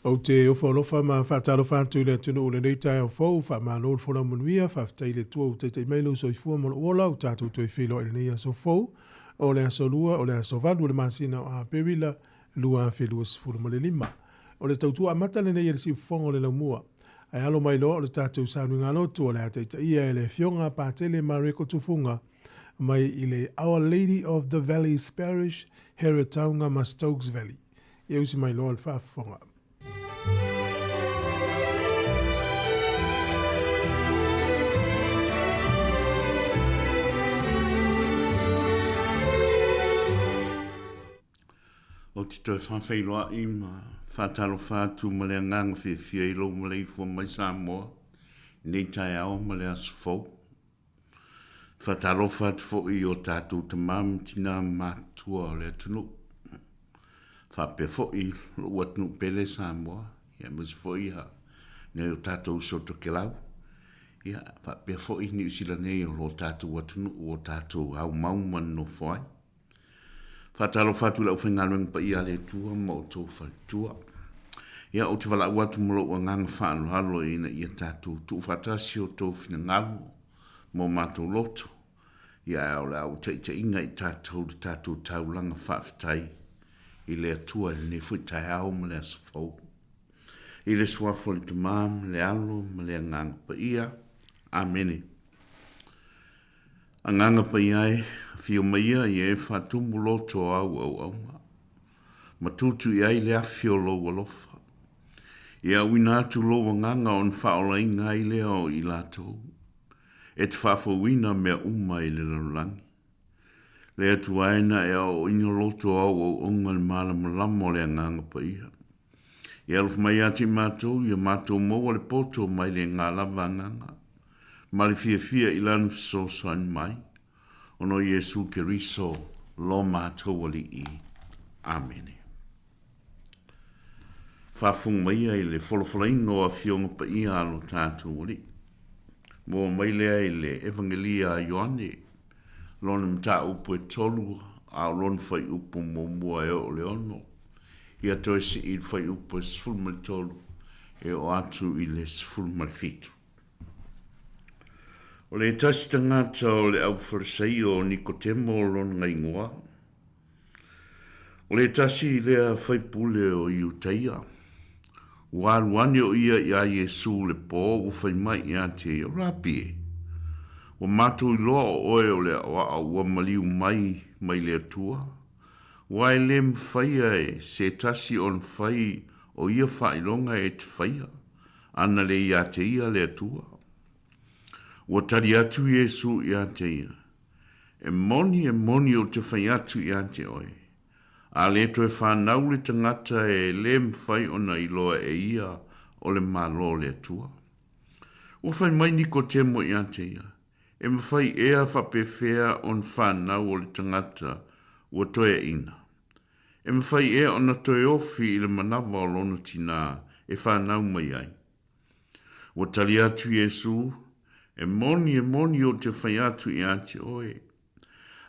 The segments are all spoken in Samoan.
Ou te ofo alofa ma faatalofa atu i le atunuu i lenei taeao fou, faamalo le folau manuia, faafetai i le Atua ua taitai mai lou soifua ma lou ola, ua tatou toe feiloai i lenei aso fou, o le aso Lua, o le aso 8 o le masina o Aperila 2025. O le tautua amata lenei a le Siufofoga o le Laumua. Ae alo mai loa o le tatou sauniga lotu o le a taitaia e le Afioga a Patele Mareko Tufuga mai i le Our Lady of the Valleys Parish, Heretaunga ma Stokes Valley. Ia usi mai loa le faafofoga. Ou te toe faafeiloai ma faatalofa atu ma le agaga fiafia i lou maleifua mai Samoa i nei taeao ma le aso fou. Faatalofa atu foi i o tatou tama ma tina matutua o le atunuu, faapea foi lou atunuu pele Samoa, aemaise foi nai o tatou uso Tokelau, ia, faapea foi Niu Sila nei o lo tatou atunuu o tatou aumau ma nonofo ai. Faatalofa atu i le aufaigaluega paia a le Atua ma outou faletua. Ia, ou te valaau atu ma lou agaga faaaloalo ina ia tatou tuufaatasi outou finagalo ma o matou loto, ia ae o le a ou taitaiina i tatou le tatou taulaga faafetai i le Atua i lenei foi taeao ma le aso fou. I le Suafa o le Tama ma le Alo ma le Agaga Paia. Amene. Agaga Paia e, afio mai ia ia e faatumu loto o au auauna, ma tutu i ai le afi o lou alofa. Ia auina atu lou agaga ona faaolaina ai lea o i latou, e te faafouina mea uma i le lalolagi. Le Atua e na e aoaoina loto o au auauna i le malamalama o le Agaga Paia. Ia alofa mai ia te i matou, ia matou maua le poto mai le ga lava agaga, ma le fiafia i Lana fesoasoani mai, ona o Iesu Keriso lo matou Alii. Amene. Faafofoga mai ia i le folafolaina o Afioga Paia a lo tatou Alii. Maua mai lea i le Evagelia a Ioane, lona mataupu e 3, a o lona fuaiupu muamua e oo i le 6. Ia toe sii i le fuaiupu e 13 e oo atu i le 17. O le tasi tagata o le au Farisaio o Nikotemo lona igoa, o le tasi lea faipule o Iutaia, ua alu ane o ia iā Iesu le pō ua fai mai ia te ia, Rapi e, ua matou iloa o oe o le aʻoaʻo ua maliu mai mai le Atua, Aua e le mafaia e se tasi ona fai o ia faailoga e te faia, ana le ia te ia le Atua. Ua tali atu Iesu ia te ia, E moni, e moni ou te fai atu ia te oe, a le toe fanau le tagata e le mafai ona iloa e ia o le Malo o le Atua. Ua fai mai Nikotemo ia te ia, E mafai ea faapefea ona fanau o le tagata ua toeaina? E mafai ea ona toe ofi i le manawa o lona tinā e fanau mai ai? Ua tali atu Iesū, E moni, e moni ou te fai atu ia te oe,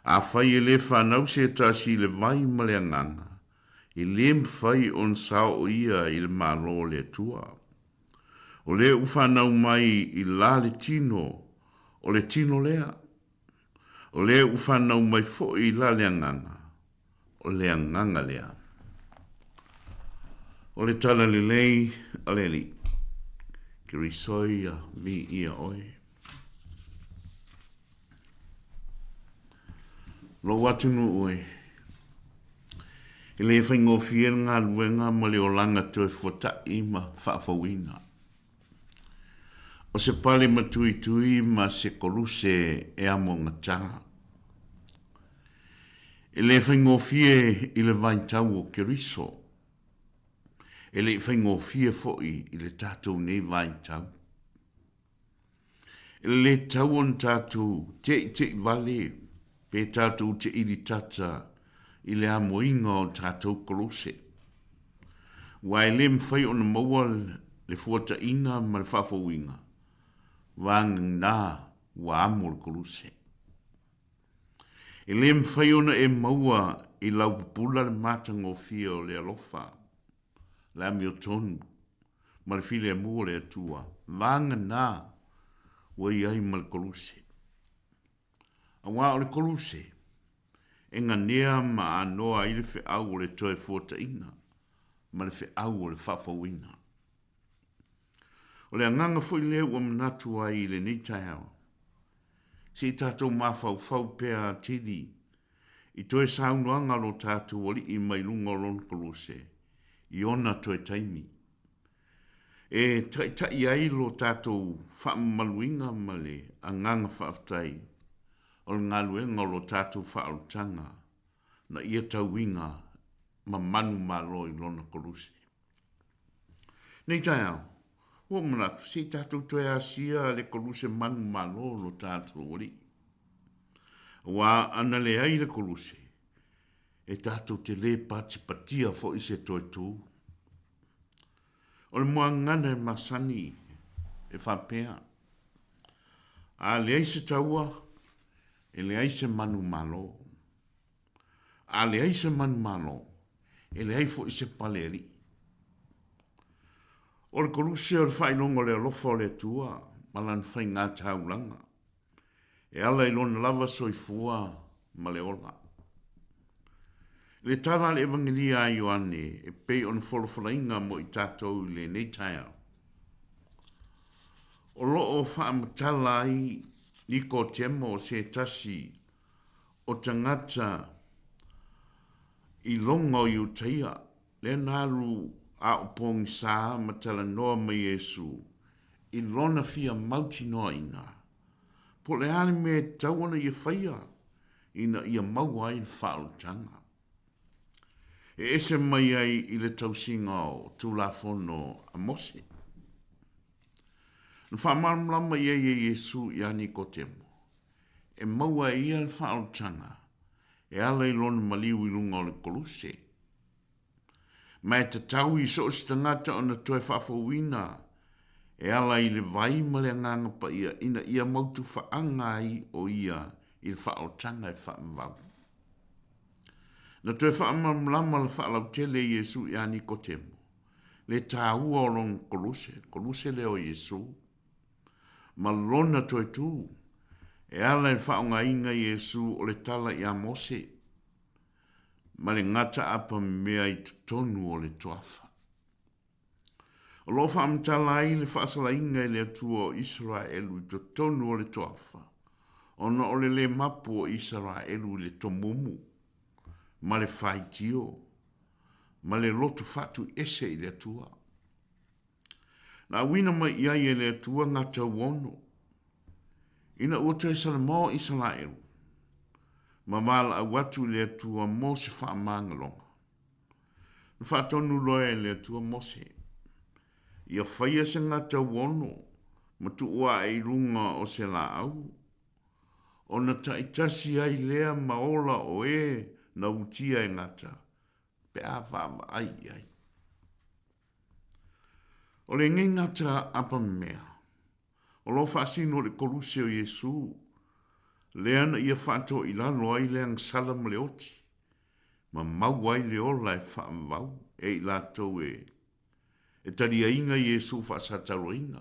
afai e le fanau se tasi i le vai ma le agaga, e le mafai ona saoo ia i le Malo o le Atua. O le ua fanau mai i la le tino, o le tino lea. O le ua fanau mai foi i la le agaga, o le agaga lea. O le tala lelei a le Alii. Keriso ia, viia oe. Lou atunuu e, e le faigofie le galuega ma le olaga toe fuataʻi ma faafouina. O se pale matuitui ma se koluse e amogata. E le faigofie i le vaitau o Keriso. E le i faigofie foi i le tatou nei vaitau. E le tatau ona tatou teʻiteʻi vale pe tatou te ilitata i le amoina o tatou Kolose. Aua e le mafai ona maua le fuataʻina ma le faafouina, vagana ua amo le Kolose. E le mafai ona e maua i lau pupula le matagofie o le alofa. Le amiotonu ma le filemu o le Atua, vagana ua i ai ma le koluse. Auā o le koluse, e ganea ma anoa ai le feau o le toe fuataʻiga ma le feau o le faafouina. O le agaga foi lea ua manatu ai i lenei taeao, se i tatou mafaufau pea atili i toe saunoaga a lo tatou Alii mai luga o Lona Koluse i ona toe taimi, e taitaʻi ai lo tatou faamamaluina ma le agaga faafetai o le galuega o lo tatou faaolataga na ia tauiga ma manumalo i Lona Koluse. Nei taeao, ua ou manatu, se i tatou toe asia le koluse manumalo o lo tatou Alii. Aua ana leai le koluse, e tatou te lē patipatia foi se toe tū. O le muagana e masani e faapea, A leai se taua, e leai se manumalo. A leai se manumalo, e leai foi se pale alii. O le koluse o le faailoga o le alofa o le Atua ma lana faigā taulaga, e ala i lona lava soifua ma le ola. I le tala a le Evangelia a Ioane e pei ona folafolaina mo i tatou i lenei taeao, o lo o faamatala ai Nikotemo o se tasi o tagata i loga o Iutaia, lea na alu a o pogisa ma talanoa ma Iesu i lona fia mautinoaina, po o le a le mea e tatau ona ia faia ina ia maua ai le faaolataga. E ese mai ai i le tausiga o Tulafono a Mose. Na faamalamalama i ai e Iesu iā Nikotemo, e maua e ia le faaolataga e ala i lona maliu i luga o le koluse. Ma e tatau i so o se tagata ona toe faafouina e ala i le vai ma le Agaga Paia ina ia mautu faaaga ai o ia i le faaolataga e faavavau. Na toe faamalamalama le faalautele e Iesu iā Nikotemo le taua o lona koluse, koluse lea o Iesu, ma lona toe tū, e ala i le faaaogaina Iesu o le tala iā Mose, ma le gataapa mea i totonu o le toafa. O lo o faamatala ai le faasalaina e le Atua o Isaraelu i totonu o le toafa, ona o le lē mapu o Isaraelu i le tomumu, ma le faitio, ma le loto faatuiese i le Atua. Na auina mai i ai e le Atua ngā tauono, ina ua toe salamao Isaraelu, ma valaau atu i le Atua mo se faamagaloga. Na faatonu loa e le Atua Mose, ia faia se ngā tauono ma tuu ae i luga o se laau, ona taitasi ai lea ma ola o e na utia e gata, pe a vaavaai i ai. O lenei gata apamea, o lo o faasino i le koluse o Iesu, lea na ia faatoa i lalo ai le agasala ma le oti, ma maua ai le ola e faavavau e i latou e e taliaina Iesu faasataloina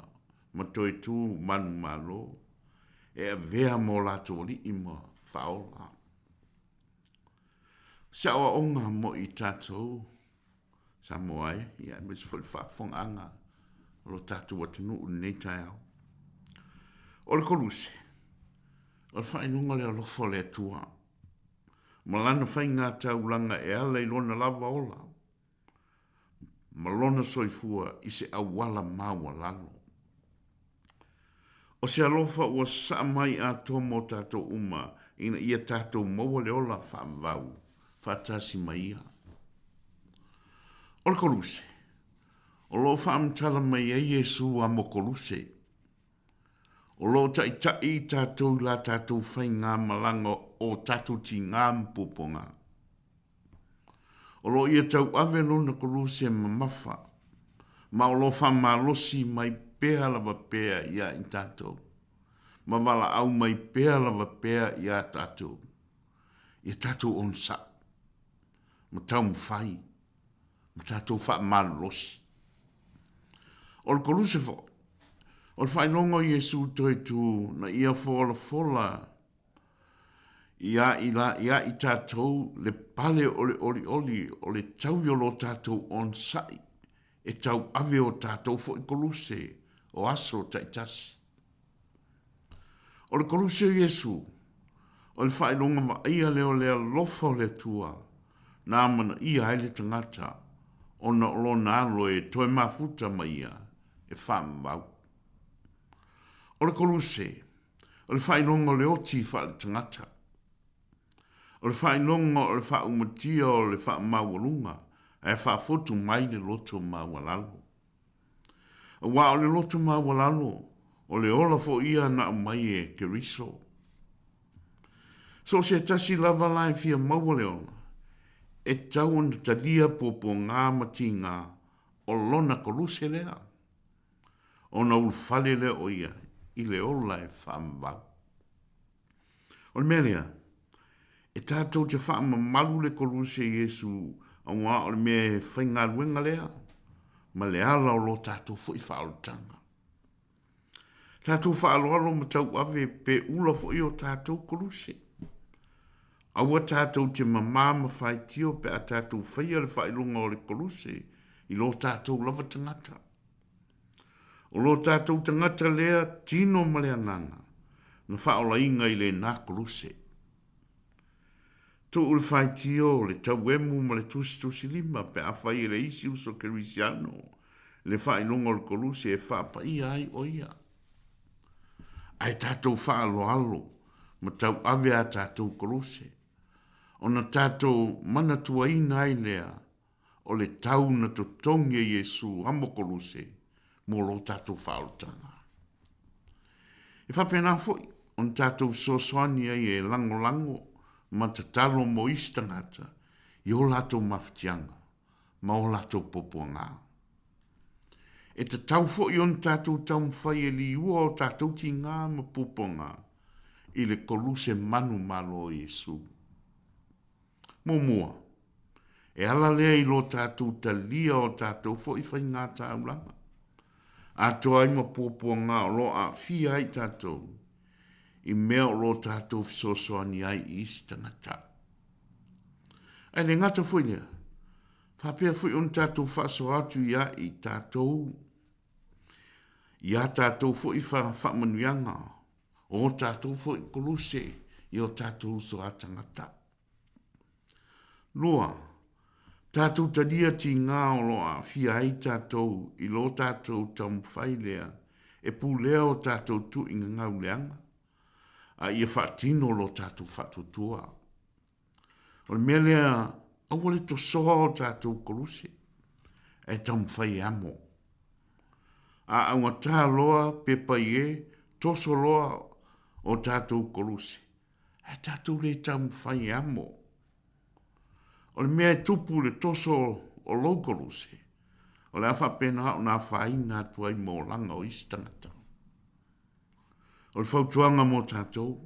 ma toe tu manumalo e avea ma o latou alii ma faaola. Se aoaoga mo i tatou Samoa e, ia, aemaise foi le faafofogaaga o lo tatou atunuu i lenei taeao. O le koluse, o le faailoga o le alofa o le Atua, ma lana faiga taulaga e ala i lona lava ola, ma lona soifua i se auala maualalo. O se alofa ua sasaa mai atoa mo tatou uma ina ia tatou maua le ola faavavau faatasi ma ia. O le Koluse, o lo o faamatala mai ai Iesu a mo Koluse. O lo o taʻitaʻi i tatou i la tatou faigā malaga o tatou tigā ma puapuagā. O lo o ia tauave lona koluse mamafa, ma o lo o faamalosi mai pea lava pea iā i tatou, ma valaau mai pea lava pea iā tatou, ia tatou onosai, ma taumafai. ma tatou faamalolosi. O le koluse foi, o le faailoga o Iesu toe tu na ia folafola ia i la ia i tatou le pale o le olioli o le taui o lo tatou onosai e tauave o tatou foi koluse o aso taitasi. O le koluse o Iesu, o le faailoga vaaia lea o le alofa o le Atua na amanaia ai le tagata ona o lona alo e toe mafuta ma ia e faamamau. O le koluse, o le faailoga o le oti faaletagata. O le faailoga o le faaumatia o le faamaualuga ae faafotu mai le loto maualalo. Aua o le loto maualalo, o le ola foi ia na aumai e Keriso. So o se tasi lava la e fia maua le ola, e tatau ona talia puapuaga ma tiga o lona koluse lea, ona ulufale lea o ia i le ola e faamavau. O le mea lea, e tatou te faamamalu le koluse i Iesu auā o le mea e faigaluega lea ma le ala o lo tatou foi faaolataga. Tatou faaaloalo ma tauave pe ula foi o tatou koluse. Aua tatou te mamā ma faitio pe a tatou faia le faailoga o le koluse i lo tatou lava tagata. O lo tatou tagata lea tino ma le agaga na faaolaina i lena koluse. Tuu le faitio, le tauemu ma le tusitusilima pe afai e le isi uso Kerisiano le faailoga o le koluse e faapaia ai o ia. Ae tatou faaaloalo ma tauave a tatou koluse, ona tatou manatuaina ai lea o le tau na totogi e Iesu amo koluse mo lo tatou faaolataga. E faapena foi ona tatou fesoasoani ai e lagolago ma tatalo mo isi tagata i o latou mafatiaga ma o latou puapuaga. E tatau foi ona tatou taumafai e liua o tatou tiga ma puapuaga i le koluse manumalo o Iesu. Muamua, e ala lea i lo tatou talia o tatou foi faigā taulaga, atoa ai ma puapuaga o lo o aafia ai tatou i mea o lo tatou fesoasoani ai i isi tagata. Ae le gata foi lea, faapea foi ona tatou faasoa atu ia i tatou i a tatou foi faamanuiaga o tatou foi koluse i o tatou uso a tagata. 2. Tatou talia tigā o lo o aafia ai tatou i lo tatou taumafai lea e pulea o tatou tuiga gauleaga, a ia faatino lo tatou faatuatua. O le mea lea, aua le tosoa o tatou koluse, ae taumafai e amo. A augatā loa pe pai e, toso loa o tatou koluse, Ae tatou le taumafai e amo. O le mea e tupu i le toso o lou koluse, o le a faapena ona afaina atu ai ma olaga o isi tagata. O le fautuaga mo tatou,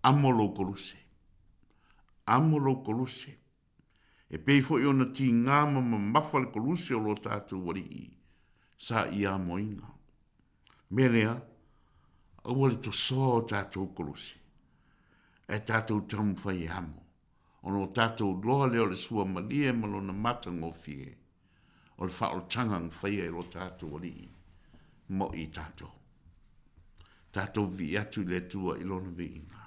amo lou koluse. Amo lou koluse. E pei foi ona tigā ma mamafa le koluse o lo tatou Alii sa ia amoina. Mea lea, aua le tosoa o tatou koluse, ae tatou taumafai e amo, ona o tatou loa lea o le suamalie ma lona matagofie, o le faaolataga na faia e lo tatou Alii mo i tatou. Tatou vivii atu i le Atua i Lona viiga.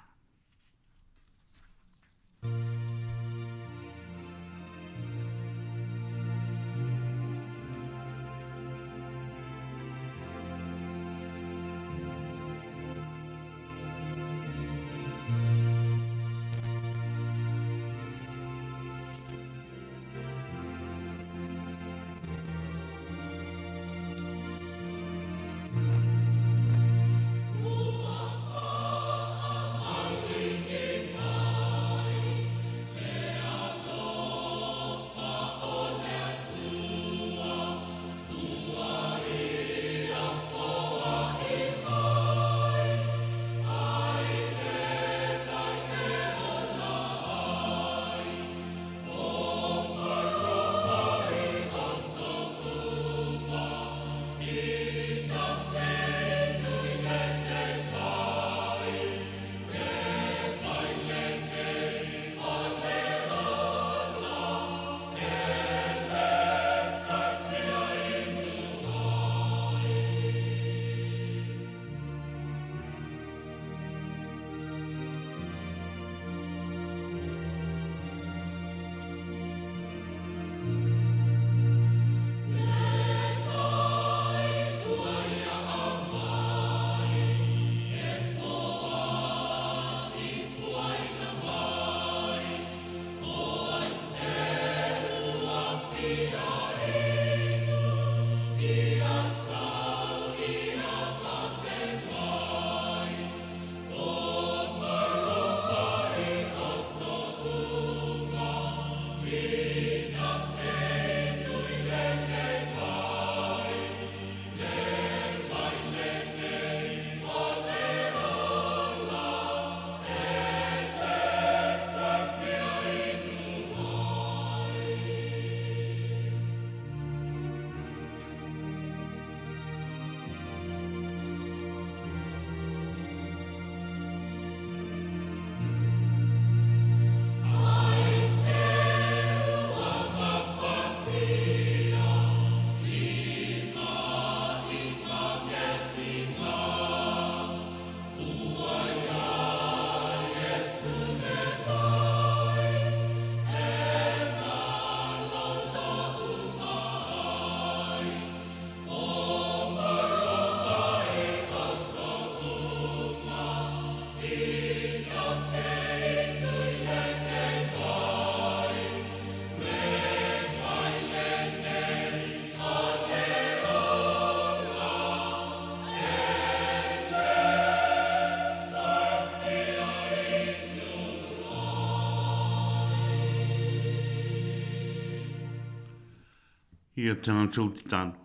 Ia tatou tatalo.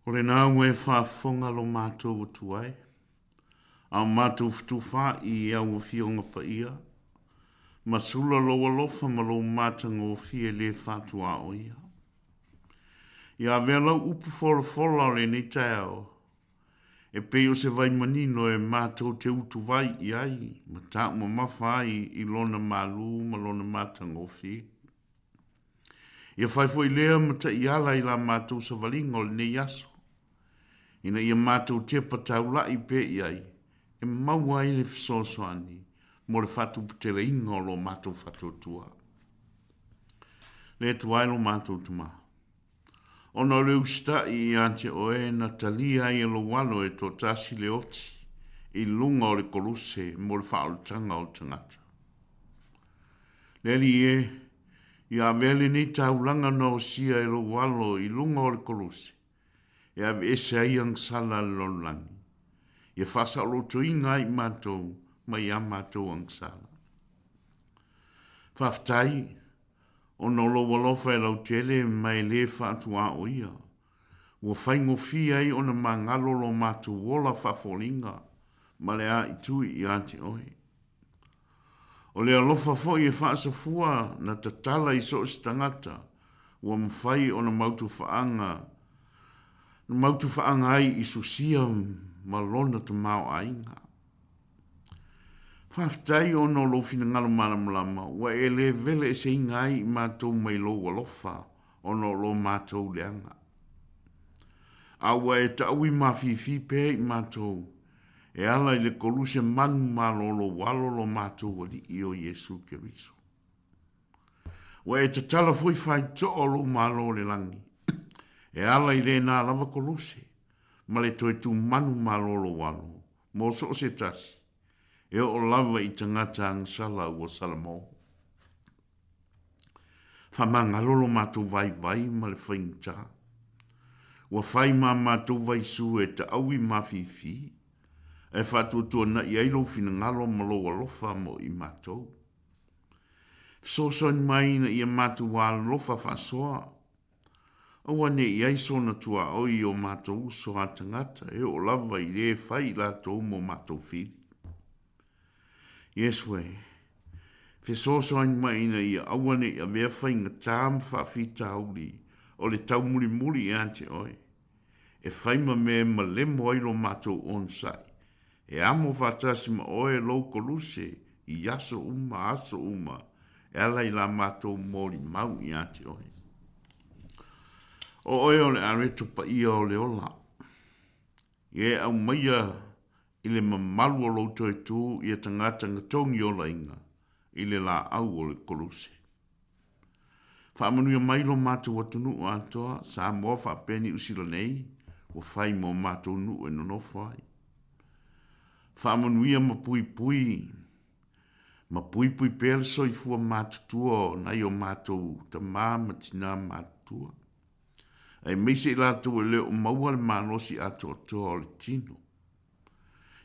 O lena ua e faafofoga lo matou atu ai, a o matou fetufaai i au Afioga Paia, ma sula lou alofa ma lou matagofie le faatuaoia. Ia avea lau upu folafola o lenei taeao, e pei o se vai manino e matou te utuvai i ai ma taumamafa ai i lona malu ma lona matagofie. Ia fai foi lea ma taiala i la matou savaliga o lenei aso, ina ia matou tepa taula'i pea i ai e maua ai le fesoasoani mo le faatuputeleina o lo matou faatuatua. Le Atua e lo matou Tama, ona o le usitai ia te Oe na talia ai e lou Alo e toatasi le oti i luga o le koluse mo le faaolataga o tagata. Le Alii e, ia avea lenei taulaga na osia e lou Alo i luga o le koluse, e aveese ai agasala a le lalolagi, ia faasaolotoina ai i matou mai a matou agasala. Faafetai, ona o lou alofa e lautele ma e lē faatuaoia, ua faigofie ai ona magalo lo matou ola faafoliga ma le aaitui ia te oe. O le alofa foi e faasafua na tatala i so o se tagata ua mafai ona mautufaaga na mautufaaga ai i Susia ma lona tamaoaiga. Faafetai ona o lou finagalo malamalama ua e le vele eseina ai i matou mai lou alofa ona o lo matou leaga. A ua e taui mafifi pea i matou e ala i le koluse manu malolo ua alo lo matou Alii o Iesu Keriso. Ua e tatala foi faitoa o lou Malo o le lagi e ala i lena lava koluse ma le toe tumanu malolo ua alo mo so o se tasi e oo lava i tagata agasala ua salamo. Faamagalo lo matou vaivai ma le faigata. Ua fai ma matou vaisu e taui mafifi, ae faatuatuana'i ai lou finagalo ma lou alofa mo i matou. Fesoasoani mai ina ia matou alofa faasoa, aua ne i ai sona tuaoi i o matou uso a tagata e oo lava i le fai i latou mo matou fili. Iesu e, fesoasoani mai ina ia aua ne i avea faigata ma faafitauli o le taumulimuli ia te oe, e fai ma mea e malemo ai lo matou onosai, e amo faatasi ma oe lou koluse i aso uma aso uma e ala i la matou molimau ia te oe. O oe o le areto paia o le ola. Ia e aumaia i le mamalu o lou toe tu ia tagata na togi olaina i le laau o le koluse. Faamanuia mai lo matou atunuu atoa, Samoa faapea Niu Sila nei, ua fai mo matou nuu e nonofo ai. Faamanuia ma puipui ma puipui pea le soifua matutua o nai o matou tama ma tina matutua, aemaise i latou e le o maua le malosi atoatoa o le tino.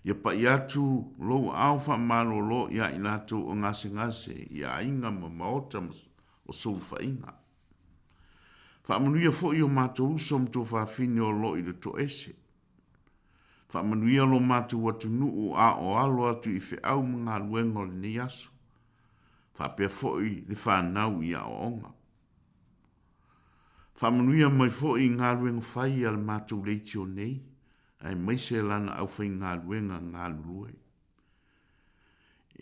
Ia pai atu lou aao faamalolo iā i latou o gasegase i aiga ma maota o sulufaiga. Faamanuia foi o matou uso ma tuafafine o lo i le toese. Faamanuia lo matou atunuu a o alo atu i feau ma galuega o lenei aso, faapea foi le fanau i aoaoga. Faamanuia mai foi i galuega fai a le matou leitio nei, aemaise lana aufaigaluega galulue.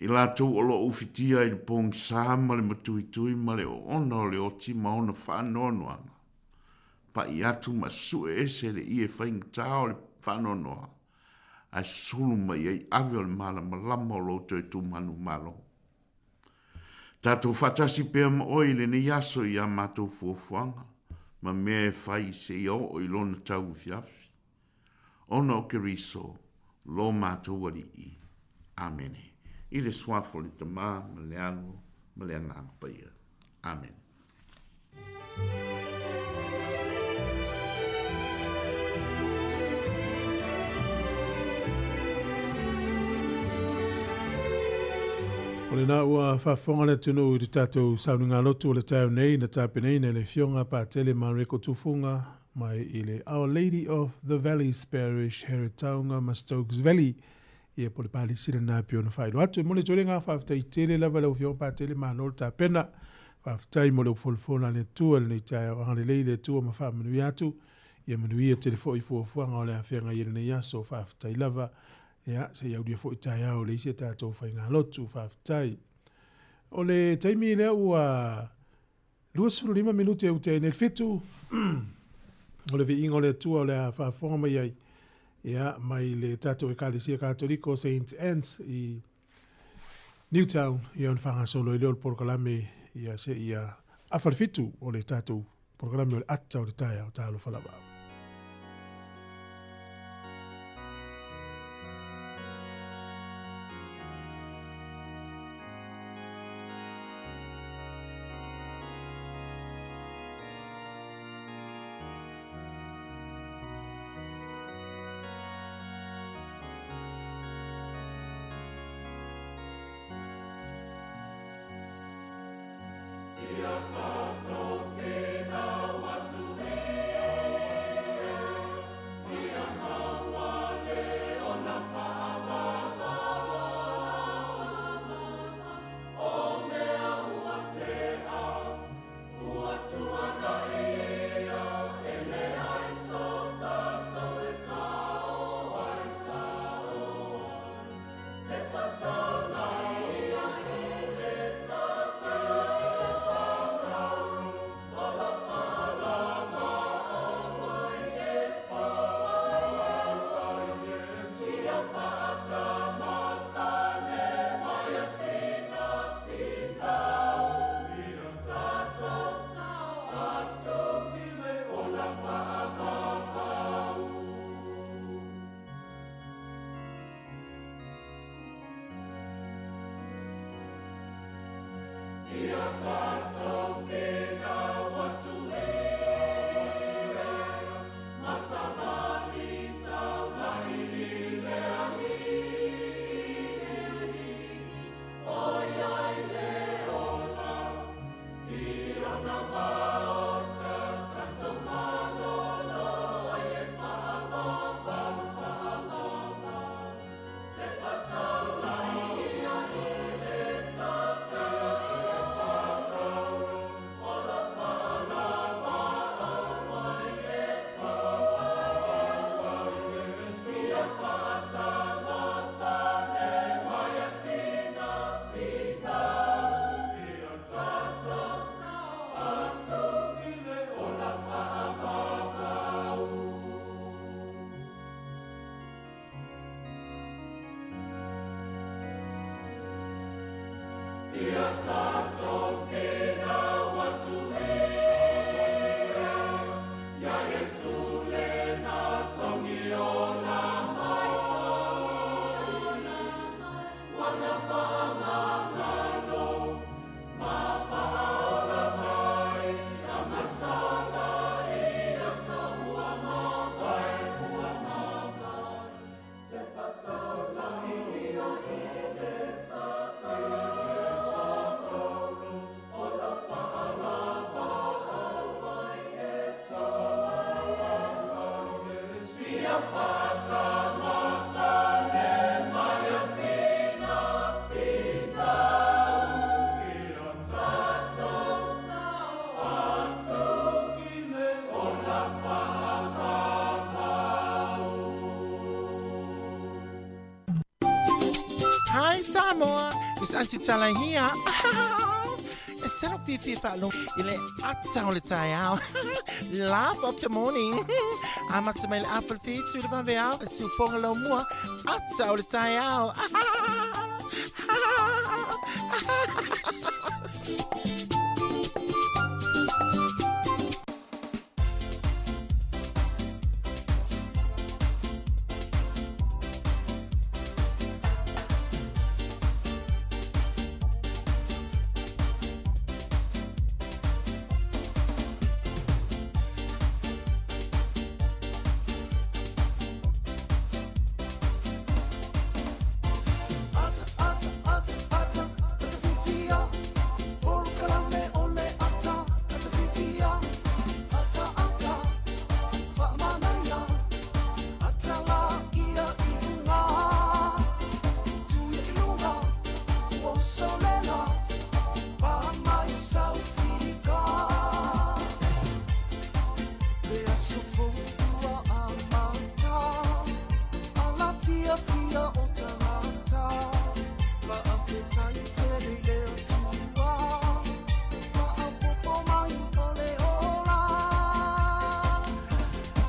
I latou o lo o ufitia i le pogisa ma le matuitui ma le oona o le oti ma ona faanoanoaga, pai atu ma sue ese le ie faigata o le faanoanoa, ae susulu mai ai ave o le malamalama o lou toe tumanu malo. Tatou faatasi pea ma oe i lenei aso i a matou fuafuaga ma mea e fai seia oo i lona tauafiafi. Ona o Keriso, lo matou Alii. Amene. I le Suafa o le Tama, ma le Alo, ma le Agaga Paia. Amene. O lena ua faafofoga le atunuu i le tatou sauniga lotu o le taeao nei na tapenaina e le Afioga Patele Mareko Tufuga mai i le Our Lady of the Valleys Parish, Heretaunga ma Stokes Valley. Ia po o le palisi lena e pei ona faailoa atu. E momoli atu ai le agaga faafetai tele lava i lau Afioga Patele, malo le tapena. Faafetai mo le upu folafola a le Atua i lenei taeao. Agalelei le Atua ma faamanuia atu. Ia manuia tele foi fuafuaga o le a feagai ai lenei aso. Faafetai lava. Ia, se i aulia foi taeao i le isi a tatou faigalotu. Faafetai. O le taimi lea ua 25 minute e ute ai nei le fitu. O le viiga o le Atua o le a faafofoga mai ai ia, mai le tatou Ekalesia Katoliko St. Anne's i Newtown, ia ona faagasolo ai lea o le polokalame ia seia afa le fitu o le tatou polokalame o le ata o le taeao. Talofa lava. Hi Samoa, it's Auntie Tala here. E tino fiafia faalogo i le ata o le taeao. Laugh of the morning. Amata mai le afa le fitu i le vaveao, e siufoga lau mua, ata o le taeao.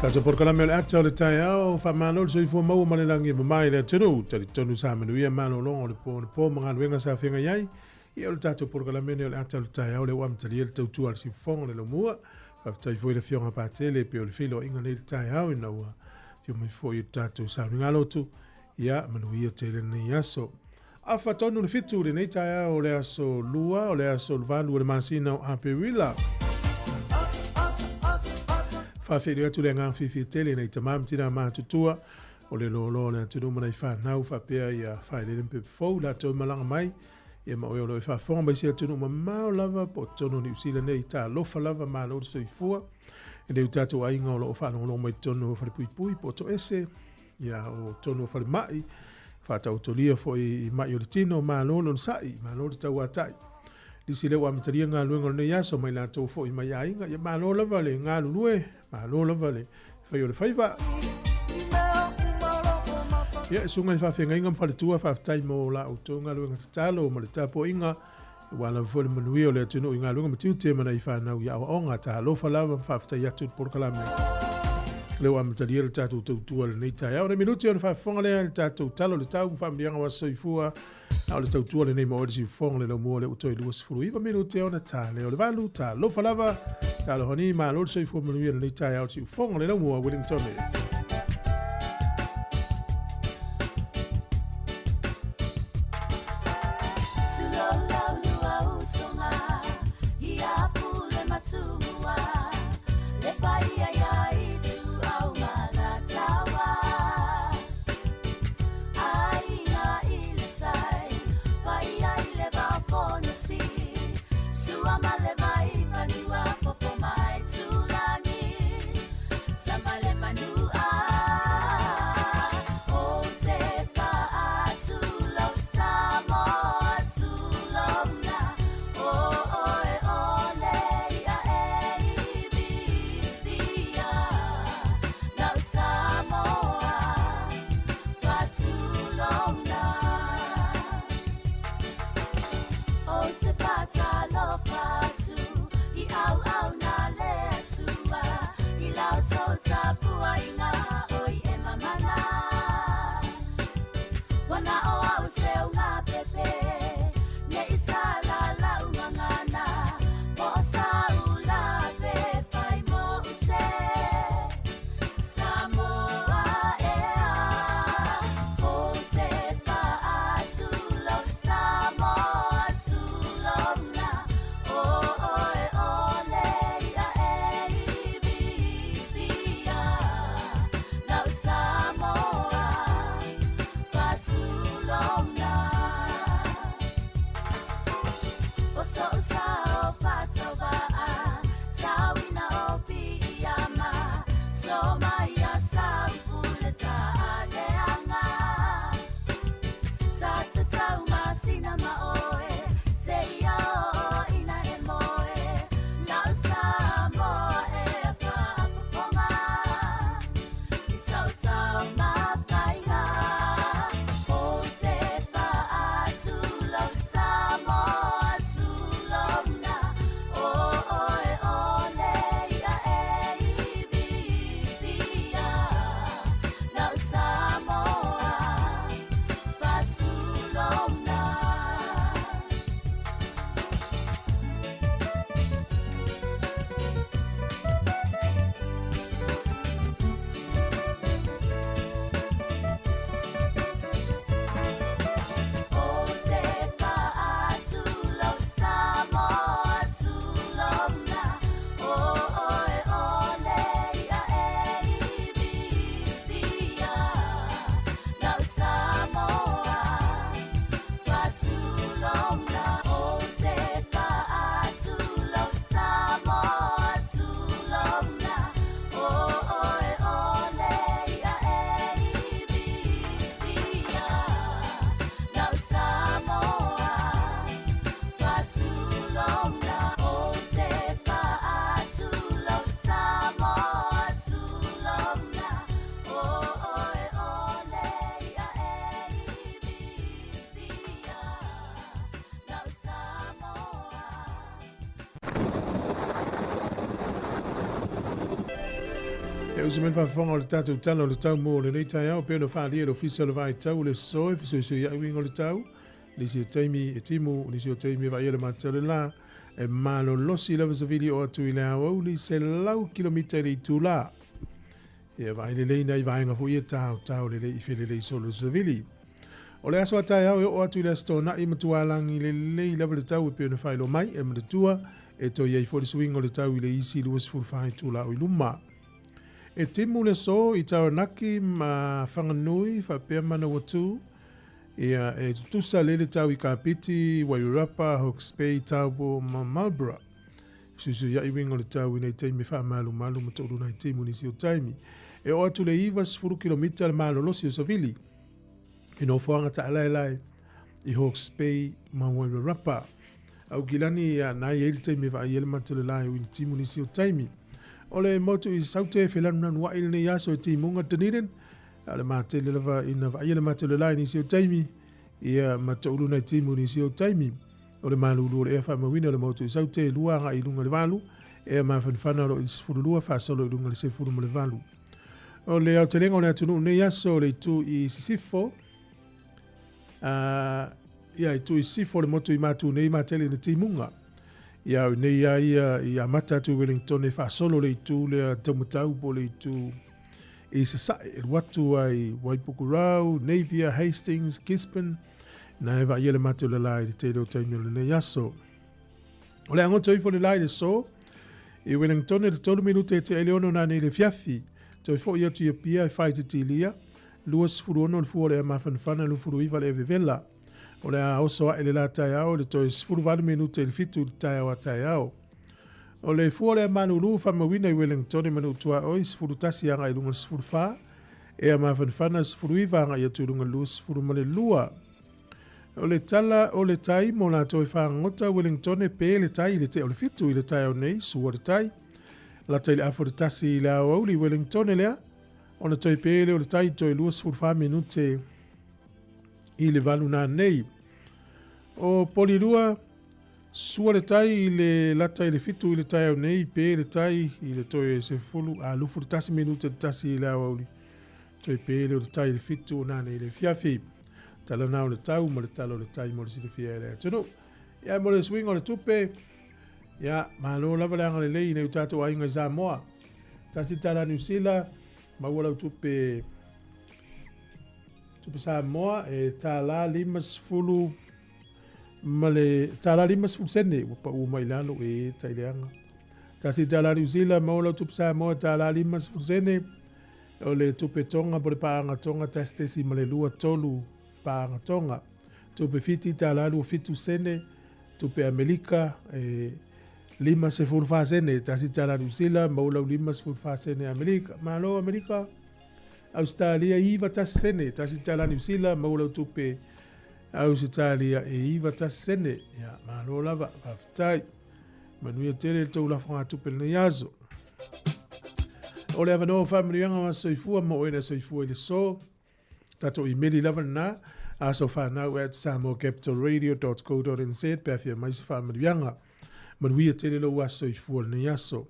Tatou polokalame o le ata o le taeao, faamalo le soifua maua ma le lagi e mama i le atunuu. Talitonu sa manuia malologa o le po anapo ma galuega sa feagai ai. Ia o le tatou polokalame lenei o le ata o le taeao lea ua amatalia le tautua a le siufofoga o le laumua. Faafetai foi i le Afioga Patele e pei o le feiloaiga nei i le taeao ina ua afio mai foi i le tatou sauniga lotu. Ia manuia tele lenei aso. Afa tonu le 7 lenei taeao o le aso 2 o le aso 8 o le masina o Aperila. Faafeiloai atu le agaga fiafia tele nei tama ma tina matutua o le loaloa o le atunuu ma nai fanau faapea ia faelele ma pepe fou latou e malaga mai ia ma oe o lo o e faafofoga mai se atunuu mamao lava po o totonu o Niu Sila nei. Talofa lava, malo le soifua. E nei o tatou aiga o lo o faalogologo mai totonu o falepuipui po o toese ia o totonu o falemai faataotolia foi i mai o le tino, malo le onosai, malo le tauatai. Nisi lea ua amatalia galuega o lenei aso mai latou foi mai aiga, ia malo lava le galulue, malo lava le fai o le faiva. Ia, e susuga i faafeagaiga ma faletua, faafetai mo la outou galuega tatalo ma le tapuaiga, aua lava foi le manuia o le atunuu i galuega ma tiute ma nai fanau i aoaoga. Talofa lava ma faafetai atu i le polokalame. Lea ua amatalia le tatou tautua i lenei taeao. Nai minute ona faafofoga lea i le tatou tala o le tau ma faamanuiaga o aso soifua. A o le tautua lenei mo oe le siufofoga le laumua lea ua toe 29 minute ona ta lea o le 8. Talofa lava, talofa ni, malo le soifua manuia lenei taeao le siufofoga le laumua Wellington. E uso mai le faafofoga o le tatou Tala o le Tau mo lenei taeao, pei ona faaalia e le Ofisa o le Vaai Tau le soe fesuisuiai uiga o le tau, nisi o taimi e timu, nisi o taimi e vaaia le mata o le la, e malolosi lava savili o atu i le aoauli 100 kilomita i le itula. Ia vaai lelei nai vaega foi e taotao lelei i felelei solo le savili. O le aso a taeao e oo atu i le Aso Toonai matualagi lelei lava le tau e pei ona faailoa mai e manatua e toe i ai foi le suiga o le tau i le isi 24 itula o i luma. E timu le aso i Taranaki ma Whanganui faapea Manawatu, ia e tutusa lele tau i Kapiti, Wairarapa, Hawke's Bay, Taupo ma Marlborough. Fesuisuiai uiga o le tau i nei taimi faamalumalu ma toalua nai timu nisi o taimi. E oo atu le 90 kilomita le malolosi o Savili i nofoaga taalaelae i Hawke's Bay ma Wairarapa. Aukilani ia na i ai le taimi e vaai ai le mata o le la e ui timu nisi o taimi. O le motu i Saute e felanunanuai lenei aso e timuga Dunedin, a o le matele lava ina vaaia le mata o le la i nisi o taimi, ia ma toulu nai timu nisi o taimi. O le malulu o le ea faamauina o le motu i Saute e lua agai i luga i le valu, ea mafanafana o lo o i le 12 faasolo i luga i le 18. O le aotelega o le atunuu nei aso o le itu i Sisifo, a ia itu i Sisifo le motu i Matu nei matele i le timuga. Ia o nei a ia i amata atu i Wellington e faasolo le itu lea taumatau po le itu i Sasae e alu atu ai Waipukurau, Napier, Hastings, Gisborne, na e vaaia le mate o le la i le tele o taimi o lenei aso. O le agoto ifo le la i le so, i Wellington le 3 minute e tea i le 6 nanei le fiafi. Toe foi atu i Apia e fai titilia, 26 le fua o le ea mafanafana, 29 le ea vevela. O le a oso ae le la taeao i le toe 18 minute i le 7 i le taeao a taeao. O le fua o le ea malulu faamauina i Wellington i Manuutuaoi, 11 agai i luga i le 14, ea mafanafana 19 agai atu i luga i le 22. O le tala o le tai mo latou e fagota Wellingtone pe le tai i le tea o le 7 i le taeao nei, sua le tai. Lata i le afa o le 1 i le aoauli i Wellingtone lea, ona toe pe lea o le tai toe 24 minute i le 8 nanei. O Polilua, sua le tai i le lata i le 7 i le taeao nei, pe le tai i le toe 10 a 21 minute le 1 i le aoauli. Toe pe lea o le tai i le 7 o nanei i le afiafi. Tala na o le tau ma le tala o le tai mo le silafia e le atunuu. Ia mo le suiga o le tupe, ia malo lava le agalelei i nai o tatou aiga i Samoa. Tasi tala Niu Sila, maua lau tupe tupe Samoa e tala 50 ma le tala 50 sene ua pau mai lalo e tai leaga. Tasi tala Niu Sila, maua lau tupe Samoa tala 50 sene. O le tupe Tonga po le paaga Tonga 1.23 paaga Tonga. Tupe Fiti tala 27 sene, tupe Amerika e 54 sene, tasi tala Niu Sila, maua lau 54 sene Amerika. Malo Amerika, Australia 91 sene, tasi tala Niu Sila, maua lau tupe Ausitalia e 91 sene. Ia, malo lava, faafetai. Manuia tele le tou lafogatupe lenei aso. O le avanoa o faamanuiaga o aso soifua mo oe na soifua i le so. Tatou imeli lava lena, asofanau at samoacapitalradio.co.nz pe afia mai se faamanuiaga. Manuia tele lou aso soifua lenei aso.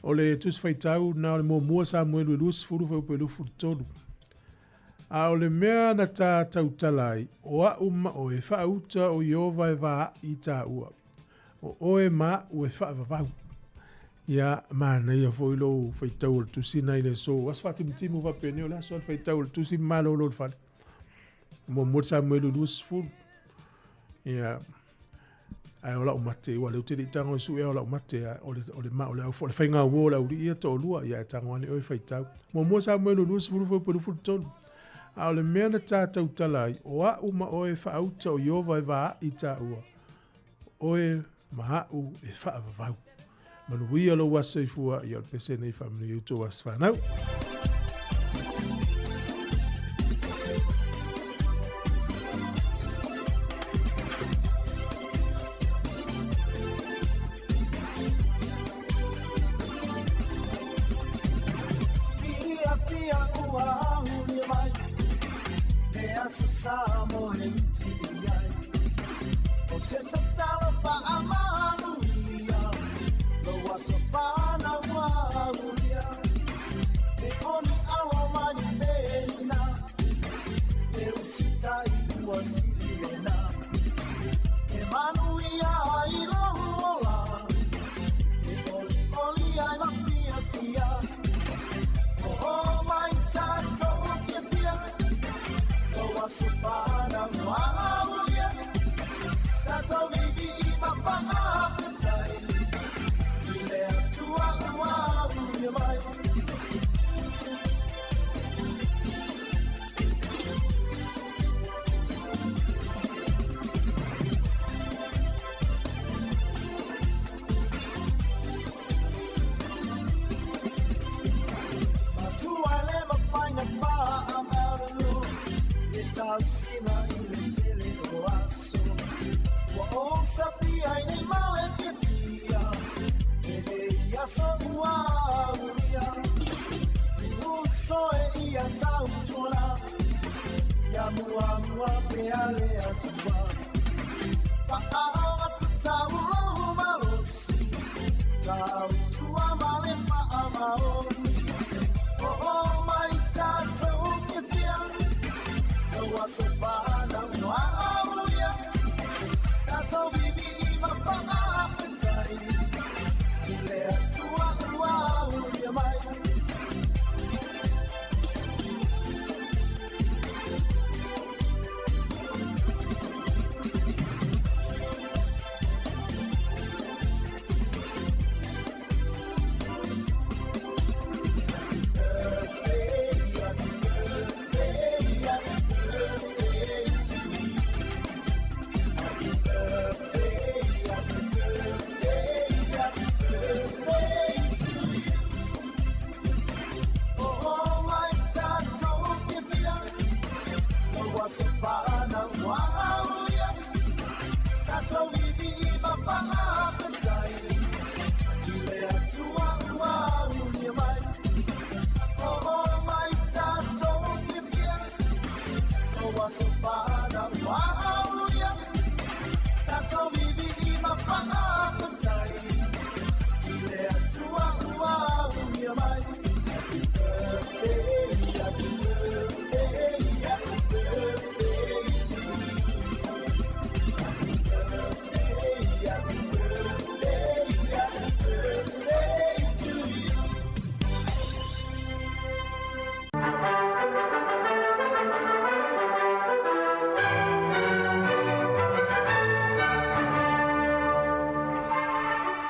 O le tusi faitau na o le muamua Samuelu e 20 fuaiupu e 23. A o le mea na tā tautala ai, o a'u ma oe e faauta o Ieova e vaa'i i tāua. O oe ma a'u e faavavau. Ia, manaia foi lou faitau o le tusi na i le aso. Aso faatimutimu faapenei o le aso le faitau o le tusi malolo le fale. Muamua le Samuelu 20. Ia, ae o lau mate, ua leu te le i tago e sue o lau mate, o le, o le, ma, o le, au, o le faiga uo o le auli'i ia to'olua, ia e tago ane oe faitau. Muamua Samuelu 20 fuaiupu 23. A o le mea na tā tautala ai, o a'u ma oe e faauta o Ieova e vaa'i i tāua. Oe ma a'u e faavavau. Manuia lou aso soifua, ia o le pese nei faamanuia i outou aso fanau.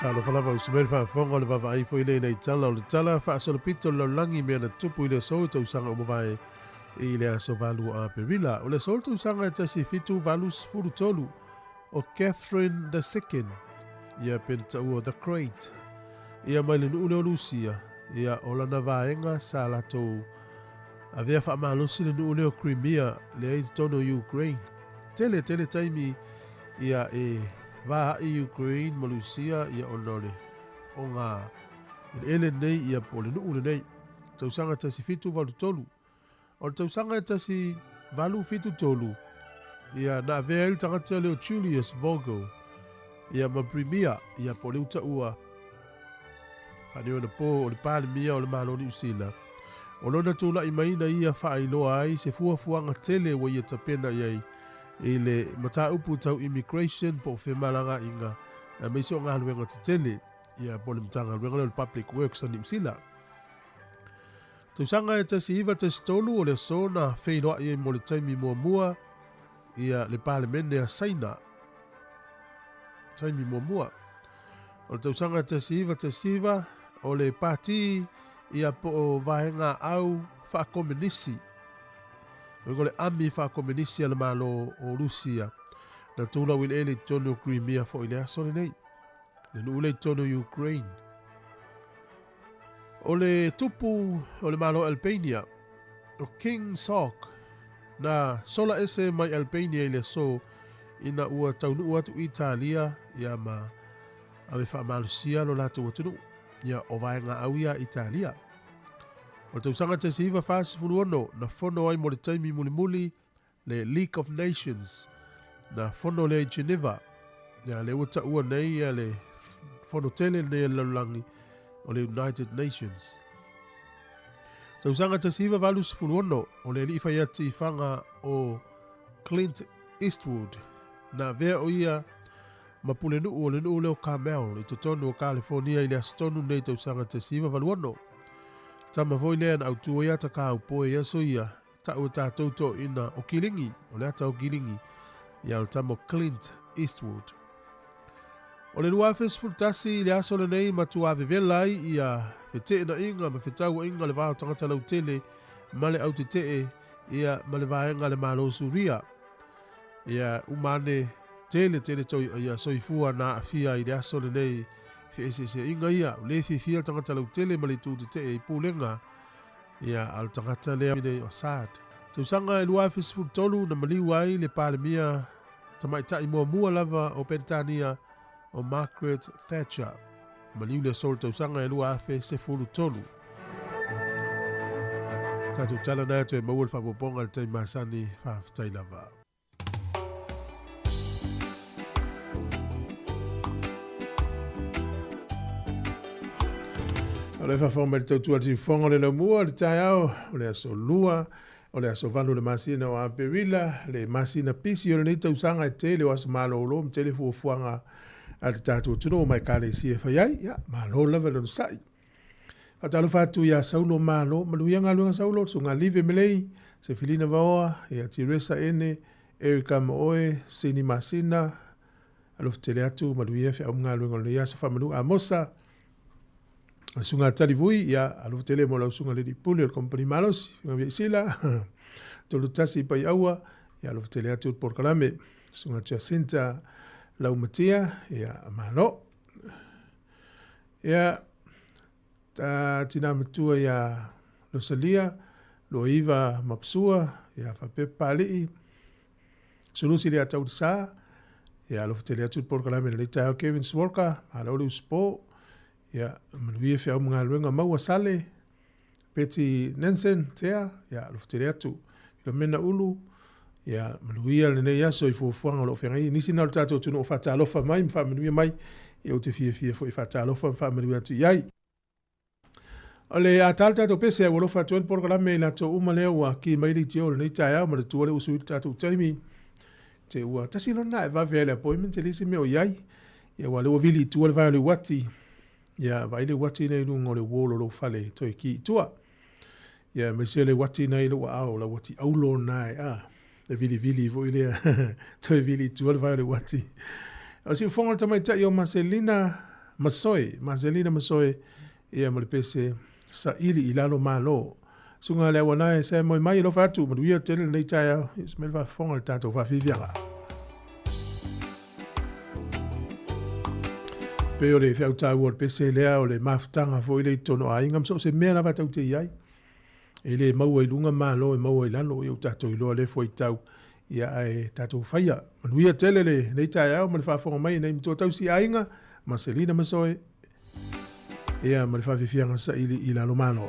Talofa lava usi mai le faafofoga o le vaavaai foi lea i tala o le tala faasolopito o le lalolagi i mea na tupu i le aso i tausaga ua mavae i le aso 8 o Aperila. O le aso o le tausaga e 1783 o Catherine the Second, ia pe na taua The Great, ia mai le nuu lea o Lusia, ia o lana vaega sa latou avea faamalosi le nuu lea o Crimea lea i totonu o Ukraine. Tele tele taimi ia e vaai Ukraine ma Lusia ia ona o le oga eleele lenei ia po o le nuu lenei. Tausaga 1783. O le tausaga e 1873 ia na avea ai le tagata lea o Julius Vogel ia ma Premier ia po o le utaua faaneonapo o le Palemia o le Malo o Niu Sila. O lona tula'i maiga ia faailoa ai se fuafuaga tele ua ia tapena i ai i le mataupu tau immigration po o femalagaaiga aemaise o galuega tetele ia po o le Matagaluega lea o le Public Works a Niu Sila. Tausaga e 1913 o le aso na feiloai ai mo le taimi muamua ia le Palemene a Saina. Taimi muamua. O le tausaga e 1919 o le Pati ia po o Vaega Au Faakomenisi. O le Ami Faakomenisi a le Malo o Rusia na tulau eleele i totonu o Crimea foi i le aso lenei. Le nuu lea i totonu o Ukraine. O le tupu o le Malo Albania, o King Sok, na sola ese mai Albania i le aso ina ua taunuu atu Italia ia ma ave faamalosia lo latou atunuu ia o vaega au ia Italia. O le tausaga 1946 na fono ai mo le taimi mulimuli le League of Nations na fono lea i Geneva. Ia lea ua taua nei ia le fono tele lenei a le lalolagi o le United Nations. Tausaga 1986 o le alii faiati i faga o Clint Eastwood na avea o ia ma pulenuu o le nuu lea o Carmel i totonu o Kalifonia i le aso tonu nei tausaga 1986. Tama foi lea na autu ai ata kaupoe i aso ia ta'u e tatou toeaiina o Kilingi, o le ata o Kilingi, ia o le tama o Clint Eastwood. O le 2011 i le aso lenei matua vevela ai ia feteenaiga ma fetauaiga o le va o tagata lautele ma le autetee ia ma le vaega a le Malo o Suria. Ia uma ane tele tele toi ia soifua na aafia i le aso lenei i feeseeseaiga ia. Ua le fiafia le tagata lautele ma le itu tetee i pulega ia a le tagata lea nei o Assad. Tausaga e 2013 na maliu ai le Palemia tamaitai muamua lava o Peretania o Margaret Thatcher. Maliu le aso o le tausaga e 2013. Tatou tala na atu e maua le faaopoopoga i le taimi masani. Faafetai lava. O le faafofoga mai le tautua a le siufofoga o le laumua o le taeao o le aso Lua, o le aso 8 o le masina o Aperila, le masina pisi o lenei tausaga e tele o aso malolo ma tele fuafuaga a le tatou atunuu ma ekalesia e fai ai. Ia, malo lava le onosai. Faatalofa atu ia Saulo Malo, manuia galuega Saulo, Susuga Live Melei, Sefilina Vaoa, ia Tiresa Ene, Erica Mooe, Sini Masina, alofa tele atu, manuia feau ma galuega o lenei aso, faamanu Amosa, Susuga Talivui, ia alofa tele mo lau susuga le Pule o le Kompani Malosi, Susuga Viaisila, Tolutasi Paiaua, ia alofa tele atu le polokalame, Susuga Jacinta Laumatia, ia malo. Ia, ta tina matua ia Rosalia, Loiva Mapsua, ia faapea Papalii, Sulusi le Ata Ulisa, ia alofa tele atu le polokalame i lenei taeao Kevin Swalka, malo le usupo, ia manuia feau ma galuega maua Sale, Betty Nansen, Tea, ia alofa tele atu. Filomena Ulu, ia manuia lenei aso i fuafuaga o lo o feagai. Nisi na o le tatou atunuu faatalofa mai ma faamanuia mai, ia ou te fiafia foi e faatalofa ma faamanuia atu i ai. O le a ta le tatou pese, ua alofa atu ai le polokalame i latou uma lea ua ki mai le itio o lenei taeao ma le tua le usu i le tatou taimi. Te ua tasi lona e vave ai le appointment e leai se mea o i ai. Ia ua lea ua vili i tua le vae o le uati. Ia vaai le uati lea i luga o le wall o lou fale e toe ki i tua. Ia aemaise le uati na i lou aao, lau uati aulo na e a. E vilivili foi lea toe vili i tua le vae o le uati. O siufofoga o le tamaitai o Maselina Masoe, Maselina Masoe, ia ma le pese saili i lalo malo. Susuga le auanae se moe mai alofa atu, manuia tele lenei taeao, ia usu mai le faafofoga o le tatou faafiafiaga. Pei o le feau taua o le pese lea o le mafutaga foi lea i totonu o aiga ma so o se mea lava tatou te i ai. E le maua i luga malo e maua i lalo, ia ua tatou iloa lea fuaitau, ia ae tatou faia. Manuia tele lenei taeao ma le faafofoga mai nei matua tausi aiga, Maselina Masoe, ia ma le faafiafiaga saili i lalo malo.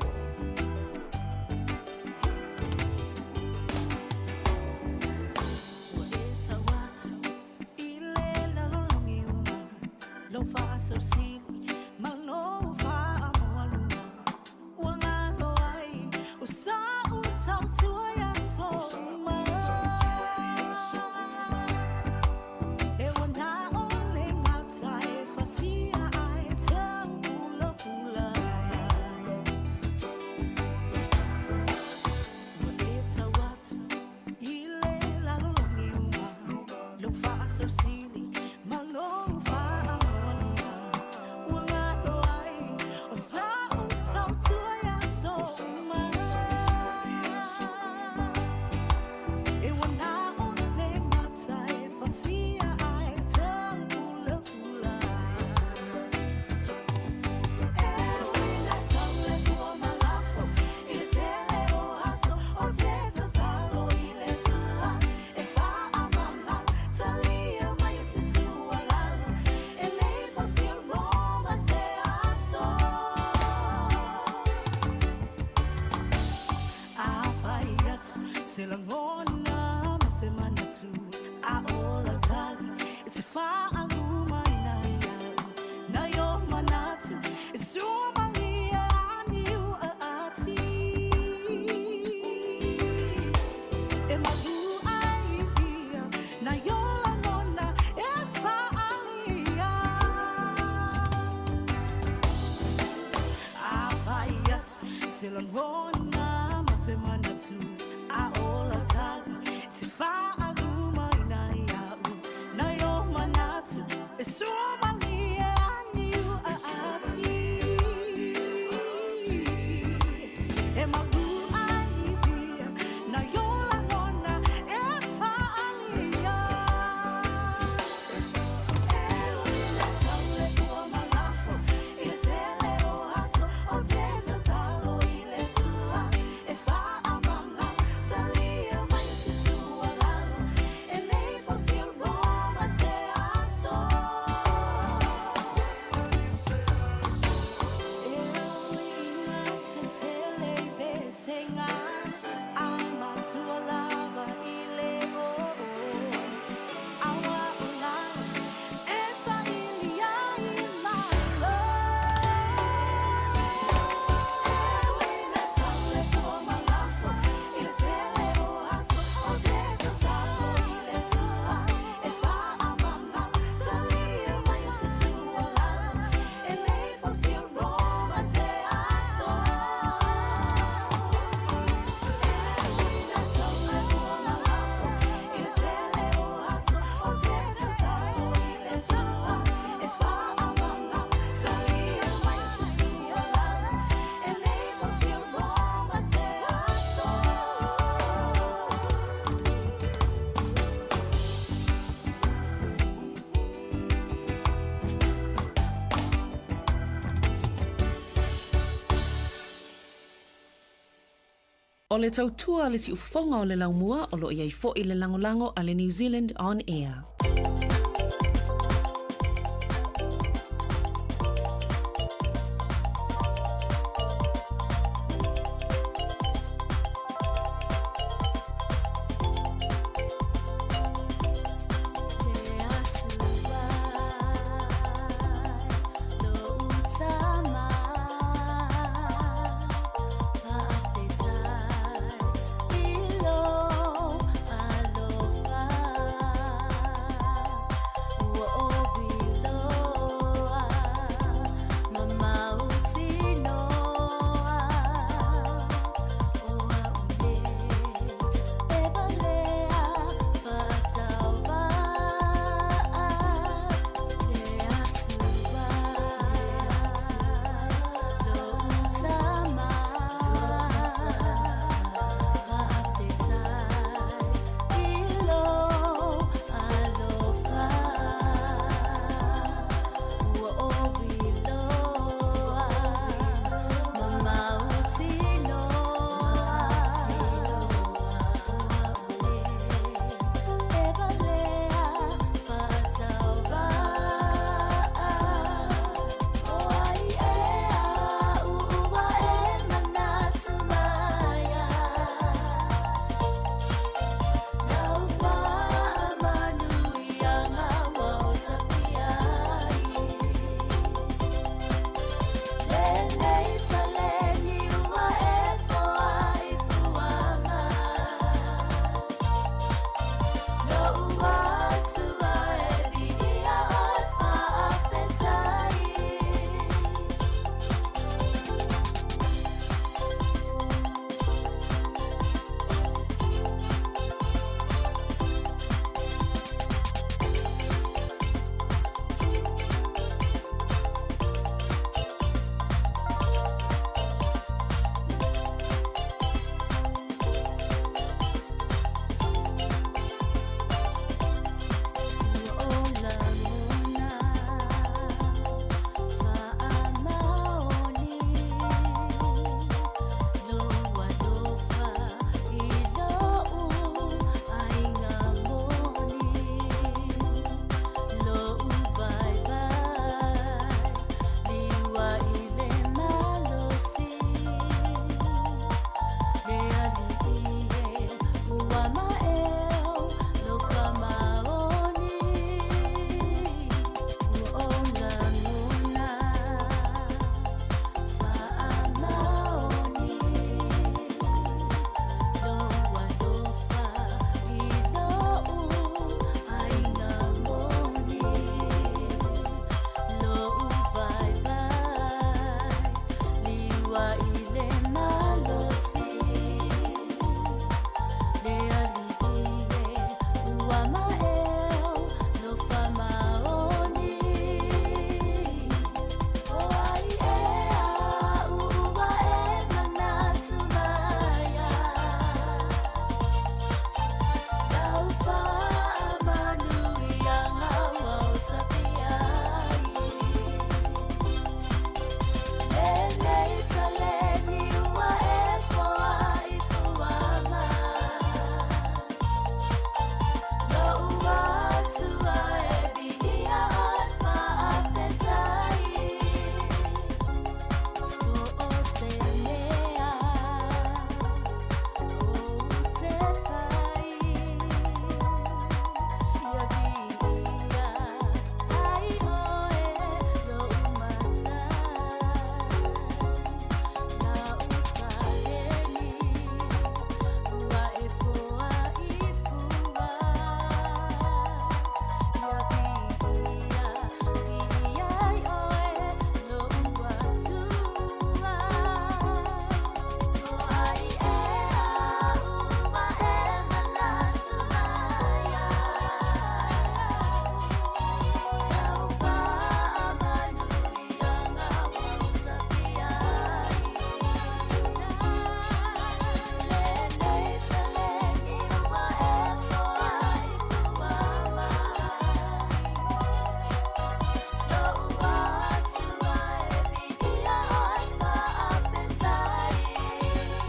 O le tautua a le siufofoga o le laumua o lo o i ai foi le lagolago a le New Zealand On Air.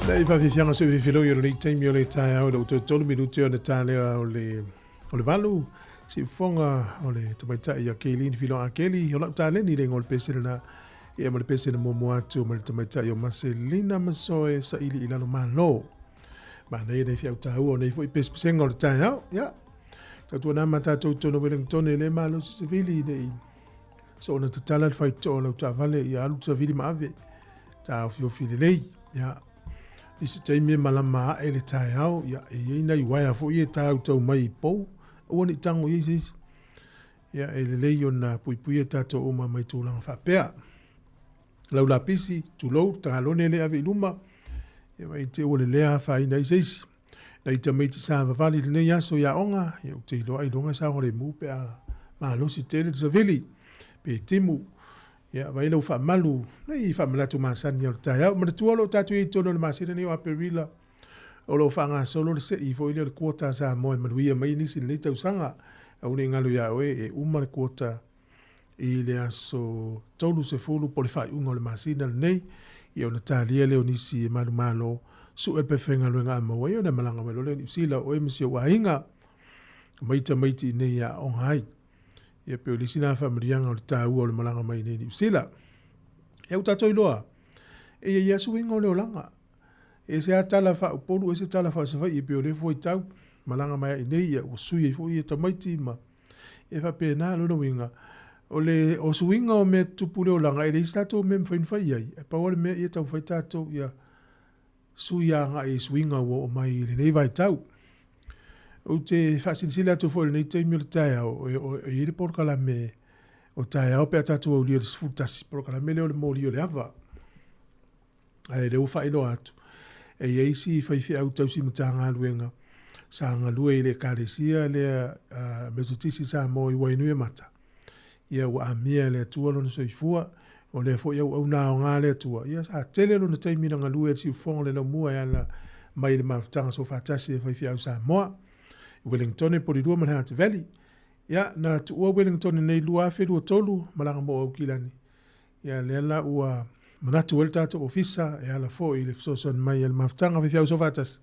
Nei whawhiwhianga se whiwhilo i o lenei taimi o le taeao i lou toe tolu minute o le tālea o le, o le valu. Si ufonga o le tamaitai ia Kaylene Filo Akeli, o lau taleni le ingoa o le pese lena. Ia ma le pese na muamua atu ma le tamaitai o Maselina Masoe saili i lalo malo. Manaia nei fiau tāua o nei foi pesepesega o le taeao. Ia, tautuana ma tātou tonu Wellington e le malo se savili nei. So ona tatala le faitoa o lau taavale ia alu savili ma ave. Taofiofi lelei. Ia, i se taimi e malama ae le taeao, ia, e i ai nai uaea foi e tāutau mai i pou, aua ne i tango i ai se isi. Ia, e lelei ona puipuia tatou uma mai tulaga faapea. Lau lapisi, tulou, tagalone le ave i luma, ia vai te ua lelea afaina ai se isi. Nai tamaiti sa vavali i lenei aso i aoga, ia ou te iloa ailoga saogalemu pe a malosi tele le savili, pe timu. Ia, vaai lau faamalu, nei faamanatu masani o le taeao. Manatua o lo o tatou i ai i totonu o le masina nei o Aperila, o lo o faagasolo le sei foi lea o le quota a Samoa e manuia mai nisi i lenei tausaga. Aua ne i galo ia oe e uma le quota i le aso 30 po o le faaiuga o le masina lenei, ia ona talia lea o nisi e manumalo sue le pefaigaluega a maua ai ona malaga mai loa lea i Niu Sila o oe ma si ou aiga mai tamaiti i nei e aooga ai. Ia pei o le isi lena faamanuiaga o le taua o le malaga mai i nei i Niu Sila. Ia ua tatou iloa, e i ai lava suiga o le olaga. E ese lava tala faa-Upolu, ese tala faa-Savaii, e pei o lea foi tau malaga mai ai i nei, ia ua sui ai foi ia tamaiti ma e faapena lona uiga. O le o suiga o mea tutupu i le olaga, e leai se tatou mea e mafai ona fai i ai. E pau lava le mea ia taumafai tatou ia sui agai i suiga ua oo mai i lenei vaitau. Ou te faasilasila atu foi i lenei taimi o le taeao, e i ai le polokalame o taeao pe a tatou aulia i le 11, polokalame lea o le moli o le ava. Ae lea ua faailoa atu, e i ai si faifeau tausi Matagaluega sa galue i le Ekalesia lea Metotisi Samoa i Wainuiomata, ia ua amia e le Atua lona soifua, o lea foi auauna aoga a le Atua, ia sa tele lona taimi na galue ai le siufofoga o le laumua e ala mai i le mafutaga soofaatasi a faifeau Samoa i Wellingtone, Porirua ma le Hutt Valley. Ia, na tuua Wellingtone nei 2023, malaga mo Aukilani. Ia, lea la ua manatu ai le tatou ofisa e ala foi i le fesoasoani mai a le mafutaga faifeau soofaatasi.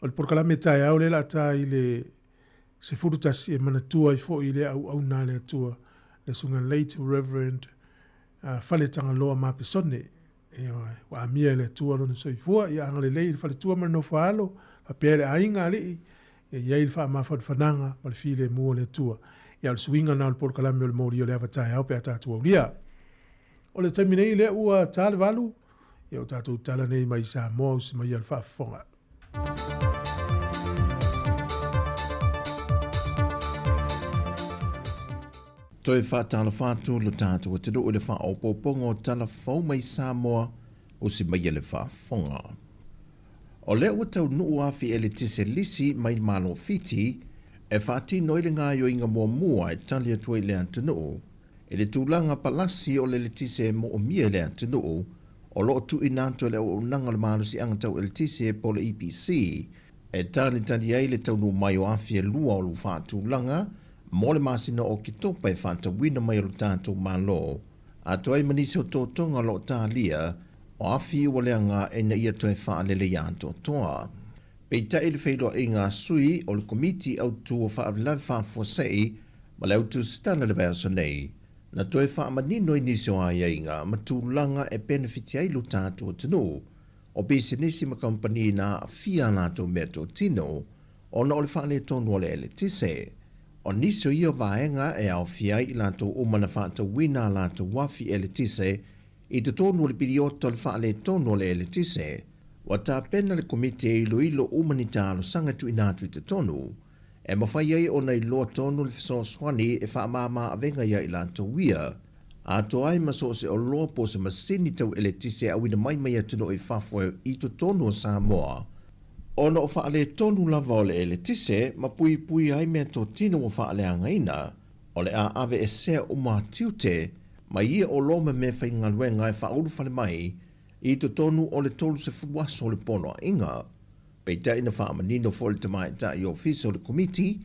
O le polokalame taeao lea o le a ta i le 11 e manatua ai foi i le auauna a le Atua, le Susuga Late Reverend Faletagaloa Mapesone. Ioe, ua amia e le Atua lona soifua, ia agalelei i le faletua ma le nofoaalo, faapea le aiga alii, ia i ai le faamafanafanaga ma le filemu o le Atua. Ia o le suiga lena o le polokalame o le moli o le ava taeao pe a tatou aulia. O le taimi nei lea ua ta le valu, ia o tatou tala nei mai Samoa usi mai a le faafofoga. Toe faatalofa atu lo tatou atunuu i le faaopoopoga o tala fou mai Samoa usi mai e le faafofoga. O lea ua taunuu afi eletise lisi mai le Malo Fiti e faatino ai le gaoioiga muamua e tali atu ai le atunuu i le tulaga palasi o le eletise e moomia e le atunuu o lo o tuuina atu e le Auaunaga o le Malosiaga Tau Eletise po o le EPC e talitali ai le taunuu mai o afi e lua o lo faatulaga mo le masina o Oketopa e faatauina mai e lo tatou Malo atoa ai ma nisi o totoga o lo o talia o afi ua leaga ina ia toe faalelei atoatoa. Peitai le feiloaiga a sui o le Komiti Autu o Faalavelave Faafuasei ma le Autusitala i le vaiaso nei, na toe faamanino ai nisi o aiaiga ma tulaga e penefiti ai lo tatou atunuu, o pisinisi ma kamupani na aafia a latou meatotino ona o le faaletonu o le eletise. O nisi o ia vaega e aofia ai i latou uma na faatauina a latou afi eletise i totonu o le piliota o le faaletonu o le eletise, ua tapena le Komiti e iloilo uma ni talosaga e tuuina atu i totonu, e mafai ai ona iloa tonu le fesoasoani e faamāmā avega iā i latou ia, atoa ai ma so o se oloa po o se masini tau eletise e auina mai mai atunuu i fafo i totonu o Samoa, ona o faaletonu lava o le eletise ma puipui ai meatotino ua faaleagaina. O le a aveesea uma tiute mai ia oloa ma meafaigaluega e faaulufale mai i totonu o le 30 aso o le Poloaiga. Peitai na faamanino foi le Tamaitai Ofisa o le Komiti,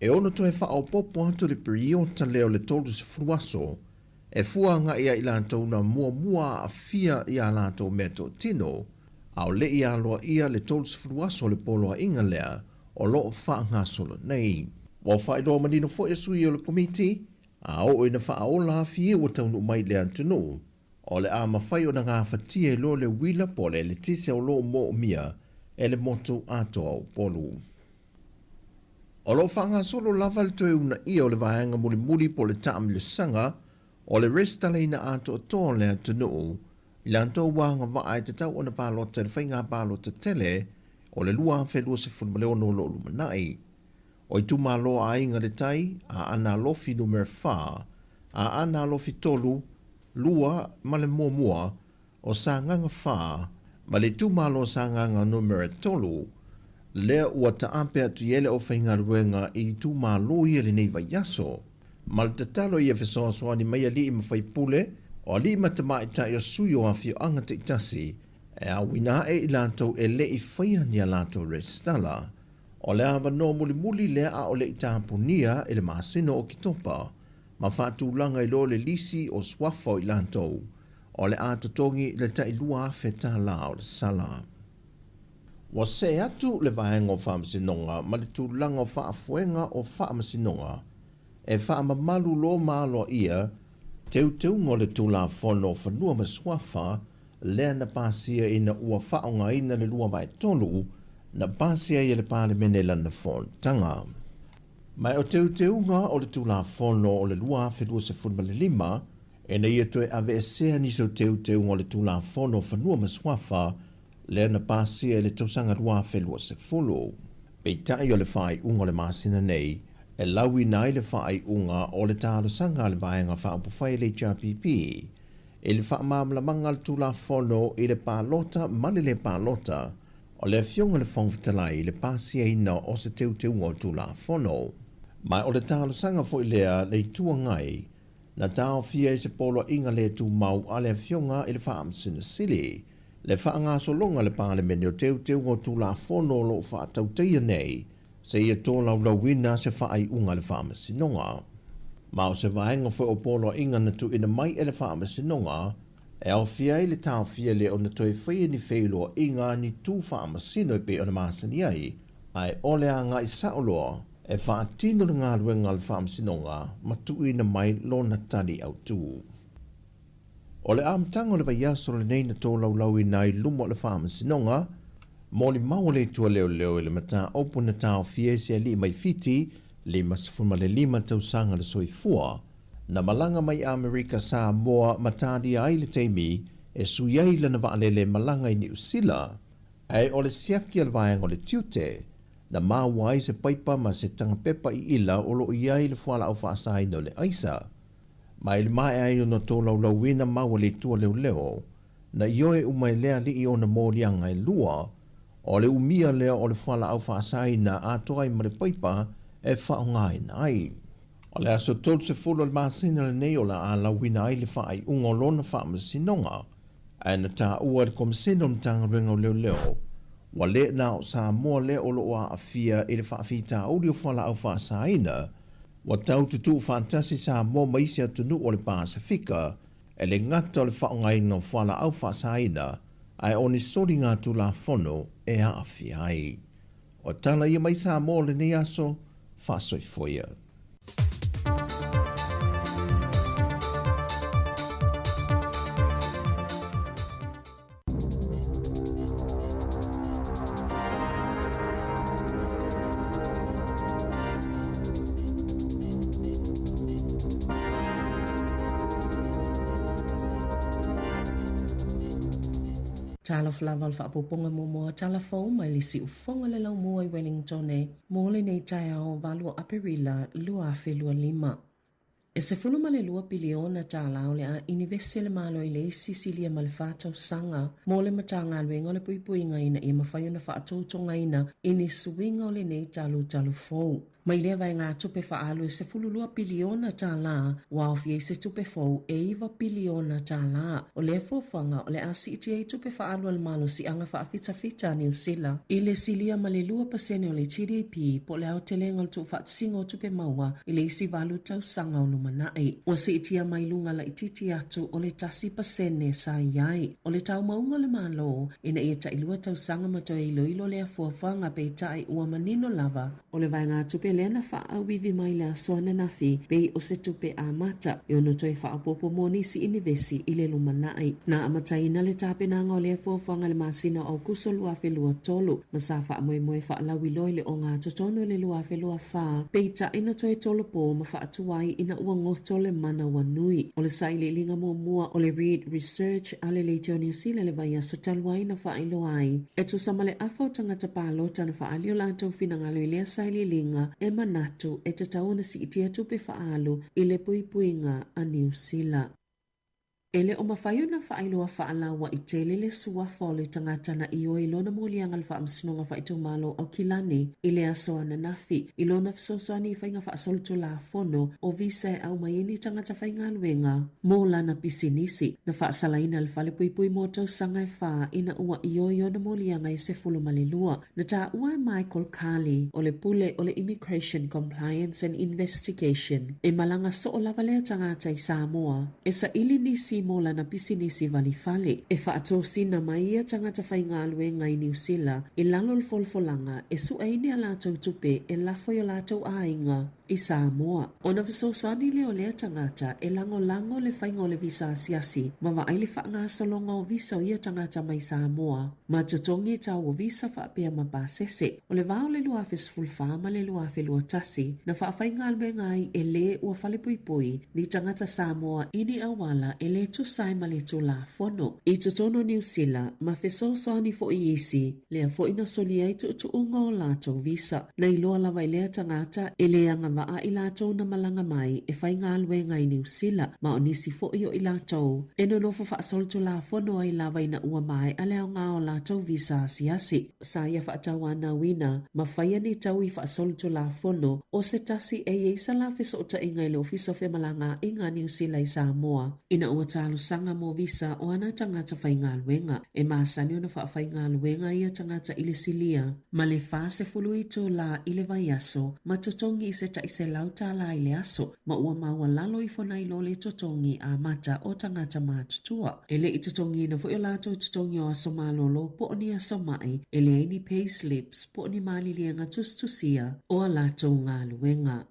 e ono toe faaopoopo atu le piriota lea o le 30 aso e fua agai ia i latou na muamua aafia i a latou meatotino. A o le i aloaia le 30 aso o le poloaiga lea o lo o faagasolo nei. Ua faailoa manino foi e sui o le Komiti, a oo ina faaola afi ua taunuu mai i le atunuu, o le a mafai ona gafatia i loa le uila po o le eletise o lo o moomia e le motu atoa o Upolu. O lo o faagasolo lava le toe uunaia o le vaega mulimuli po o le taamilosaga o le resitalaina atoatoa o le atunuu i latou ua agavaa e tatau ona palota i le faiga palota tele o le 2026 o lo o lumanai. O itumalo a Aiga le Tai, Aana Alofi Numera 4, Aana Alofi 3, 2 ma le muamua, o Sagaga 4 ma le itumalo o Sagaga Numera 3, lea ua taape atu i ai le aufaigaluega i itumalo ia i lenei vaiaso. Ma le tatalo ia fesoasoani mai alii ma faipule, o alii ma tamaitai o sui o afioaga taitasi e auina ae i latou e le i faia ni a latou resitala. O le avanoa mulimuli lea a o le i tapunia i le masina o Oketopa ma faatulaga i loa le lisi o suafa o i latou o le a totogi le tai $2,000 o le sala. Ua see atu le Vaega o Faamasinoga ma le tulaga o faafoega o faamasinoga e faamamalu loa ma aloaia teuteuga o le Tulafono o Fanua ma Suafa lea na pasia ina ua faaaogaina le 2/3 na pasia ai e le Palemene lana fonotaga. Ma o teuteuga o le Tulafono o le 2025 ina ia toe aveesea nisi o teuteuga o le Tulafono o Fanua ma Suafa lea na pasia i le tausaga 2020. Peitai o le faaiuga o le masina nei e lauina ai le faaiuga o le talosaga a le Vaega Faaupufai a le HRPP i le faamalamalamaga a le Tulafono i le palota ma le le palota o le Afioga i le Fofoga Fetalai i le pasiaina o se teuteuga o le Tulafono. Ma o le talosaga foi lea a le Itu Agai na taofia ai se poloaiga le tumau a le Afioga i le Faamasino Sili le faagasologa a le Palemene o teuteuga o Tulafono o lo o faatautaia nei seia tolaulauina se faaiuga a le Faamasinoga. Ma o se vaega foi o poloaiga na tuuina mai e le Faamasinoga e aofia ai le taofia lea ona toe faia ni feiloaiga ni tu faamasino e pei ona masani ai, ae o le agai sao loa e faatino le galuega a le Faamasinoga ma tuuina mai lona tali autu. O le amataga o le vaiaso lenei na tolaulauina ai luma o le Faamasinoga, molimau a le Atua Leoleo i le mataupu na taofia ai se alii mai Fiti, 55 tausaga le soifua, na malaga mai Amerika Samoa ma talia ai le taimi e sui ai lana vaalele malaga i Niu Sila, ae o le siaki a le vaega o le tiute, na maua ai se paipa ma se tagapepa i ila o lo o i ai le fualaau faasaina o le aisa. Ma i le maea ai ona tolaulauina maua le Atua leoleo, na ioe uma e le alii ona moliaga e lua, o le umia lea o le fualaau faasaina atoa ai ma le paipa e faaaogaina ai. O le aso 30 o le masina lenei o le a lauina ai le faaiuga o lona faamasinoga, ae na taua e le Komesina o Matagaluega o Leoleo, ua le na o Samoa lea o lo o aafia i le faafitauli o fualaau faasaina, ua tau tutuu faatasi Samoa ma isi atunuu o le Pasefika e le gata o le faaaogaina o fualaau faasaina, ae o ni soliga Tulafono e aafia ai. O tala ia mai Samoa o lenei aso, faasoifua ia. Talofa lava o le faaopoopoga muamua o tala fou mai le siufofoga le laumua i Wellingtone mo lenei taeao 8 o Aperila 2025. E $12 piliona tālā o le a inivesi e le Malo i le isi silia ma le fa tausaga mo le Matagaluega o le Puipuiga ina ia mafai ona faatoutogaina i ni suiga o lenei talutalu fou. Mai lea vaegatupe faaalu e $12 piliona tālā, ua aofia ai se tupe fou e $9 piliona tālā. O lea fuafuaga o le a siitia ai tupe faaalu a le malosiaga faafitafita a Niu Sila i le silia ma le 2% o le GDP po o le aotelega o le tuufaatasiga o tupe maua i le isi valu tausaga o lumanai. Ua siitia mai luga laitiiti atu o le 1% sa i ai. O le taumauga o le Malo ina ia tailua tausaga ma toe iloilo lea fuafuaga peitai ua manino lava O le vaegatupe lea na faaauivi mai le aso ananafi pei o se tupe amata e ono toe faaopoopo mo nisi inivesi i le lumanai. Na amataina le tapenaga o lea fuafuaga i le masina o Aokuso 2023 ma sa faamoemoe faalauiloa i le ogatotonu i le 2024, peitai na toe tolopo ma faatuai ina ua goto le mana ua nui. O le sailiiliga muamua o le Reid Research a le Leitio Niu Sila i le vaiaso talu ai na faailoa ai e tusa ma le afa o tagata palota na faaali o latou finagalo i lea sailiiliga e manatu e tatau ona siitia tupe faaalu i le puipuiga a Niu Sila. E le o mafai ona faailoa faalaua'i tele le suafa o le tagata na ioe i lona moliaga i le Faamasinoga Faaitumalo o Aukilani i le aso ananafi i lona fesoasoani i faiga faasolitulafono o visa e aumai ai ni tagata faigaluega mo lana pisinisi. Na faasalaina le falepuipui mo tausaga e fa ina ua ioe ona moliaga e 12. Na taua e Michael Carley o le pule o le Immigration Compliance and Investigation e malaga soo lava lea tagata i Samoa e saili nisi mo lana pisinisi valifale. E faatosina mai ia tagata faigaluega i Niu Sila i lalo o le folafolaga e sueina a latou tupe e lafo i o latou aiga i Samoa. Ona fesoasoani lea o lea tagata e lagolago le faiga o le visa asiasi ma vaai le faagasologa o visa o ia tagata mai Samoa ma totogi tau o visa faapea ma pasese. O le va o le 2014 ma le 2021 na faafaigaluega ai e le ua falepuipui ni tagata Samoa i ni auala e le tusa ai ma le Tulafono i totonu o Niu Sila ma fesoasoani foi i isi lea foi na solia ai tuutuuga o latou visa. Na iloa lava i lea tagata e le agavaa i latou na malaga mai e faigaluega i Niu Sila, ma o nisi foi o i latou e nonofo faasolitulafono ai lava ina ua maea le aoga o latou visa asiasi. Sa ia faatauanauina ma faia ni taui faasolitulafono o se tasi e i ai sa la fesootaiga i le Ofisa o Femalagaaiga a Niu Sila i Samoa ina ua talosaga mo visa o ana tagata faigaluega. E masani ona faafaigaluega ia tagata i le silia ma le 40 itulā i le vaiaso ma totogi i se tai $100 i le aso, ma ua maualalo ifo nai lo le totogi amata o tagata matutua. E le i totogiina foi o latou totogi o aso malolo po o ni aso maʻi, e leai ni pay slips po o ni maliliega tusitusia o a latou galuega.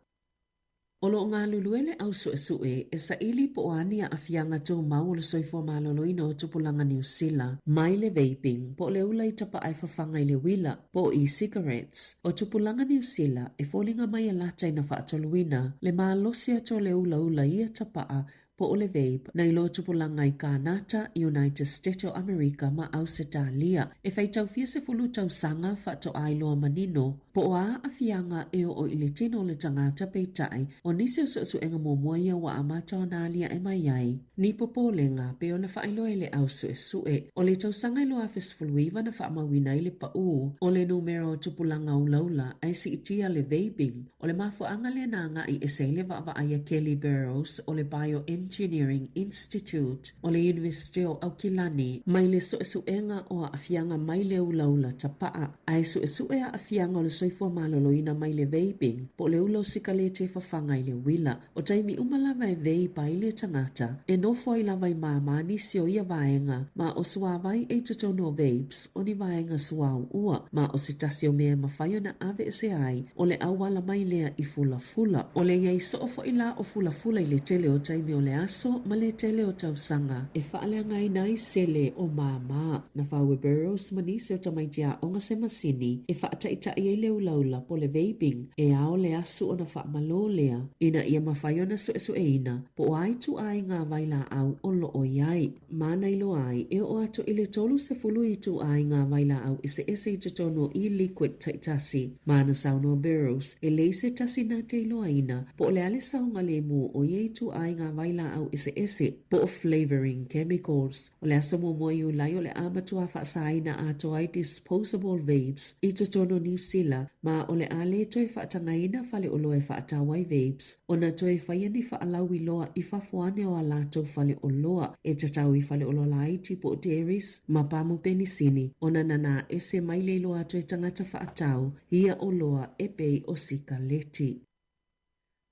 O lo o galulue le au suesue e saili po o a ni aafiaga tumau o le soifua maloloina o tupulaga Niu Sila mai le vaping po o le ula i tapaa e fafaga i le uila po o e-cigarettes. O tupulaga Niu Sila e foliga mai e lata ina faatoluina le malosi atu o le ulaula i ia tapaa po o le vape nai lo tupulaga i Kānata, United State o Amerika ma Ausetalia. E faitau fia sefulu tausaga faatoa iloa manino po o a aafiaga e oo i le tino o le tagata peitai o nisi o suesuega muamua ia ua amata ona aliae mai ai ni popolega pei ona faailoa e le au suesue. O le tausaga e 2019 na faamauina ai le paū o le numera o tupulaga ulaula ae siitia le vaping. O le mafuaaga lea na agai ese ai le vaavaai a Kelly Burrows o le Bioengineering Institute o le Iunivesite o Aukilani mai le suesuega o aafiaga mai le ulaula tapaa, ae suesue aafiaga o le soifua maloloina mai le vaping po o le ula o sikaleti e fafaga i le uila. O taimi uma lava e vape ai le tagata, e nofo ai lava i māmā nisi o ia vaega ma o suāwai e i totonu o vapes o ni vaega suao ua, ma o se tasi o mea e mafai ona aveese ai o le auala mai lea i fulafula. O le iai soo foi la o fulafula i le tele o taimi o le aso ma le tele o tausaga e faaleagaina ai sele o māmā. Na fau e Burrows ma nisi o tamaiti aoga se masini e faataitai ai le ulaula po le vaping e ao le asu ona faamalō lea ina ia mafai ona suesueina po o a ituaiga vailaau o loo i ai. Ma na iloa ai, e oo atu i le 30 ituaiga vailaau eseese i totonu o e-liquid taitasi. Ma na saunoa Burrows, e leai se tasi na te iloaina po o le a le saogalemu o ia ituaiga vailaau eseese po o flavouring chemicals. O le aso muamua Iulai o le a matua faasaina atoa ai disposable vapes i totonu o Niu Sila. ma o le a le toe faatagaina faleoloa e faatau ai vapes ona toe faia ni faalauiloa i fafo ane o a latou faleoloa e tatau i faleoloa laiti po o dairies ma pamu penisini ona nanā ese mai le iloa atu e tagata faatau ia oloa e pei o sikaleti.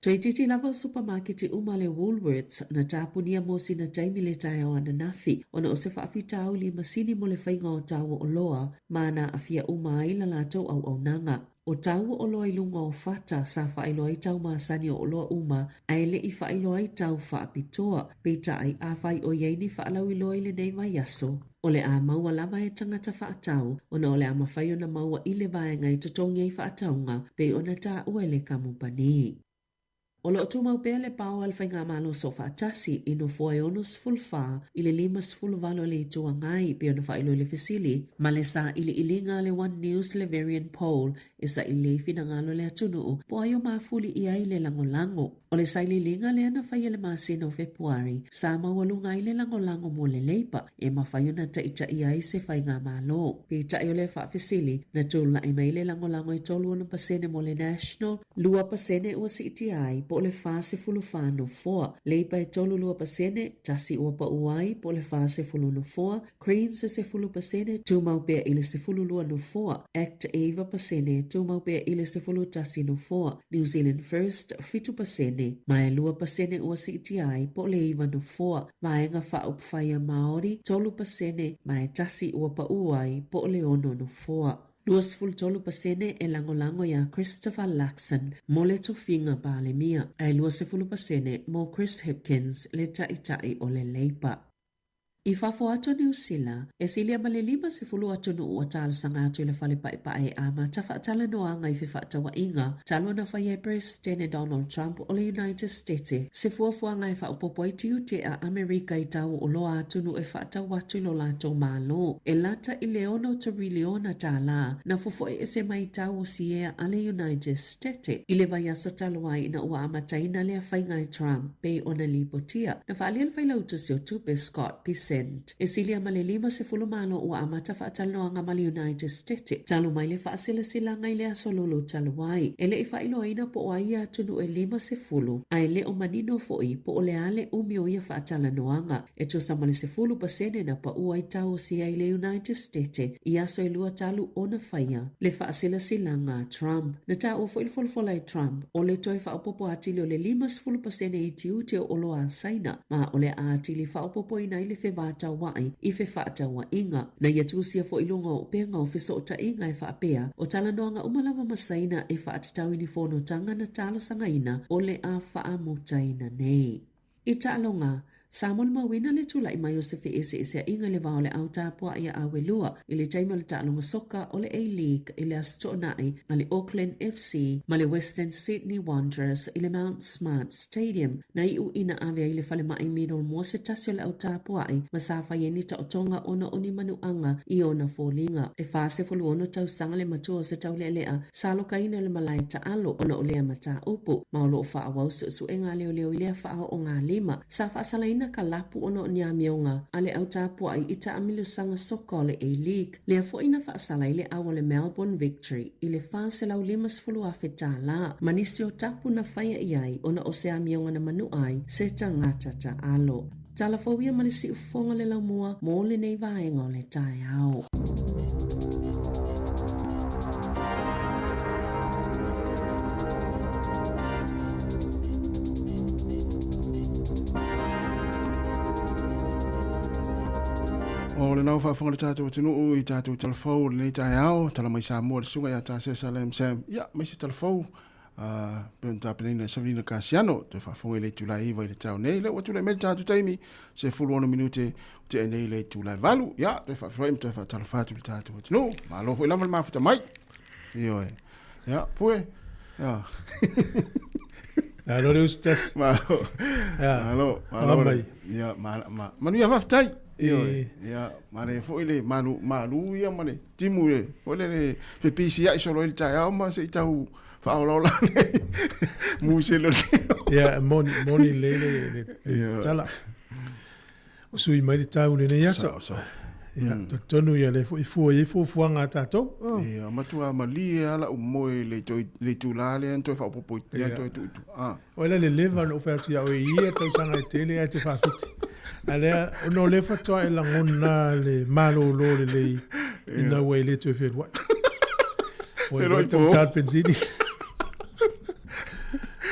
Toeitiiti lava o supamaketi uma a le Woolworths na tapunia mo sina taimi le taeao ananafi ona o se faafitauli masini mo le faiga o tau o oloa ma na aafia uma ai la latou auaunaga. O tau o oloa i luga o fata sa faailoa ai tau masani o oloa uma ae le i faailoa ai tau faapitoa. Peitai, afai o i ai ni faalauiloa i lenei vaiaso, O le a maua lava e tagata faatau ona o le a mafai ona maua i le vaega e totogi ai faatauga pei ona taua e le kamupani. O lo o tumau pea le pao a le Faigamalo Soofaatasi i nofoa e 64 i le 58 o le Itu Agai pei ona faailoa i le fesili ma le sailiiliga a le One News le Verian Poll e saili ai finagalo o le atunuu po o ai o mafuli i ai le lagolago. O le sailiiliga lea na faia i le masina o Fepuari, sa maualuga ai le lagolago mo le Leipa e mafai ona taitaia ai se faigamalo. Peitai o lea faafesili, na tulai mai le lagolago e 36% mo le National, 2% ua siitia ai po o le 44 nofoa, Leipa e 32%, tasi ua pau ai po o le 40 nofoa, Greens e 10%, tumau pea i le 12 nofoa, Act e 9%, tumau pea i le 11 nofoa, New Zealand First, 7%, ma e 2% ua siitia ai po o le 9 nofoa, Vaega Faaupufai a Māori, 3%, ma e tasi ua pau ai po o le 6 nofoa. 23% e lagolago iā Christopher Luxon mo le tofiga Palemia, ae 20% mo Chris Hipkins le Taitai o le Leipa. I fafo atu o Niu Sila, e silia ma le 50 atunuu ua talosaga atu i le Fale Paepae e amata faatalanoaga i fefaatauaiga talu ona faia e Peresetene Donald Trump o le United Stete se fuafuaga e faaopoopo ai tiute a Amerika i tau o oloa atunuu e faatau atu i lo latou Malo e lata i le ono teriliona tālā na fofoe ese mai i tau o siea a le United Stete i le vaiaso talu ai ina ua amataina lea faiga e Trump. Pei ona lipotia, na faaalia le Failautusi o Tupe Scott Bessent e silia ma le 50 malo ua amata faatalanoaga ma le United Stete talu mai le faasilasilaga i le aso lolo talu ai. E le i faailoaina po o ai ia atunuu e 50, a e le o manino foi po o le a le umi o ia faatalanoaga. E tusa ma le 10% na pau ai taosi ai le United Stete i aso e lua talu ona faia le faasilasilaga a Trump. Na taua foi le folafola e Trump o le toe faaopoopo atili o le 50% i tiute o oloa a Saina ma o le a atili faaopoopoina ai le fevataua'i i fefaatauaiga. Na ia tusia foi i luga o upega o fesootaiga e faapea, o talanoaga uma lava ma Saina e faatatau i ni fonotaga na talosagaina o le a faamutaina nei. I taaloga, sa molimauina le tulai mai o se feeseeseaiga i le va o le au tapuai a Awelua i le taimi o le taaloga soka o le A-League i le Aso Toonai a le Auckland FC ma le Western Sydney Wanderers i le Mount Smart Stadium. Na iu ina ave ai i le falemai Middlemore se tasi o le au tapuai ma sa fai ai ni taotoga ona o ni manuaga i ona foliga. E 46 tausaga le matua o se taulealea Sa alokaina le malae taalo ona o lea mataupu, ma o lo o faaauau suesuega a leoleo i lea faaoogalima. Sa faasalaina ka lapu ona o ni amioga a le au tapuai i taamilosaga soka o le A-League, lea foi na faasala ai le au a le Melbourne Victory i le $450,000 ma nisi o tapu na faia i ai ona o se amioga na manua ai se tagata taalo. Tala fou ia ma le siufofoga o le laumua mo lenei vaega o le taeao. O lena ua faafofoga le tatou atunuu i tatou tala fou o lenei taeao, tala mai Samoa le susuga ia Tasesa Lam Sam. Ia, mai se tala fou pei ona tapenaina e Savelina Kasiano, toe faafofoga i le itula e 9 i le taeao nei. Lea ua tulai mai le tatou taimi, 16 minute ua tea nei le itula e 8. Ia, toe faafeiloai ma toe faatalofa atu i le tatou atunuu. Malo foi lava le mafuta mai. Ioe. Ia, Pue. Ia. Malo le usitasi. Malo. Ia. Malo. Malo. Mai. Ia, ma, ma, manuia faafetai. Ioe. Ia, manaia foi le malu, malu ia ma le timu le, foi le, le fepisiai solo ai le taeao ma se i tau faaolaola nei mu se le Ia, moni, moni le, le, le, le tala. O sui mai le tau lenei aso. Sao, sao. Ia, talitonu ia lea foi e fua i ai fuafuaga a tatou. Oh. Ia, matua malie lava la'u moe i le toe le itulā lea na toe faaopoopo i lea toe tuu i tua. Ah. O le leleva na ou fai atu ia oe i ia tausaga e tele ae te faafiti. A lea, ona o lea faatoa e lagona le malolo lelei ina ua e le toe feluai. Ua iloa taugata le penisini.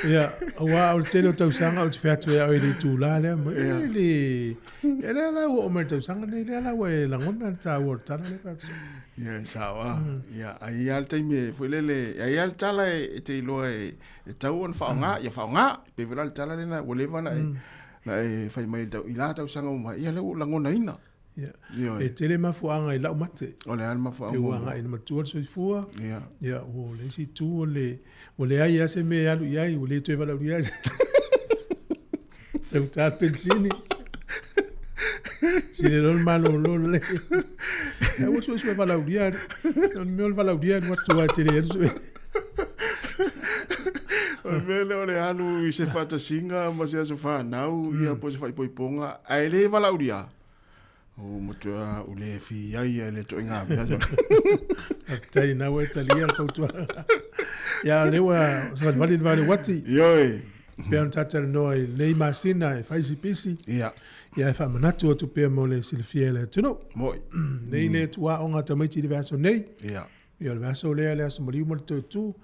Ia, aua o le tele o tausaga ou te fai atu ia oe i le itulā lea, e le, Ia lea la ua oo mai le tausaga nei, lea la ua e lagona le taua o le tala lea fai atu. Ia, e sao lava. Ia, ae i ai lava le taimi e, foi lele, e i ai lava le tala e te iloa e tatau ona faaaoga, ia faaaoga. E pei foi la o le tala lena ua leva ona e, na e fai mai i la tausaga ua maea, ia lea ua ou lagonaina. Ia. Ioe. E tele mafuaaga i lau mate. O le a le mafuaaga E ua agai ina matua le soifua. Ia. Ia, o le isi itu o le, ua leai lava se mea e alu i ai, ua le toe valaaulia ai. Taugata le penisini. Sili loa le malolo lelei. Ae ua suesue valaaulia. O le mea o le valaaulia e alu atu lava e te le alu sue. O le mea lea o le alu i se faatasiga ma se aso fanau, ia po o se faaipoipoga, ae le valaaulia. O matua u le fi ai e le toʻiga mea. Faafetai na ua e talia le fautuaga. Ia o lea ua savalivali le vale uati. Ioe. Pea ona tatalanoa i lenei masina e fai si pisi. Ia. Ia e faamanatu atu pea mo le silafia e le atunuu. Moi. Nei le tuaoga a tamaiti i le vaiaso nei. Ia. Ia o le vaiaso lea le aso maliu ma le toetu.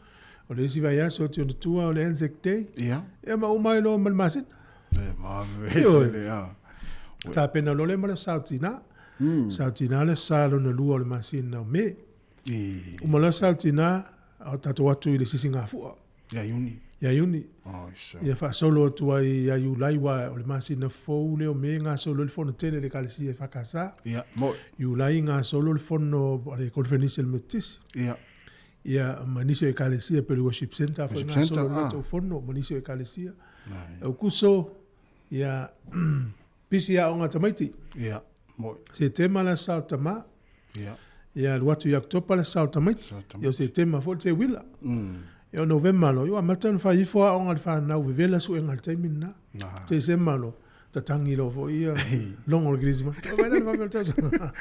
O le isi vaiaso atu i ona tua o le Anzac Day. Ia. Ia ma uma ai loa ma le masina. E vave tele a. Tapena loa lea ma le sa o tina. Sa o tina le sa lona lua o le masina o Me. Uma loa sa o tina, o tatou atu i le sisigafua. Ia Iuni. Ia Iuni. Oh, isa. Ia faasolo atu ai ia Iulai aua o le masina fou lea o Me gasolo ai le fono tele a le Ekalesia EFKS. Ia, mo'i. Iulai gasolo le fono a le Koneferenisi a le Metotisi. Ia. Ia, ma nisi o Ekalesia pei o le Worship Centre foi gasolo le latou fono ma nisi o Ekalesia. Aukuso, ia, pisi aoga a tamaiti. Ia, mo'i. Setema le aso sa o tama. Ia. Ia, alu atu i Oketopa le aso sa o tamaiti. Ia, o Setema foi le teuila. Ia, o Novema loa, ia ua amata ona fai ifo aoga a le fanau, vevela suega i le taimi lena. Tesema loa, tatangi loa foi ia logo o le Kerisimasi. Ua vaai la le vave o le tausaga.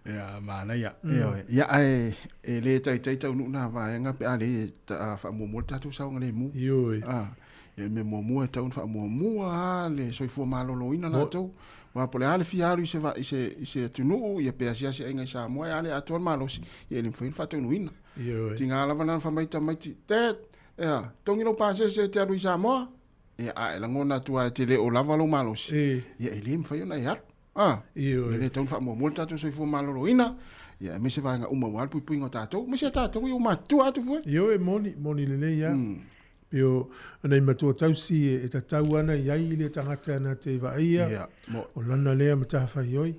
Ia, manaia. Ioe. Ia, ae e le taitai taunuu nā vaega pe a le faamuamua le tatou saogalemu. Ioe. Ah, ia le mea muamua e tatau ona faamuamua lava le soifua maloloina latou. Aua po o le a le fia alu i se, i se, i se atunuu, ia pe asiasi aiga i Samoa, e a le atoa le malosi, ia e le mafai ona faataunuuina. Ioe. Tiga lava na fai mai tamaiti, Dad, ea, togi lou pasese e te alu i Samoa. Ia, a e lagona atu lava e te le o lava lou malosi, ia e le mafai ona e alu. A, Ioe. e le tatau ona faamuamua le tatou soifua maloloina, ia aemaise vaega uma aua le puipuiga o tatou, aemaise a tatou ia ua matutua atu foi. Ioe, moni, moni lelei lava. Pei o nai matua tausi e tatau ana i ai le tagata na te vaaia, Ia, mo. o lana lea matafaioi.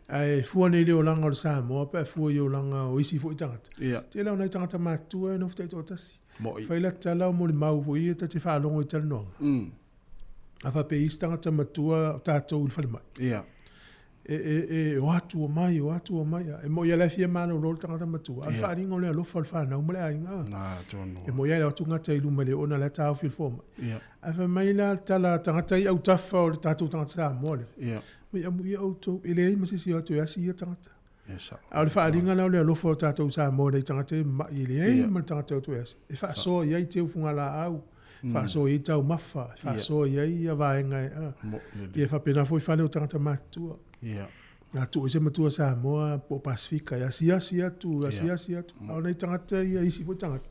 Ae fua nei i le olaga o le Samoa pe a fua i olaga o isi foi tagata. Ia. Tele o nai tagata matutua e nofo taitoatasi. Mo'i. Fai la tala o molimau foi ia ta te faalogo i talanoaga. A faapea isi tagata matua o tatou i le falemai. Ia. E, e, e o atu o mai, o atu o mai. E mo'i lava la e fia malolo le tagata matua. A o le faaaliga o le alofa o le fanau ma le aiga. Na, tonu. E mo'i lava e o atu gata i luma i le ona la e taofi e le fomai. Ia. Ae fai mai la le tala a tagata i autafa o le tatou tagata Samoa lea. Ia. Mai amuia outou, e leai ma se isi e o atu e asi ia tagata. Ia sao. A o le faaaliga la o le alofa o tatou Samoa i nai tagata e ma'i, e leai Ia. ma le tagata e o atu e asi. E faasoa i ai teufugalaau, faasoa i ai taumafa, e faasoa i ai ia vaega e, a. Mo'i lelei. Ia e faapena foi fale o tagata matutua. Ia. A tuu ai se matua Samoa po o Pasifika e asiasi atu, asiasi atu. A o nai tagata ia, isi foi tagata,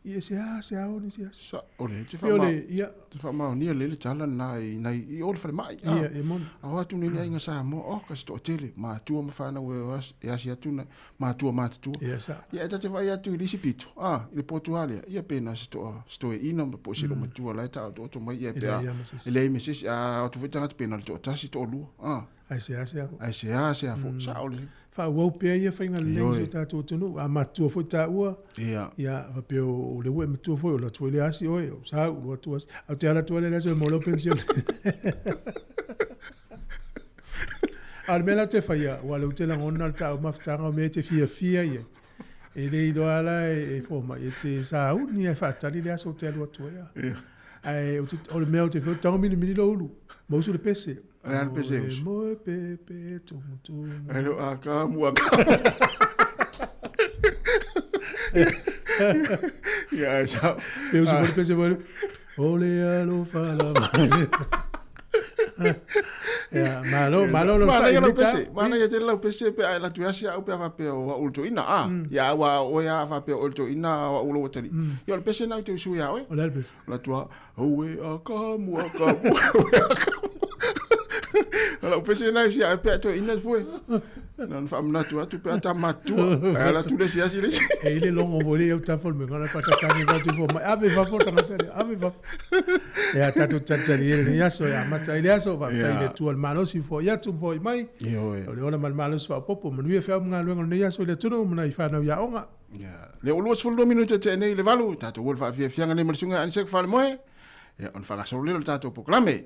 ia e seasea ona asiasi. Sa, o le, te Pei o whaama, le, ia. te whaamaonia le le tala nā i nei, i o le whalemai. Ah. Ia, e moni. A o atu nei le aiga Samoa, oh, ka se toatele, mātua ma whānau e, e asi atu na, mātua mātatua. Ia, sa. Ia, e ta te vaai atu i le isi pito, ah, i le potu lea, ia pena se toa, se toe ina, po o se lo matua la e ta o to mai, ia E pe a, leai lava ma se isi. e leai ma se isi, a o atu foi tagata pena le toatasi, toalua, ah. Ae seasea foi. Ae seasea foi, sao lelei. Faaauau pea ia faiga lelei i Ioe. si o tatou atunuu. A matutua foi taua, Ia. ia, faapea o lea ua e matua foi, o alu atu foi le asi oe, o sau, alu atu asi. Ae ou te ala atu ai le aso e maua lau penisione. A o le mea la ou te faia, aua o lea ou te lagona le taumafataga o mea e te fiafia i ai. E le iloa la e fomai e te sauni ae faatali le aso ou te alu atu ai. Ia. Ae ou te, o le mea ou te fia, tago milimili lou ulu, ma usu le pese. O le a le pese e usu? Moe pepe tumu tumu. Ae le o a ka mua ka. Ia, ae sao. Pe usu foi le pese foi le, o le alofa lava. Ia, malo, malo lou Manaia sa'i lau i lenei pese, taeao. manaia tele lau pese pe a e alu atu e asi au pe a faapea o au o le toeaina, a. Ia, aua o oe lava a faapea o oe le toeaina a o au lou atalii. Ia, o le pese lena ou te usu ia oe. O le a le pese? O le atu lava, Aue a ka mua ka mua, aue a ka mua. O lau pese lena e sia ai pe a toeaina fue. Na ona faamanatu atu pe a ta matutua. Ae ala atu le isi asi le isi. E i le logo foi le i autafa o le mea ngana whakatāne whatu fo mai. Ave fafo tagata lea, ave fafo. Ia tatou talitali ia lenei aso e amata ai le aso, faafetai i le Atua le malosi foai atu ma foai mai. Ioe. O le ola ma le malosi faaopoopo, manuia feau ma galuega o lenei aso i le atunuu ma nai fanau i aoga. Ia, lea ua 22 minute tea nei i le 8, tatou ua le faafiafiaga nei ma le susuga ia Aniseko Falemoe, ia ona faagasolo lea o le tatou polokalame.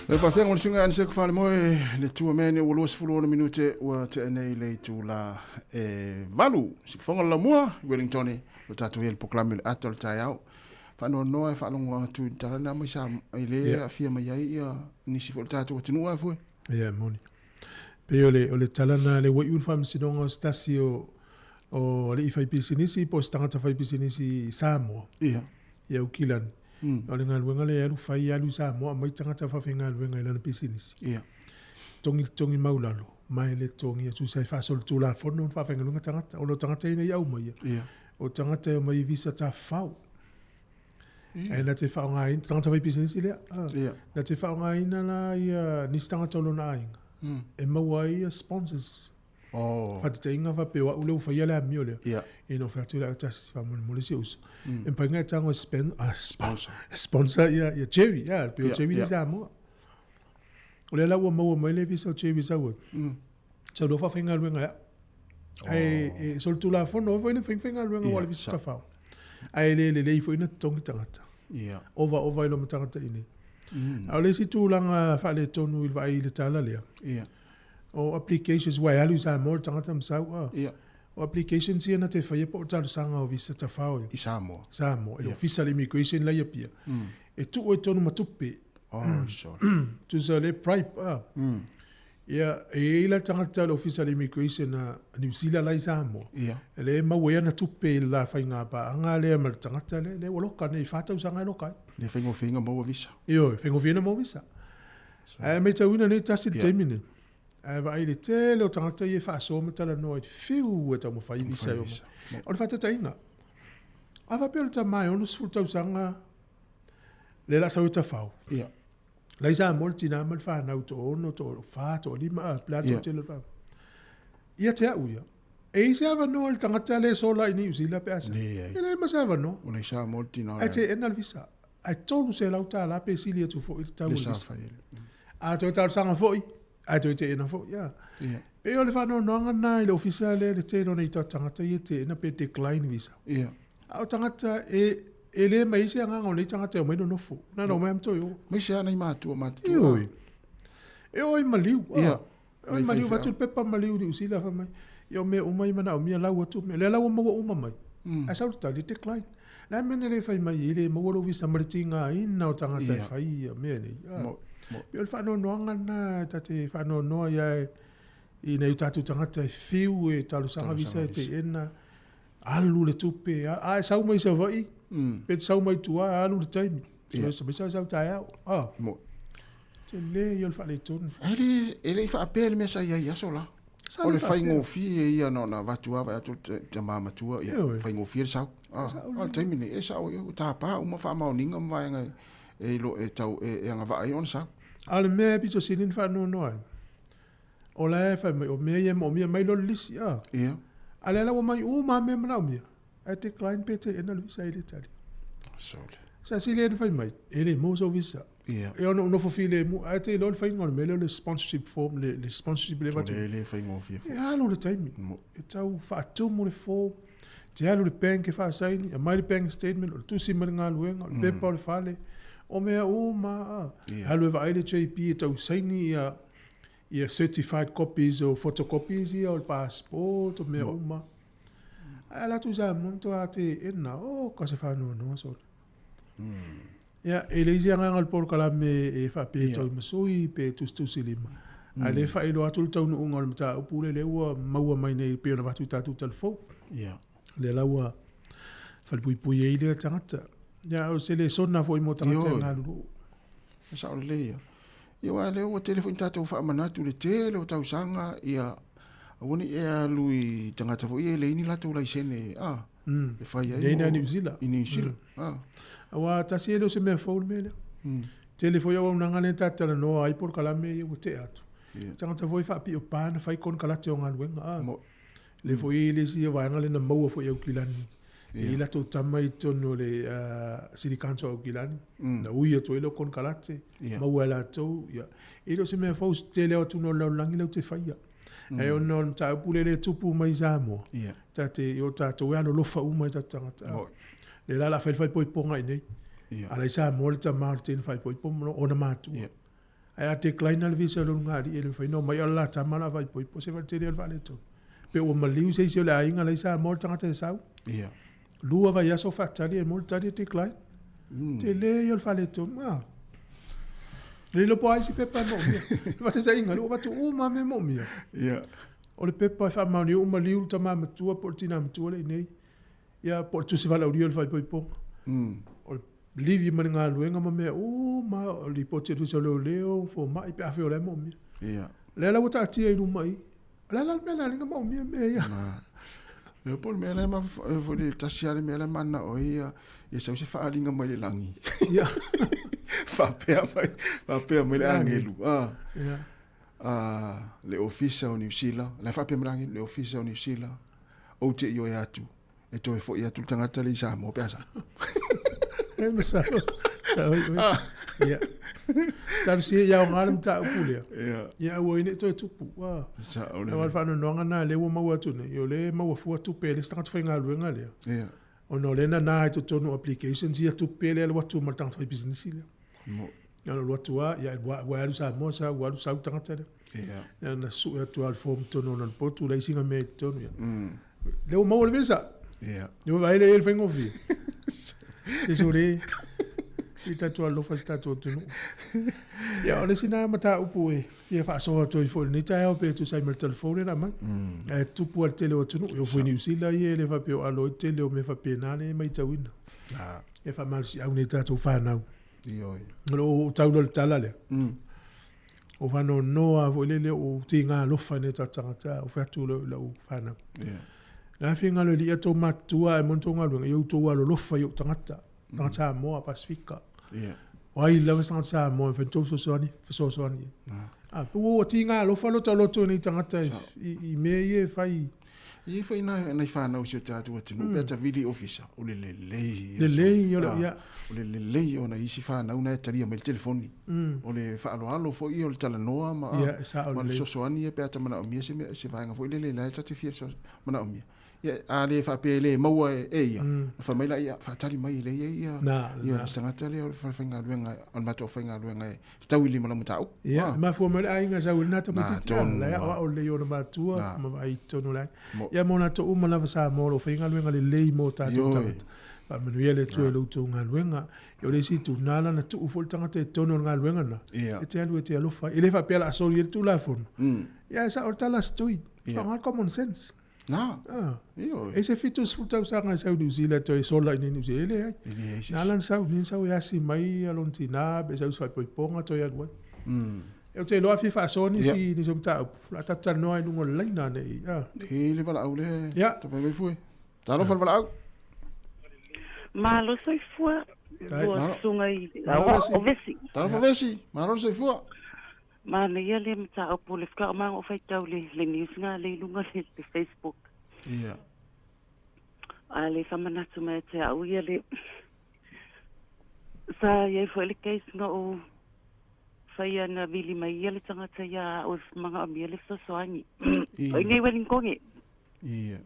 Le faafeaga o le suiga Aniseko Falemoe, le tua mea nei ua 26 minute ua tea nei le itula e 8. Siufofoga le laumua i Wellington, o tatou i le polokalame o le ata o le taeao. Faanoanoa e faalogo atu i le tala lena mai sa i le aafia mai ai ia nisi foi o le tatou atunuu a fue. Ia, moni. Pei o le, o le tala lena le ua iu le faamasinoga o se tasi o, o alii faipisinisi po o se tagata faipisinisi i Samoa. Ia. I Aukilani. O le galuega lea e alu fai, alu i Samoa aumai tagata faafaigaluega i lana pisinisi. Ia. Togi le togi maulalo, ma e le totogia tusa e faasolitulafono ona faafaigaluega tagata. Ona o tagata ia nei aumaia, Ia. o tagata e omai i visa tafafao. Ae na te faaaogaina, tagata faipisinisi lea, Ia. na te faaaogaina la ia nisi tagata o lona aiga e maua ai ia sponsors. Oh. Faataitaiga faapea o au lea ua faia le amio lea. Ia. Ina ua fai atu le au tasi faamolemole si ou uso. E mafai ona e tago e Sponsor. sponsor ia, ia Jerry, ia, pei o Ia, Jerry ia. le Samoa. O lea la ua maua mai le visa o Jerry sau ai. Sau loa faafaigaluega e au. Ae e solitulafono ai foi le faifaigaluega Ia, ua le visa sa. tafao. Ae le lelei foi ona totogi tagata. Ia. Ova ova i loma tagata i inei. A o le isi tulaga faaletonu i le vaai i le tala lea, Ia. o applications, ua e alu i Samoa le tagata ma sau, a. Ia. O applications ia na te faia po o talosaga o visa tafao I Samoa. Samoa, i le ofisa o le immigration la i Apia. E tuu ai tonu ma tupe. Oh, sorry. Tusa o le bribe, a. Ia, e i ai la le tagata o le ofisa o le immigration a Niu Sila la i Samoa. Ia. E le maua ai ana tupe i le la faiga paaga lea ma le tagata lea, lea ua loka nei, 4 tausaga e loka ai. Le faigofie ona maua visa. Ioe, faigofie ona maua visa. Ae matauina nei tasi le taimi nei. Ae vaai i le tele o tagata ia e faasoa ma talanoa i le fiu e taumafai visa e omai. O le faataitaiga, a faapea o le tama e 60 tausaga lea o le a sau e tafao. Ia. La i Samoa le tina ma le fanau toaono, toafa, toalima, a, pe le a toatele o le fanau. Ia te au ia, e i ai se avanoa i le tagata lea e sola i Niu Sila pe a sau? Leai. E leai ma se avanoa. O la i Samoa le tina o le Ae teena le visa. Ae $300 pe sili atu foi le tau o le le sa visa. fai ai le. A toe talosaga foi, ae toe teena foi. Ia. Ia. Pei o le faanoanoaga lena i le ofisa lea le tele o nai tagata ia e teena pe decline visa. Ia. A o tagata e e le mai ai se agaga o nei tagata e omai nonofo. Na ona omai lava ma toe o. Aemaise lava nai matua matutua. Ioe. E o ai maliu. Ia. E o ai maliu, avatu le pepa maliu i Niu Sila fai mai, ia o mea uma ia manaomia lau atu mea. Lea la ua maua uma mai. Ae sau le tali, decline. O le a le mea na le fai mai ai, e le maua lou visa ma le tigaina o tagata e fai ia mea nei. Pei o le faanoanoaga lena ta te faanoanoa ai i nai o tatou tagata e fiu e talosaga visa e teena, alu le tupe, a e sau mai Savaii, pe te sau mai tua, alu le taimi. Ia. Mai sau sau taeao. Ah. Tele ia o le faaletonu. E le, e le i faapea le mea sa i ai i aso la. Sa O le le faapea. faigofie ia na ona avatu lava atu le tama matua, ia, Ioe. faigofie le sau. Ah, o le taimi nei, e sao, ua tapa uma faamaoniga ma vaega e, e, e, tau, e, e agavaa ai ona sau. A o le mea e pito sili ona faanoanoa ai, o la e fai mai, o mea ia e moomia mai loa le lisi, ah. Ia. A lea la ua mai uma lava mea manaomia, ae decline pe teena le visa e le tali. Sole. Sa sili ai ona fai mai, e le maua sou visa. Ia. E ono ou nofo filemu, ae te iloa le faiga o le mea lea o le sponsorship form, le, le sponsorship lea e avatu. Le, le faigofie foi. E alu le taimi, e tau faatumu le form, te alu i le bank e faasaini, aumai le bank statement, o le tusi mai le galuega, o le pepa o le fale, o mea uma a. Alu e vaai le JP e tau saini ia, ia certified copies o photocopies ia o le passport, o mea uma. Ae ala atu i Samoa matua teena, oh ka se faanoanoa sole. Ia, e leai se agaga o le polokalame e faapea e tau masui pe tusitusi lima. Ae lea e faailoa atu le taunuuga o le mataupu lea, lea ua maua mai nei pei ona avatu i tatou talafou. Lea la ua falepuipui ai lea tagata. Ia, o se lesona foi mo tagata e galulue. E sao lelei ia. Ia aua o lea ua tele foi ni tatou faamanatu i le tele o tausaga, ia aua ne i e alu i tagata foi ia e leai ni latou laisene a, e fai ai Nei na Niu Sila. I Niu Sila. A. Aua tasi e le o se mea fou le mea lea. Tele foi auaunaga lea ta te talanoa ai polokalame ia ua tea atu. Tagata foi e faapio pa na fai konekarate o galuega. A. Lea foi e i ai le isi vaega lea na maua foi e Aukilani. E i ai latou tama i totonu o le City Council o Aukilani. Na ui atu ai lea o konekarate, maua e latou. Ia. E le o se mea fou, se tele o atunuu o le lalolagi latou te faia. Ae ona o le mataupu lea e tupu mai i Samoa, ta te, o tatou e alolofa uma i tatou tagata. Lea la o le a fai le faaipoipoga i inei. A la i Samoa le tama o le teine faaipoipo ma ona matua. Ae a decline le visa o le ulugalii e le mafai ona omai a o le la tama o le a faaipoipo se faletele o le faaletonu. Pe ua maliu se isi o le aiga la i Samoa le tagata e sau. Ia. Lua vaiaso faatali e mo le tali e decline. Mm. Tele ia o le faaletonu. Ah. Le iloa po o ai se pepa e moomia. Le faataitaiga, le ua avatu uma lava mea e moomia. Ia. O le pepa e faamaonia ua maliu le tama matua po o le tina matua le i inei. Ia, po o le tusi valaaulia o le faaipoipoga. Mm. O le livi ma le galuega ma mea uma, o le lipoti a le Ofisa o Leoleo, fomai, pe afai o la e moomia. Ia. O lea la ua taatia i luma i i. O le a la le mea na ala ai ona moomia mea ia? Na. Lea po o le mea la e mafaufau foi le tasi lava le mea la e mananao ai ia, ia sau se faaaliga mai le lagi. Ia. Faapea mai, faapea mai le agelu. Ah. Ia. Ah, le ofisa o Niu Sila, la e faapea mai le agelu, le ofisa o Niu Sila, ou te ioe atu, e toe foi atu le tagata lea i Samoa pe a sa. E masalo. Sa oi oi. Ah. Ia. Talosia ia aoga le mataupu lea. Ia. Ia aua ai ne i toe tupu. Ah. Sa o le. Aua o le faanoanoaga lena lea ua maua atu nei, o lea e maua fua tupe e le isi tagata faigaluega lea. Ia. Ona o lea e nana ai totonu o applications ia tupe lea e alu atu ma le tagata faipisinisi lea. Mo. Ia ona alu atu lava, ia ua alu Samoa sa ua alu sau le tagata lea. Ia. Ia ona sue atu lava o le form i totonu o lona potu, leai sina mea i totonu. Ia. Mm. Lea ua maua le visa. Ia. Lea ua vaai lea i ai le faigofie. Désolé. I tatou alofa si tatou atunuu. Ia, o le isi na mataupu e fia faasoa atu ai foi i lenei taeao pe tusa ai ma le telefoni lea na aumai. Mm. Ae tupu lava le tele o atunuu. E oo foi i Niu Sila ia e le faapea o alo ai le tele o mea faapena lea e matauina. Ah. E faamalosiau nei tatou fanau. Ioe. O lo o ou tau loa le tala lea. Mm. O faanoanoa lava foi lele o tiga alofa i nai o tatou tagata, ou fai atu loa i lau fanau. Yeah. Na finagalo e alii a tou matutua ae moni tou galuega, ia outou alolofa i ou tagata, tagata Samoa, Pasifika. Yeah. O ai lava se tagata Samoa e mafai ona tou fesoasoani, fesoasoani i ai. Ah. Ah, pe ua tiga alofa lo ta loto i nei tagata i, i, i mea ia e fai. E i ai foi nai, nai fanau i si o tatou atunuu pe a tavili i ofisa, o le lelei ia. Lelei o le, ia. O le lelei ona i isi fanau na e talia mai le telefoni. O le faaaloalo foi ia o le talanoa ma, Ia, e sao ma le lelei. fesoasoani ia pe a ta manaomia se mea, se vaega foi lele la e ta te fia manaomia. Ia, a le faapea e le maua e, e ia, ona fai mai lea, ia, faatali mai e lea i ai ia, Na, ia na. le tagata lea o le falefaigaluega, o le matou aufaigaluega e fetaui i lima o lau mataupu. Ia, Ah. e mafua mai le aiga sau i lena tamaitiiti, Na, tonu la e lava. aoao lelei i ona matua Na. ma vaai i totonu o le aiga. Mo. Ia mo latou uma lava Samoa o lo o faigaluega lelei mo tatou Ioe. tagata. Faamanuia le Atua i lo outou galuega. Ia o le isi itu, na ala ona tuu foi le tagata i totonu o le galuega lena, Ia. e te alu e te alofa ai. E le faapea o le a soli ai le Tulafono. Mm. Ia e sao le tala a se tui. Ia. Faaaoga le common sense. Na. Ah. Ioe. E se 70 tausaga e sau i Niu Sila toe sola i inei i Niu Sila. E leai. E leai se Na ala ona sau, ni sau e asi mai ia lona tina pe sau i se faaipoipoga toe alu ai. Mm. E ou te iloa a fia faasoa nisi, Ia. nisi o mataupu. O le a tatou talanoa ai i luga o le laina nei. Ah. E le valaau lea. Ia. Tapai mai fue. Talofa le valaau. Malo soifua, Tai. lua Malo. susuga i Malo Vesi. o Vesi. Talofa Vesi, malo le soifua. Manaia le mataupu le whakaomanga o whaitau le, le news ngā le lunga le, le Facebook. Ia. A le whamanatu mai te au ia le sa iai foi le case nga o whai ana vili mai ia le tangata ia o manga o mia le fesoasoani. Ia. O ingai Wellingtonge. Ia.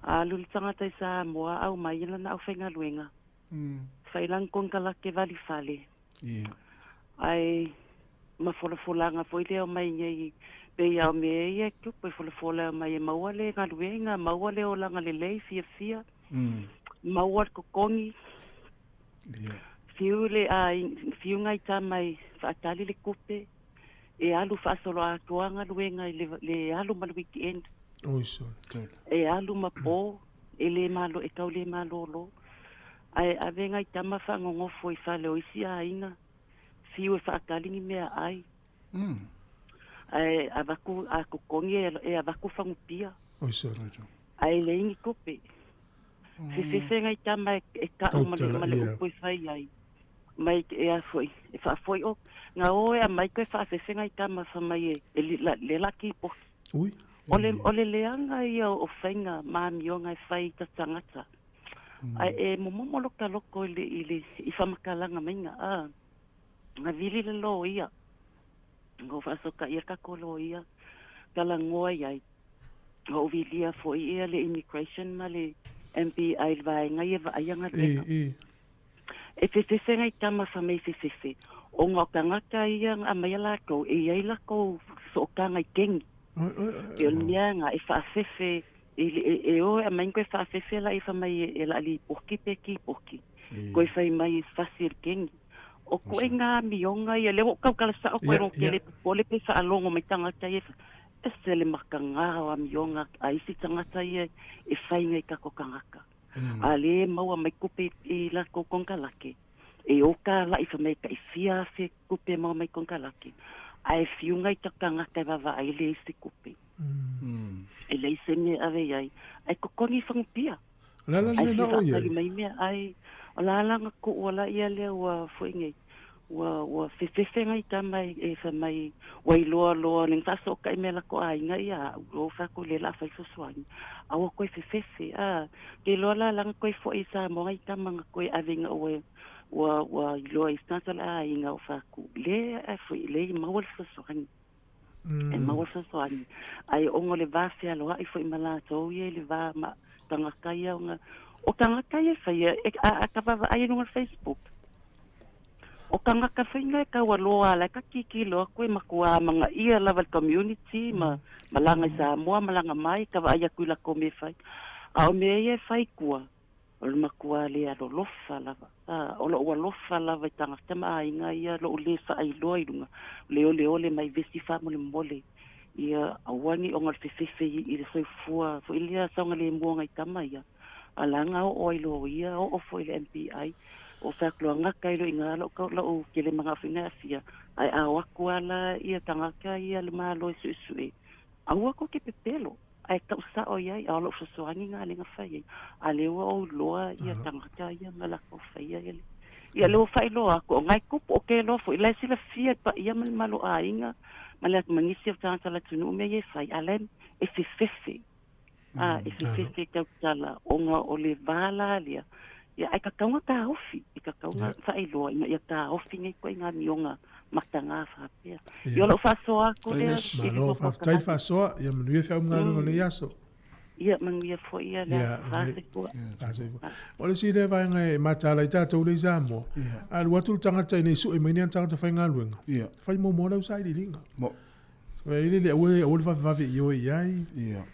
Alu le tagata i Samoa au mai i lana aufaigaluega. Mm. Fai lana konekarake vali fale. Ia. Ae mafolafolaga foi lea o mai nei pei a o mea ia e tupu e folafola mai e maua le galuega, maua le olaga lelei fiafia, Mm. maua le totogi, Ia. fiu le ai fiu ngai tama e faatali le kupe, e alu faasoloatoa galuega i le, le alu ma le weekend. Oi sole. Tolu. E alu ma po, e le malo, e tau le malolo. Ae ave ngai tama faagogofo i fale o isi aiga, fiu e faatali ni mea ai. Mm. Ae avaku, a totogi e, e avaku fagupia, Oi sole. ae leai ni tupe. Fefefe ngai tama e, e ka'u ma le, Tautala ma le ia. upu e fai ai. Mai e a foi, e faafoi o, nga o e a mai koe faafefe ngai tama fa mai e, e li, la, le laki i poki. Ui. O le, o le leaga ia o faiga ma amioga e fai i ta tagata. Ae e momomo loka loko i le, i le, i faamakalaga maiga, a. Nga vili le loia. Nga o faasokaʻi a kako loia. Talagoa iai. Nga o vilia foi ia le immigration ma le MPI le vaega ia vaaia E, galuega. e. E fefefe ngai tama fa mai fefefe. Ona o tagata ia na aumaia latou e i ai latou sootaga i keni. E o le mea na e faafefe i le e o e aumai toe faafefe la i fai mai e la lipoti pe tipoti toe fai mai e fasi e le keni. O ituaiga amioga ia lea ua ou tautala sao koe lo tele popole pe faalogo mai tagata ia ese le mataga o amioga a isi tagata ia e fai nei tatou tagata. A lea e maua mai tupe i latou konekarate e oka laʻi fai mai e taʻi fia afe tupe e maua mai konekarate ae fiu nai tagata e vaavaai e leai se tupe. E leai se mea e ave i ai ae totogi i fagupia. O le ala Ae lea fia na o i faatali ai. mai mea ai o la la na tuu ala ia lea ua foi nei ua ua fefefe nai tama e e fai mai ua iloa loa le faasootai mai a latou aiga ia a'u loa fai atu lea o le a fai fesoasoani aua toe fefefe a ke iloa la la na toe fo'i i Samoa nai tama na toe ave ina ua ua ua iloa i isi tagata o le aiga o fai atu le ae foi le i maua le fesoasoani e maua le fesoasoani ae ona o le va fealoa'i foi ma latou ia i le va ma tagata ia ona o tagata ia e faia e a a ta vaavaai i luga o le Facebook o tagata foi na e taualoa a la e ta tilotilo atu e matua amanaia lava i le community ma malaga i Samoa malaga mai ta vaai atu i latou mea e fai a o mea ia e fai i tua O le matua le alolofa lava. A, o loʻu alofa lava i tagata ma aiga ia, loʻu lē faailoa i luga, le oleole mai vesi faamolemole, ia aua ne i ona o le fefefe i, i le soifua foi lea saogalemu o nai tama ia. A la na oo ai loa ia, oo foi i le MPI, o fai atu loa, gata ai loa i ina loʻu, loʻu tele manaʻo foi na e aafia, ae a o atu lava la ia tagata ia a le Malo e suesue, aua tou te pepelo. Ae tau sao i ai, a o lou fesoasoani lena lea na fai ai. A lea ua ou iloa ia tagata ia ma latou faia ia le Ia lea ua faailoa atu, o na e tupu, o ke iloa foi, la e silafia e le paia ma le malo aiga ma le ma nisi o tagata o le atunuu mea ia e fai, a la e fefefe. A, e fefefe e tautala ona o le va la lea, ia ae tatau ona taofi, e tatau ona faailoa ina ia taofi nei ituaiga amioga mataga faapea. Ia o lau faasoa atu lea i le Malo, faafetai le faasoa, ia manuia feau ma galuega o lenei aso. Ia manuia foi ia le aso. Faafetai. Faafetai. O le isi lea vaega e mataala ai tatou lea i Samoa, a alu atu le tagata ina ia sue mai ni ana tagata faigaluega, fai muamua lau sailiiliga. E le aua aua le vavevave ioe i ai. Ia,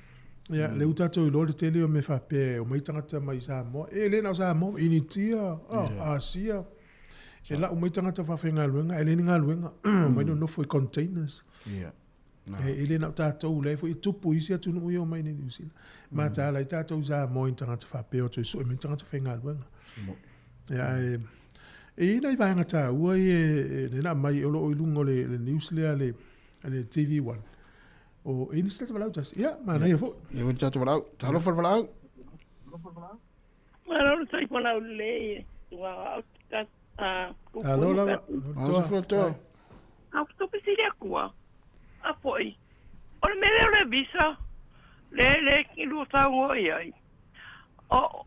lea ua tatou iloa le tele o mea faapea e omai tagata mai Samoa. E le na o Samoa, Initia, Asia. E lau mai tagata faafaigaluega ae leai ni galuega. Omai nonofo i containers. E le na o tatou, la e foi e tupu i isi atunuu ia omai i Niu Sila. Mataala ai tatou i Samoa i tagata faapea o toe sue mai tagata faigaluega. Ia, ae e i ai nai vaega taua ia e na aumai o lo o i luga o le news lea a le TV1. O e i ai nisi tagata valaau tasi. Ia, manaia foi. Ia foi le tagata valaau. Talofa le valaau. Malo le soifua laulelei tulaga o ta Alo lava. Malo soifua toa. A o ke fesili atu a, a foi, o le mea lea o le visa, le le i lua saunoa i ai, o,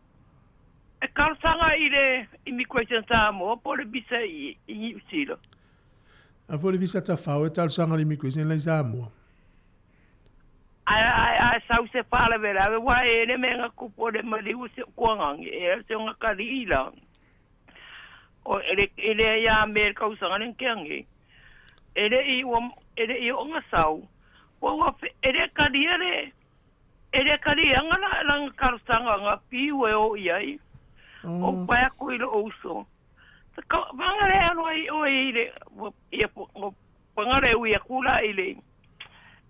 e talosaga i le Immigration Samoa po o le visa i Niu Sila? A foi le visa tafao e talosaga i le Immigration la i Samoa. Ae, ae, ae sau se faalavelave, ua e le mea na tupu o le maliu o si ou tuagagi, e o se ogatalii la. O, e le, e leai a me le tausaga le na tea nei. E le i, ua, e le i oo na sau, ua, ua, e le talia le, e le taliaga la, lana talosaga na piu e o i ai. Ou pae atu i lou uso, Paga le alo ai oe i le, ia, paga le ui atu la i le,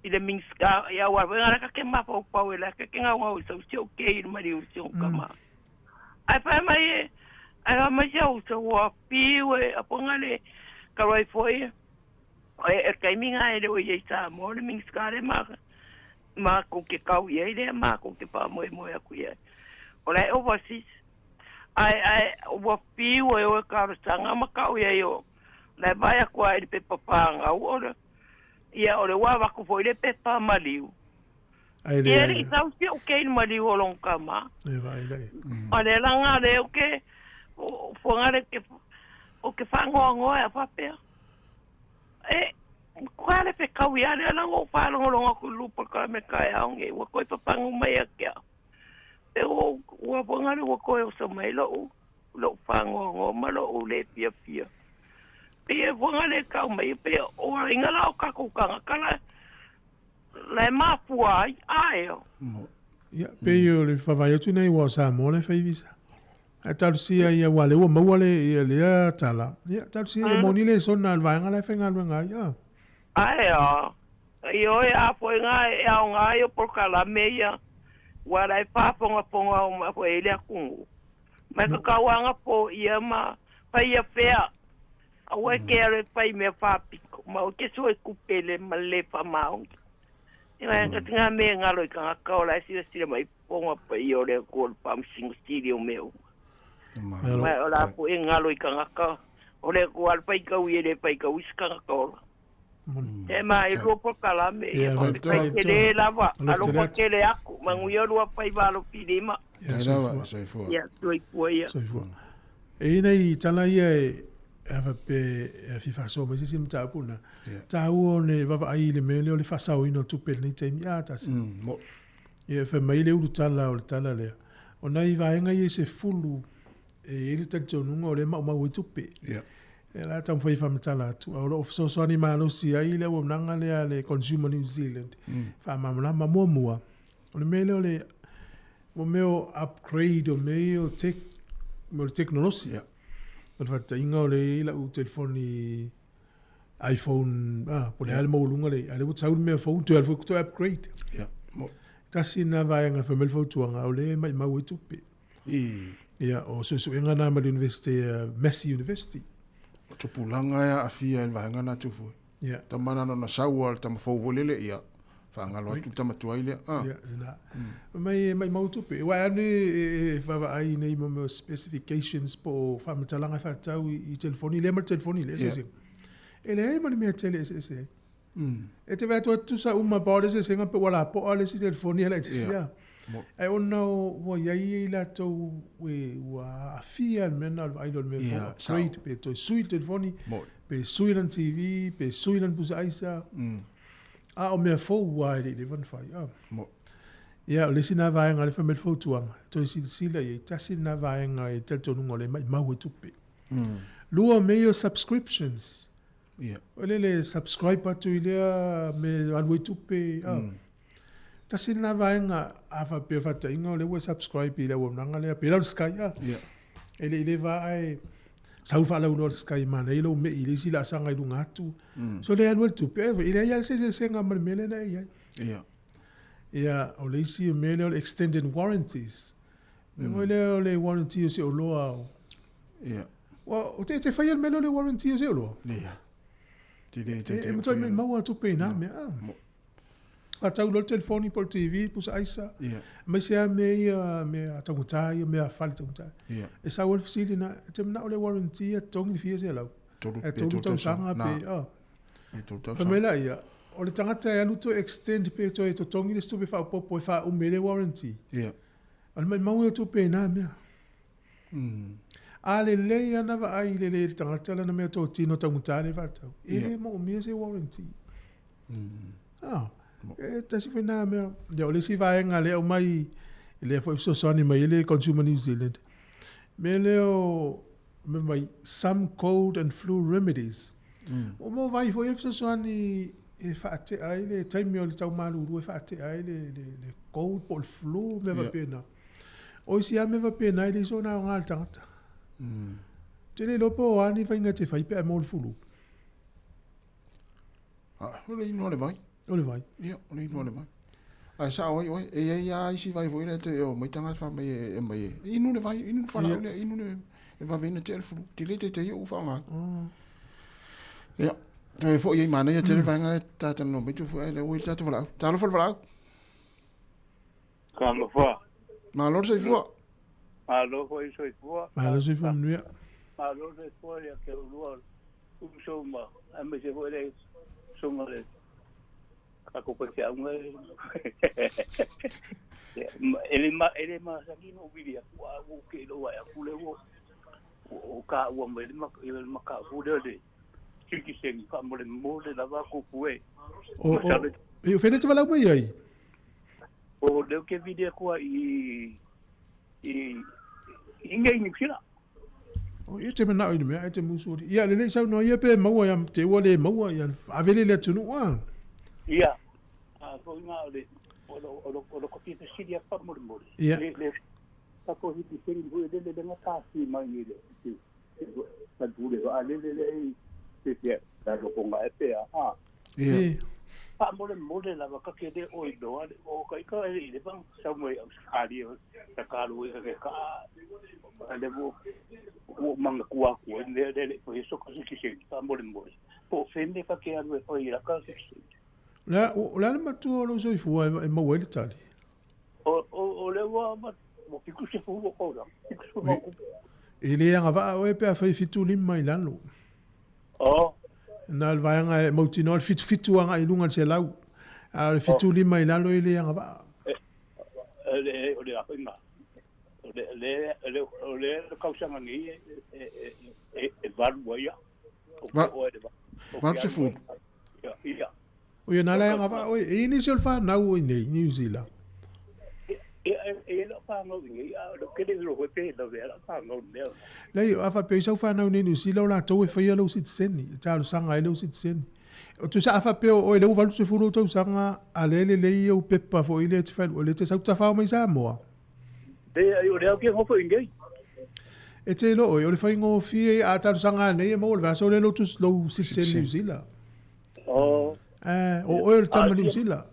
i le Minista, ia aua foi la ka ke mafaufau e la ke ke gaugau i sau si ou ke i le maliu si ou tama. Ae fai mai e, ae fai mai si au uso ua piu e, a paga le talu ai foi, e, e taimi na e le o i ai i Samoa le Minista le ma, matou te kau i ai lea, matou te faamoemoe atu i ai. O la e overseas. Ae, ae, ua piu e oe talosaga ma kau i ai o la e vae atu lava i le pepa pagau o le, ia, o le ua avatu foi le pepa maliu. Ai Ia leai. le i sau si ou kei le maliu o lona tama. E vaai lai. A le laga lea ou te, o fuaga le ke, ou te faanoanoa e a faapea. E, kua le fekau ia lea laga ou faalogologo atu i le lupa ka me taeao nei, ua toe papanu mai ia te au. E ua ua foga le ua toe oso mai loʻu, loʻu faanoanoa ma loʻu le fiafia. Pei e fuaga le tau mai pei o aiga la o tatou tagata la la e mafua ai ae o. Ia, pei o le vaavaai atu nei ua o Samoa la e fai visa. Ae talosia ia aua o lea ua maua le ia lea tala. Ia, talosia ia moni le sona a le vaega la e faigaluega ai. Ah. Ae o. Ioe a foi ga e aoga ai o polokalame ia ua la e faafogafoga uma foi ai le atunuu. Mai ka tauaga po ia ma fai ia fea. Aua e ke alu e fai mea faapito, ma o ke sue tupe le ma le le faamaoni. Ia ka tinga me ngalo i tagata o la e silasila mai fofoga paia o le Atua o le Faamasino Sili o mea uma. Ma o la foi e ngalo i tagata o le Atua le faitau ia le faitau isi tagata ola. E ma e lua polokalame ia faafetai tele lava alofa tele atu manuia lua faiva alofilima. Ia soifua ia. Soifua. E i nei tala ia e a pe e fia faasoa mai se isi mataupu na. Taua o le vaavaai i le mea lea o le faasaoina o tupe i lenei taimi a tasi. Ia fai mai le ulutala o le tala lea. O nai vaega ia se fulu e i ai le talitonuga o lea e maumau ai tupe. Ia. Lea la taumafai e faamatala atu, a o lo o fesoasoani malosi ai le auaunaga lea a le Consumer New Zealand, faamalamalama. Muamua, o le mea lea o le mo mea o upgrade o mea ia o tech, mo le tekonolosi. Ia. O le faataitaiga o lea e i ai lau telefoni iPhone, ah, po o le a le maualuga lea, a o lea ua sau le mea fou, toe alu foi toe upgrade. Ia. Mo. Tasi lena vaega e fai mai le fautuaga, o lea e maimau ai tupe. Ia, o suesuega na ma le University, Massey University. O tupulaga e aafia i le vaega na Tufue. Ia. Tama na ona sau a le tama fou foi lele, ia, faagalo atu le tama tuai lea. Ah. Ia, lena. Mai, mai mau tupe. Ua ane e vaavaai nei mo mea specifications po o faamatalaga e faatatau i telefoni lea ma le telefoni lea, eseese. E leai ma le mea tele e eseese ai. E te vaai atu e tutusa uma pau o le eseesega pe ua lapoa le isi telefoni ae laitiiti Ia. a. Ae ona ua i ai i latou e ua aafia le mea lena o le vaai loa i le mea Ia, fou upgrade sao. pe toe sui le telefoni Moni. pe sui lana TV pe sui lana pusa aisa. A o mea fou lava e le i leva ona fai. A. Moni. Ia, o le isi lena vaega lea e fai mai le fautuaga, toe silasila i ai, tasi lena vaega e talitonuga o lea e maimau ai tupe. Lua o mea ia o subscriptions. Ia. O le le subscribe atu i lea me alu ai tupe. Ah. Tasi lena vaega a faapea faataitaiga o lea ua subscribe i le auaunaga lea, pei la o le Sky. Ah. Ia. E le i leva ae sau faalauiloa le Sky manaia lou mei i le isi laasaga i luga atu. So lea alu ai le tupe, e leai lava se eseesega ma le mea lea na e i ai. Ia. Ia, o le isi mea lea o le extended warranties. Mea foi lea o le warranty o se oloa o Ia. Ua, o te, te faia le mea lea o le warranty o se oloa? Ia. Te le, te, E, e matuai maumau lava tupe i nā mea. Ah. Faatau loa le telefoni po o le TV, pusa aisa. Ia. Aemaise lava mea ia, mea taugata ia, mea fale taugata. Ia. E sau ai le fesili na, e te manao le warranty e totogi le fia $100. Tolu, E tolu tausaga pe, ah. E tolu Fai tausaga. mai laia, o le tagata e alu toe extend pe toe totogi le isi tupe faaopoopo e faaumi ai le warranty. Ia. O le maumau ia o tupe i nā mea. A lelei ana vaai i le le tagata lana mea totino taugata lea e faatau, e le moomia se warranty. Ah, e tasi foi na mea. Ia, o le isi vaega lea aumai, lea foi fesoasoani mai ai le Consumer New Zealand, mea lea o, mea mai, some cold and flu remedies. O mo vai foi e fesoasoani e faatea ai le taimi o le tau malulu e faatea ai le, le, le cold po o le flu, mea faapena. O isi lava mea faapena e leai sona aoga i le tagata. Ou te le iloa po o a ni faiga e te fai pe a e maua le fulu. Ah, o le inu o le vai. O le vai. Ia, o le inu o le vai. Ae sao ai oe, e i ai lava isi vai foi lea e te omai tagata fai mai e aumai e inu le vai, inu le fualaau lea, inu le e vave ai ona tea le fulu. Tele te te ou faaaoga ai. Ia, toe foi ai manaia tele le vaega lea ta talanoa mai tu foi ai lea ua i le tatou valaau. Talofa le valaau. Talofa. Malo le soifua. Malo foi le soifua. Malo le soifua manuia. Malo le soifua ia te oulua uso ma aemaise foi le susuga le tatou faifeauga e le ma e le masani ona ou vili atu a ua ou te iloa ae atu lea ua ua taua mai le le mataupu lea le sitiseni faamolemole lava tupu e O, o, e o fea lea e te valaau mai ai? O lea ou te vili atu ai i i i nei Niu Sila. O ia te manao i le mea, e te musu ori. Ia, lelei saunoa ia pe maua ia te ua le maua ia ave le le atunuu a. Ia, a foi ngā o le, o lo, o lo, o lo kopi fesili a faamolemole. Ia. Le, le, tatou sitiseni foi lele le gatasi mai i le, i, faipule vaalele lea i te lalokoga e pea a. Ia. Faamolemole lava ka ke le o iloa le o ka ika e i le vang sau mai Australia ta ka lo i ke ka a le wo wo manga kua ku le le le po eso ka se faamolemole po feme ka ke alu e fai la ka se La, o la le matua o lou soifua e maua ai le tali. O le ua ma mo fiku se fu ko la fiku se mo. E le agavaa oe pe afai 75 i lalo. O. Na le vaega e mautinoa le 77 agai i luga i le 100. A o le 75 i lalo e le agavaa. E le o le afinga. O le le le o le kausaga nei e valu ai ia. Valu sefulu. Ia. O ia na le agavaa oe. E i nisi o le whanau o i nei, New Zealand. E le whanau i nei, a lo kele ro hoe pe la vera whanau mea. Lei, a whapea i sau whanau nei New Zealand o latou e whaia lou sitiseni, e talosaga ai lou sitiseni. O tusa a whapea o e leu 80 o tausaga, a le le lei au pepa fo i le te whailu, o le te sau tawhao mai Samoa. E ai o le au ke ngofo i nei. E te lo oi, o le whai ngōwhie a talosaga nei e maua le vaso le lou tus lou citizen New Zealand. O. O oe o le tama New Zealand.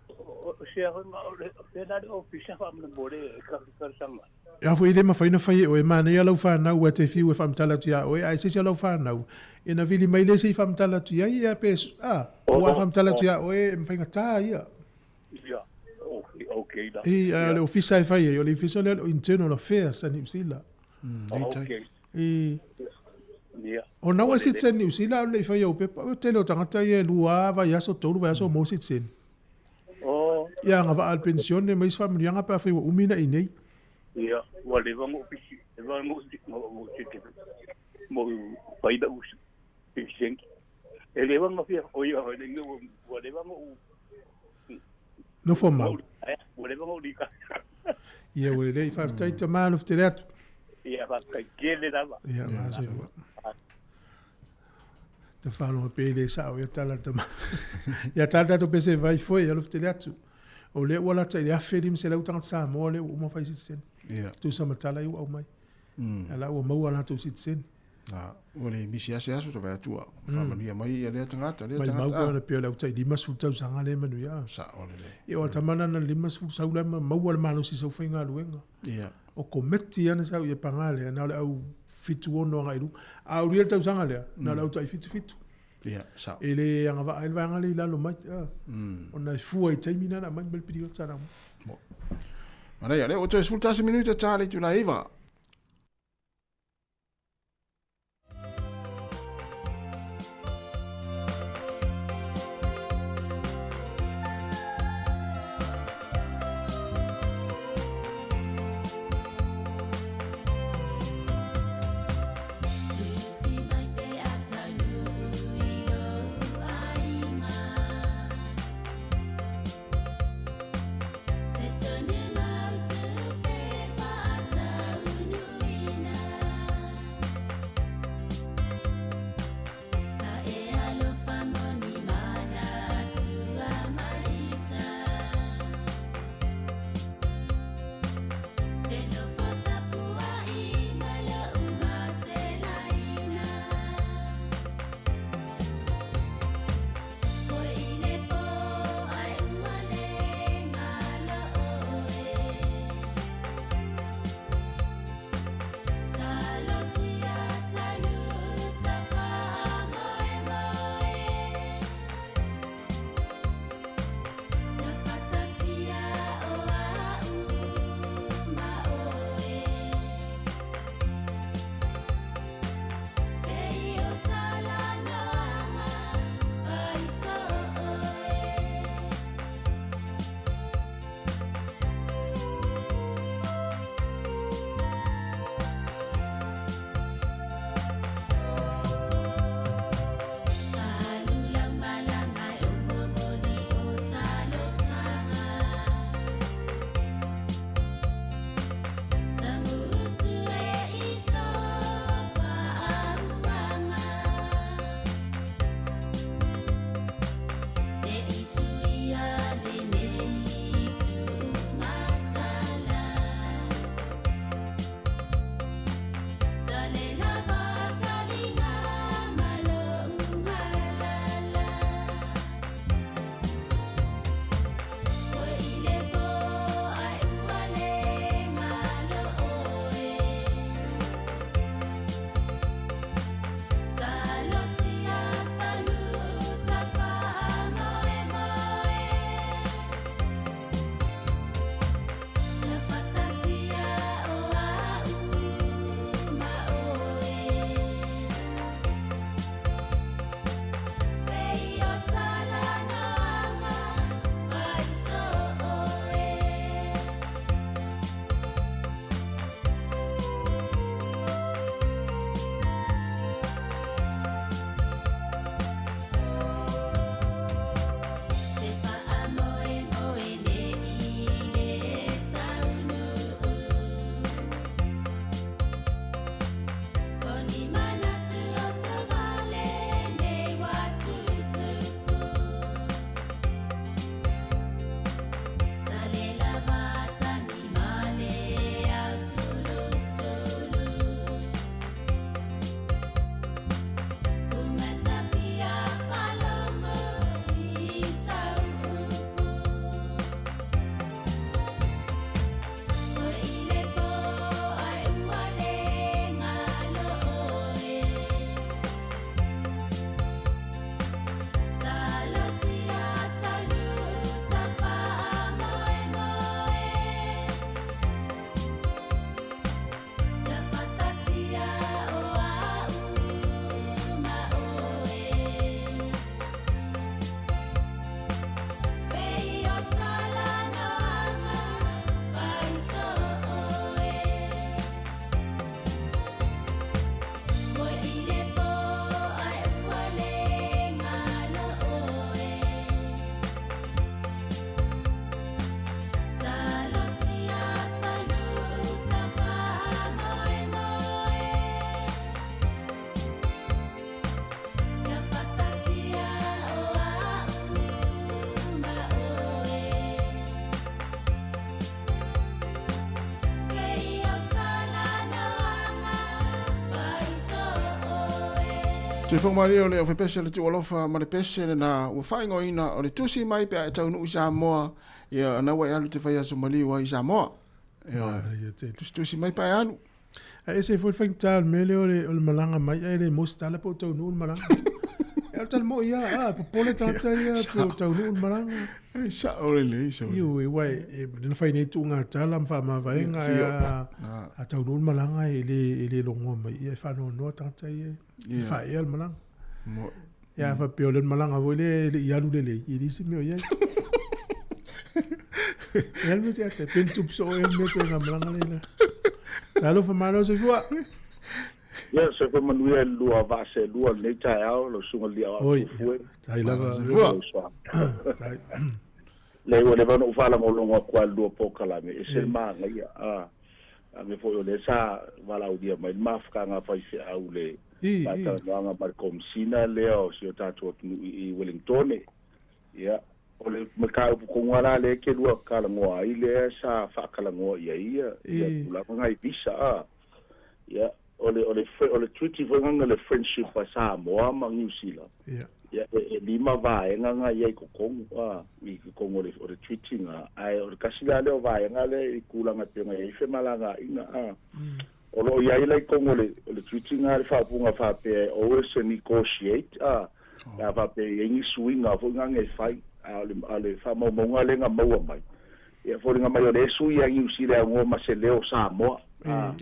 O se au nga o le pena le ofisa fa mo le e ka ka sanga. Ia foi le mawhai na whai e oe, mana ia lau whanau a te whiu e whamtala atu ia oe, ai se sia lau whanau. E na vili mai le se i whamtala atu ia, ia pe, a, ua whamtala atu ia oe, e mwhai ngā ia. Ia, ok, ok la. E, le ofisa e whai e, o le ofisa le Internal Affairs a New Zealand. Ok. E, Ia. o naua citizen New Zealand, o le i whai au pepa, o te leo tangata ia lua, vai aso, tolu, vai aso, mo citizen. O. Ia, ngā waa al pensione, mais whamulianga pa whai wa umina i nei. Ia, ua leva ngo pisi, leva ngo ngo te mo faida us pisi. E leva ngo fia o ia le ngo ua leva ngo No fo mau. Ua leva ngo di ka. Ia ua lelei faafetai tamā lofutele atu. Ia faafetai tele lava. Ia ma se ua. Te whānau pe le sao ia tala tama. Ia tala tatou pese vai foi ia lofutele atu. O lea ua lata i le 1500 tagata Samoa lea ua uma fai sitiseni. Ia. Tusa ma tala i ua aumai. Ala ua maua latou sitiseni. A, ua le misi ase aso ta vai atua. Whaamanuia mai ia lea tagata, lea Mai tagata. mau pea na pea o le au tai 50 tausaga le manuia. Sao lelei. Ia o le tama lana 50 sau la ma maua le malosi i sau faigaluega. Ia. O kometi ana sau ia pagā lea, na o le au 76 agai i luga. A aulia le tausaga lea, na o le au tai 77. Ia, sao. E le agavaa ai le vaega lea i lalo mai. Ona e fua i taimi na na aumai ma le piliota na aumai. Mo. Manaia, lea ua toe 11 minuta tā le itula iva. Soifua malie o le aufaipe'e le tuualofa ma le pese lena ua faaigoaina o le tusi mai pe a e taunuu i Samoa, ia na ua e alu i te fai aso maliu ai i Samoa. Ioe. Tusitusi mai pe a e alu. Ae ese foi le faigata o le mea lea o le, o le malaga mai ae le maua se tala pe o taunuu le malaga. E o le tala moi lava, a, popole tagata ia pe o taunuu le malaga. E sao lelei sao. Ioe, aua e, lea na fai nei tuuga tala ma faamavaega, ae a, a taunuu le malaga e le, e le logoa mai, ia e faanoanoa tagata ia e faaea le malaga. Ia a faapea o le malaga foi lea e le i alu lelei, e leai se mea o i ai. E alu mea te pe ni tupu soo ea le mea toe malaga lea la. Talofa malo soifua. Ia, soifua manuia i le lua vaa seelua i lenei taeao, lau Susuga i le Alii Aoao Oi, Fuefue. tai lava. Soifua. Tai. Leai, ua leva ona ou faalagologo atu lava i le lua polokalame, e ese le manaia. A, a mea foi o lea sa valaaulia mai le mafutaga a faifeau le faatalanoaga ma le Komesina lea o si o tatou atunuu i Uelintone. Ia, o le mataupu tonu lava la lea e te lua talanoa ai lea sa faatalanoa i ai ia tulaga na i visa a. Ia, o le, o le, o le treaty foi lena le friendship a Samoa ma Niu Sila. Ia. Ia, e lima vaega na i ai i totonu, a, i totonu o le, o le treaty na. Ae o le tasi la lea o vaega lea i tulaga e pei ona i ai femalagaaiga, a. O lo o i ai la i totonu o le, o le treaty na le faaupuga faapea e always e negotiate, a, pe a faapea e i ai ni suiga foi na e fai. A o le, a o le faamaumauga lea na maua mai, Ia foliga mai o lea e sui ia Niu Sila e aunoa ma se leo o Samoa. A,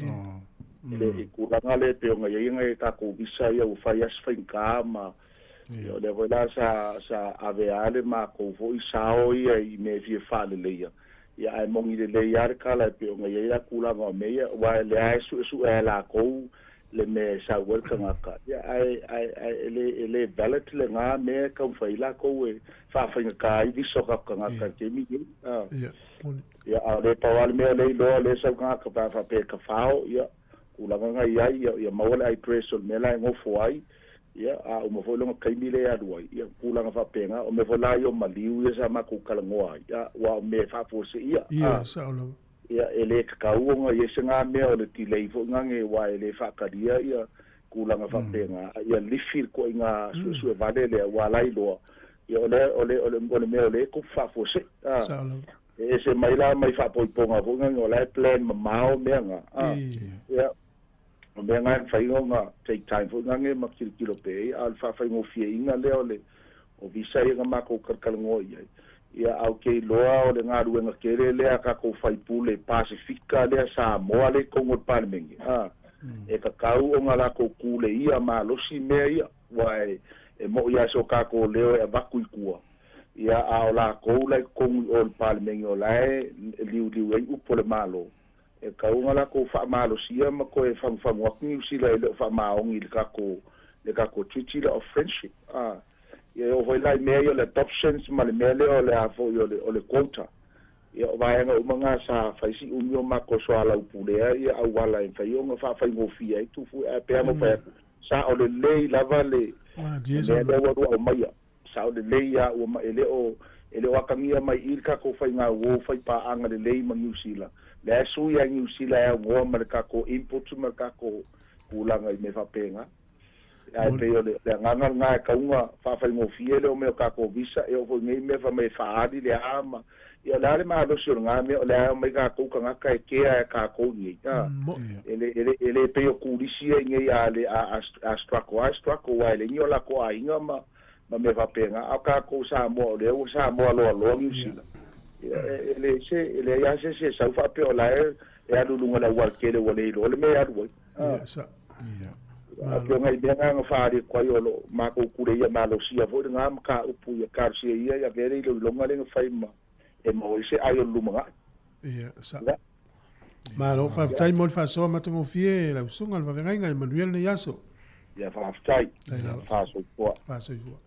i le i tulaga lea e pei ona i ai nai a tatou visa ia ua fai lava si faigata ma ia o lea foi la sa sa ave lava le matou foi sao ia i mea e fia faaleleia, ia ae moni lelei lava le tala e pei ona i ai la tulaga o mea ia, aua o lea lava e suesue lava e latou le mea e sau ai le tagata, ia, ae, ae, ae e le, e le valid lena mea e taumafai ai latou e faafaigata ai visa o tatou tagata i le taimi lenei. A, Ia, moni. ia, a o lea pau lava le mea lea iloa lea e sau tagata pe a faapea e tafao, ia, tulaga na i ai, ia, ia maua le address o le mea la e nofo ai, ia, a uma foi lona taimi lea e alu ai, ia, tulaga faapena. O mea foi la ia o maliu ia sa matou talanoa ai, a, aua o mea e faafuaseia, a. Ia, sao lava. Ia, e le tatau ona i ai se ga mea o le delay foi gage aua e le faatalia ia tulaga faapena, a ia lifi le toaiga suesue vale lea ua ala iloa, ia o le, o le, o le, o le mea o lea e tupu faafuasei, a. Sao lava. E ese mai la mai faapoipoga foi gage o la e plan mamao mea ga, a. Ia, o mea ga e mafai ona take time foi gage ma tilotilo pea i ai, a o le faafaigofieina lea o le, o visa ia na matou talatalanoa i ai, ia a ou te iloa o le galuega tele lea a tatou faipule Pasefika lea Samoa lea i totonu o le Palemene, a, e tatau ona latou kuleia malosi mea ia, aua e, e mo'i lava so tatou leo e avatu i tua, ia a o latou la i totonu i o i le Palemene o la e liuliu ai upu a le Malo, e tatau ona latou faamalosia ma toe fagufagu atu Niu Sila e le o faamaoni i le tatou le tatou Treaty lea of Friendship a. Ia e oo foi la i mea ia o le adoptions ma le mea lea o le a foi o le o le quota. Ia o vaega uma na sa fai si umi o matou soalaupulea ia auala e mafai ona faafaigofie ai Tufue ae pei lava ona ou fai atu, sao lelei lava le mea lea ua lua aumaia. Sao lelei lava ua ma e le o e le o atagia mai i i le tatou faiga uo fai paaga lelei ma Niu Sila. Lea e sui lava e Niu Sila e aunoa ma le tatou input ma le tatou tulaga i mea faapena. Ae pei o le agaga lena e tatau ona faafaigofie le omai o tatou visa e oo foi i nei mea fai mai e faaali le a ma ia o le a le malosi o lena mea o lea e omai tatou tagata e kea e tatou i nei a e le e le e le pei o turisi ia i nei a le a a struggle a struggle aua e leai ni o latou aiga ma ma mea faapena a o tatou Samoa o lea ua Samoa loaloa Niu Sila ia e e leai se e leai lava se isi e sau faapea o la e e alu i luga o le aualatele ua le iloa le mea e alu ai. Ia, sa. Ia. Afioga i mea na na faaali atu ai o lo o matou kuleia malosia foi lena mataupu ia talosia ia ia avea le iloiloga lea na fai ma e maua ai se ai o le lumanai. Ia, sa. Ia. Malo, faafetai mo le faasoa matagofie lau susuga le Vaveagaiga, ia manuia lenei aso. Ia, faafetai. Faafetai lava. Faasoifua. Faasoifua.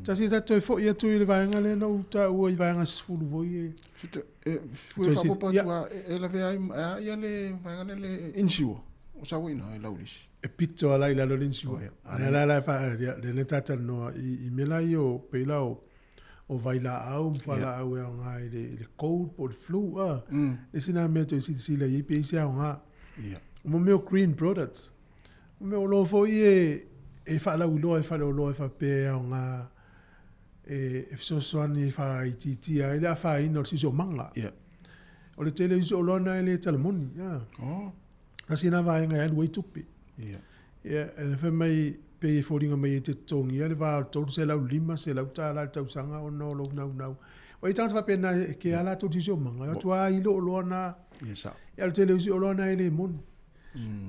Tasi e tatou toe foi atu i le vaega lea na ou taua i vaega 10 foi e. E fue faaopoopo atu lava, e lavea ai e a ia le vaega lea le insure o sau ai i ina i lau lisi. E pito lava la i lalo le insure. Lea la la e faa, lea na ta talanoa i mea la ia o pei la o o vailaau ma fualaau e aoga i le, i le cold po o le flu a. Le isi lena mea toe silasila i ai pe i ai se aoga. Ia. O mo mea o green products. O mea o loa foi e. e faalauiloa e faleoloa e faapea e aoga e fesoasoani e faaitiitia ai le afaina o le siosiomaga. O le tele o isi oloa na e le tala moni. Oh. Tasi lena vaega e alu ai tupe. Ia, e fai mai pei e foliga mai e te totogia le va o le $300, $500 i le tausaga ona o lou naunau. Ua i ai tagata faapena e kea lava latou siosiomaga, e o atu lava ilo oloa na. Ia sao. Ia, o le tele o isi oloa na e le moni.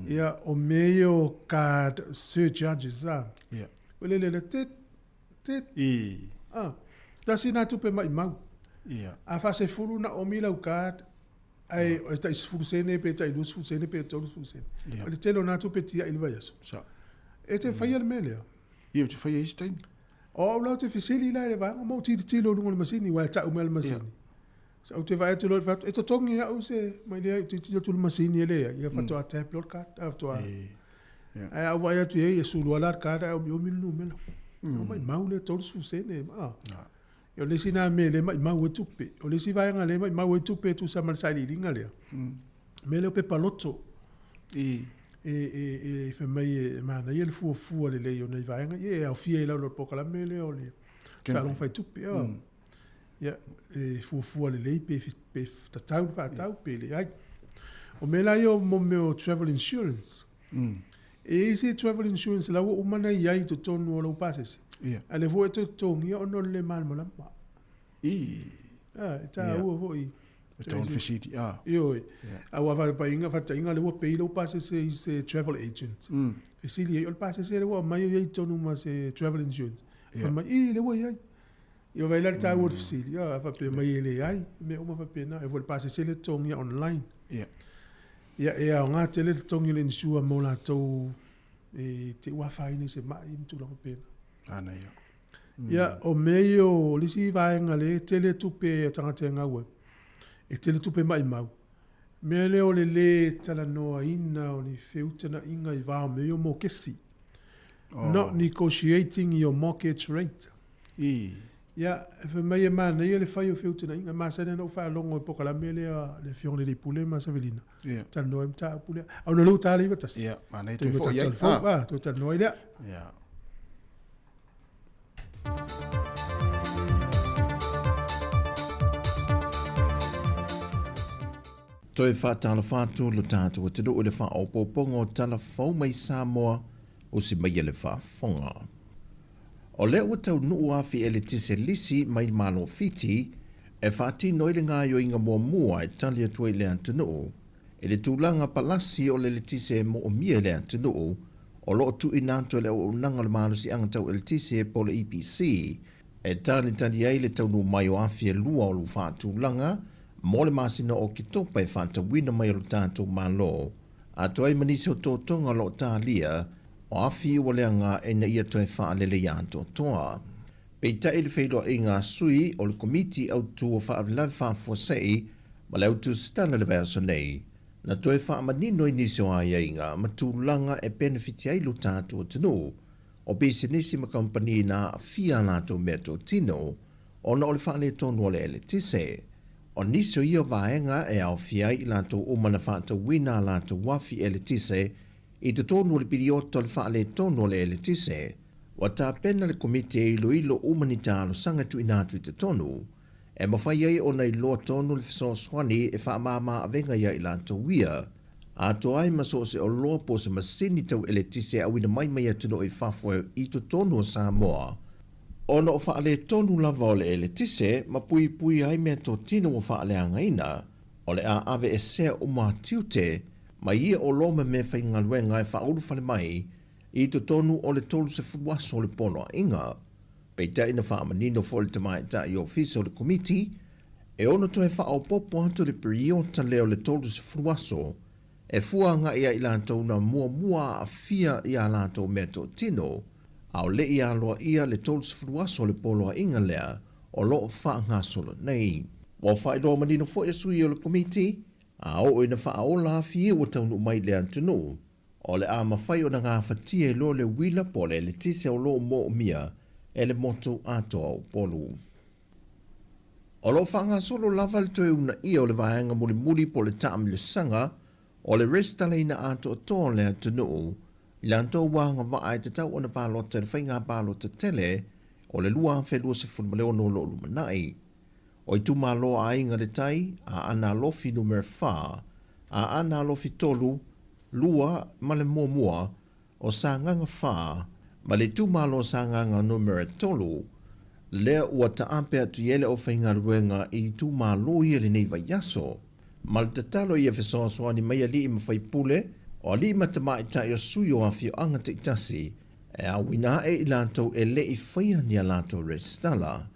Ia, o mea ia o card surcharges, a. Ia. Ua lele lea, tit, tit. I. A, tasi lena tupe maimau. Ia. A faasefulu ona omi lau card, ae o le tai 10 sene pe tai 20 sene pe 30 sene. Ia. O le tele o na tupe tiai i le vaiaso. Sao. E te faia le mea lea. Ia, ou te faia i isi taimi. O au la ou te fesili la i le vaega ma ou tilotilo i luga o le masini, aua e tau mai le masini. Sa ou te vaai atu loa i le fai atu, e totogi au se, mai leai, ou tilotilo atu i le masini e leai, ia faatoa tap loa le card, a faatoa. Ae a ou vaai atu i ai, e sulu lava la le card ae omiomi le numera. Mm. Maimau lea 30 sene. Ah. O le isi lena mea lea e maimau ai tupe. O le isi vaega lea e maimau ai tupe e tusa ma le sailiiliga lea, mea lea o pepa loto. I. E, e, e fai mai e manaia le fuafua lelei o nai vaega ia e aofia i lalo o le polokalame lea o le taaloga fai tupe. Ah. Ia, e fuafua lelei pe, pe tatau ona faatau pe leai. O mea la ia o mo mea o travel insurance. E i ai se travel insurance la ua uma ona i ai i totonu o lou pasese. Ia. A lea foi e toe totogia ona o le le malamalama. I. Ah, e taua foi. E tau ona fesili, ah. Ioe. Aua faapaiga, faataitaiga lea ua pay lou pasese i se travel agent. Fesili ai, o le pasese lea ua aumai o i ai i totonu ma se travel insurance. Fai mai, i, lea ua i ai. Ia vaai la le taua o le fesili, a faapea mai e leai, mea uma faapena. E foi le pasese lea e totogia online. Ia. Ia, e aoga tele le totogi o le insure mo latou e te ua afaina i se mai ma tulaga faapena. Manaia. Ia, o mea ia o le isi vaega lea e tele tupe a tagata e gau ai, e tele tupe maimau. Mea lea o le lē talanoaina o ni feutagaiga i va o mea ia o mokesi. Not negotiating your mortgage rate. I. Ia, e fai mai e manaia le fai o feutagaiga. E masani ona ou faalogo i polokalame lea a le Afioga i le Alii Pule ma Savelina. Ia. Talanoa ai mataupu lea. A ona o lea ua ta le 91. Ia, manaia toe foi i ai. Ah, toe talanoa ai lea. Ia. Toe faatalofa atu lo tatou atunuu i le faaopoopoga o tala fou mai Samoa o si maia le faafofoga. O lea ua taunuu afi eletise lisi mai le Malo Fiti e faatino ai le gaoioiga muamua e tali atu ai le atunuu i le tulaga palasi o le eletise e moomia e le atunuu o lo o tuuina atu e le Auaunaga o le Malosiaga Tau Eletise po o le EPC e talitali ai le taunuu mai o afi e lua o lo faatulaga mo le masina o Oketopa e faatauina mai e lo tatou Malo atoa ai ma nisi o totoga o lo o talia o afi ua leaga ina ia toe faalelei atoatoa. Peitai le feiloaiga a sui o le Komiti Autu o Faalavelave Faafuasei ma le Autusitala i le vaiaso nei, na toe faamanino i nisi o aiaiga ma tulaga e penefiti ai lo tatou atunuu, o pisinisi ma kamupani na aafia a latou meatotino ona o le faaletonu o le eletise. O nisi o ia vaega e aofia ai i latou uma na faatauina a latou afi eletise I totonu o le piriota o le faaletonu o le eletise, ua tapena le Komiti e iloilo uma ni talosaga e tuuina atu i totonu, e mafai ai ona iloa tonu le fesoasoani e faamāmā avega iā i latou ia, atoa ai ma so o se oloa po o se masini tau eletise e auina mai mai atunuu i fafo i totonu o Samoa, ona o faaletonu lava o le eletise ma puipuia ai meatotino ua faaleagaina. O le a aveesea uma tiute mai ia oloa ma meafaigaluega e faaulufale mai i totonu o le 30 aso o le Poloaiga. Peitai na faamanino foi le Tamaitai Ofisa o le Komiti, e ono toe faaopoopo atu le piriota lea o le 30 aso e fua agai ia i latou na muamua aafia i a latou meatotino, a o le i aloaia le 30 aso o le Poloaiga lea o lo o faagasolo nei. Ua faailoa manino foi e sui o le Komiti, a oo ina faaola afi ia ua taunuu mai i le atunuu, o le a mafai ona gafatia i loa le uila po o le eletise o lo o moomia e le motu atoa o Upolu. O lo o faagasolo lava le toe uunaia o le vaega mulimuli po o le taamilosaga o le resitalaina atoatoa o le atunuu. i latou ua agavaa e tatau ona palota i le faiga palota tele o le 2026 o lo o lumanai. O itumalo a Aiga i le Tai, Aana Alofi Numera 4, Aana Alofi 3, 2 ma le 1, o Sagaga 4 ma le itumalo o Sagaga Numera 3, lea ua taape atu i ai le aufaigaluega i itumalo ia i lenei vaiaso. Ma le tatalo ia fesoasoani mai alii ma faipule, o alii ma tamaitai o sui o afioaga taitasi e auina ae i latou e le i faia ni a latou resitala.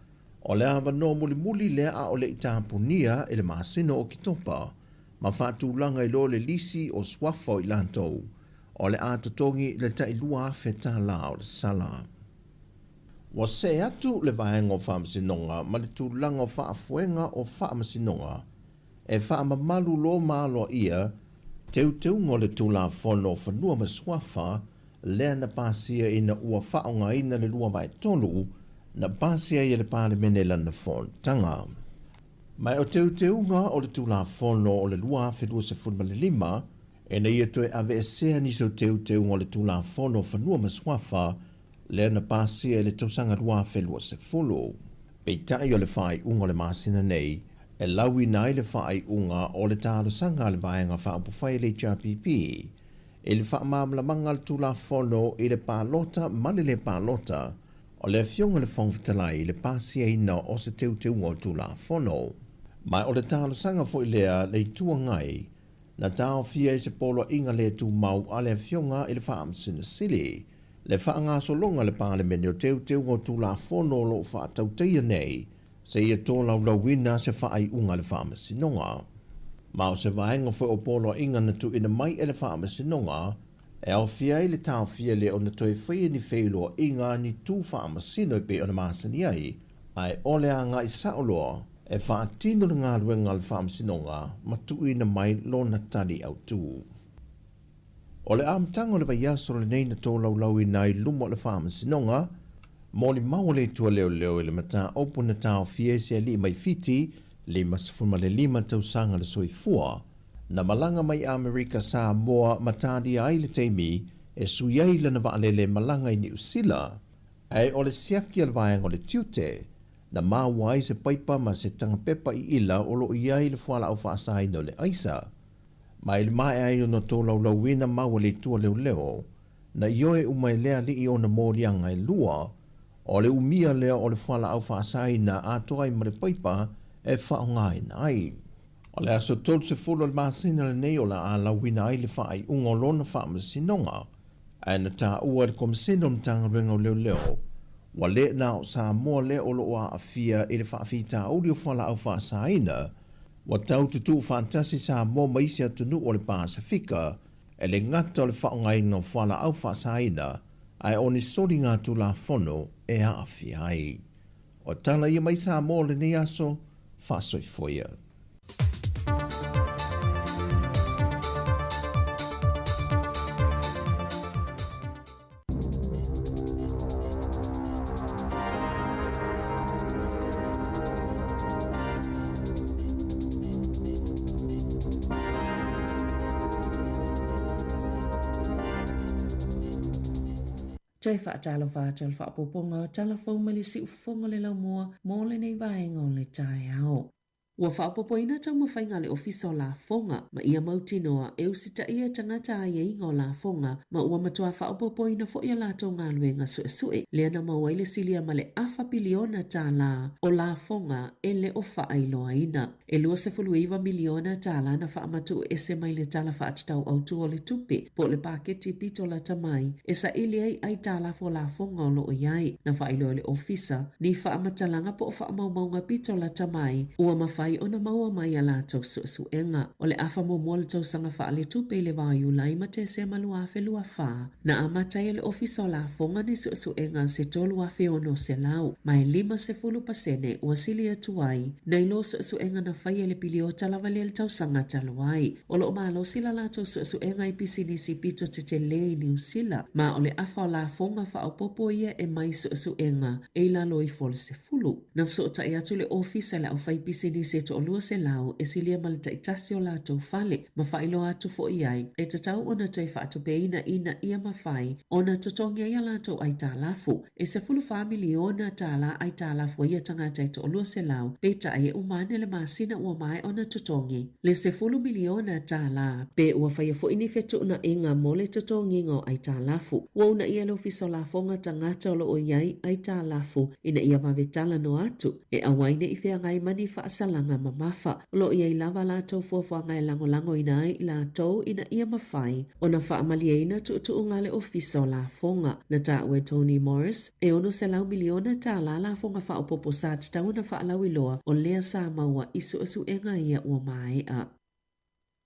O le avanoa mulimuli lea a o le i tapunia i le masina o Oketopa ma faatulaga i loa le lisi o suafa o i latou o le a totogi le tai $2,000 o le sala. Ua see atu le Vaega o Faamasinoga ma le tulaga o faafoega o faamasinoga e faamamalu loa ma aloaia teuteuga o le Tulafono o Fanua ma Suafa lea na pasia ina ua faaaogaina le 2/3 na pasia ai e le Palemene lana fonotaga. Ma o teuteuga o le Tulafono o le 2025 ina ia toe aveesea nisi o teuteuga o le Tulafono o Fanua ma Suafa lea na pasia i le tausaga 2020. Peitai o le faaiuga o le masina nei, e lauina ai le faaiuga o le talosaga a le Vaega Faaupufai a le HRPP i le faamalamalamaga a le Tulafono i le palota ma le lē palota o le Afioga i le Fofoga Fetalai i le pasiaina o se teuteuga o le Tulafono. Ma o le talosaga foi lea le Itu Agai na taofia ai se poloaiga le tumau a le Afioga i le Faamasino Sili le faagasologa a le Palemene o teuteuga o Tulafono o lo o faatautaia nei seia tolaulauina se faaiuga a le Faamasinoga. Ma o se vaega foi o poloaiga na tuuina mai e le Faamasinoga e aofia ai le taofia lea ona toe faia ni feiloaiga a ni tu faamasino e pei ona masani ai, ae o le agai sao loa e faatino le galuega a le Faamasinoga ma tuuina mai lona tali autu. O le amataga o le vaiaso lenei na tolaulauina ai luma o le Faamasinoga, molimau a le Atua Leoleo i le mataupu na taofia ai se alii mai Fiti, 55 tausaga le soifua, na malaga mai Amerika Samoa ma talia ai le taimi e sui ai lana vaalele malaga i Niu Sila, ae o le siaki a le vaega o le tiute, na maua ai se paipa ma se tagapepa iila o lo o i ai le fualaau faasaina o le aisa. Ma i le maea ai ona tolaulauina mau a le Atua Leoleo, na ioe uma e le alii ona moliaga e lua, o le umia lea o le fualaau faasaina atoa ai ma le paipa e faaaogaina ai. O le aso 30 o le masina lenei o le a lauina ai le faaiuga o lona faamasinoga, ae na taua e le Komesina o Matagaluega o Leoleo, ua le na o Samoa lea o lo o aafia i le faafitauli o fualaau faasaina, ua tau tutuu faatasi Samoa ma isi atunuu o le Pasefika e le gata o le faaaogaina o fualaau faasaina, ae o ni soliga Tulafono e aafia ai. O tala ia mai Samoa o lenei aso, faasoifua ia. Toe faatalofa atu le faaopoopoga o tala fou mai le siufofoga o le laumua mo lenei vaega o le taeao. Ua faaopoopoina taumafaiga a le Ofisa o Lafoga ma ia mautinoa e usitaia tagata aiaiga o lafoga ma ua matua faaopoopoina foi a latou galuega suesue lea na maua ai le silia ma le afa piliona tālā o lafoga e le o faailoaina. E $29 miliona tālā na faamatuu ese mai le Tala Faatatau Autu o le Tupe po o le paketi pito lata mai e saili ai aitalafu o lafoga o lo o i ai. Na faailoa e le Ofisa ni faamatalaga po o faamaumauga pito lata mai ua mafai ona maua mai a latou suesuega. O le afa muamua o le tausaga faaletupe i le va o Iulai ma Tesema 2024, na amata ai e le Ofisa o Lafoga ni suesuega se 3,600 ma e 50 pasene ua sili atu ai nai lo suesuega na faia i le piliota lava lea i le tausaga talu ai. O lo o malosi la latou suesuega i pisinisi pito tetele i Niu Sila, ma o le afa o lafoga faaopoopo ia e mai suesuega e i lalo ifo o le 10. Na fesootai atu le Ofisa i le Aufaipisinisi se 200 e silia ma le taitasi o latou fale ma faailoa atu foi ai e tatau ona toe faatupeina ina ia mafai ona totogi ai a latou aitalafu. E $14 miliona tālā aitalafu a ia tagata e 200, peitai e uma ane le masina ua maea ona totogi le $10 miliona tālā, pe ua faia foi ni fetuunaiga mo le totogiga o aitalafu. Ua uunaia le Ofisa o Lafoga tagata o lo o i ai aitalafu ina ia vave talanoa atu e aua ai ne i feagai ma ni faasalaga mamafa. O lo o i ai lava a latou fuafuaga e lagolagoina ai i latou ina ia mafai ona faamalieina tuutuuga a le Ofisa o Lafoga. Na taua e Tony Morris, e $600 miliona tālā lafoga faaopoopo sa tatau ona faalauiloa o lea sa maua i suesuega ia ua maea.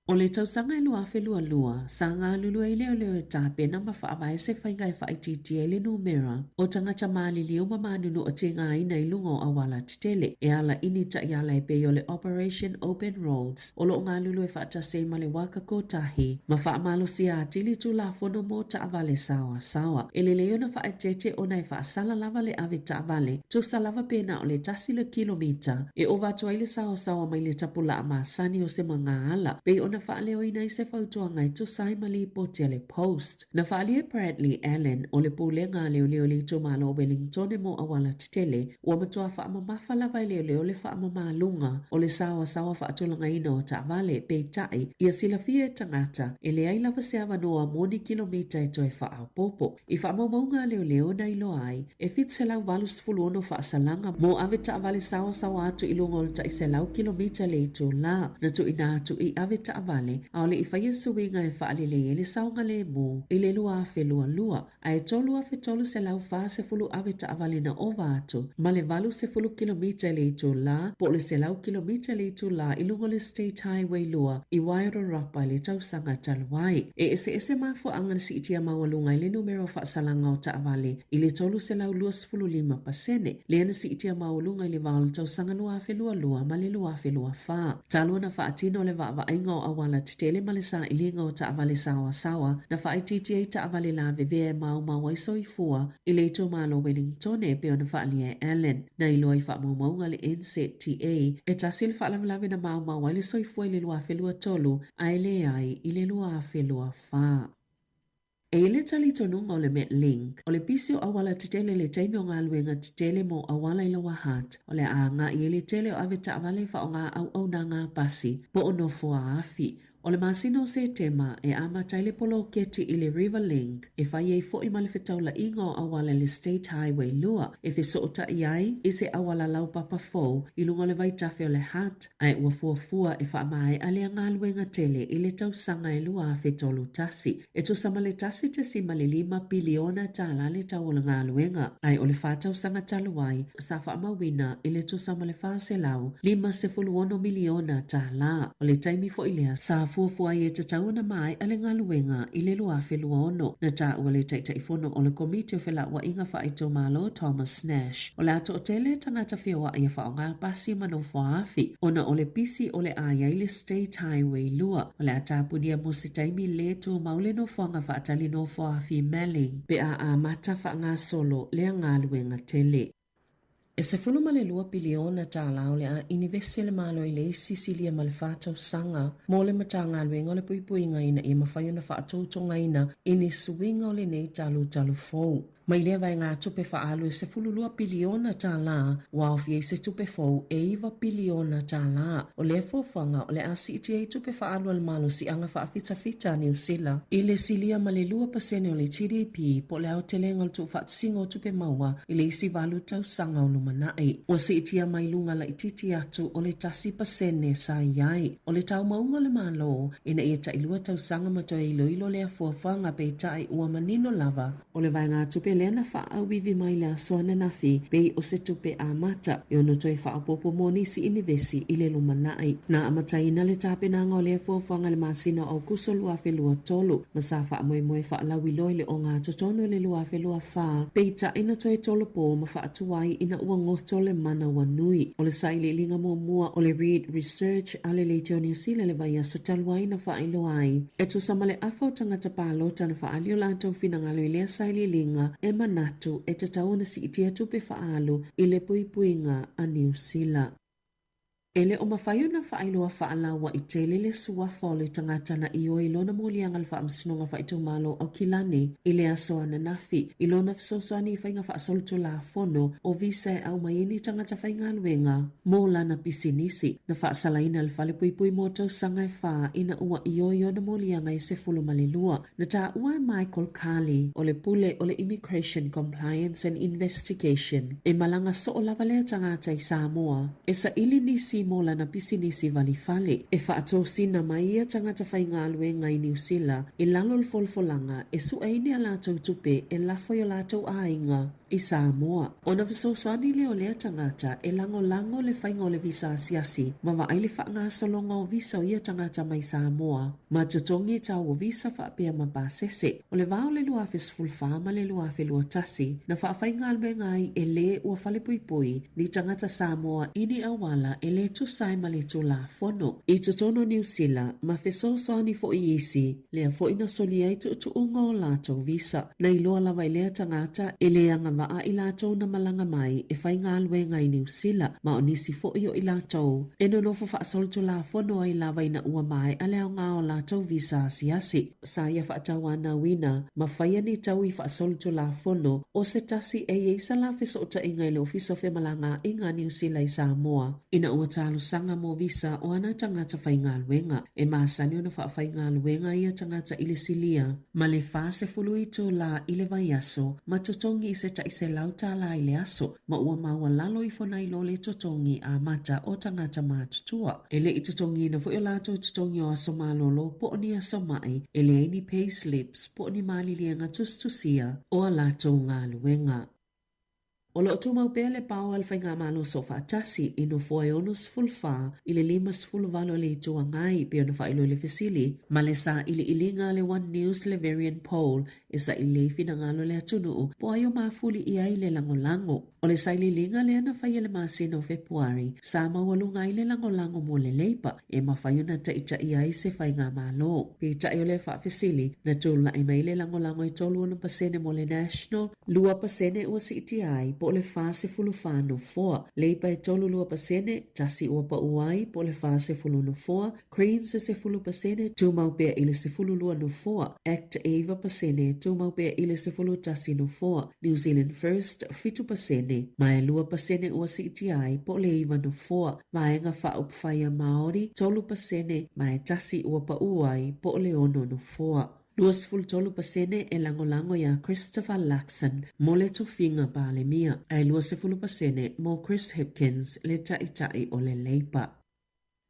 O le tausaga e 2022, sa galulue ai leoleo e tapena ma faavae se faiga e faaitiitia ai le numera o tagata maliliu ma manunu o tigaina i luga o auala tetele e ala i ni taiala e pei o le Operation Open Roads o lo o galulue faatasi ai ma le Waka Kotahi ma faamalosia atili Tulafono mo taavale saoasaoa. E lelei ona faaeteete ona e faasala lava le ave taavale, tusa lava pe na o le tasi le kilomita e ova atu ai le saoasaoa mai le tapulaa masani o se magaala, pei ona faaleoina ai se fautuaga e tusa ai ma lipoti a le Post. Na faaalia e Bradley Allen o le Pulega a Leoleo i le itumalo o Wellingtone mo auala tetele, ua matua faamamafa lava e leoleo le faamamaluga o le saoasaoa faatulagaina o taavale, peitai, ia silafia e tagata, e leai lava se avanoa mo ni kilomita e toe faaopoopo. I faamaumauga a leoleo na iloa ai, e 786 faasalaga mo ave taavale saoasaoa atu i luga o le tai 100 kilomita le itulā na tuuina atu i ave taavale, a o le i faia suiga e faalelei ai le saogalemu i le 2022, ae 3,340 ave taavale na ova atu ma le 80 kilomita i le itulā po o le 100 kilomita i le itulā i luga o le State Highway 2 i Wairarapa i le tausaga talu ai. E eseese mafuaaga na siitia maualuga ai le numera o faasalaga o taavale i le 325% lea na siitia maualuga i le va o le tausaga 2022 ma le 2024. Talu ona faatino le vaavaaiga o auala tetele ma le sailiga o taavale saoasaoa na faaitiitia ai taavale lavevea e maumau ai soifua i le itumalo o Wellingtone e pei ona faaalia e Allen. Na iloa i faamaumauga a le NZTA e tasi le faalavelave na maumau ai le soifua i le 2023 ae leai i le 2024. E i ai le talitonuga o le Metlink, o le pisi o auala tetele i le taimi o galuega tetele mo auala i Lower Hutt, o le a agai ai le tele o ave taavale e faaaoga auaunaga pasi po o nofoa afi. O le masina o Setema e amata ai le poloketi i le Riverlink e fai ai foi ma le fetaulaiga o auala i le State Highway 2 e fesootai ai i se auala laupapa fou i luga o le vaitafe o le Hutt ae ua fuafua e faamaea lea galuega tele i le tausaga e 2031. E tusa ma le $1.5 piliona tālā le tau o le galuega, ae o le fa tausaga talu ai sa faamauina i le tusa ma le $456 miliona tālā. O le taimi foi lea sa fuafua ai e tatau ona maea le galuega i le 2026. Na taua le Taitaifono o le Komiti o Felauaiga Faaitumalo Thomas Nash, o le a toatele tagata feoai e faaaoga pasi ma nofoaafi ona o le pisi o le a i ai le State Highway 2. O le a tapunia mo se taimi lē tumau le nofoaga faatali nofoaafi Melling pe a amata faagasolo lea galuega tele. E $12 piliona tālā o le a inivesi e le Malo i le isi silia ma le fa tausaga mo le Matagaluega o le Puipuiga ina ia mafai ona faatoutogaina i ni suiga o lenei talutalu fou. Mai lea vaegatupe faaalu e $12 piliona tālā, ua aofia ai se tupe fou e $9 piliona tālā. O lea fuafuaga o le a siitia ai tupe faaalu a le Malosiaga Faafitafita a Niu Sila i le silia ma le 2% o le GDP po o le aotelega o le tuufaatasiga o tupe maua i le isi valu tausaga o lumanai. Ua siitia mai luga laitiiti atu o le 1% sa i ai. O le taumauga o le Malo ina ia tailua tausaga ma toe iloilo lea fuafuaga peitai ua manino lava O le vaegatupe lea na faaauivi mai le aso ananafi pei o se tupe amata e ono toe faaopoopo mo nisi inivesi i le lumanai. Na amataina le tapenaga o lea fuafuaga i le masina o Aokuso 2023 ma sa faamoemoe faalauiloa i le ogatotonu i le 2024, peitai na toe tolopo ma faatuai ina ua goto le manawa nui. O le sailiiliga muamua o le Reid Research a le Leitio Niu Sila i le vaiaso talu ai na faailoa ai E tusa ma le afa o tagata palota na faaali o latou finagalo i lea sailiiliga e manatu e tatau ona siitia tupe faaalu i le puipuiga a Niu Sila. E le o mafai ona faailoa faalaua'i tele le suafa o le tagata na ioe i lona moliaga i le Faamasinoga Faaitumalo o Aukilani i le aso ananafi i lona fesoasoani i faiga faasolitulafono o visa e aumai ai ni tagata faigaluega mo lana pisinisi. Na faasalaina e le Falepuipui mo tausaga e fa ina ua ioe i ona moliaga e 12. Na taua e Michael Carley, o le pule o le Immigration Compliance and Investigation, e malaga soo lava lea tagata i Samoa e saili nisi mo lana pisinisi valifale. E faatosina mai ia tagata faigaluega i Niu Sila i lalo o le folafolaga e suʻe ai ni a latou tupe e lafo i o latou aiga i Samoa. Ona fesoasoani lea o lea tagata e lagolago le faiga o le visa asiasi ma vaai le faagasologa o visa o ia tagata mai Samoa ma totogi tau o visa faapea ma pasese. O le va o le 2014 ma le 2021 na faafaigaluega ai e le ua falepuipui ni tagata Samoa i ni auala e le tusa ai ma le Tulafono i totonu o Niu Sila ma fesoasoani foi i isi lea foi na solia ai tuutuuga o latou visa. Na iloa lava i lea tagata e le agavaa i latou na malaga mai e faigaluega i Niu Sila, ma o nisi foi o i latou e nonofo faasolitulafono ai lava ina ua maea le aoga o latou visa asiasi. Sa ia faatauanauina ma faia ni taui faasolitulafono o se tasi e i ai sa la fesootaiga i le Ofisa o Femalagaaiga a Niu Sila i Samoa ina ua talosaga mo visa o ana tagata faigaluega. E masani ona faafaigaluega ia tagata i le silia ma le 40 itulā i le vaiaso ma totogi i se tai $100 i le aso, ma ua maualalo ifo nai lo le totogi amata o tagata matutua. E le i totogiina foi o latou totogi o aso malolo po o ni aso maʻi, e leai ni pay slips po o ni maliliega tusitusia o a latou galuega. O lo o tumau pea le pao a le Faigamalo Soofaatasi i nofoa e 64 i le 58 o le Itu Agai pei ona faailoa i le fesili ma le sailiiliga a le One News le Verian Poll e saili ai finagalo o le atunuu po o ai o mafuli i ai le lagolago. O le sailiiliga lea na faia i le masina o Fepuari sa maualuga ai le lagolago mo le Leipa e mafai ona taitaia ai se faigamalo. Peitai o le faafesili, na tulai mai le lagolago e 36% mo le National, 2% ua siitia ai po o le 44 nofoa. Leipa e 32%, tasi ua pau ai po o le 40 nofoa, Greens e 10%, tumau pea i le 12 nofoa, Act e 9%, tumau pea i le 11 nofoa, New Zealand First, 7%, ma e 2% ua siitia ai po o le 9 nofoa. Vaega Faaupufai a Māori, 3% ma e tasi ua pau ai po o le 6 nofoa. 23% e lagolago iā Christopher Luxon mo le tofiga Palemia, ae 20% mo Chris Hipkins le Taitai o le Leipa.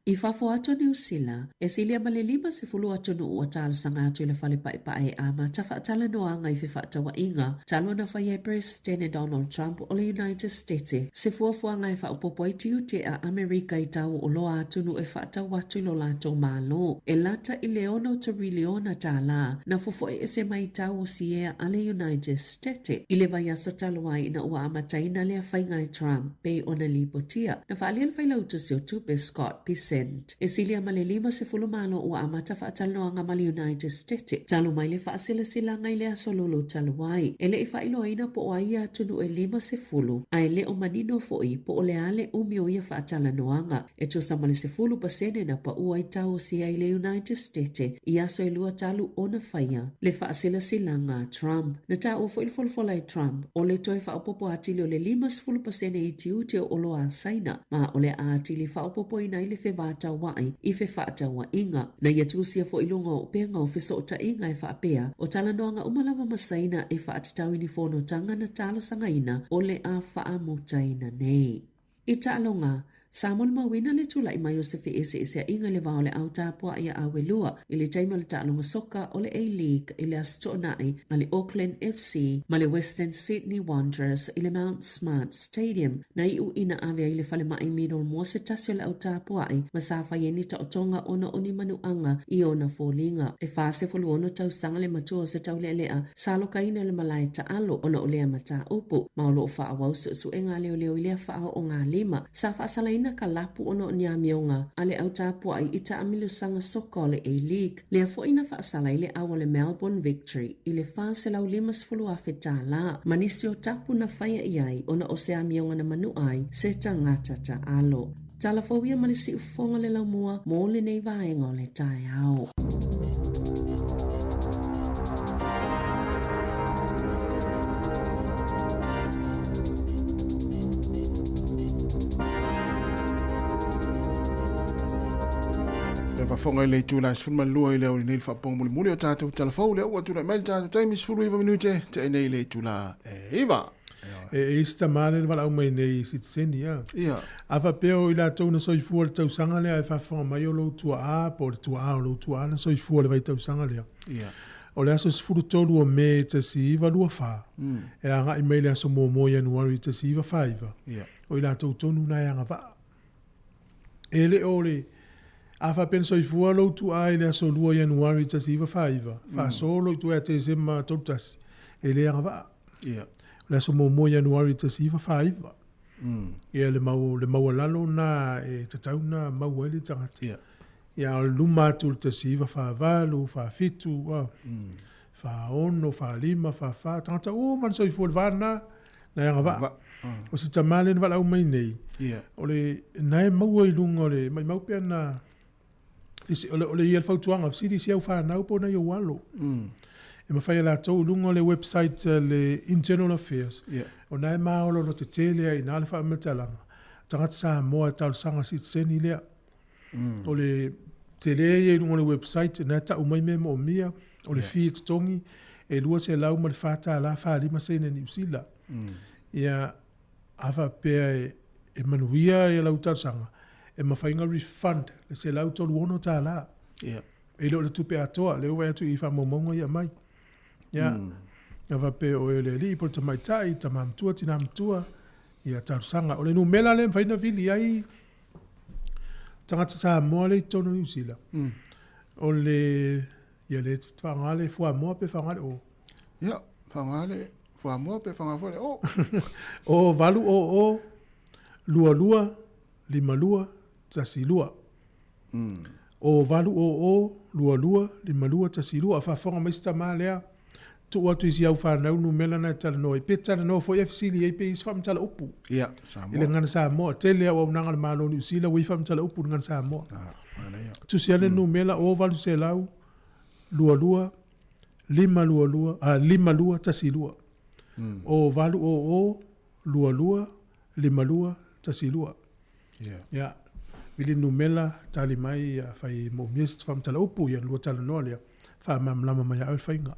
I fafo atu o Niu Sila, e silia ma le 50 atunuu ua talosaga atu i le Fale Paepae e amata faatalanoaga i fefaatauaiga talu ona faia e Peresetene Donald Trump o le United Stete se fuafuaga e faaopoopo ai tiute a Amerika i tau o oloa a atunuu e faatau atu i lo latou Malo e lata i le ono teriliona tālā na fofoe ese mai i tau o siea a le United Stete i le vaiaso talu ai ina ua amataina lea faiga e Trump pei ona lipotia na faaalia le Failautusi o Tupe Scott Bessent e silia ma le 50 malo ua amata faatalanoaga ma le United Stete talu mai le faasilasilaga i le aso Lulu talu ai. E le i faailoaina po o ai ia atunuu e 50, a e le o manino foi po o le a le umi o ia faatalanoaga. E tusa ma le 10% na pau ai tau o sia i le United Stete i aso e lua talu ona faia le faasilasilaga a Trump. Na taua foi le folafola e Trump o le toe faaopoopo atili o le 50% i tiute o oloa a Saina ma o le a atili faaopoopoina ai le fevataua'i i fefaatauaiga. Na ia tusia foi i luga o upega o fesootaiga e faapea, o talanoaga uma lava ma Saina e faatatau i ni fonotaga na talosagaina o le a faamutaina nei. I taaloga, sa molimauina le tulai mai o se feeseeseaiga i le va o le au tapuai a Auelua i le taimi o le taaloga soka o le A-League i le Aso Toonai a le Auckland FC ma le Western Sydney Wanderers i le Mount Smart Stadium. Na iu ina ave ai i le falemai Middlemore se tasi o le au tapuai ma sa fai ai ni taotoga ona o ni manuaga i ona foliga. E 46 tausaga le matua o se taulealea sa alokaina i le malae taalo ona o lea mataupu, ma o lo o faaauau suesuega a leoleo i lea faaoogalima. Sa faasalaina ka lapu ona o ni amioga a le au tapuai i taamilosaga soka o le A-League. Lea foi na faasala ai le au a le Melbourne Victory i le $450,000 tālā ma nisi o tapu na faia i ai ona o se amioga na manua ai se tagata taalo. Tala fou ia ma le siufofoga o le laumua mo lenei vaega o le taeao. Le faafofoga i le itula e 12 i le aoauli nei le faapopoga mulimuli o tatou tala fou lea ua tulai mai le tatou taimi 19 minute tea nei i le itula e 9. E i ai si tama lea na valaau mai nei i sitiseni a. Ia. A faapea o i latou na soifua i le tausaga lea ae faafofoga mai o lou tuaa po o le tuaa o lou tuaa na soifua i le vaitausaga lea. Ia. O le aso 13 o Me 1924, e agai mai i le aso muamua o Ianuari 1949, Ia. o i latou tonu na e agavaa. E le o le, a faapea na soifua lou tuaa i le aso 2 o Ianuari 1949, faasolo i tua ia Tesema 31, e le agavaa. Ia. O le aso muamua o Ianuari 1949. Ia le mau, le maualalo na e tatau na maua ai le tagata. Ia. Ia a o le luma atu o le 1948, 47, a, 46, 45, 44, tagata uma na soifua i le va lena, na e agavaa. O si tama lea na valaau mai nei, o le, na e maua i luga o le, maimau pea na, o le, o le ia le fautuaga, fesili i si au fanau po o nai ou alo. E mafai e latou i luga o le website a le Internal Affairs, o na e maololo tetele ai i ina le faamatalaga, tagata Samoa e talosaga sitiseni lea. O le tele ia i luga o le website, na e tau mai mea e moomia, o le fee e totogi, e $204 45 sene Niu Sila. Ia, a faapea e manuia ia lau talosaga, e mafai ona refund le $136. E le o le tupe atoa, lea ua vaai atu i faamaumauga ia aumai. Ia, a faapea o oe o le alii po o le tamaitai, tama matua, tina matua, ia talosaga. O le numera lea e mafai ona vili ai tagata Samoa lea i totonu o Niu Sila, o le, ia le faaaoga le fuamoa pe faaaoga le o. Ia, faaaoga le fuamoa pe faaaoga foi le o. O 8 o o 2 2 5 2 1 2. O 8 o o 2 2 5 2 1 2. A faafofoga mai si tama lea, tuu atu i si au fanau numera na e talanoa ai. Pe talanoa foi ae fesili ai pe i ai se faamatala upu. Ia, Samoa. I le gagana Samoa. Tele auaunaga a le Malo o Niu Sila ua i ai faamatala upu i le gagana Samoa. Ah, manaia. Tusi ane le numera o 800 22 522, ah, 52 12. O 8 o o 22 52 12. Ia. Ia, vili numela, tali mai, ia, fai moomia se faamatala upu, ia, ona lua talanoa lea, faamalamalama mai ia oe le faiga.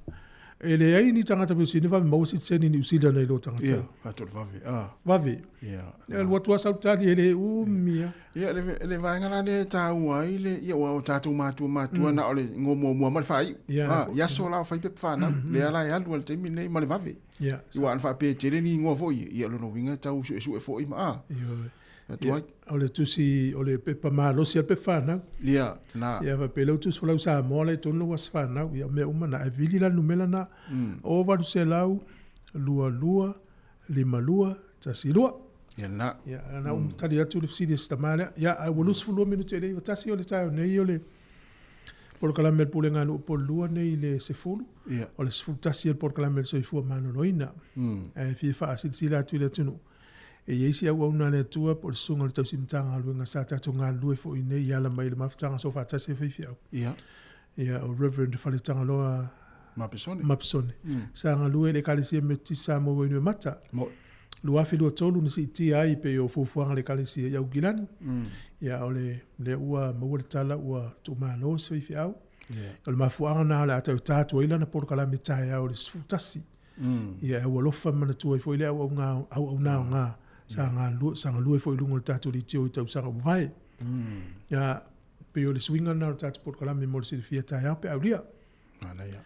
E leai ni tagata Peusini vave maua sitiseni Niu Sila nai lo tagata. Ia, faatoa vave. Ah. Vave. Ia. Ia, alu atu lava sau tali e le umi lava. Ia, le, le vaega la lea e taua ai le, ia, aua o tatou matua matua na o le igoa muamua ma le faaiu. Ia. Ah, i aso la o fai pepa fanau, lea la e alu lava i le taimi lenei ma le vave. Ia. Aua ana faapea e tele ni igoa foi, ia, o lona uiga e tau suesue foi ma, ah. Ioe. Atu ai. O le tusi, o le pepa malosi a le pepa fanau. Ia, na. Ia, faapea lea ua tusi folau Samoa la i totonu lou aso fanau. Ia, o mea uma na. Ae vili la le numera na. O 800 22 52 12. Ia, na. Ia, na ua tali atu le fesili a si tama lea. Ia, ae ua 22 minute e le 91 o le taeao nei o le polokalame a le Pulega a Nuu Pololua nei i le 10. Ia. O le 11 o le polokalame a le Soifua Maloloina. Ae fia faasilasila atu i le atunuu. E i ai si auauna a le Atua po o le susuga o le tausi Matagaluega sa tatou galulue foi nei i ala mai i le mafutaga soofaatasi a faifeau. Ia. Ia, o Reverend Faletagaloa Mapesone. Mapesone. Sa galue i le Ekalesia Metotisi Samoa i Wainuiomata. Mo'i. 2023 na siitia ai pei o fuafuaga a le Ekalesia i Aukilani. Ia, o le, lea ua maua le tala ua tuumalo se faifeau. Ia. O le mafuaaga na o le a tau ta atu ai lana polokalame taeao i le 11. Ia e aualofa manatua ai foi le auauna auauna aoga sa galulue sa galue foi i luga o le tatou leitio i tausaga ua mavae. Ia pei o le suiga lena o le tatou polokalame mo le silafia taeao pe aulia. Manaia.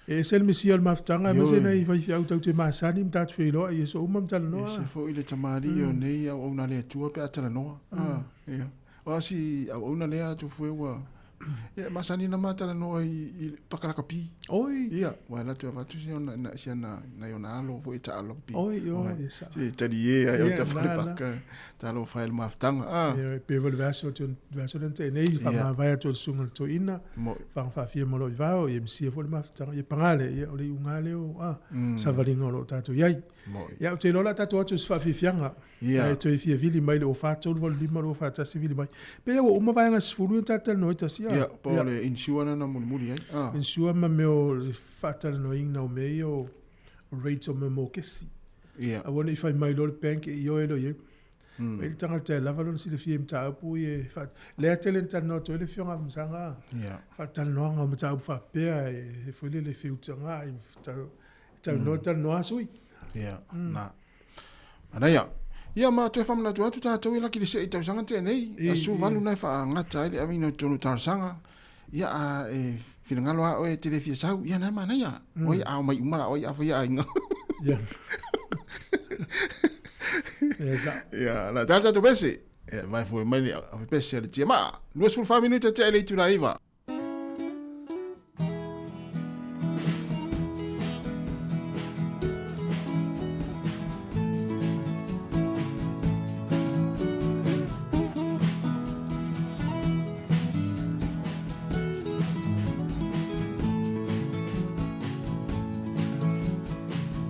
E ese le mesia o le mafutaga aemaise Ioe. nai faifeau tatou te masani ma tatou feiloai i aso uma ma talanoa. Ese foi le tamalii o nei auauna a le Atua pe a talanoa. Ah, ia. O a si auauna lea Tufue ua Ia, masani ona ma talanoa i, i paka lakapi. Oi. Ia, ua alu atu e avatu si ona, na, si ana, nai ona alo foi e taalo lakapi. Oi, oi, ia sao. Se talie ai o Ia, ta fale na, na. paka, talofa i le mafutaga. Ah. Ia, e pei foi le vaiaso atu, vaiaso lea na tea nei, faamavae atu e le susuga i le toeaina, faagafaafia ma lou ivao, ia misia foi le mafutaga. Ia paga lea, ia o le iuga lava lea o, ah, savaliga o lo o tatou i ai. Ia, ou te iloa o le a tatou o atu i se faafiafiaga. Ae toe fia vili mai le 04 3 8 5 2 4 1 vili mai. Pei ua uma vaega 10 ia na talatalanoa ai tasi, ah. Ia, po o le insure lena na mulimuli ai. Ah. Insure ma mea o le faatalanoaina o mea ia o rates o mea mokesi. Aua ne i fai mai loa le bank e ioe loa i ai. E i ai le tagata e lava lona silafia i mataupu ia e faa... Lea tele na talanoa atu ai le Afioga a Afamasaga, faatalanoaga o mataupu faapea e foi lele e feutagai, e talanoa talanoa lava sui. Ia, na. Manaia. Ia ma toe faamanatu atu tatou ia laki le see i tausaga na tea nei. Aso 8 na e faagata ai le aveina i totonu o talosaga. Ia a e finagalo a oe e te le fia sau, ia na e manaia. Oi a omai uma la oe a fai aiga. Ia. Ia sa. Ia la tata tatou pese. Ia vai foi mai le ave pese a le tiamaa. 24 minute tea i le itula 9.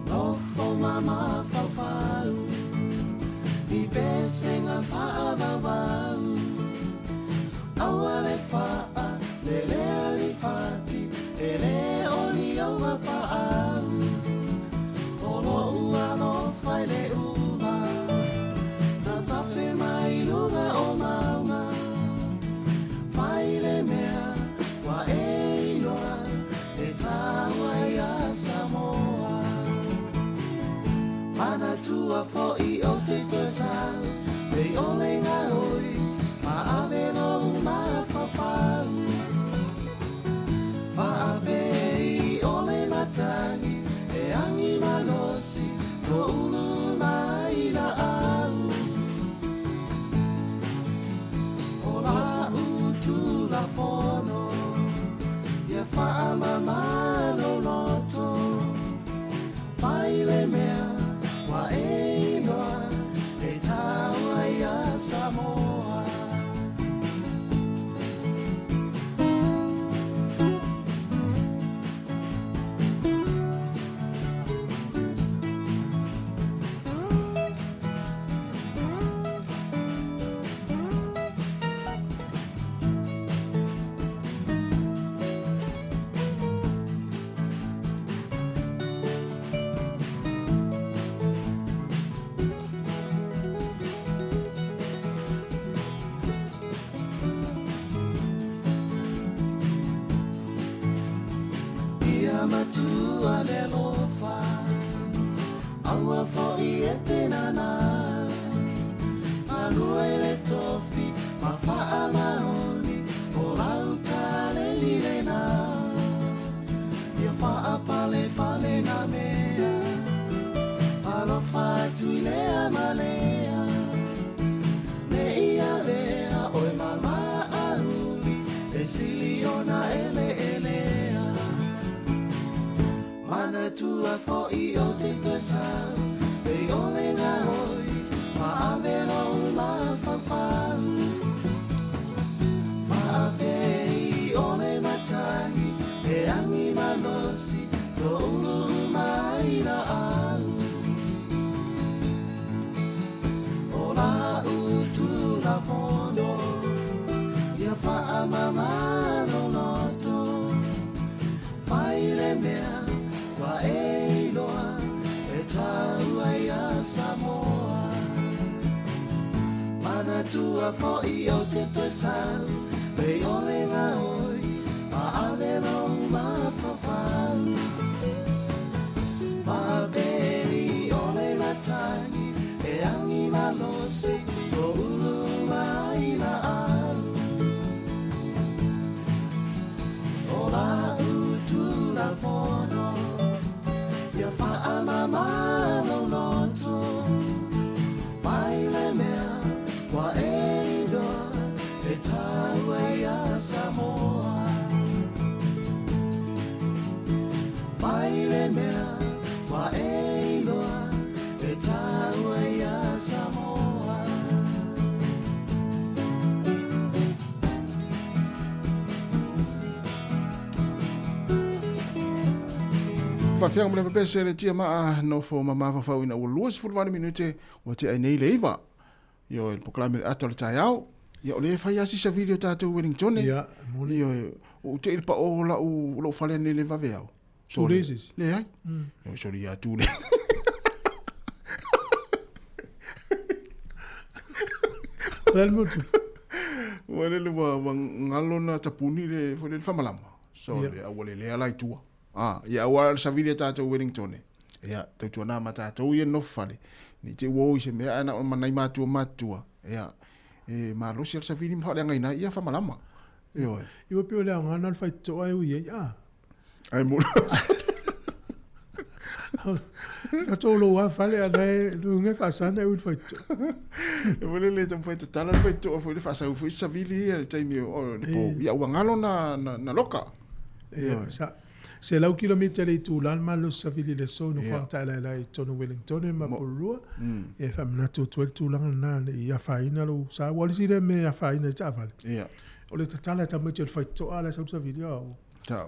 Nofo ma mafaufau i pesega faavauvau Aua le faa lelea i fati e le o ni ou paau O lo'u alofa i le uma Tatafe mai luga o mauga Fai le mea ua e iloa E taua ia Samoa Manatua fo'i ou te toe sau Nei ole gaoi ma ave lou mafaufau Faapei ole matagi e agi malosi Toulu mai laau O la'u Tulafono Ia faamama lou loto Fai le mea ua e iloa e taua iā Samoa. Ia matua le alofa, aua fo'i e te nana. Galue le tofi ma faamaoni, o lau taleni lena. Ia faapalepale na mea, alofa atu i lea ma lea. Ne i avea oe ma maauli, e sili ona eleelea. Manatua fo'i ou te toe sau, nei ole gaoi, ma ave lou mafaufau. Faapei ole matagi, e agi malosi, toulu uma ai laau. O la'u Tulafono, ia faamama lou loto. Fai le mea ua e iloa e taua iā Samoa. Manatua fo'i ou te toe sau, nei ole gaoi, ma ave lou mafaufau. Faapei ole matagi e agi malosi, toulu uma ai laau. O la'u Tulafono, ia faamama lou loto. Fai le mea ua e iloa e taua. mea ua e iloa e taua iā Samoa. Faafeaga ma le pepese le tia maa nofo ma mafaufau ina ua 28 minute ua tea ai nei le iva. Ioe, le polokalame le ata o le taeao. Ia, o lea e fai lava si savili o tatou Wellingtone. Ia, moni. Ioe, ua ou te i le pao o lau, lou fale anei i le vaveao. Tule se isi? Leai. Ioe, soli ia tule. O le a le mea o tupu? Ua lele ua, ua galo na tapuni le, foi le faamalama. So, Ia. le auala lea la i tua. Ah, ia aua le savili a tatou Wellingtone. Ia, tautuana ma tatou ia nofo fale. Ne i te i ua o i se mea ae na o nai matua matutua. Ia, e malosi a le savili ma faaleagaina ai ia faamalama. Ioe. Iwa pei o le aoga na o le faitotoa e ui ai, ah. Ai mo Fato lou a fale a nae luga e faasana e ui le faitotoa. E mo le le taumafai tatala le faitotoa foi le faasau foi savili ia le taimi o le po. Ia ua galo na, na, na loka. Ia, sa, 100 kilomita le itula le malosi savili i le aso i nofoaga taelaelae i totonu o Wellingtone ma Porirua. Ia, e faamanatu atu ai le tulaga lena ne i afaina lou sa. Aua o le isi lea mea e afaina ai taavale, o le tatala e tamaiti o le faitotoa la e sau le savili, oh,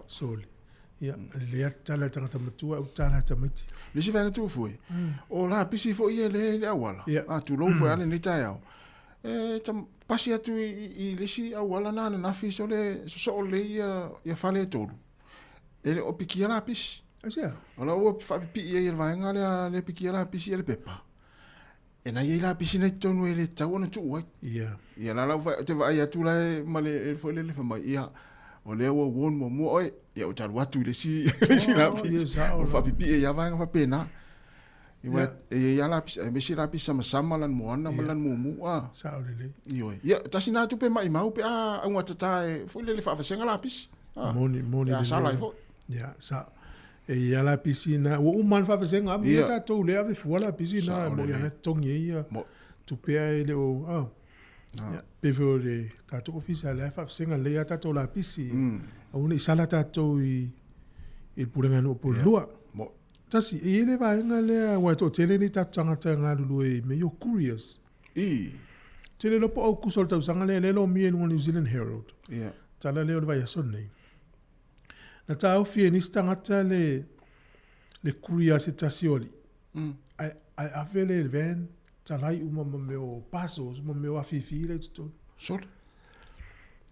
sole. Ia, lelei lava le tatala e le tagata matua ae ua tatala e tamaiti. Le isi vaega tuu foi, o lapisi foi ia lea i le auala, a tulou foi lava lenei taeao, E pasi atu i le isi auala na ananafi sole sosoo lelei ia fale e tolu. E le o pikia lapisi. Aisea? O la ua faapipii ai e le vaega lea le pikia lapisi ia le pepa. E na i ai lapisi na i totonu e le tatau ona tuu ai. Ia. Ia la la ou te vaai atu la e ma le foi lele fai mai, ia, o lea ua warn muamua oe, ia ou te alu atu i le isi lapisi. O le faapipii ai lava vaega faapena. Ia, e i ai lava lapisi, aemaise lapisi samasama, lanu moana ma lanu mumu. A. Sao lelei. Ioe. Ia, tasi na tupe maimau pe a augatata e foi lele faavasega lapisi. A. Moni, moni Pe a lelei. sala ai foi. Ia, sao. E i ai lava lapisi na, ua uma lava le faavasega, ave ia tatou lea ave fua lapisi na, Sao mo ia lelei. na totogi ai ia Mo. tupe ae le o, a. Ia, pei foi o le tatou ofisa lea e faavasega lelei lava tatou lapisi. Aua ne i sala tatou i i le pulega a nuu o Pulenua. Mo. Tasi, e i ai le vaega lea aua e toatele nei tatou tagata e galulue i mea ia o couriers. I. Tele loa po o Aukuso o le tausaga lea, lea e lomia i luga o New Zealand Herald. Ia. Tala lea o le vaiaso lenei. Na taofi e nisi tagata le, le courier a se tasi o alii. Ae, ae ave le van talai uma ma mea o parcels ma mea o afifi la i totonu. Sole.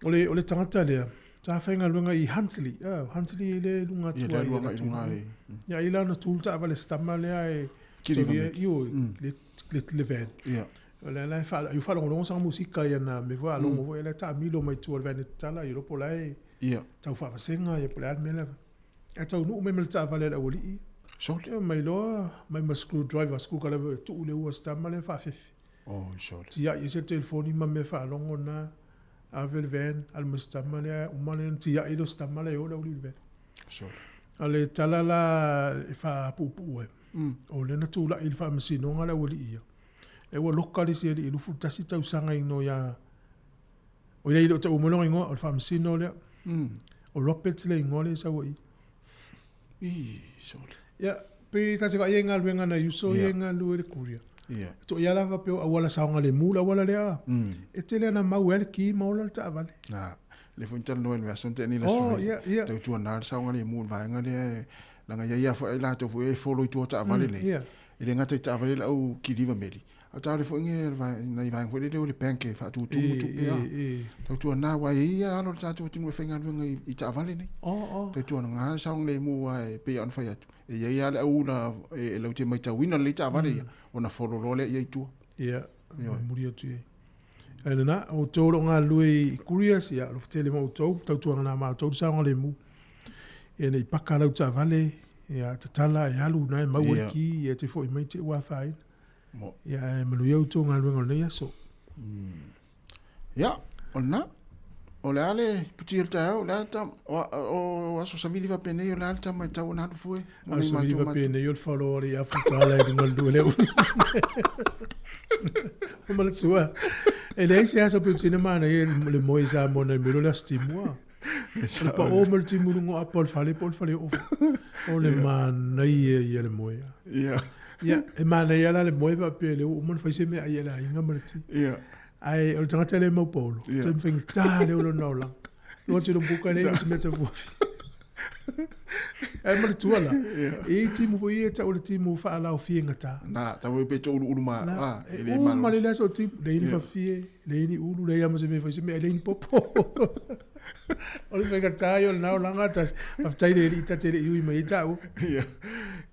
O le, o le tagata lea, sa faigaluega i Huntly. Oh, Huntly i le luga atu ai. I Ia, luga i. Ia, i la na tū taavale stama lea e... Kili Toria, io, le, le, le van. Ia. O lea la e wha, i whalongolongo sanga musika ia na me fua alongo foi, la ta milo mai tua le van e tatala, i ropo la e tau whaavasenga, ia po le a le mea lava. E taunuu mai ma le taavale a le aualii. Sole. Ia mai loa, mai ma screwdriver, screwdriver, tuu le ua stama lea faafefe. Oh, sole. Tiai ese le telefoni ma mea faalogo na, ave le van, alu ma stama lea, uma lea ona tiai lea o stama lea e o le aualii i le van. Sole. A le tala la e faapuupuu ai, o lea na tulai i le faamasinoga le aualii ia. Lea ua loka le isi alii i 21 tausaga ino ia O ia i le o taua mai lona igoa, o le faamasino lea. O Roberts le igoa lea e sau ai. I, sole. Ia, pe ta te vaai ai i galuega a nai uso ia e galulue i le courier. Ia. To ia lava pe o auala saogalemu le auala lea. E tele ana mau e ai le ki ma ola le taavale. Na, le foi na talanoa i le vaiaso na tea nei le aso Oh, nei. ia, ia. Tautuana le saogalemu i le vaega lea e, leaga ia ia foi ai latou foi e follow i tua o taavale nei. Ia. E le gata i taavale le au kiliva meli, a taavale foi nge nai vaega foi lele o le bank e faatutumu tupe a. Tautuana aua e i ai ia alo o le tatou atunuu e faigaluega i taavale nei. Tautuana le saogalemu aua e pei lava ona fai atu, e i ai lava le au ula e latou te matauina lelei taavale ia, ona follow loa lea i ai i tua. Ia, momoli atu i ai. Ae lena, o outou o lo o galulue i couriers, ia, alofa tele ma outou, tautuana na ma outou le saogalemu. Ia ne i paka lau taavale, ia tatala e alu na e maua le ki, ia te foi mai te ua afaina. Ia ae manuia outou galuega o lenei aso. Ia, o lena. O le a le puti o le taeao, o le a ta, o, o aso savili faapenei, o le a le tama e tau ona alu fua e? Mo Aso nei savili matou faapenei o le falo o le afu tala i luga o le lua lea uli. O manatua, e leai se aso peutina manaia le moe i Samoa nai mea o le aso timua. O le pao ma le timu luga o apa o le fale po o le fale oo. O le manaia ia le moe. Ia. Ia, e manaia la le moe faapea lea ua uma ona fai se meaai a le aiga ma le ti. Ia. Ae o le tagata lea e maupaolo, Ia. taimi faigata lea o lona olaga. Alu atu i le buka leai ma se mea tapuafi. Ae manatua la, e i ai timu foi ia e tau o le timu faalaofiegata. Na, tau e pe touluulu ma, Na, ah, e e le uma malosi. le aso o timu, leai ni Ia. fafie, leai ni ulu, leai lava ma se mea e fai se mea, leai ni popo. O le faigata ia o lena olaga tasi. Faafetai i le Alii ta te le i ui mai ai taua. Ia,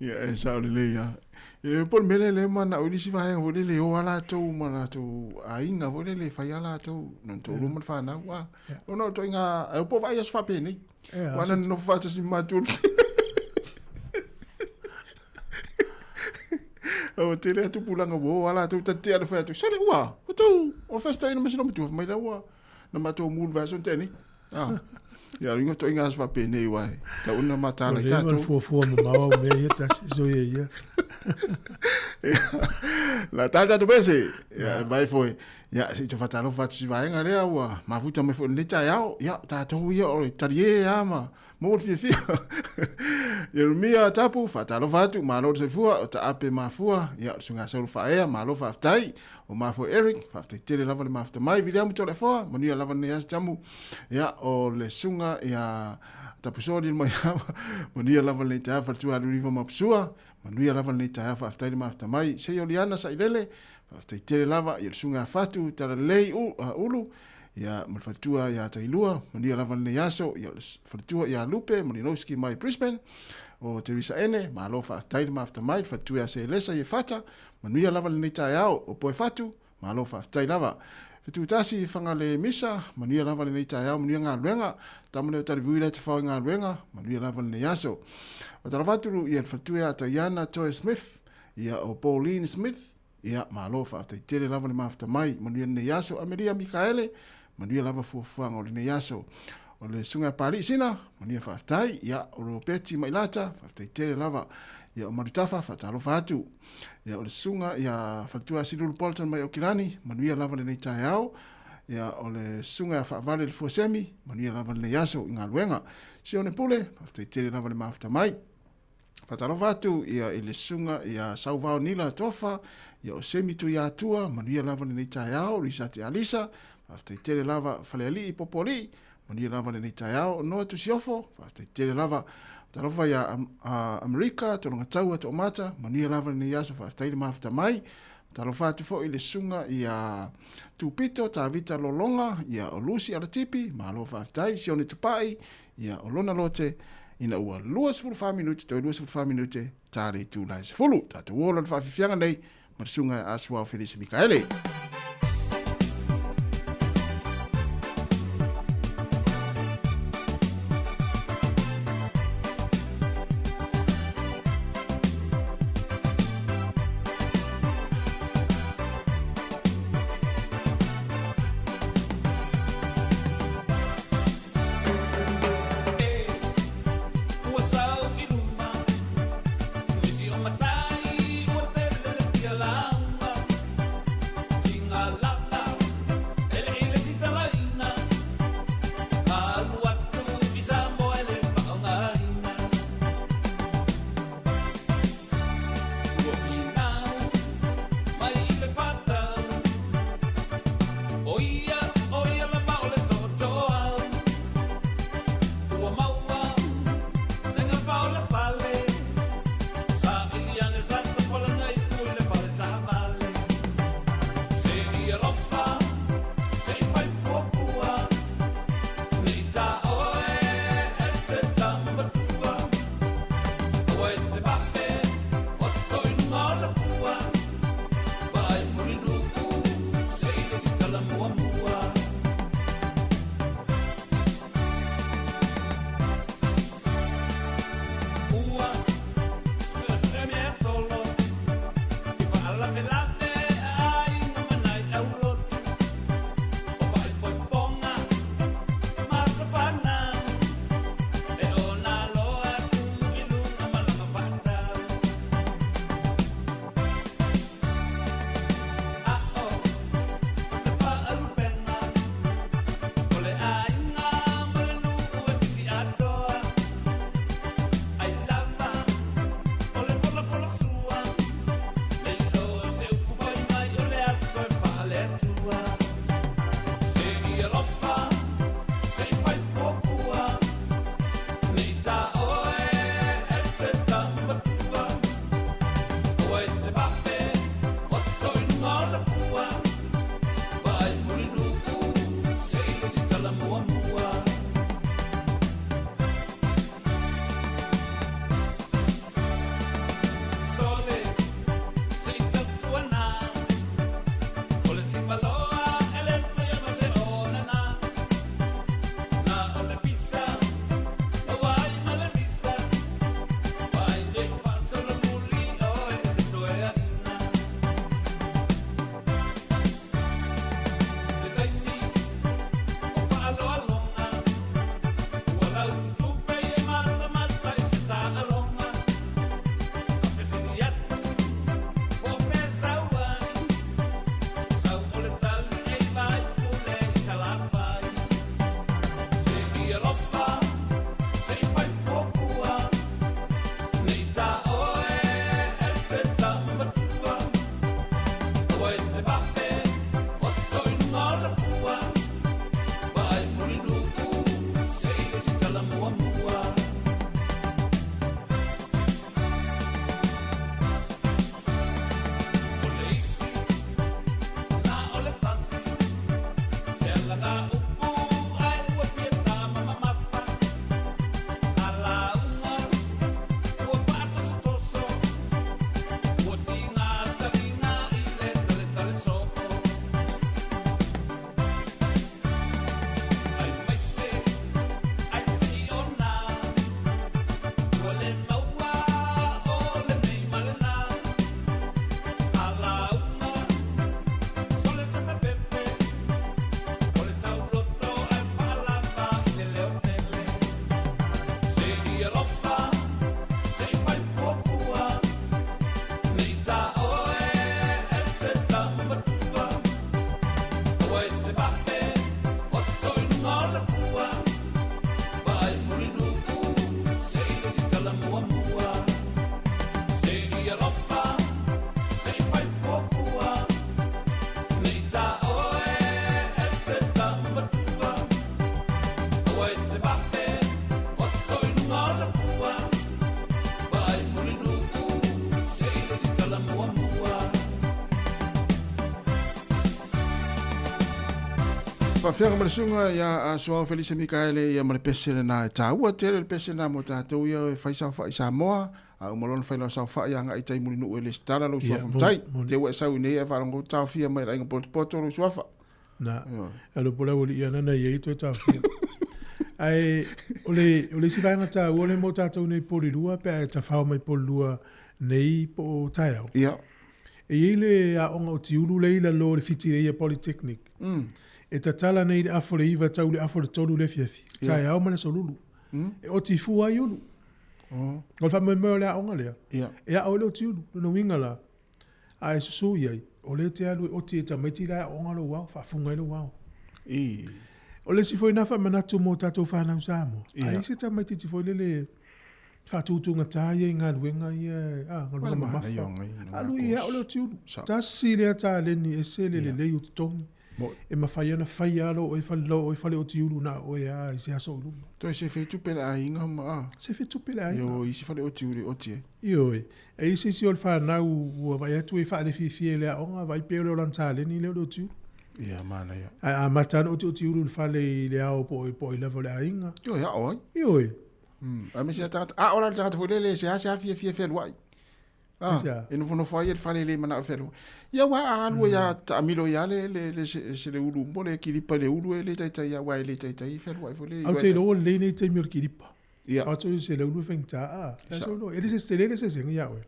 ia, e sao lelei lava. Ia, po o le mea lea lea manao i le isi vaega foi lele e o lava latou ma latou aiga foi lele e fai lava latou, lona toalua ma le fanau. Ah, ona o le ituaiga, ae po o vaai aso faapenei. Aua na nonofo faatasi ma matou Ua tele lava tupulaga ua o lava latou ta te tea le fai atu, sole ua, ua tou, ua festa ina ma si matua, fai mai la ua, na matou mu le vaiaso na tea nei. Ah. Ia, o ituaiga aso faapenei aua e tatau ona mataala i tatou. Ua leva ona fuafua mamao au mea ia tasi, soia ia. La tala tatou pese, ia, e vai foi. Ia, se i toe faatalofa atu i si vaega lea ua mafuta mai foi i lenei taeao. Ia, tatou ia o le talie lava ma maua le fiafia. Ieremia Tapu, faatalofa atu, malo le soifua, o Taape Mafua, ia, o le Susuga Saulo Faaea, malo faafetai. O Mafua Eric, faafetai tele lava le mafuta mai. Viliamu Toleafoa, manuia lava lenei aso Tamu. Ia, o le Susuga ia Tapusoa Lilomaiava, manuia lava lenei taeao, Faletua Aluliva Mapusua, manuia lava lenei taeao, faafetai le mafuta mai. Seio Liana Sailele, Faafetai tele lava i le susuga ia Fatu Talalelei Ulu, ia ma le faletua ia Tailua, manuia lava lenei aso, ia le faletua ia Lupe Malinowski mai Brisbane, o Teresa Ene, malo faafetai le mafuta mai, le faletua ia Selesa Iefata, manuia lava lenei taeao, o Poe Fatu, malo faafetai lava. Fetutasi Fagale Misa, manuia lava lenei taeao, manuia galuega, tama lea o Talivui la e tafao i galuega, manuia lava lenei aso. Faatalofa atu ia le faletua ia Taiana Toe Smith, Ia, o Pauline Smith, ia, malo faafetai tele lava le mafuta mai, manuia lenei aso. Amelia Mikaele, manuia lava fuafuaga o lenei aso. O le Susuga ia Palii Sina, manuia faafetai. Ia, o Ropeti Mailata, faafetai tele lava. Ia, o Malutafa, faatalofa atu. Ia, o le Susuga ia Faletua Silulu Bolton mai Aukilani, manuia lava lenei taeao. Ia, o le Susuga ia Faavale Le Fuasemi, manuia lava lenei aso i galuega. Sione Pule, faafetai tele lava le mafuta mai. Faatalofa atu ia i le susuga ia Sauvao Nila Tofa, ia o Semi Tuiatua, manuia lava lenei taeao, Risati Alisa, faafetai tele lava Falealii Popoalii, manuia lava lenei taeao, Noa Tusiofo, faafetai tele lava. Faatalofa ia Amerika Tologataua Toomata, manuia lava lenei aso, faafetai le mafuta mai. Faatalofa atu foi i le susuga ia Tupito Tavita Lolonga, ia o Lucy Alatipi, malo faafetai, Sione Tupai, Ia, o lona lote, ina ua 24 minute, toe 24 minute, tā le itula e 10. Tātou ola le faafiafiaga nei, ma le susuga ia Asuao Felisi Mikaele. ona fua Vaai Mulinuu se i le tala muamua. Faafeaga ma le susuga ia Suao Felise Mikaele ia ma le pese lena e taua tele le pese lena mo tatou ia e fai saofai i Samoa a uma loa ona fai lau saofai agai i tai Mulinuu e lesitala lou suafa matai te ua e sau i nei ae faalogo taofia mai le aiga potopoto lou suafa. Na, alo po la ua liia na na iai toe taofia. Ae o le, o le isi vaega taua lea mo tatou nei Polilua pe a e tafao mai Polilua nei po o taeao. Ia. E i ai le aoga o Tiulu lea i lalo o le Whitireia Polytechnic. E tatala nei i le afa o le 9 tau i le afa o le 3 i le afiafi. Taeao ma le aso Lulu. E oti fua ai Ulu. Oh. O le faamoemoe o le aoga lea, Ia. e ao ai le oti ulu. Lona uiga la, a e susu i ai, o lea e te alu e oti e tamaiti la e aoga lou ao, faafuga ai lou ao. I. O le isi foi na faamanatu mo tatou fanau Samoa, a i ai se tamaitiiti foi lele faatutugata ia i galuega ia, a, galuega mamafa. Alu i ao le oti ulu. Tasi lea taleni ese le lelei o totogi. E mafai ona fai lava lou oe fale, lou oe fale oti ulu na o oe lava i se aso o i luma. Toe sefe tupe le aiga ma a. Sefe tupe le aiga. E o i isi fale oti ulu e oti ai. Ioe. E i ai se isi o le fanau ua vaai atu e faalefiefie i le aoga, vaai pea o le olana taleni lea o le oti ulu. Ia, manaia. Ae amata lava ona otioti ulu i le fale i le ao po o ai lava o le aiga. Ioe, ao ai. Ioe. Aemaise lava tagata, a o la le tagata foi lele e seasea fiafia fealuai. Ah, e nofonofo ai le fale le manao fealuai. Ia ua a alu ai a taamilo ia le le le se le ulu mo le kilipa i le ulu e le taitai ia aua e le taitai fealuai foi le. Ou te iloa ua lelei nei taimi o le kilipa. Ia. Atu i se le ulu e faigata a. E le se tele le eseesega ia oe.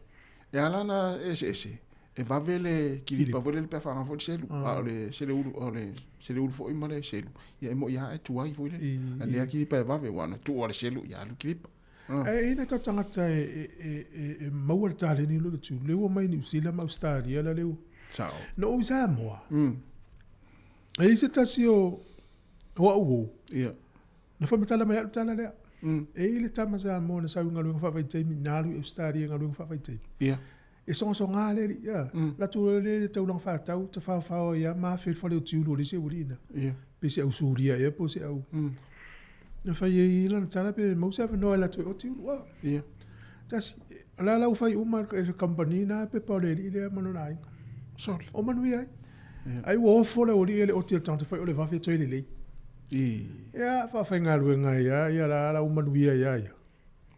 E ala ona eseese, e vave le kilipa foi lele pe a faaaoga foi le selu, a o le sele ulu, o le sele ulu foi ma le selu, ia e moi lava e tuai foi lele. A lea kilipa e vave, aua na tuu lava le selu, ia alu kilipa. Ae i ai nai tagata e maua le taleni o le tiu, lea ua mai Niu Sila ma Ausetalia la lea ua. Sao. Na ou i Samoa, e i ai se tasi o au uo, Ia. Na faamatala mai au le tala lea. E i ai le tama Samoa na sau i galuega faavaitaimi, na alu i Ausetalia i galuega faavaitaimi. Ia. E sogasoga le alii, ia. Latou loa lea i le taulaga faatau, tafaofao ai lava ma afe i le fale o Tiulu o le isi aualii na. Ia. Pe se au Suria ea po o se au. Na fai ai lana tala pe maua se avanoa e alu atu ai o Tiulu. A. Ia. Tasi, o la la ua fai uma e le kamupani na pepa o le alii lea ma lona aiga. Sole. O manuia ai. Ai ua ofo le aualii e le oti o le tagata fai o le vave toe lelei. Ia, faafaigaluega ai lava ia la la ua manuia ai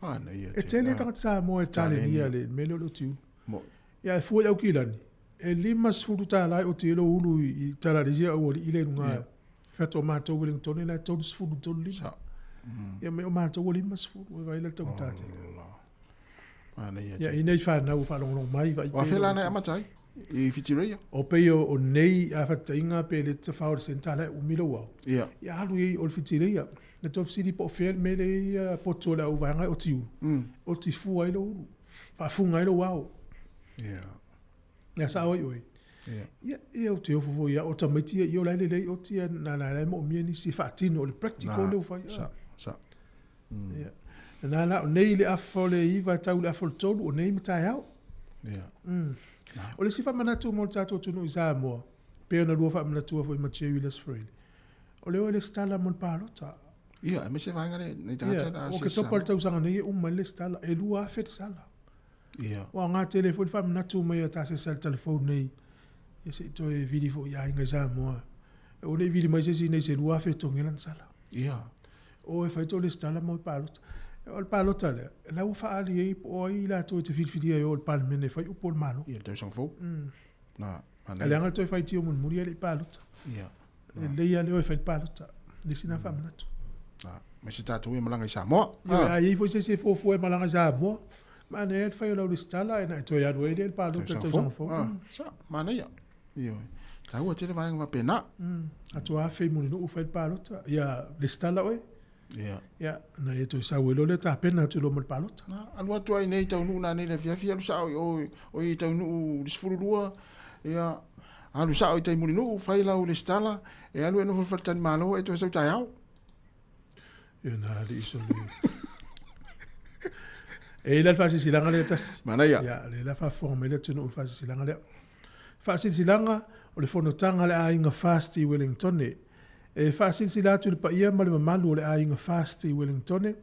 lava ia. E tele tagata Samoa e talenia le mea lea o le oti ulu. Ia, e fua i Aukilani, e $50 e oti ai lou ulu i tala a le isi aualii lea i luga. Fai atu o matou Wellingtone la e 33.5. Ia mai o matou ua 50, e vaai la le taugata tele. Ia, i nei fanau ua faalogologo mai, vaai pea. O afea la na e amata ai? I Whitireia? O pei o nei a faataitaiga pe le tafao o le centre la e umi lou ao. Ia. Ia alu i o le Whitireia. Na toe fesili po o fea le mea lea e poto o le auvaega e oti ulu. Oti fua ai lou ulu. Faafuga ai lou ao. Ia. Ia sao ai oe. Ia. Ia, ia ou te ofo foi ia o tamaiti ia, ia o la e lelei oti ia na la e moomia nisi e faatino o le practical lea ua fai. Sa, sa. Ia. Na la o nei le afa o le 9 tau le afa o le 3 o nei ma taeao. Ia. O le isi faamanatu mo le tatou atunuu i Samoa, pei ona lua faamanatua foi ma Jerry Les Freile, o le o e lesitala mo le palota. Ia, aemaise vaega le nei tagata la. Ia, o Oketopa le tausaga nei e uma ai le lesitala, e 2,000 le sala. Ia. Ua aoga tele foi le faamanatu mai a Tasesa i le telefoni nei, ia se i toe vili foi i aiga i Samoa. Aua ne i vili mai se isi nei se 2,000 e totogi ai lana sala. Ia. O e fai tō lesitala mo le palota. O le palota lea, la ua faaali ai po o ai i latou e te filifilia e o i le Palemene e fai upu o le Malo. Ia, le tausaga fou. Na, manaia. Leaga le toe faitio mulimuli e le i palota. Ia. E lelei lava le o e fai le palota. Le isi na faamanatu. Na, aemaise tatou ia malaga i Samoa. Ia, a i ai foi se isi e fuafua e malaga i Samoa, manaia le fai o lau lesitala e na e toe alu ai lea i le palota i le tausaga fou. Sa, manaia. Ioe. Taua tele vaega faapena. Atu afe i Mulinuu fai le palota. Ia lesitala oe. Ia. Ia, na ia toe sau ai loa lea tapena atu loa mo le palota. Na, alu atu ai nei taunuu nanei i le afiafi, alu sao i o, o i taunuu i le 12, ia, alu sao i tai Mulinuu, fai lau lesitala, e alu e nofo i le faletalimalo, e toe sau taeao. Ia na alii sole. E i la le faasilasilaga lea tasi. Manaia. Ia, lea la faafofoga mai le atunuu i le faasilasilaga lea. Faasilasilaga o le fonotaga a le aiga Fast i Wellingtone. E faasilasila atu i le paia ma le mamalu o le aiga Fast i Wellingtone,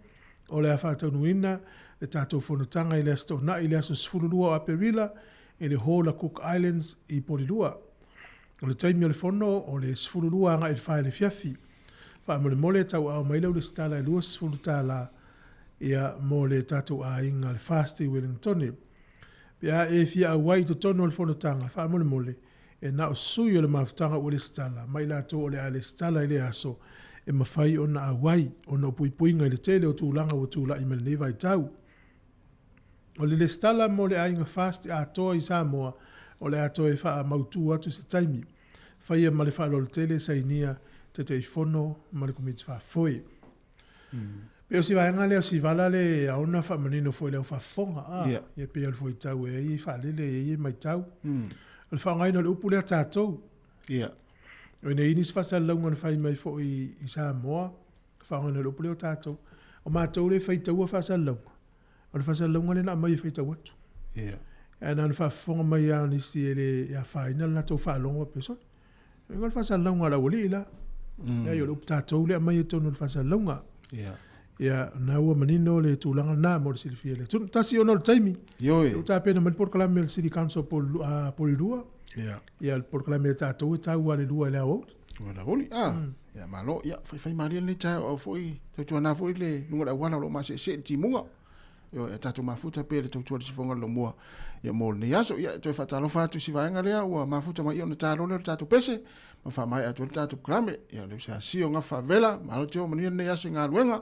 O le a faataunuuina le tatou fonotaga i le Aso Toonai i le aso 12 o Aperila i le Hall a Cook Islands i Polilua. O le taimi o le fono o le 12 agai i le 4 i le afiafi. Faamolemole tauaao mai lau lesitala e $20 ia mo le tatou aiga le FAST i Wellingtone. Pe a e fia auai i totonu o le fonotaga, faamolemole, e na o sui o le mafutaga ua lesitala, ma i latou o le a lesitala i lea aso, e mafai ona auai, ona o puipuiga i le tele o tulaga ua tulai mai lenei vaitau. O le lesitala mo le aiga FAST atoa i Samoa, o le a toe faamautu atu se taimi. Faia ma le faaaloalo tele sainia Taitaifono ma le Komiti Faafoe. Pei o si vaega lea o si vala le e ao ona faamanino foi i le au faafofoga, a, ia pei o le fuaitau e ai e faalele e ai e matau. O le faaaogaina o le upu lea tatou. O ina i ai nisi faasalalauga na fai mai foi i Samoa, faaaogaina o le upu lea o tatou. O matou lea e faitaua faasalalauga, o le faasalalauga lea na aumai e faitau atu. Ae na ona faafofoga mai lava o nisi e le afaina le latou faalogo faapea, sole, o le faasalalauga a le aualii la. Leai, o le upu tatou lea e aumai i totonu o le faasalalauga. Ia, o lena ua manino le tulaga lena mo le silafia e le atunuu. 1:06 le taimi. Ioe. Ua tapena mai le polokalame a le City Council o Polilua. Ia, o le polokalame a tatou e tau lava i le 2 i le aoauli. 2 i le aoauli, a. Ia, malo. Ia, faifaimalie lenei taeao foi, tautuana foi le luga o le auala o lo o maseesee i le timuga. Ioe, ia tatou mafuta pea i le tautua i le sifoga o le lomua ia mo lenei aso. Ia, e toe faatalofa atu i si vaega lea ua mafuta mai ona ta loa lea o le tatou pese ma faamaea atu ai le tatou polokalame. Ia, o le uso ia Sio Gafa Faavela, malo Teo, manuia lenei aso i galuega.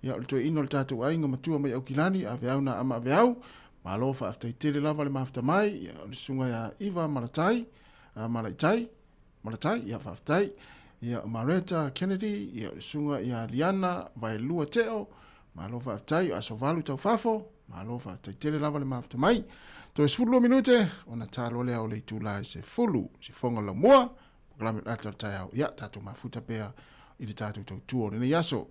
Ia, o le toeaina o le tatou aiga matua mai Aukilani, Aveau na ama Aveau. Malo faafetai tele lava le mafuta mai. Ia, o le susuga ia Iva Malatai, Malaitai, Malatai, ia faafetai. Ia Mareta Kennedy, ia o le susuga ia Liana Vaelua Teo, malo faafetai. O Aso Valu Taufafo, malo faafetai tele lava le mafuta mai. Toe 12 minute, ona ta loa lea o le itula e 10, sifoga laumua, polokalame o le ata o le taeao. Ia, tatou mafuta pea i le tatou tautua o lenei aso.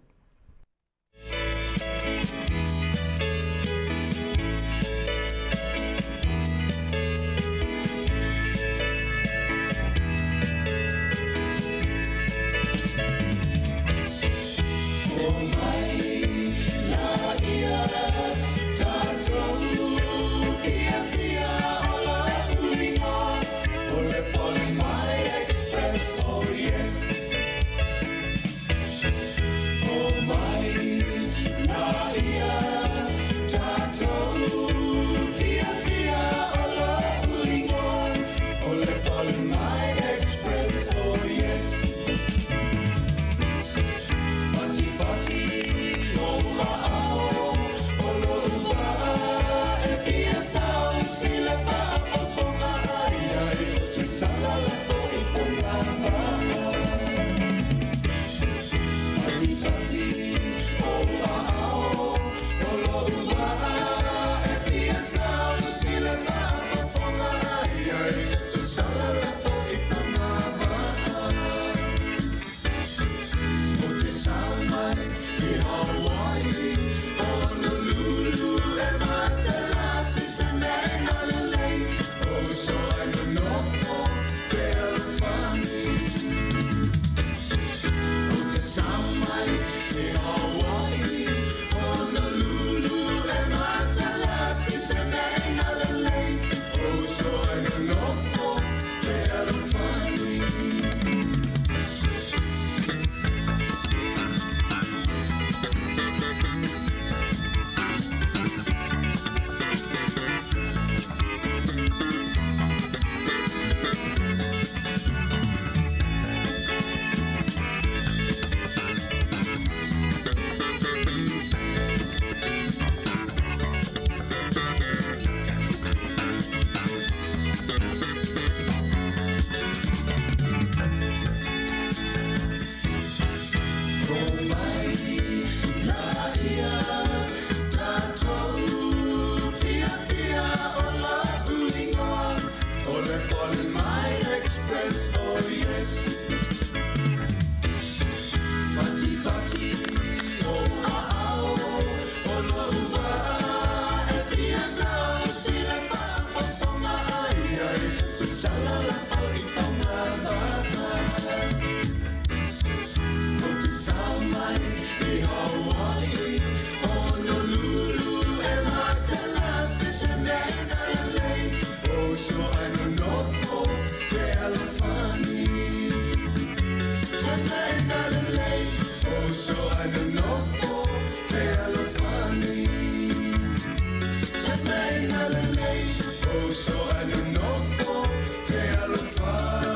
uso ae nonofo fealofani.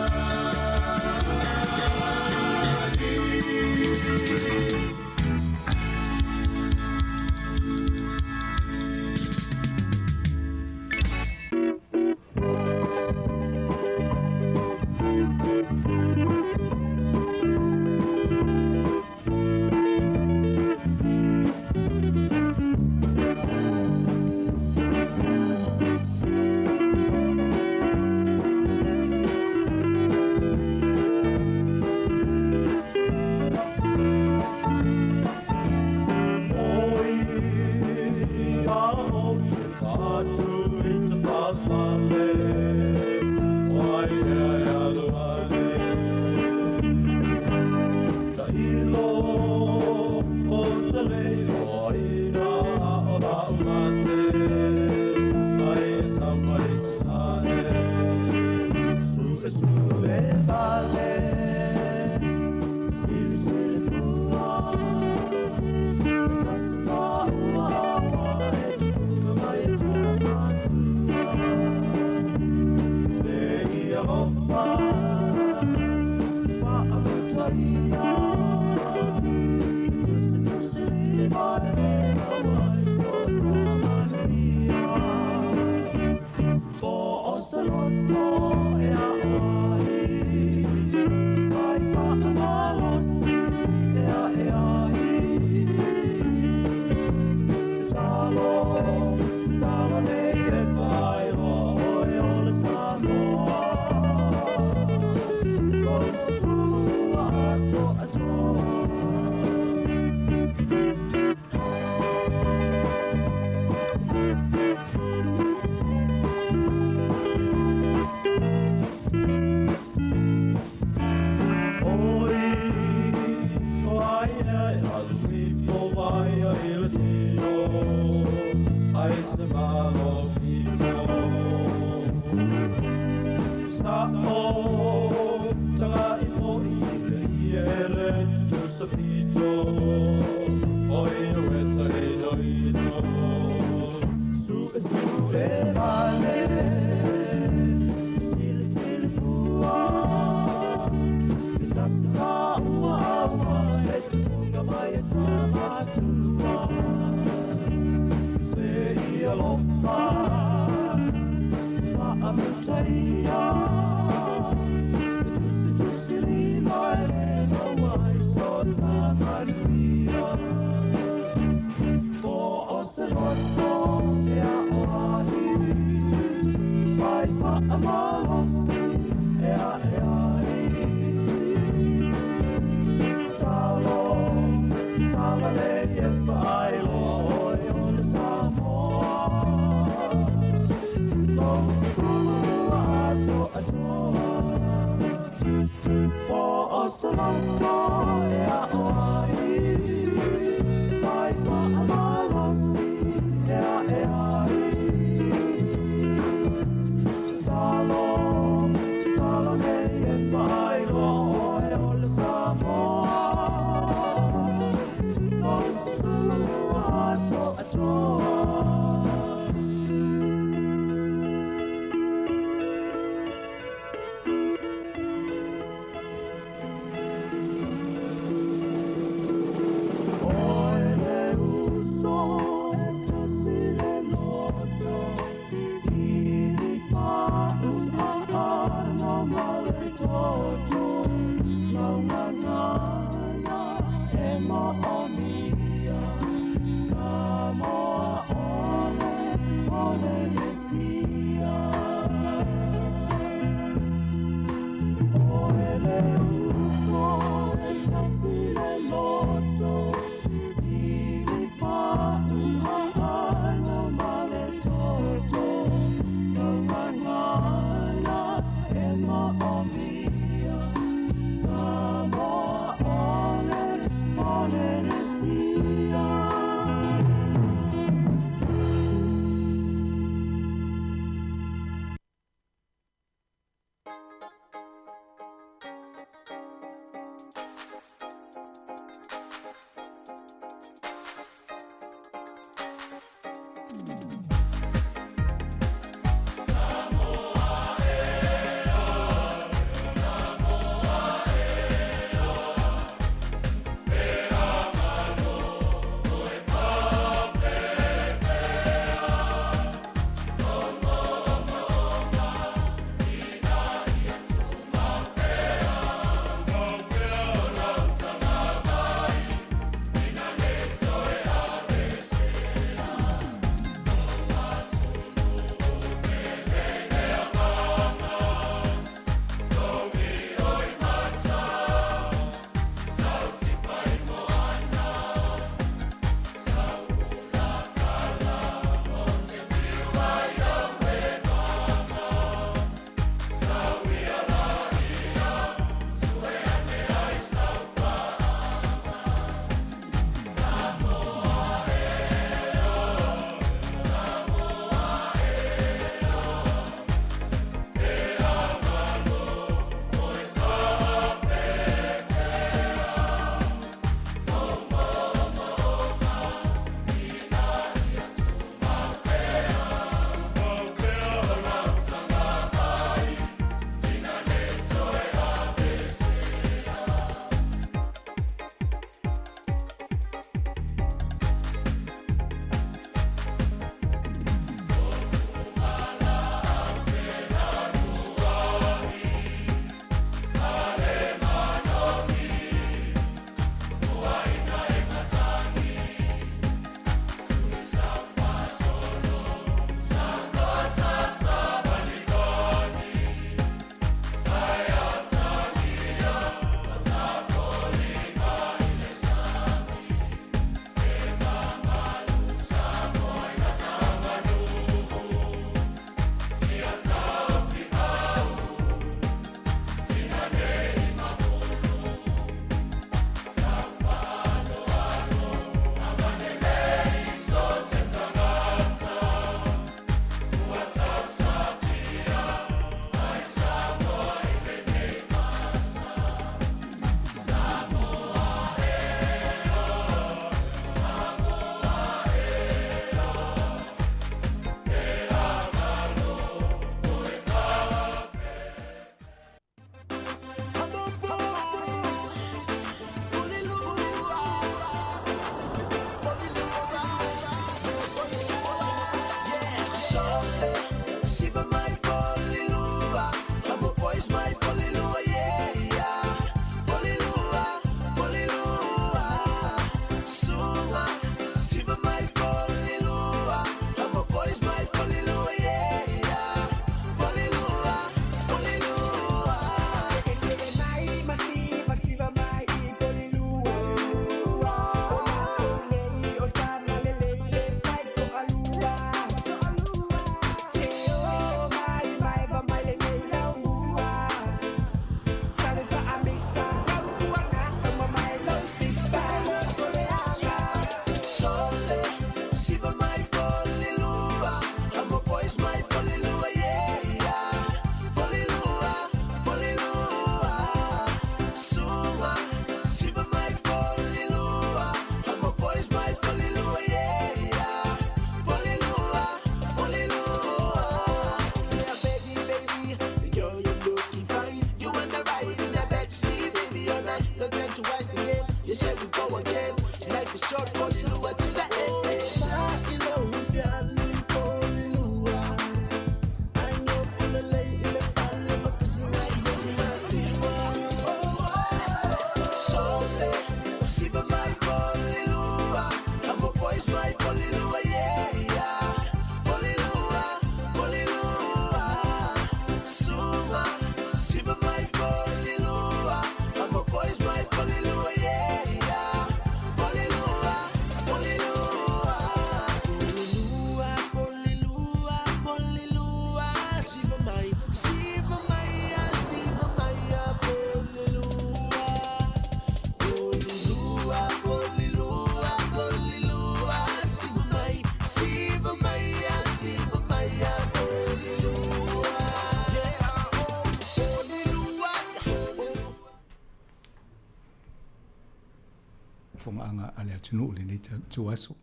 faafofogaaga a le atunuu i lenei ituaso.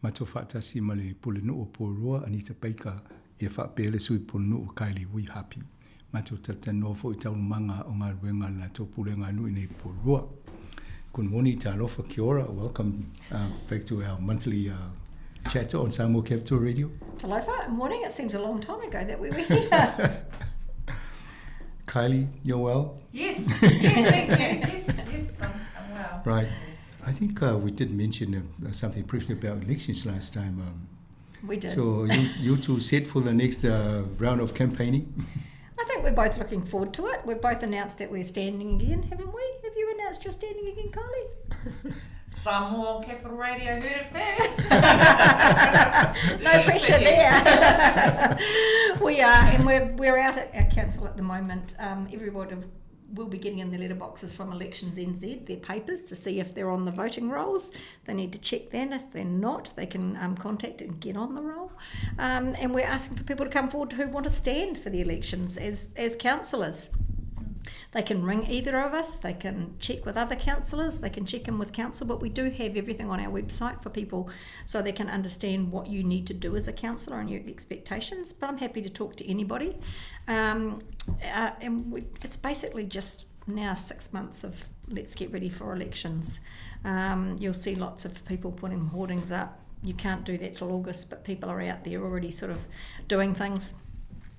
Matou faatasi ma le Pulenuu o Porirua, Anita Baker, ia faapea le Sui Pulenuu Kylie Wihapi. Matou talatalanoa foi i taualumaga o galuega a le latou Pulega a nuu i inei i Porirua. Good morning, talofa, kia ora, welcome back to our monthly chat on Samoa Capital Radio. Talofa, morning, it seems a long time ago that we were here. Kylie, you're well? Yes, yes, thank you. Yes, yes, I'm, I'm well. Right. I think uh, we did mention uh, something briefly about elections last time. Um, we did. So you, you two set for the next uh, round of campaigning? I think we're both looking forward to it. We've both announced that we're standing again, haven't we? Have you announced you're standing again, Kylie? Samoa Capital Radio heard it first. no pressure there. we are, and we're, we're out at our council at the moment. Um, everybody will be getting in their letterboxes from Elections NZ, their papers, to see if they're on the voting rolls. They need to check then. If they're not, they can um, contact and get on the roll. Um, and we're asking for people to come forward who want to stand for the elections as, as councillors. They can ring either of us, they can check with other councillors, they can check in with council, but we do have everything on our website for people so they can understand what you need to do as a councillor and your expectations. But I'm happy to talk to anybody. Um, uh, and we, it's basically just now six months of let's get ready for elections. Um, you'll see lots of people putting hoardings up. You can't do that till August, but people are out there already sort of doing things.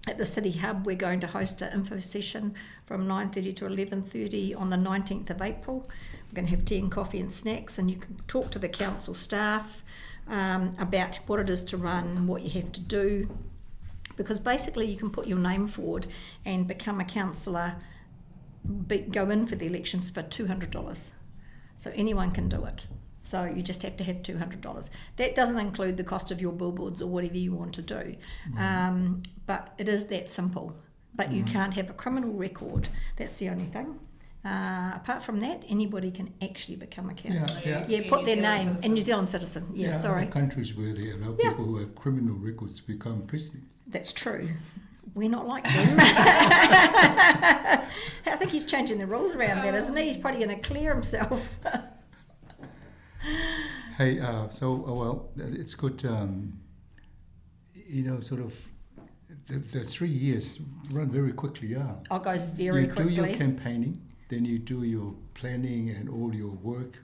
At the City Hub, we're going to host an info session from 9.30 to 11.30 on the 19th of April. We're going to have tea and coffee and snacks, and you can talk to the council staff um, about what it is to run, what you have to do. Because basically, you can put your name forward and become a councillor, be, go in for the elections for $200. So anyone can do it. So you just have to have $200. That doesn't include the cost of your billboards or whatever you want to do. Mm. Um, but it is that simple. But mm. you can't have a criminal record. That's the only thing. Uh, apart from that, anybody can actually become a councillor. Yeah, yeah. yeah put their name in New Zealand citizen. Yeah, yeah sorry. countries where they allow yeah. people who have criminal records to become president. That's true. We're not like them. I think he's changing the rules around that, isn't he? He's probably going to clear himself. hey, uh, so, uh, well, it's good, um, you know, sort of the, the three years run very quickly, yeah. Oh, it goes very you quickly. do your campaigning, then you do your planning and all your work,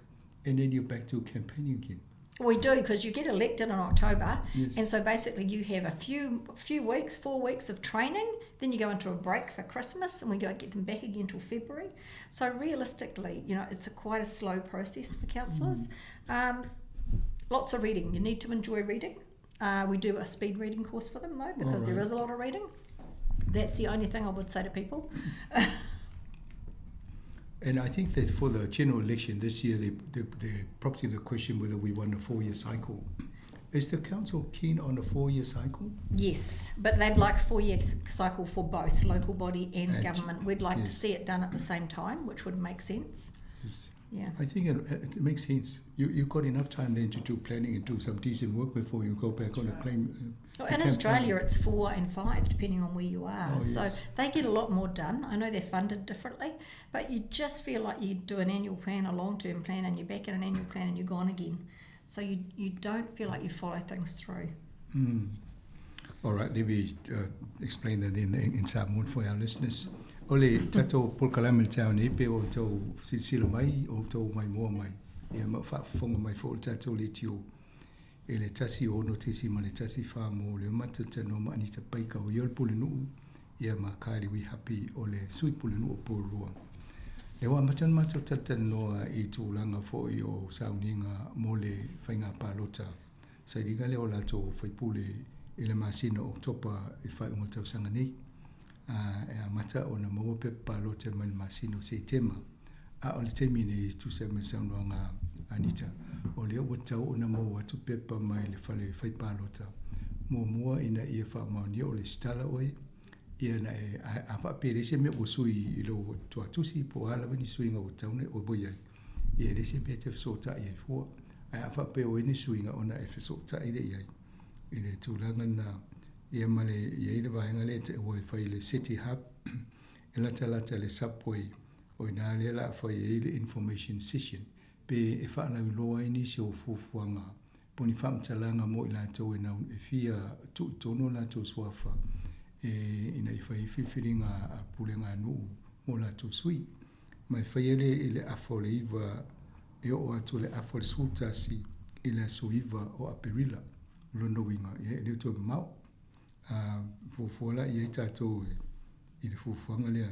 and then you're back to campaigning again. We do because you get elected in October, yes. and so basically you have a few few weeks, four weeks of training. Then you go into a break for Christmas, and we don't get them back again till February. So realistically, you know, it's a quite a slow process for councillors. Mm. Um, lots of reading. You need to enjoy reading. Uh, we do a speed reading course for them though, because right. there is a lot of reading. That's the only thing I would say to people. And I think that for the general election this year, they, they, they're prompting the question whether we want a four-year cycle. Is the council keen on a four-year cycle? Yes, but they'd like four-year cycle for both local body and, and government. We'd like yes. to see it done at the same time, which would make sense. Yes. Yeah. I think it, it makes sense. You, you've got enough time then to do planning and do some decent work before you go back That's on right. a claim. Uh, well, in Australia, it's four and five, depending on where you are. Oh, so yes. they get a lot more done. I know they're funded differently, but you just feel like you do an annual plan, a long term plan, and you're back in an annual plan and you're gone again. So you, you don't feel like you follow things through. Mm. All right, let me uh, explain that in, in, in Samoan for our listeners. O le tatou polokalame i le taeao nei pei o tou silasila mai, o tou maimoa mai, ia ma faafofoga mai foi o le tatou leitio i le 1 6.14 mo le Matatanoa ma Anita Baker o ia o le Pulenuu ia ma Kylie Wihapi o le Sui Pulenuu o Porirua. Le ua amata ona matou talatalanoa i tulaga foi o sauniga mo le faiga palota sailiga lea o latou faipule i le masina o Oketopa i le faaiuga o le tausaga nei. A e amata ona maua pepa palota mai le masina o Setema. A o le taimi nei e tusa ai ma le saunoaga a Anita, o lea ua tatau ona maua atu pepa mai le fale fai palota muamua ina ia faamaonia o lesitala oe, ia na e, a, a faapea e leai se mea ua sui i lou tuatusi po o a lava ni suiga ua tatau ona ua i ai, ia e leai se mea e te fesootai ai fua. Ae a faapea ua i ai ni suiga ona e fesootai lea i ai i le tulaga lena, ia ma le i ai le vaega lea e ua e fai i le City Hub e latalata i le Subway, o i ina lea o le a fai ai le information session pe e faalauiloa ai nisi o fuafuaga po o ni faamatalaga mo i latou e nau e fia tuu i totonu o latou suafa e ina ia fai ai filifiliga a pulega a nuu mo latou sui. Ma e faia lea i le afa o le 9 e oo atu i le afa o le 11 i le aso 9 o Aperila. O lona uiga, ia e le o toe mamao. A fuafua la i ai tatou i le fuafuaga lea,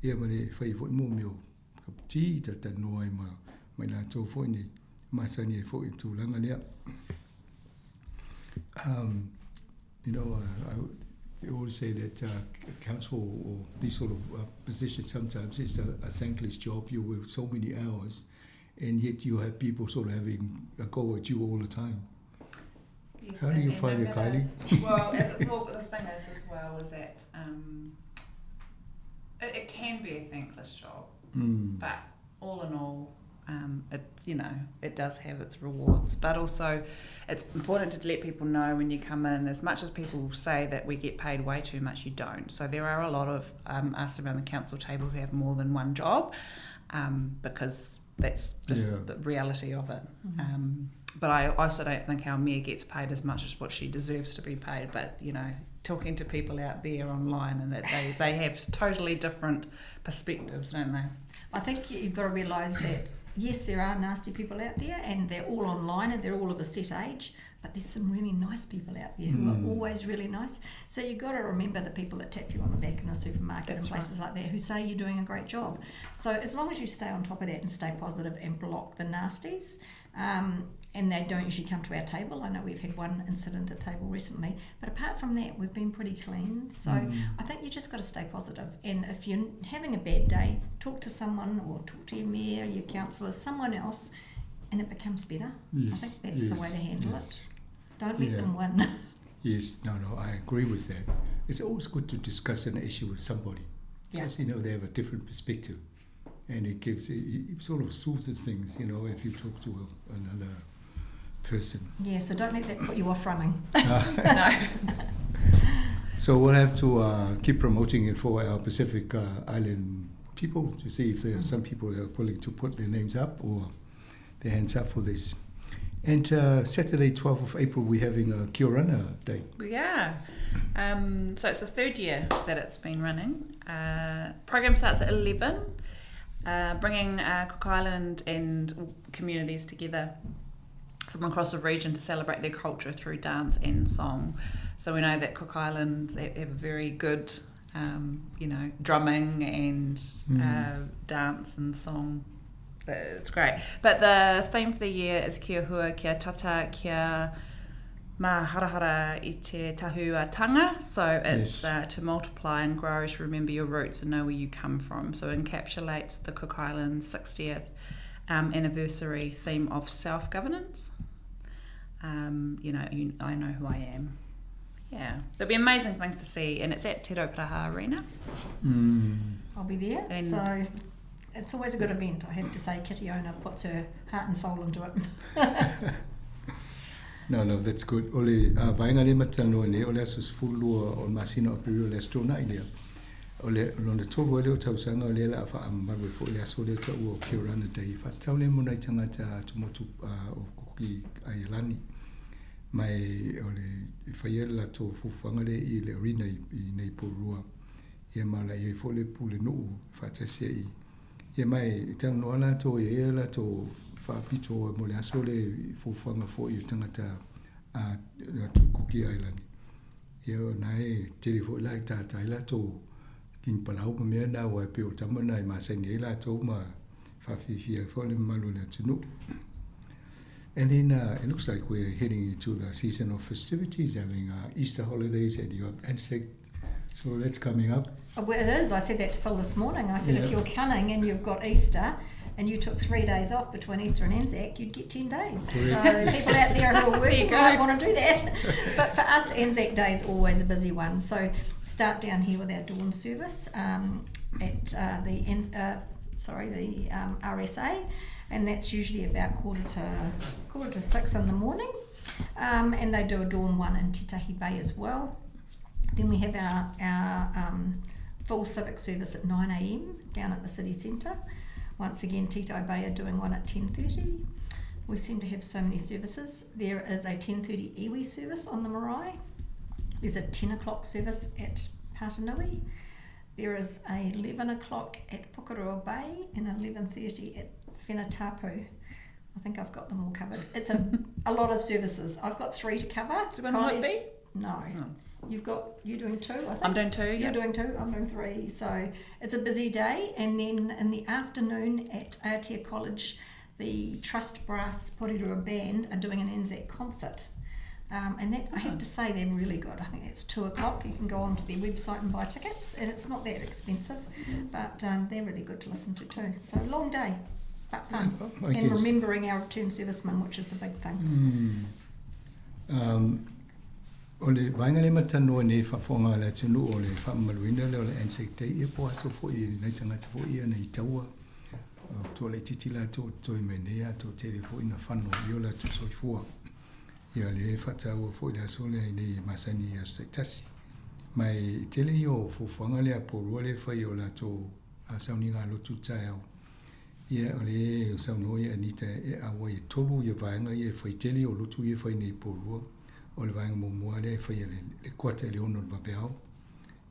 ia ma le fai ai foi mo mea o kapati, talatalanoa ai ma, ma i latou foi nei, masani ai foi i le tulaga lea. Um, you know, uh, I always say that uh, council or these sort of uh, positions sometimes is a, a thankless job. You work so many hours, and yet you have people sort of having a go at you all the time. Yes, How do you and find no it, matter- Kylie? well, well, the thing is as well is that um, it, it can be a thankless job, but all in all, um, it you know it does have its rewards. But also, it's important to let people know when you come in. As much as people say that we get paid way too much, you don't. So there are a lot of um, us around the council table who have more than one job, um, because that's just Yeah. the reality of it. Um, but I also don't think our mayor gets paid as much as what she deserves to be paid. But you know, talking to people out there online and that they, they have totally different perspectives, don't they? I think you've got to realise that yes, there are nasty people out there, and they're all online and they're all of a set age. But there's some really nice people out there who are always really nice. So you've got to remember the people that tap you on the back in the supermarket That's and places like that who say you're doing a great job. So as long as you stay on top of that and stay positive and block the nasties, um, and they don't usually come to our table. I know we've had one incident at the table recently, but apart from that, we've been pretty clean. So I think you just got to stay positive. And if you're having a bad day, talk to someone or talk to your mayor, your councillor, someone else, and it becomes better. Yes, I think that's the way to yes, handle yes. it. Don't let Yeah. them win. Yes, no, no, I agree with that. It's always good to discuss an issue with somebody. Yeah. Because, you know, they have a different perspective. And it gives, it, it sort of soothes things, you know, if you talk to a, another person. Yeah, so don't let that put you off running. No. So we'll have to uh, keep promoting it for our Pacific uh, Island people to see if there are some people that are willing to put their names up or their hands up for this. And uh, Saturday, 12th of April, we're having a Kia Orana Day. We are. Um, so it's the third year that it's been running. Uh, program starts at 11, uh, bringing uh, Cook Island and communities together from across the region to celebrate their culture through dance and song. So we know that Cook Islands have a very good, um, you know, drumming and uh, dance and song. It's great. But the theme for the year is kia hua, kia tata, kia maharahara i te tahuatanga. So it's Yes. uh, to multiply and grow, to remember your roots and know where you come from. So it encapsulates the Cook Islands 60th um, anniversary theme of self-governance. Um, you know, you, I know who I am. Yeah, there'll be amazing things to see, and it's at Te Rauparaha Arena. I'll be there. And- so it's always a good event, I have to say. Kitiona puts her heart and soul into it. No, no, that's good. O le uh, vaenga le matalanoa nei, o le aso 12 o le masina o Aperila o le aso tōnai lea. O le lona tolu ai lea o tausaga o lea la a faamamalu ai foi le aso lea taua o Kia Orana Day. E faatatau lea mo nai tagata tumotu uh, o Kuki Ailani. Ma e, o le e faia le latou fuafuaga lea i le arena i, i nei Porirua. Ia ma la i ai foi le pule nuu faatasi ai. Ia ma e e talanoa latou e ia latou faapito mo le aso lea i fuafuaga foi o tagata a Kuki Ailani. Ia o na e tele foi la e tātai latou kini palau ma mea na aua e pei o tama na e masani ai latou ma faafiafia ai foi le mamalu o le atunuu. And then uh, it looks like we're heading into the season of festivities, having uh, Easter holidays and you have Anzac. So that's coming up. Oh, Well, it is. I said that to Phil this morning. I said, if Yeah. you're cunning and you've got Easter and you took 3 days off between Easter and Anzac, you'd get 10 days. So people out there who are working go. might want to do that. But for us, Anzac Day is always a busy one. So start down here with our dawn service um, at uh, the uh, sorry the um, RSA, and that's usually about quarter to 5:45 in the morning. Um, and they do a dawn one in Titahi Bay as well. Then we have our, our um, full civic service at 9 a.m. down at the city centre. Once again, Tito Bay are doing one at 10:30. We seem to have so many services. There is a 10:30 iwi service on the marae. There's a 10 o'clock service at Patanui. There is a 11 o'clock at Pukerua Bay and 11:30 at Whenatapu. I think I've got them all covered. It's a lot of services. I've got 3 to cover. Do you want to be? No. Oh. You're doing 2, I think. I'm doing 2, You're yep. doing 2, I'm doing 3. So it's a busy day. And then in the afternoon at Aotea College, the Trust Brass Porirua Band are doing an Anzac concert. And that, I have to say, they're really good. I think it's 2 o'clock. You can go onto their website and buy tickets, and it's not that expensive, but they're really good to listen to too. So long day, but fun. I And guess. remembering our returned servicemen, which is the big thing. O le vaega lea matalanoa nei i le faafofoga a le atunuu o le faamamaluina lea o le Anzac Day, ia po o aso foi i nai tagata foi ia na i taua, ua laitiiti latou o totoe mai nei a toatele foi na fano i o latou soifua. Ia o lea e faataua foi le aso lea i nei e masani i aso taitasi. Ma e tele ia o fuafuaga lea Porirua lea e fai o latou sauniga a lotu taeao. Ia o lea e saunoa ia Anita e auai e 3 ia vaega ia e fai tele ia o lotu ia e fai nei i Porirua. O le vaega muamua lea e fai e le kuata i le 6 o le vaveao.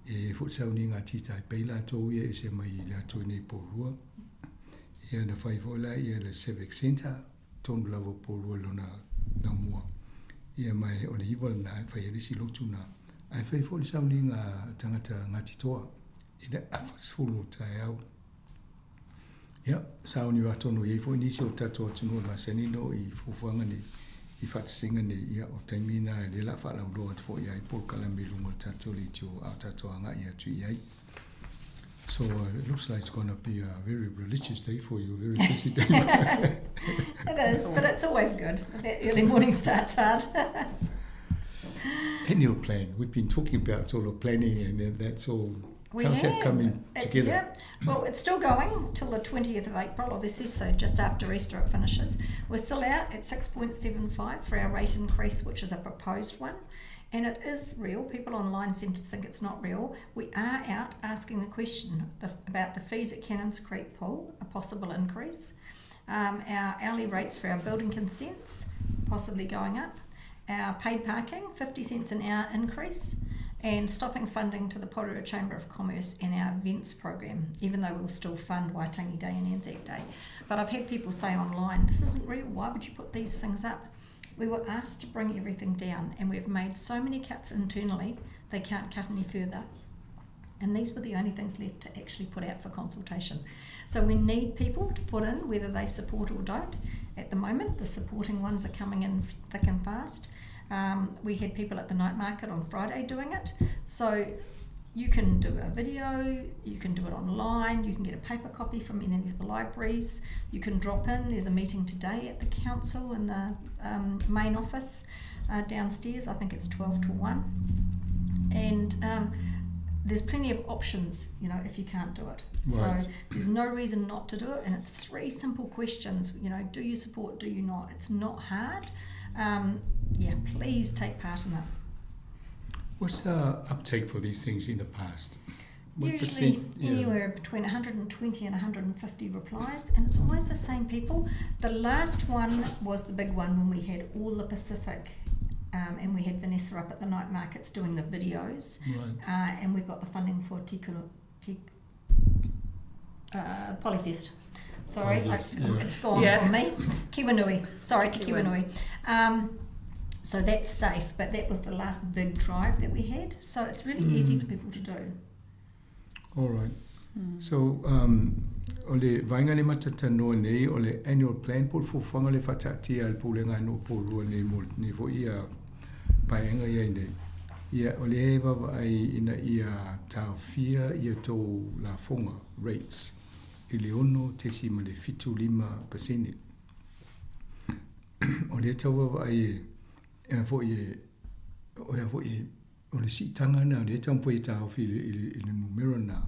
E foi sauniga a Tita Pei latou ia e se mai i latou i nei Porirua. Ia na fai foi la ia le Civic Centre, tonu lava Porirua lona laumua. Ia mai o le 9 lena e fai e le isi lotu na. Ae fai foi le sauniga a tagata Ngāti Toa i le afa 10 o taeao. Ia, sauni atonu i ai foi nisi o tatou atunuu e masani no i fuafuaga nei, i faatasinga nei, ia o taimi na e le la faalauloa atu foi ai polokalame i luga o le tatou leitio a o tatou agai atu i ai. So it looks like it's going to be a very religious day for you, a very busy day. It is, but it's always good. That early morning starts hard. Annual plan. We've been talking about sort of planning and that's all. We How's that have. coming together? Yeah. Well, it's still going till the 20th of April, obviously, so just after Easter it finishes. We're still out at 6.75 for our rate increase, which is a proposed one. And it is real. People online seem to think it's not real. We are out asking the question about the fees at Cannons Creek Pool, a possible increase. Our hourly rates for our building consents, possibly going up. Our paid parking, 50 cents an hour increase. And stopping funding to the Porirua Chamber of Commerce and our events program, even though we'll still fund Waitangi Day and Anzac Day. But I've had people say online, this isn't real, why would you put these things up? We were asked to bring everything down, and we've made so many cuts internally, they can't cut any further. And these were the only things left to actually put out for consultation. So we need people to put in, whether they support or don't. At the moment, the supporting ones are coming in thick and fast. We had people at the night market on Friday doing it. So you can do a video, you can do it online, you can get a paper copy from any of the libraries, you can drop in. There's a meeting today at the council in the main office downstairs. I think it's 12 to 1. And there's plenty of options, you know, if you can't do it. Right. So there's no reason not to do it. And it's 3 simple questions, you know, do you support, do you not? It's not hard. Yeah, please take part in it. What's the uptake for these things in the past? What Usually percent? Yeah. anywhere between 120 and 150 replies, and it's always the same people. The last one was the big one when we had all the Pacific, and we had Vanessa up at the night markets doing the videos, Right. and we got the funding for Polyfest. Sorry, Oh, yes, yeah. it's gone Yeah. from me. Kiwanui. Sorry, to Kiwanui. Kiwanui. So that's safe, but that was the last big drive that we had. So it's really easy for people to do. All right. So, o le vaega le matatanoa nei o le annual plan po o le fuafuaga le faataatia a le pulega a nuu Porirua nei mo lenei foi ia paeaiga ia i nei. Ia o le vaavaai ina ia taofia ia tou lafoga rates i le 6.75%. O lea tau vaavaai e foi e o ia foi o le siitaga na o lea taumafai e taofi i le numera na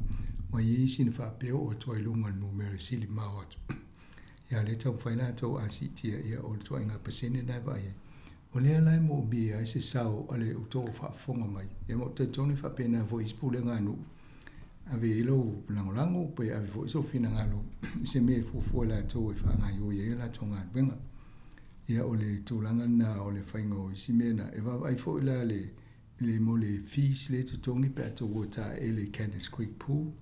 ua iai isi na faapea oo atu ai luga o le numera e sili mao atu. Ia lea taumafai latou a siitia ia o le tuaiga pasene na e vaai ai. O lea la e moomia ai se sao a le outou o faafofoga mai. Ia ma ou talitonu e faapena foi i isi pulega a nuu. Ave i ai lou lagolago pe ave foi sou finagalo i se mea e fuafua e latou e faagaoioi ai a latou galuega. Ia o le tulaga lena o le faiga o isi mea na. E vaavaai foi la le le mo le fees lea e totogi pe a tou o e taele i Candace Creek Pool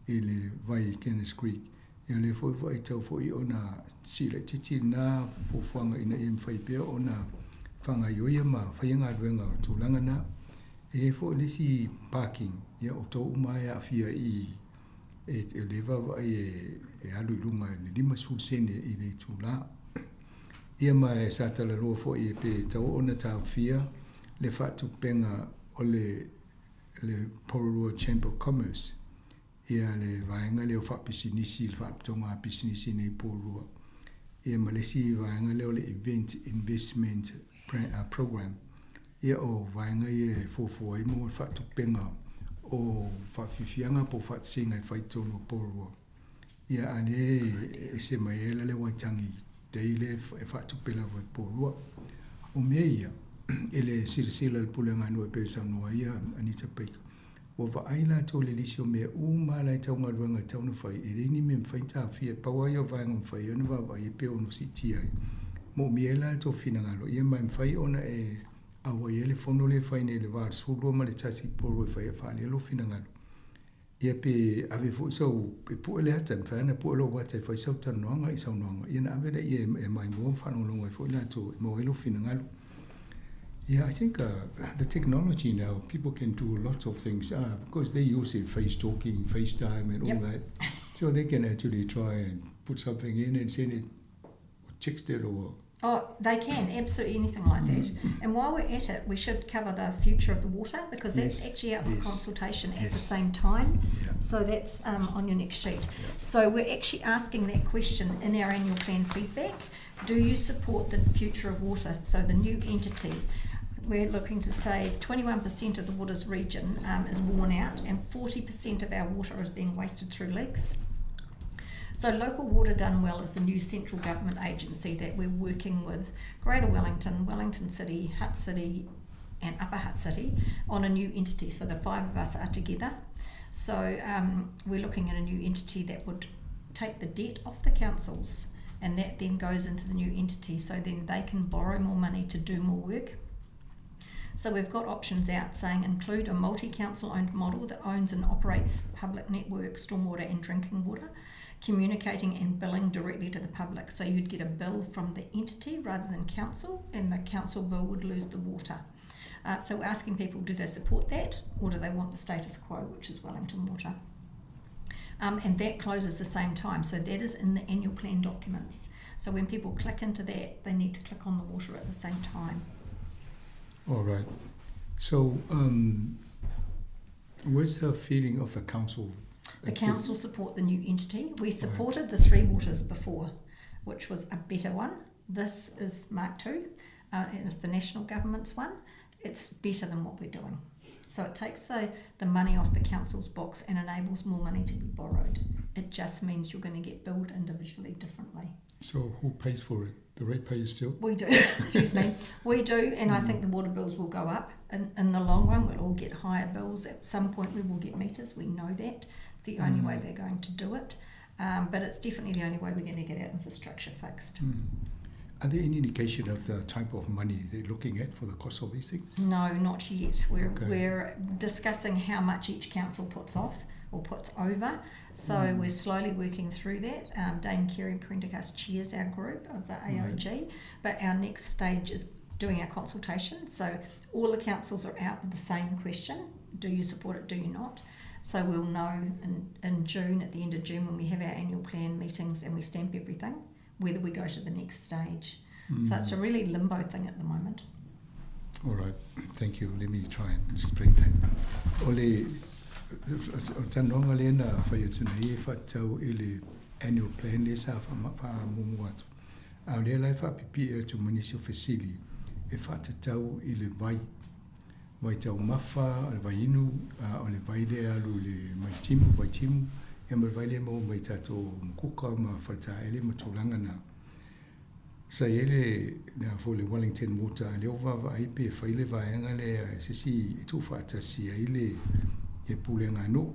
i le vai i Candace Creek. Ia o lea foi ua faitau foi ona sii laitiiti lena fuafuaga ina ia mafai pea ona faagaoioia ma faia galuega o le tulaga lena. E i ai foi le isi parking, ia o outou uma lava e aafia i i, e o lea e vaavaai e alu i luga i le 50 sene i le itula. Ia ma e sa talanoa foi pe tatau ona taofia le faatupega o le le Porirua Chamber of Commerce, ia le vaega lea o faapisinisi, le faalapotopotoga a pisinisi i nei Porirua, ia ma le isi vaega lea o le Event Investment Programme. Ia o vaega ia e fuafua ai mo le faatupega o faafiafiaga po o faatasiga e fai i totonu o Porirua. Ia a lea e ese mai ai la le Waitangi Day lea e faatupe lava i Porirua. O mea ia, i le silasila a le Pulega a Nuu e pei ona saunoa ai Anita Baker, ua vaai latou i le lisi o mea uma la e tau galuega e tatau ona fai, e leai ni mea e mafai ona taofia, e pau lava ia o vaega e mafai ai ona vaavaai e pei ono siitia ai. Moomia ai la le tou finagalo, ia ma e mafai ona e auai ai le fono lea e fai nei i le va o le 12 ma le 1 i Upolu e fai ai faaalia lou finagalo. Ia pe ave foi sau, e pue le ata, e mafai lava ona pue lou ata e fai sau talanoaga i saunoaga, ia ona ave lea e maimoa ma faalogologo ai foi latou e maua ai lou finagalo. Yeah, I think the technology now, people can do a lot of things because they use it, face talking, FaceTime and all that. So they can actually try and put something in and send it, or text it or... Oh, they can, absolutely anything like that. And while we're at it, we should cover the future of the water because that's actually out for consultation at the same time. So that's on your next sheet. So we're actually asking that question in our annual plan feedback. Do you support the future of water? So the new entity, we're looking to save 21% of the water's region is worn out and 40% of our water is being wasted through leaks. So Local Water Done Well is the new central government agency that we're working with Greater Wellington, Wellington City, Hutt City and Upper Hutt City on a new entity. So the five of us are together. So we're looking at a new entity that would take the debt off the councils, and that then goes into the new entity, so then they can borrow more money to do more work. So we've got options out saying include a multi-council owned model that owns and operates public network, stormwater and drinking water, communicating and billing directly to the public. So you'd get a bill from the entity rather than council, and the council bill would lose the water. So we're asking people, do they support that, or do they want the status quo, which is Wellington Water? And that closes the same time. So that is in the annual plan documents. So when people click into that, they need to click on the water at the same time. All right. So where's the feeling of the council? The council support the new entity. We supported the Three Waters before, which was a better one. This is Mark II, and it's the national government's one. It's better than what we're doing. So it takes the money off the council's books and enables more money to be borrowed. It just means you're going to get billed individually differently. So who pays for it? The ratepayers still? We do, excuse me. We do, and I think the water bills will go up. In the long run, we'll all get higher bills. At some point, we will get meters. We know that. It's the only way they're going to do it. But it's definitely the only way we're going to get our infrastructure fixed. Are there any indication of the type of money they're looking at for the cost of these things? No, not yet. We're discussing how much each council puts off or puts over. So we're slowly working through that. Dame Kerry Prendergast chairs our group of the AOG, but our next stage is doing our consultation. So all the councils are out with the same question. Do you support it, do you not? So we'll know in June, at the end of June, when we have our annual plan meetings and we stamp everything, whether we go to the next stage. So it's a really limbo thing at the moment. All right, thank you. Let me try and explain that. O le o talanoaga lea na fai atu nei e faatatau i le annual plan lea sa faamuamua atu. A o lea la e faapipii atu ma nisi o fesili e faatatau i le vai. Vai taumafa, o le vai inu, o le vai lea e alu i le maitimu, vaitimu, ia ma le vai lea e maua mai i tatou mukuka ma faletaele ma tulaga na. Sa i ai le lea foi le Wellington Water, a o lea ua vaavaai pe fai le vaega lea e se isi e tuufaatasi ai le pulega a nuu.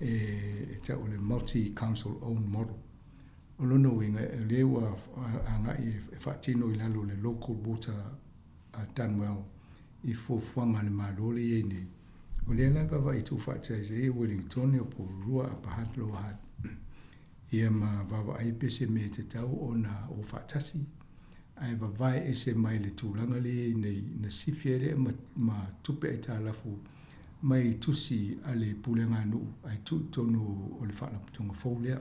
e tau o le multi-council owned model. O lona uiga, o lea ua agai e faatino i lalo o le Local Water Done Well i fuafuaga a le Malo lea e i ai nei. O lea la e vaavaai tuufaatasia i Wellingtone, o Porirua, Upper Hutt, Lower Hutt, ia ma vaavaai pe se mea e tatau ona o faatasi, ae vavae ese mai le tulaga lea e i ai nei, na sifi ai lea ma, ma tupe aitalafu mai tusi a le pulega nuu ae tuu i totonu o le faalapotopotoga fou lea.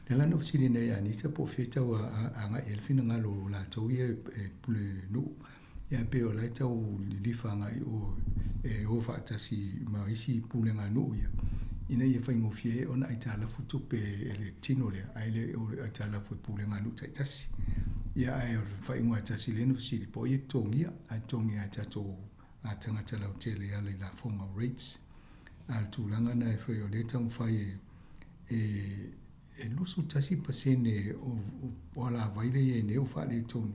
Lea la na ou fesili nei ia Anita po o fea e tau agai i ai le finagalo o latou ia e pule nuu, ia pei o la e tau lilifa agai i o e o faatasi ma isi pulega nuu ia, ina ia faigofie ai ona aitalafu tupe e le tino lea, ae le o le aitalafu e pulega nuu taitasi. Ia ae o le faaiuga e tasi lea na fesili po o ai e totogia, ae totogia e tatou a tagata lautele e ala i lafoga o rates. A o le tulaga lena e fai o lea e taumafai e e e 21% o o alavai lea e i ai nei ua faaletonu,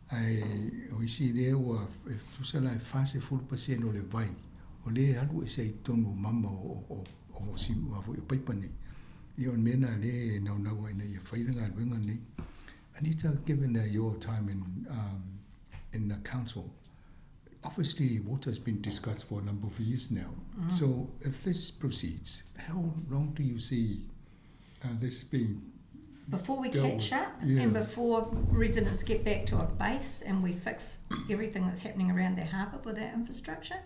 ae o isi lea ua e tusa la e 40% o le vai o lea e alu ese ai i totonu o mama o o o o paipa nei. Ia o le mea lena lea e naunau ai ina ia fai le galuega lenei. Anita, given that your time in um, in the council, obviously water has been discussed for a number of years now. So if this proceeds, how long do you see uh, this being Before we dealt catch with? up Yeah. and before residents get back to a base and we fix everything that's happening around their harbour with our infrastructure,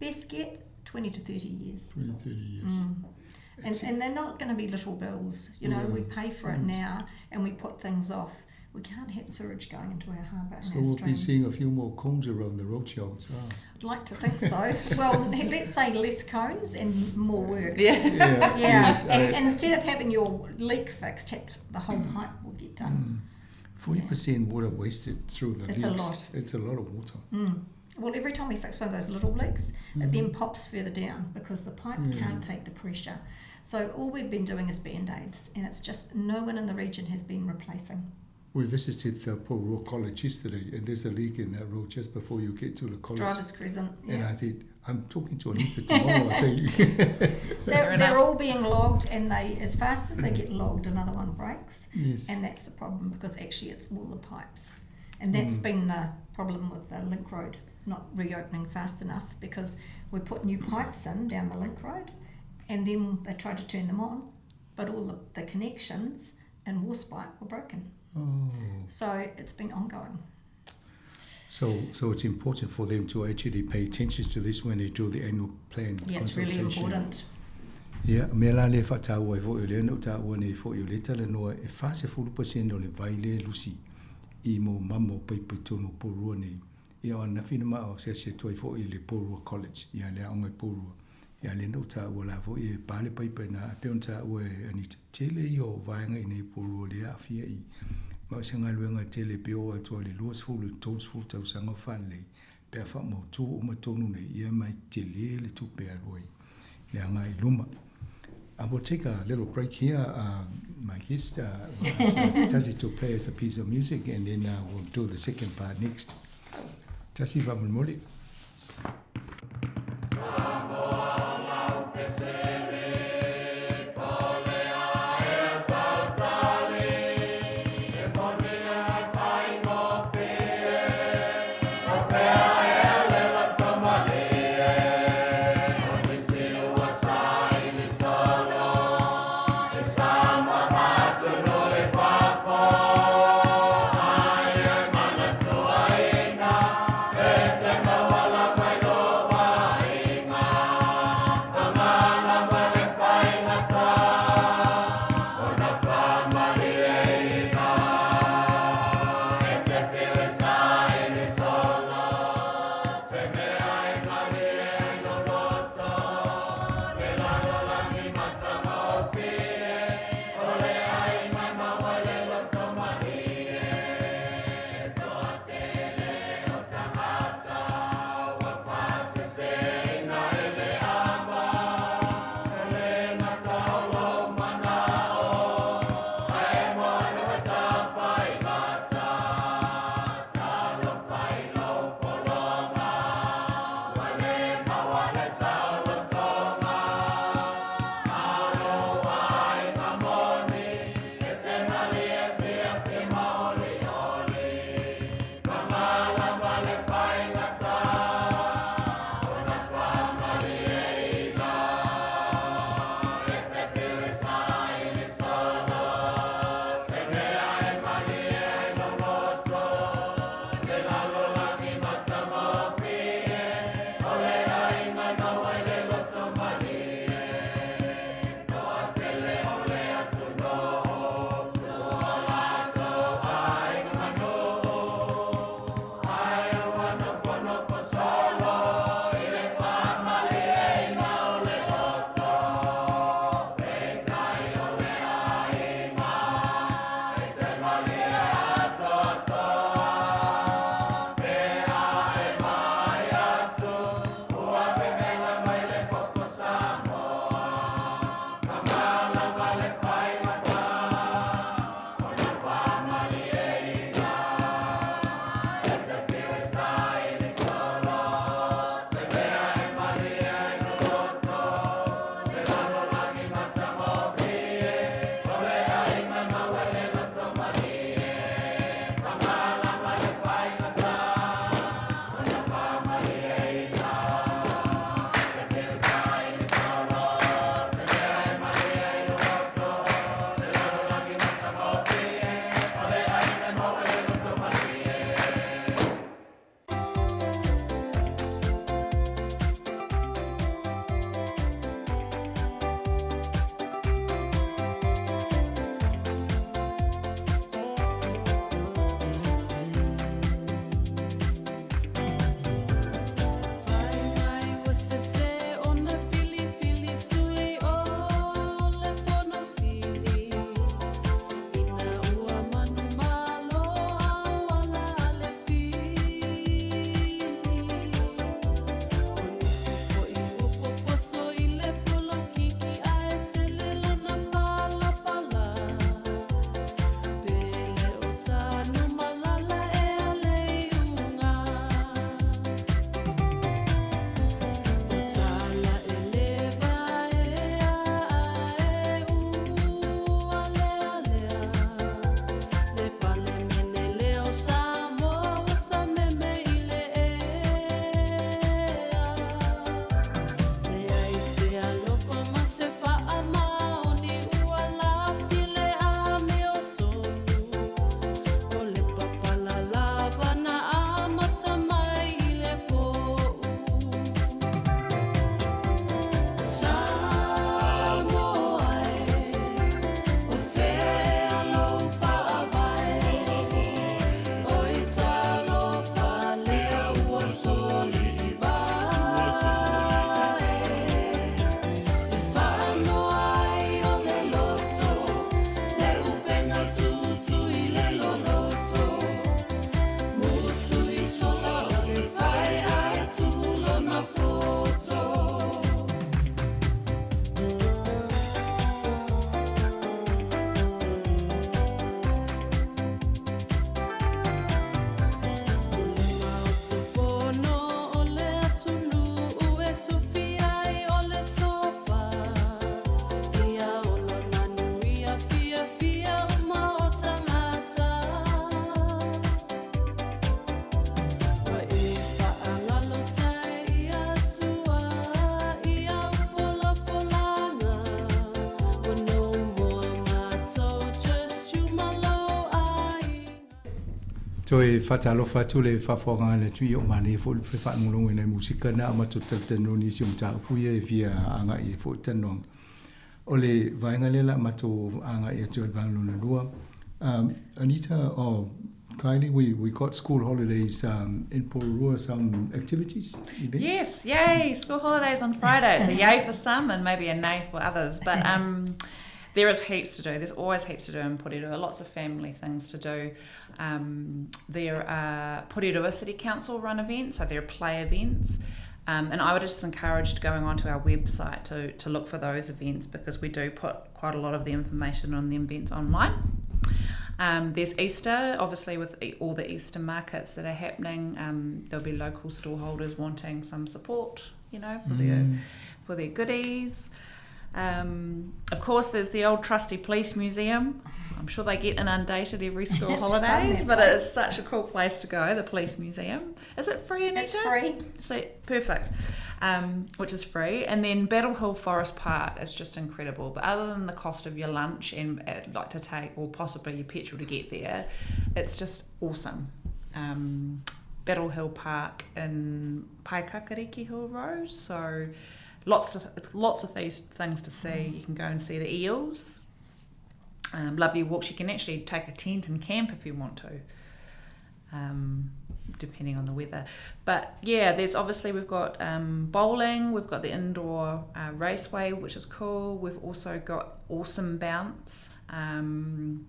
best get 20 to 30 years. 20, 30 years. And they're not going to be little bills. You know, we pay for it now and we put things off. We can't have sewage going into our harbour and So our we'll be streams. seeing a few more cones around the road shows. Ah. I'd like to think so. Well, let's say less cones and more work. Yeah. Yeah, Yeah, yes, and, and instead of having your leak fixed, the whole pipe will get done. 40% water wasted through the It's a leaks. lot. It's a lot of water. Well, every time we fix one of those little leaks, it then pops further down because the pipe can't take the pressure. So all we've been doing is band-aids, and it's just no one in the region has been replacing. We visited the Porirua College yesterday, and there's a leak in that road just before you get to the college. Driver's Crescent. And Yeah. I said, I'm talking to Anita tomorrow. I say, They're all being logged, and they as fast as they get logged, another one breaks. Yes. And that's the problem, because actually it's all the pipes. And that's been the problem with the link road not reopening fast enough, because we put new pipes in down the link road, and then they tried to turn them on, but all the connections in Warspite were broken. Oh. So it's been ongoing. So it's important for them to actually pay attention to this when they do the annual plan Yeah, it's really consultation. important. Ia, o mea la lea e faataua ai foi, o lea na ou taua nei foi, o lea e talanoa e 40% o le vai lea e lusi i mau mama o paipa i totonu o Porirua nei. Ia, o ananafi na maa o asiasi atu ai foi i le Porirua College, ia le aoga i Porirua. Ia, lea na ou taua la foi e pa le paipa i ina, ae pei ona taua e Anita, tele ia o vaega i nei Porirua lea e aafia i ma o se galuega tele pe oo atu ai le 20 i le 30 tausaga o faalelei pe a faamautū uma tonu nei, ia mai tele le tupe e alu ai le agai i luma. I will take a little break here. My guest will ask Tasi to play us a piece of music, and then we'll do the second part next. Tasi faamolemole. E Toe faatalofa atu le faafofoga a le atunuu ia ua manaia foi le faalogologo i nai musika na a matou talatalanoa i nisi o mataupu ia e fia agai ai foi le talanoaga. O le vaega lea o le a matou agai atu ai i le vaega lona lua. Um, Anita, oh, Kylie, we, we got school holidays um, in Porirua, some activities, events? Yes, yay, school holidays on Friday. It's a yay for some and maybe a nay for others. But um, there is heaps to do. There's always heaps to do in Porirua, lots of family things to do. Um, there are Porirua City Council run events, so there are play events. Um, and I would just encourage going onto our website to, to look for those events because we do put quite a lot of the information on the events online. Um, there's Easter, obviously, with all the Easter markets that are happening, um, there'll be local stallholders wanting some support, you know, for mm. their for their goodies. Um, of course, there's the old trusty police museum. I'm sure they get inundated every school holidays, fun, but it is such a cool place to go, the police museum. Is it free, Anita? It's free. So, perfect. Um, which is free. And then Battle Hill Forest Park is just incredible. But other than the cost of your lunch and uh, like to take, or possibly your petrol to get there, it's just awesome. Um, Battle Hill Park in Paekakariki Hill Road. So lots of lots of these things to see. You can go and see the eels. Um, lovely walks. You can actually take a tent and camp if you want to, um, depending on the weather. But yeah, there's obviously we've got um, bowling, we've got the indoor uh, raceway, which is cool. We've also got awesome bounce. Um,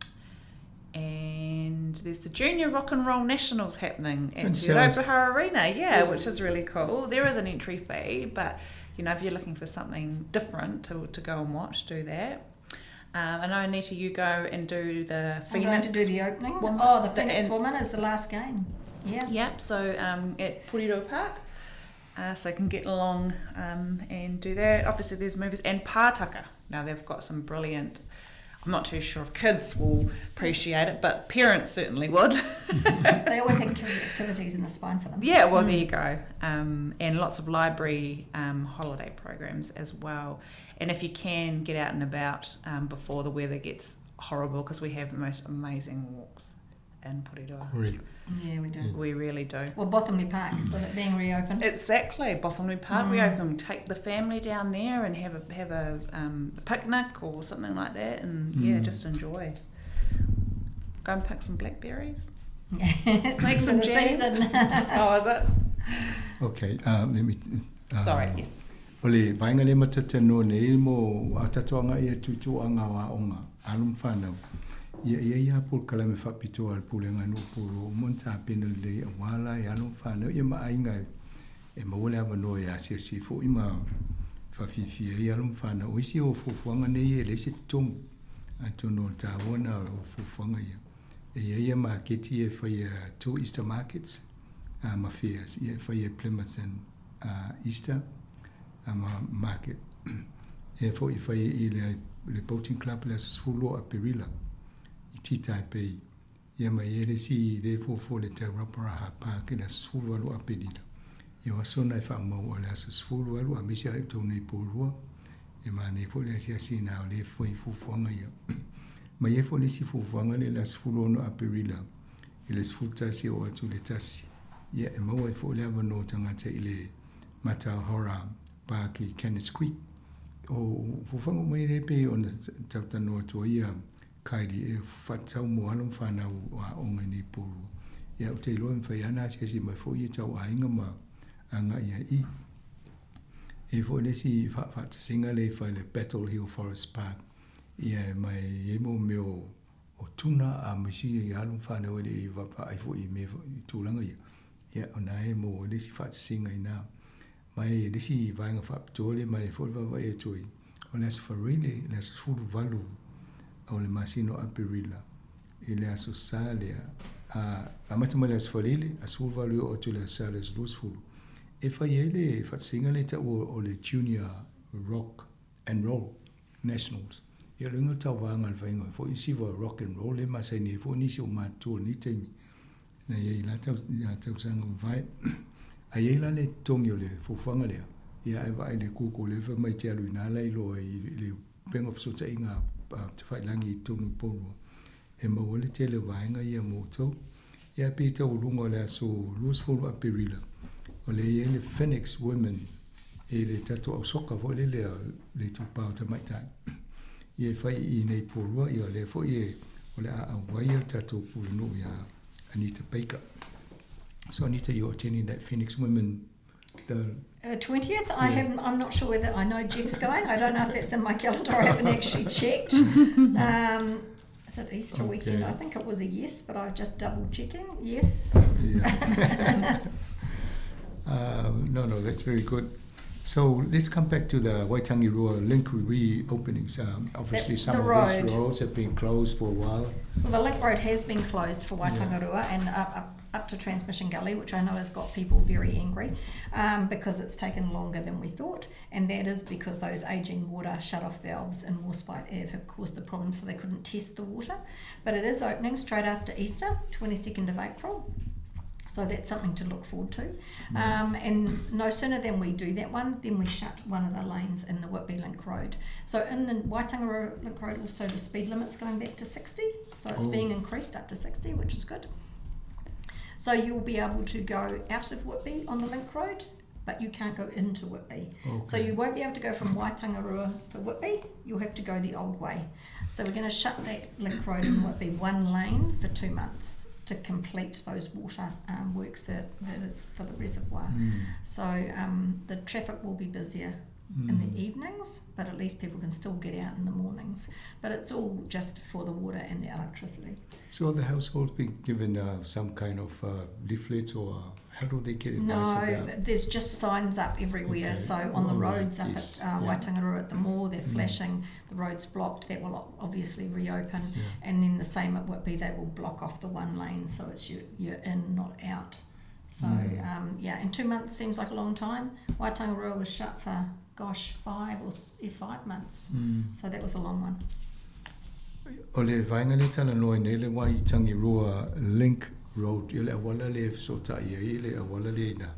and there's the Junior Rock and Roll Nationals happening at the Ropaha Arena, yeah, which is really cool. There is an entry fee, but you know, if you're looking for something different to, to go and watch, do that. Um, I know, Anita, you go and do the Phoenix. I'm going to do the opening. Woman. Oh, the Phoenix the, Woman is the last game. Yeah. Yep. So um, at Puriro Park. Uh, so you can get along um, and do that. Obviously, there's movies and Pātaka. Now they've got some brilliant I'm not too sure if kids will appreciate it, but parents certainly would. they always have activities in the spine for them. Yeah, well, mm. there you go. Um, and lots of library um, holiday programs as well. And if you can, get out and about um, before the weather gets horrible, because we have the most amazing walks in Porirua. Really? Yeah, we do. We really do. Well, Bothamley Park, with it being reopened. Exactly, Bothamley Park mm. reopened. Take the family down there and have a have a, um, a picnic or something like that, and mm. yeah, just enjoy. Go and pick some blackberries. Make some jam. Season. oh, is it? Okay, um, let me. Uh, Sorry, yes. O le vaega lea ma talanoa nei mo a tatou agai atu i tulaga o aoga a alo ma fanau, ia e i ai lava polokalame faapitoa a le Pulega a Nuu Polo uma ona tapena lelei aua la e alo ma fanau ia ma aiga e maua le avanoa e asiasi foi ma faafiafia ai alo ma fanau. O isi o fuafuaga nei e leai se totogi, atonu o le taua lena o fuafuaga ia. E i ai ia maketi e faia two Easter markets ma fairs ia e faia e Plymouth and Easter ma market e foi e fai i le, le boating club le aso 12 o Aperila i Tītai Bay. Ia ma i e le isi le fuafua le tau Raparaha Park i le aso 18 o Aperila. Ia o aso na e faamau o le aso 18 a misi ai o nei Porirua. E manaia foi le asiasi ina o le fai fuafuaga ia. Ma i ai foi le isi fuafuaga lea i le aso 16 Aperila i le 11 oo atu i le 1. Ia e maua ai foi le avanoa o tagata i le Matahora Park i Cannons Creek. O fuafuaga uma ia lea e pei ona talatalanoa atu ai ia Kylie e faatatau mo alo ma fanau o aoga i nei Porirua. Ia ou te iloa e mafai lava ona asiasi mai foi ia tau aiga ma agai ai i. E i ai foi le isi faatasinga lea i fai le Battle Hill Forest Park, ia e mai i ai mo mea o, o tuna a ma isi i alo ma fanau e le i vaavaai foi i mea i tulaga ia. Ia ona e mo le isi faatasinga ina. Ma e le isi vaega faapitoa lea mai foi le vaavaai atu ai, o le Aso Faraile, le aso 18 o le masina o Aperila, i le aso Sa lea, a amata mai le Aso Faraile, aso 18 e oo atu i le Aso Sa le aso 20, e fai ai le faatasinga lea e taua o le Junior Rock and Roll Nationals. Ia o le uiga o le tauvaga o le faiga foi i siva rock and roll lea e masani ai foi nisi o matutua o lenei taimi na i ai i la tausaga mavae. A i ai la le totogi o le fuafuaga lea, ia ae vaai i le Google lea fai mai te alu i ina la iloa ai i le upega o fesootaiga a Tafailagi i totonu i Porirua e maua ai le tele o vaega ia mo outou. Ia pei taualuga o le aso 20 Aperila, o lea e i ai le Phoenix Women i le tatou ausoka foi lele a le itupa o tamaitai. Ia e fai i inei Porirua, ia o lea foi e o le a auai le tatou pulenuu ia Anita Baker. So Anita, you're attending that Phoenix Women the 20th? I haven't, I'm not sure whether I know Jeff's going. I don't know if that's in my calendar. I haven't actually checked. Is it Easter weekend? I think it was a yes, but I'm just double checking. Yes. Yeah. No, that's very good. So let's come back to the Waitangirua link reopenings. Obviously, some The of road. these roads have been closed for a while. Well, the link road has been closed for Waitangirua and up to Transmission Gully, which I know has got people very angry, because it's taken longer than we thought, and that is because those ageing water shut-off valves in Warspite Ave have caused the problem, so they couldn't test the water. But it is opening straight after Easter, 22nd of April. So that's something to look forward to. And no sooner than we do that one, then we shut one of the lanes in the Whitby Link Road. So in the Waitangirua Link Road, also the speed limit's going back to 60. So it's being increased up to 60, which is good. So you'll be able to go out of Whitby on the Link Road, but you can't go into Whitby. So you won't be able to go from Waitangirua to Whitby. You'll have to go the old way. So we're going to shut that Link Road in Whitby one lane for 2 months to complete those water works that is for the reservoir. So the traffic will be busier in the evenings, but at least people can still get out in the mornings. But it's all just for the water and the electricity. So the households been given some kind of leaflets, or how do they get advice No, about? there's just signs up everywhere. Okay. So on the All right. roads up at Waitangirua at the mall, they're flashing, the road's blocked, that will obviously reopen. Yeah. And then the same at Whitby, they will block off the one lane, so it's you're in, not out. So, and 2 months seems like a long time. Waitangirua was shut for, gosh, 5 or 5 months. So that was a long one. O le vaenga le tala noa nei le Waitangirua Link Road, ia le awala le sota ia i le awala le ina.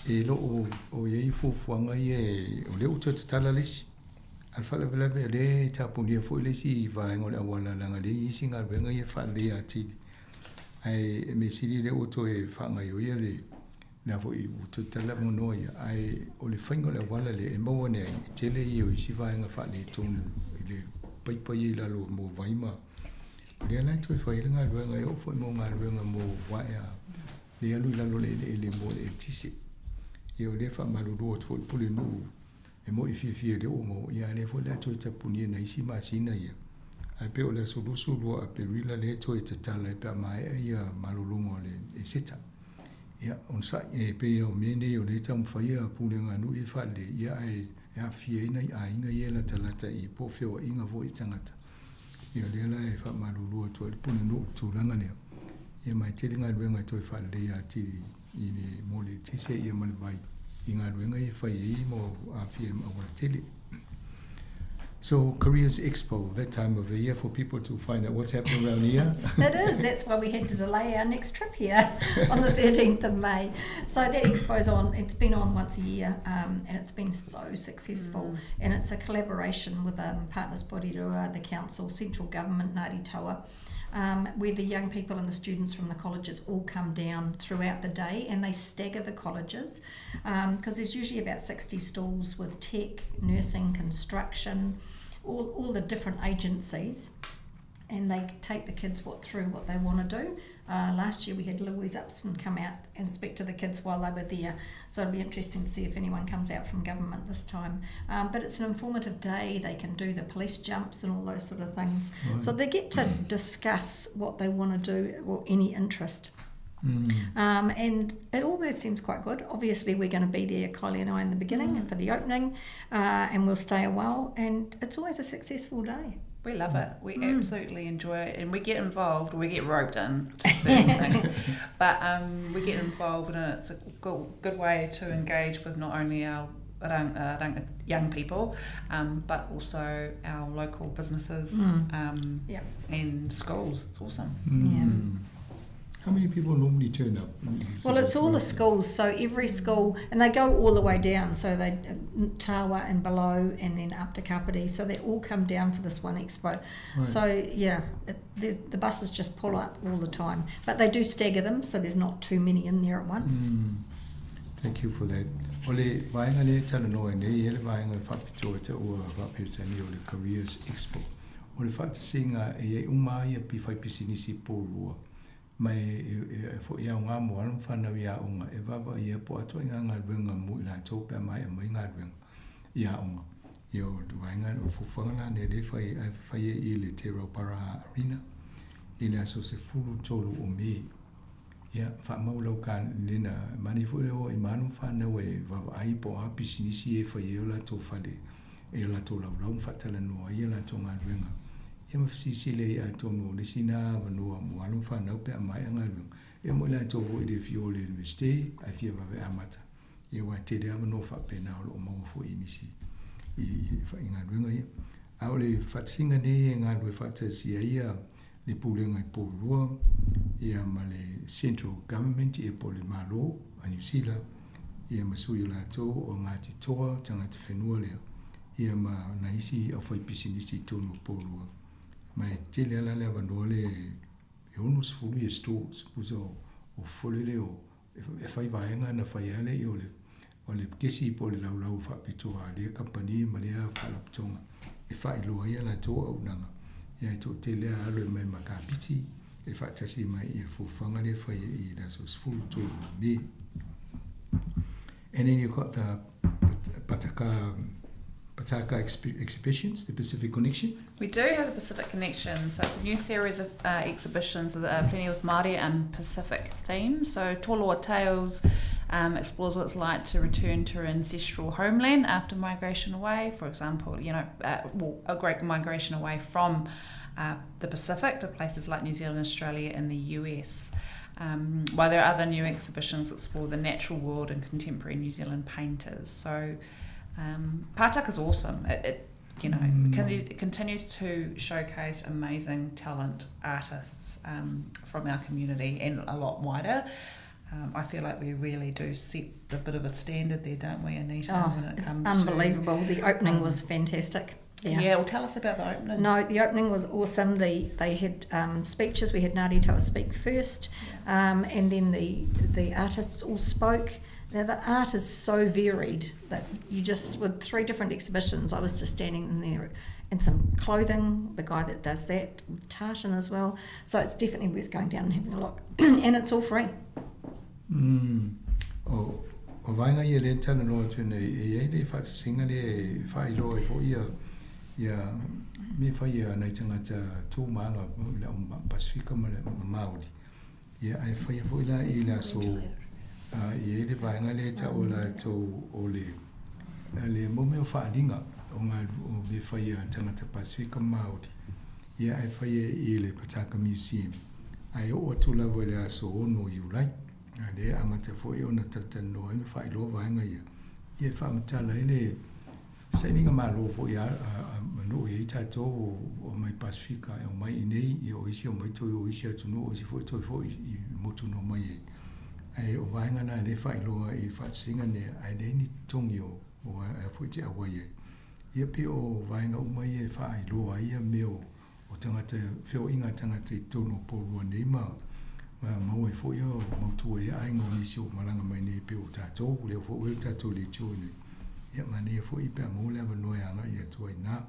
E lo o iei fuafuaga ia e, o le uto tatala le isi. A le faalavelave le tapunia foi le isi vaenga o le awala langa le isi galuega ia faalelei atili. Ae e me sili le uto e faagaio ia le na foi uto tatala monoa ia. Ae o le faiga o le awala le e maua nei e tele ia o isi vaenga faaletonu i le paipai i lalo mo vaima. O lea lai toe fai le galuega e oo foi mo galuega mo vaea le alu i lalo le eleele mo le eletise. Ia o lea faamalulu atu foi le pulenuu e mo i fiafia le oo mo ia lea foi le a toe tapunia nai isi masina ia. Ae pe o le aso 22 Aperila le toe tatala e pe a maea ia malologa o le eseta. Ia ona sa'i e pei o mea nei o lea taumafai ia pulega nuu e faalelei ia ae e aafia ai nai aiga ia e latalata i po o feoaiga foi i tagata. Ia lea la e faamalulu atu ai le pulenuu i le tulaga lea. Ia ma e tele galuega e toe faaleleia atili i le mo le eletise ia ma le vai i galuega ia e fai ai mo aafia i le auala tele. So Careers Expo, that time of the year for people to find out what's happening around here. It is. That's why we had to delay our next trip here on the 13th of May. So that expo's on. It's been on once a year, and it's been so successful. And it's a collaboration with Partners Porirua, the council, central government, Ngāti Toa, where the young people and the students from the colleges all come down throughout the day, and they stagger the colleges because there's usually about 60 stalls with tech, nursing, construction, all the different agencies, and they take the kids through what they want to do. Last year we had Louise Upson come out and speak to the kids while they were there, so it'll be interesting to see if anyone comes out from government this time. But it's an informative day. They can do the police jumps and all those sort of things. Right. So they get to discuss what they want to do or any interest. And it always seems quite good. Obviously we're going to be there, Kylie and I, in the beginning and for the opening, and we'll stay a while, and it's always a successful day. We love it. We absolutely enjoy it, and we get involved. We get roped in to certain things, but we get involved, and it's a good way to engage with not only our young people, but also our local businesses and schools. It's awesome. How many people normally turn up? Well, it's all the schools, so every school, and they go all the way down, so they Tawa and below, and then up to Kapiti, so they all come down for this one expo. Right. So, yeah, it, the, the buses just pull up all the time, but they do stagger them, so there's not too many in there at once. Mm. Thank you for that. O le vaega lea e talanoa ai nei, e le vaega e faapitoa te ua faapeutania o le Careers Expo. O le faatasiga e iai uma lava ia fai pisinisi i Porirua, ma e foi aoga mo alo ma fanau i aoga e vaavaaia po o a ituaiga galuega mo i latou pe a maea mai galuega i aoga. Ia o le vaega o le fuafuaga la nei lea e fai ae fai ai i le Te Rauparaha Arena i le aso 13 o Me. Ia, faamau lau kalena, manaia foi le o i ma alo ma fanau e vaavaai po o a pisinisi e fai ai o latou fale e o latou laulau ma faatalanoa ai a latou galuega. Ia ma fesilisili ai atonu o le isi na avanoa mo alo ma fanau pe a maea galuega. Ia mo i latou foi e le fia o i le Iunivesite ae fia vave amata. Ia aua e tele avanoa faapena o lo o maua foi i nisi i, i, i galuega ia. A o le faatasiga nei e galulue faatasi ai ia le Pulega i Porirua ia ma le Central Government ia po o le Malo a Niu Sila ia ma sui o latou o Ngāti Toa, tagata whenua lea, ia ma nai isi aufaipisinisi i totonu o Porirua. Ma e tele lava la le avanoa lea e 60 ia stalls, pusa o, o fole o e whai vaega na whai ale i o le o le kesi po o le laulau faapitoa a lea kamupani ma lea faalapotopotoga e faailoa ai a latou auaunaga. Ia e toatele lava alo e mai ma kapiti e faatasi mai i le fuafuaga lea e fai ai i le aso 13 o Me. And then you've got the Pataka, Pataka exhibitions, the Pacific Connection. We do have the Pacific Connection, so it's a new series of uh, exhibitions with uh, plenty of Māori and Pacific themes. So Toloa Tales um, explores what it's like to return to ancestral homeland after migration away. For example, you know, uh, well, a great migration away from uh, the Pacific to places like New Zealand, Australia, and the US. Um, while there are other new exhibitions explore the natural world and contemporary New Zealand painters. So um, Pātaka is awesome. It, it you know, mm. it continues to showcase amazing talent artists um, from our community and a lot wider. Um, I feel like we really do set a bit of a standard there, don't we, Anita? Oh, when it it's comes unbelievable. To, the opening um, was fantastic. Yeah. Yeah, well, tell us about the opening. No, the opening was awesome. The, they had um, speeches. We had Ngāti Toa speak first, um, and then the, the artists all spoke. Now, the art is so varied that you just, with three different exhibitions, I was just standing in there and some clothing, the guy that does that, tartan as well. So it's definitely worth going down and having a look. and it's all free. Mm. O, o vaega ia lea e talanoa atu nei, e iai le faatasinga lea e faailoa ai foi ia, ia me whai a nai tangata tū maanga le au Pasifika ma le ma Māori. Ia ae whaia foi la i le aso uh, i ai le vaega lea e ta'ua latou o le le mau mea o faaaliga o ngā o me whai a tangata Pasifika ma Māori. Ia ae whaia i le Pataka Museum. Ae oo atu lava i le aso 6 o Iulai. A lea e amata foi ona talatalanoa ai ma faailoa vaega ia. Ia e faamatala ai le sainiga Malo foi a, a, a nuu i ai tatou o mai Pasifika e omai iinei, ia o isi omai toe o isi atunuu, o isi foi toe foi i motu na omai ai. Ae o vaega na lea e faailoa i faatasiga nea, ae leai ni totogi o, o a foi te auai ai. Ia pei o vaega uma ia e faailoa ai ia mea o, o tagata, feoaiga a tagata i totonu o Porirua nei ma, ma maua ai foi o mautu ai aiga o nisi o malaga mai nei pei o tatou, lea foi ua i le tatou leitio nei. Ia manaia foi pe a maua le avanoa e agai atu ai inā.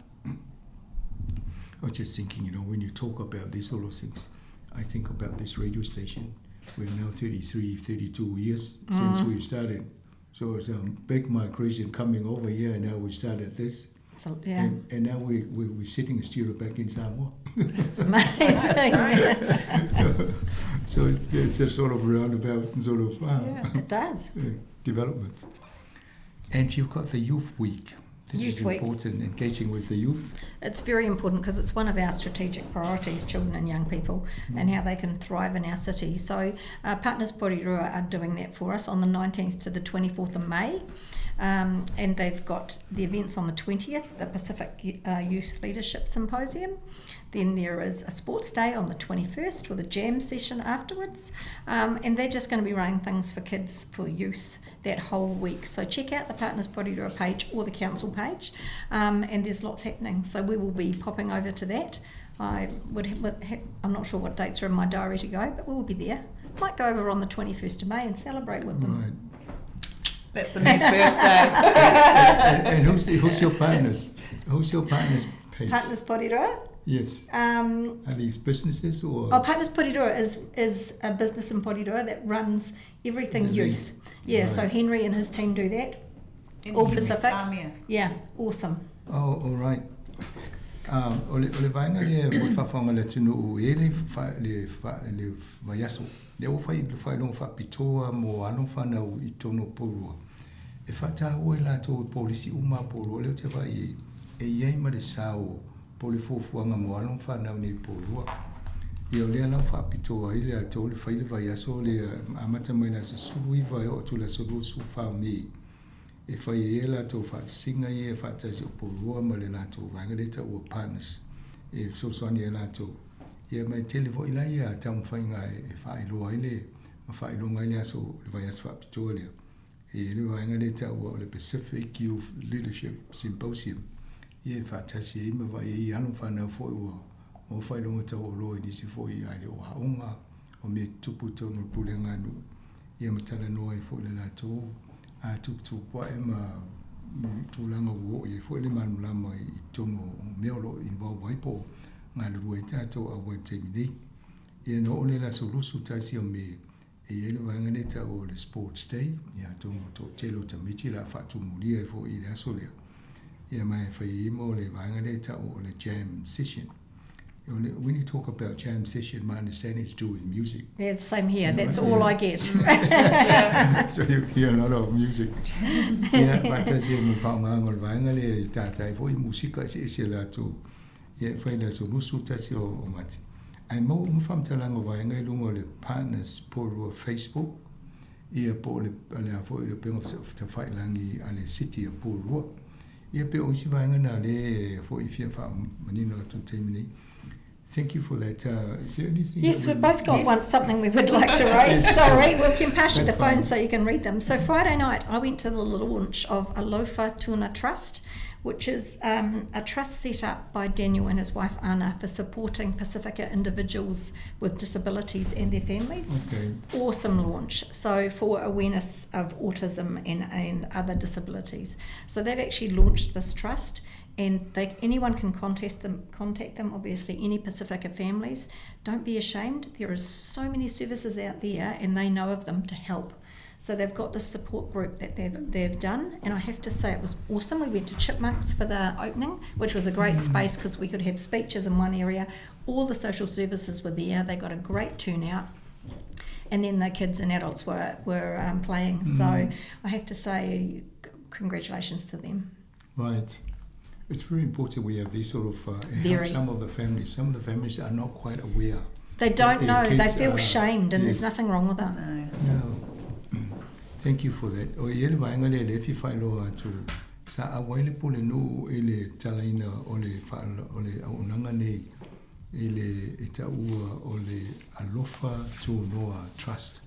I was just thinking, you know, when you talk about these sort of things, I think about this radio station. We're now 33, 32 years since we started. So it's a big migration coming over here, and now we started this. So, yeah. And, and now we, we, we're sitting in studio back in Samoa. It's amazing. so so it's, it's a sort of roundabout sort of uh, yeah. It does. development. And you've got the Youth Week. This Youth is important, Week. engaging with the youth. It's very important because it's one of our strategic priorities, children and young people, mm. and how they can thrive in our city. So, uh, Partners Porirua are doing that for us on the 19th to the 24th of May. Um, and they've got the events on the 20th, the Pacific uh, Youth Leadership Symposium. Then there is a sports day on the 21st with a jam session afterwards. Um, and they're just going to be running things for kids, for youth, that whole week. So check out the Partners Porirua page or the council page. Um, and there's lots happening. So we will be popping over to that. I would, would I'm not sure what dates are in my diary to go, but we will be there. Might go over on the 21st of May and celebrate with them. Right. That's the man's birthday. and, and, who's, the, who's your partners? Who's your partners page? Partners Porirua? Yes. Um, Are these businesses or? Oh, Partners Porirua is, is a business in Porirua that runs everything youth. Yeah, right. so Henry and his team do that. And All Henry Pacific. Samia. Yeah, awesome. Oh, all right. Um, o le, o le vaenga lea mo le faafofoga le atunuu e le, fa, le, fa, le vaiaso lea ua fai le faailoga faapitoa mo alo ma fanau i totonu o Porirua. E faataua i latou i polisi uma a Porirua lea ou te vaai ai e i ai ma le sao po o le fuafuaga mo alo ma fanau nei i Porirua. Ia o lea la ua faapitoa ai latou le fai le vaiaso lea amata mai le aso 19 e oo atu i le aso 24 o Mei. E fai ai e latou faatasiga ia e faatasi o Porirua ma le latou vaega lea e taua Partners e fesoasoani ai latou. Ia ma e tele foi la ia taumafaiga e faailoa ai le ma faailoga ai le aso le vaiaso faapitoa lea. E i ai le vaega lea e taua o le Pacific Youth Leadership Symposium ia e faatasi ai ma vaai ai alo ma fanau foi ua maua faailoga taualoa i nisi foi a le o aoga o mea tutupu i totonu o le pulega a nuu ia ma talanoa ai foi le latou a tuputupuae ma tulaga ua oo i ai foi le malamalama i totonu o mea o lo o involve ai po o galulue ai tatou auai i le taimi nei. Ia na oo lea i le aso 21 o Me e i ai le vaega lea e taua o le Sports Day, ia atonu o le toatele o tamaiti o le a faatumulia ai foi i le aso lea. Ia ma e fai ai mo le vaega lea e taua o le Jam Session. When you talk about jam session, my understanding is to do with music. Yeah, same here. That's all I get. So you hear a lot of music. Ia, faatasi ai ma le faaaogaina o le vaega lea e tātai foi i musika eseese a latou. Ia, e fai i le aso 21 o Mati. Ae maua uma faamatalaga o vaega i luga o le Partners Porirua Facebook, ia po o le, le a foi le upega tafailangi a le City o Porirua. Ia pe o isi vaega na lea e foi e fia faamanino atu i le taimi nei. Thank you for that. Uh, is there anything? Yes, that we've both got yes. one, something we would like to raise. Yes. Sorry, we can pass you the That's phone fine. so you can read them. So Friday night, I went to the launch of Alofa Tuna Trust, which is um, a trust set up by Daniel and his wife Anna for supporting Pacifica individuals with disabilities and their families. Okay. Awesome launch. So for awareness of autism and, and other disabilities. So they've actually launched this trust and they, anyone can contest them, contact them, obviously any Pacifica families. Don't be ashamed. There is so many services out there and they know of them to help. So they've got this support group that they've, they've done, and I have to say it was awesome. We went to Chipmunks for the opening, which was a great space because we could have speeches in one area. All the social services were there. They got a great turnout. And then the kids and adults were, were um, playing. So I have to say, congratulations to them. Right. It's very important we have these sort of, uh, it helps Very. some of the families. Some of the families are not quite aware. They don't their know. They kids feel are- shamed, and there's yes. nothing wrong with that. No. No. Thank you for that. O i ai le vaega lea le fia faailoa atu, sa auai le Pulenuu i le talaina o le o le auaunaga nei i le e taua o le Alofa Tunoa Trust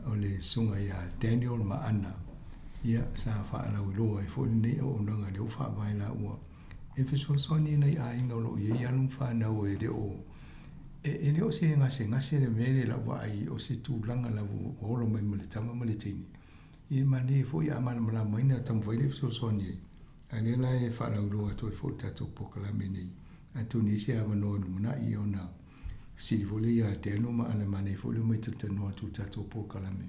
o le susuga ia Daniel ma Anna. Ia, sa faalauiloa ai foi lenei auaunaga lea ua faavae laua e fesoasoani i nai aiga o lo o i ai alo ma fanau e le o E, e le o se gasegase le mea lea i lau vaai, o se tulaga lava ua ola mai ma le tama ma le teine. Ia e manaia foi a malamalamaina taumafai le fesoasoani ai. A lea la e faalauiloa atu ai foi le tatou polokalame nei. Atonu e i ai se avanoa i lumanai ona fesili foi lea ia Daniel ma Ana, manaia foi le omai talatalanoa atu i le tatou polokalame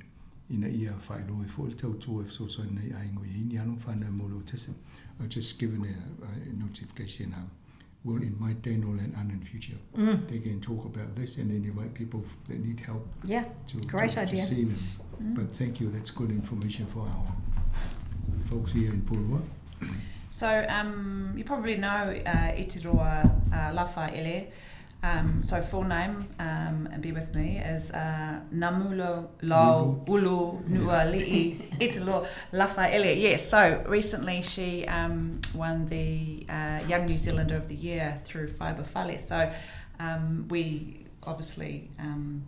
ina ia faailoa ai foi le tautua e fesoasoani nai aiga o i ai ni alo ma fanau mo le autism. I've just given a, a notification um, we'll invite Daniel and Anna in future. Mm. They can talk about this and then invite people that need help Yeah, to, great to, to idea. see them. But thank you, that's good information for our folks here in Porirua. So um, you probably know uh, Itiroa uh, Lafaele. Um, so full name, um, and be with me, is uh, Namulo Lo Ulu Nua Li'i Italo Lafaele. Yes, so recently she um, won the uh, Young New Zealander of the Year through Fibre Fale. So um, we obviously um,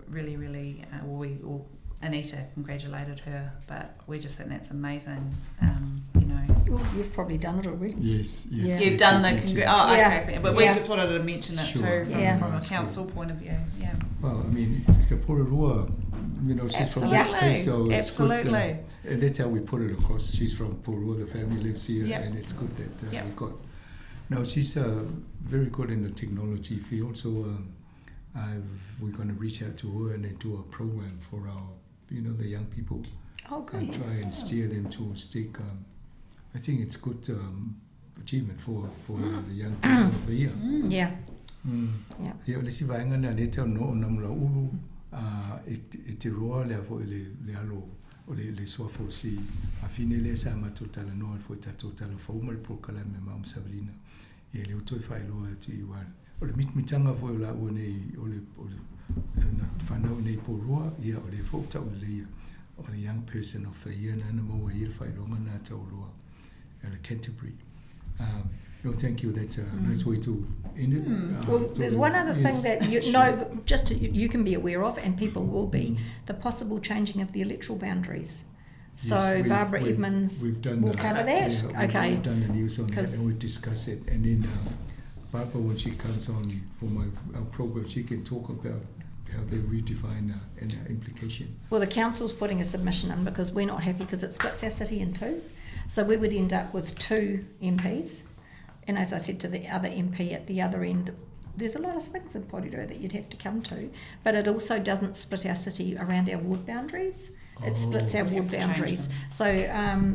really, really, uh, we all Anita congratulated her, but we just think that's amazing. Um, you know, Ooh, you've probably done it already. Yes, yes. Yeah. You've done the congr- oh, Yeah. okay, but we Yeah. just wanted to mention it Sure. too from, Yeah. from a council point of view. Yeah, Well, I mean, it's a Porirua, you know, she's from Absolutely. this place, so it's good. Absolutely. And that's how we put it across. She's from Porirua, the family lives here, Yep. and it's good that Yep. we've got. Now, she's very good in the technology field, so I've, we're going to reach out to her and then do a program for our, you know, the young people. Oh, good. And try and steer them towards tech. I think it's good achievement for the young person of the year. Yeah. Yeah. Ia, o le isi vaega lea lea e tau no o Namulau'ulu, a, e, e te roa lea foi le, le alo o le, le suafa o si afine lea sa matou talanoa ai foi i tatou tala fou ma le polokalame ma ma Savelina. Ia, lea ua toe faailoa atu i ua o le mitamitaga foi o laua nei o le, o le, na fanau i nei Porirua, ia, o lea foi ua tauleleia o le Young Person of the Year na na maua ai le faailoga lena taualoa e le Canterbury. Um, no, thank you. That's a nice way to end it. Well, to there's the- one other thing yes, that you sure. know, just to, you can be aware of, and people will be, the possible changing of the electoral boundaries. So Yes, we've- Barbara we've- Edmonds we've done will the- cover that. Yeah, we've, okay. We've done the news on that 'Cause- and we'll discuss it. And then Barbara, when she comes on for my our program, she can talk about how they redefine and their implication. Well, the council's putting a submission in because we're not happy because it splits our city in two. So we would end up with two MPs. And as I said to the other MP at the other end, there's a lot of things in Porirua that you'd have to come to, but it also doesn't split our city around our ward boundaries. It splits our You'd ward have to change boundaries. them. So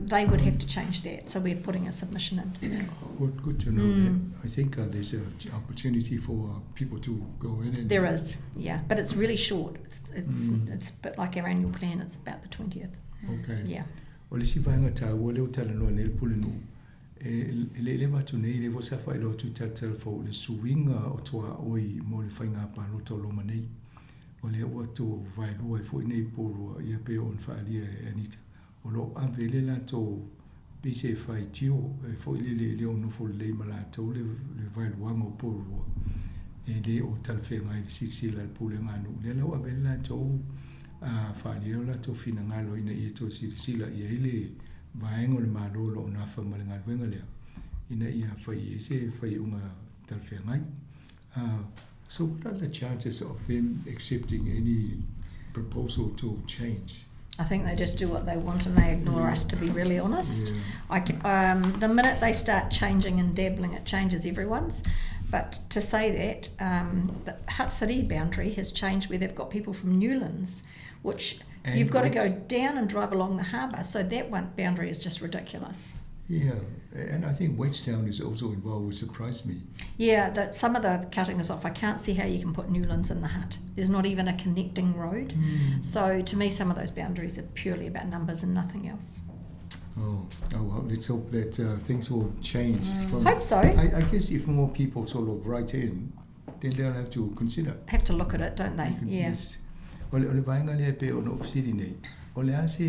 they would have to change that. So we're putting a submission into that. Good, good to know that. I think there's an opportunity for people to go in and There is, yeah, but it's really short. It's it's, it's a bit like our annual plan. It's about the 20th. Okay. Yeah. O le isi vaega taua lea ua talanoa nei le Pulenuu, e e le'eleva atu nei lea foi sa faailoa atu i talatala fou le suiga o tuaoi mo le faiga palota o loma nei. O lea ua tou vaelua ai foi nei Porirua ia pei ona faaalia e Anita, o lo o ave le latou pei se faitio e foi lele e le o nofo lelei ma latou le le vaeluaga o Porirua e le o talafeagai i le silasila a le pulega a nuu. O lea la ua ave ai le latou a faaalia ai o latou finagalo ina ia toe silasila i ai le vaega o le Malo o lo o nafa ma le galuega lea ina ia fai i ai se faiuga talafeagai. So what are the chances of them accepting any proposal to change? I think they just do what they want and they ignore us, to be really honest. Yeah. I can, the minute they start changing and dabbling, it changes everyone's. But to say that, the Hutt City boundary has changed where they've got people from Newlands, which And you've got to go what's- down and drive along the harbour. So that one boundary is just ridiculous. Yeah, and I think Wadestown is also involved, which surprised me. Yeah, that some of the cutting is off. I can't see how you can put Newlands in the Hutt. There's not even a connecting road. So to me, some of those boundaries are purely about numbers and nothing else. Oh, oh well, let's hope that things will change. From, Hope so. I guess if more people sort of write in, then they'll have to consider. Have to look at it, don't they? Yeah. Yes. O le, o le vaega lea e pei ona ou fesili nei, o le a se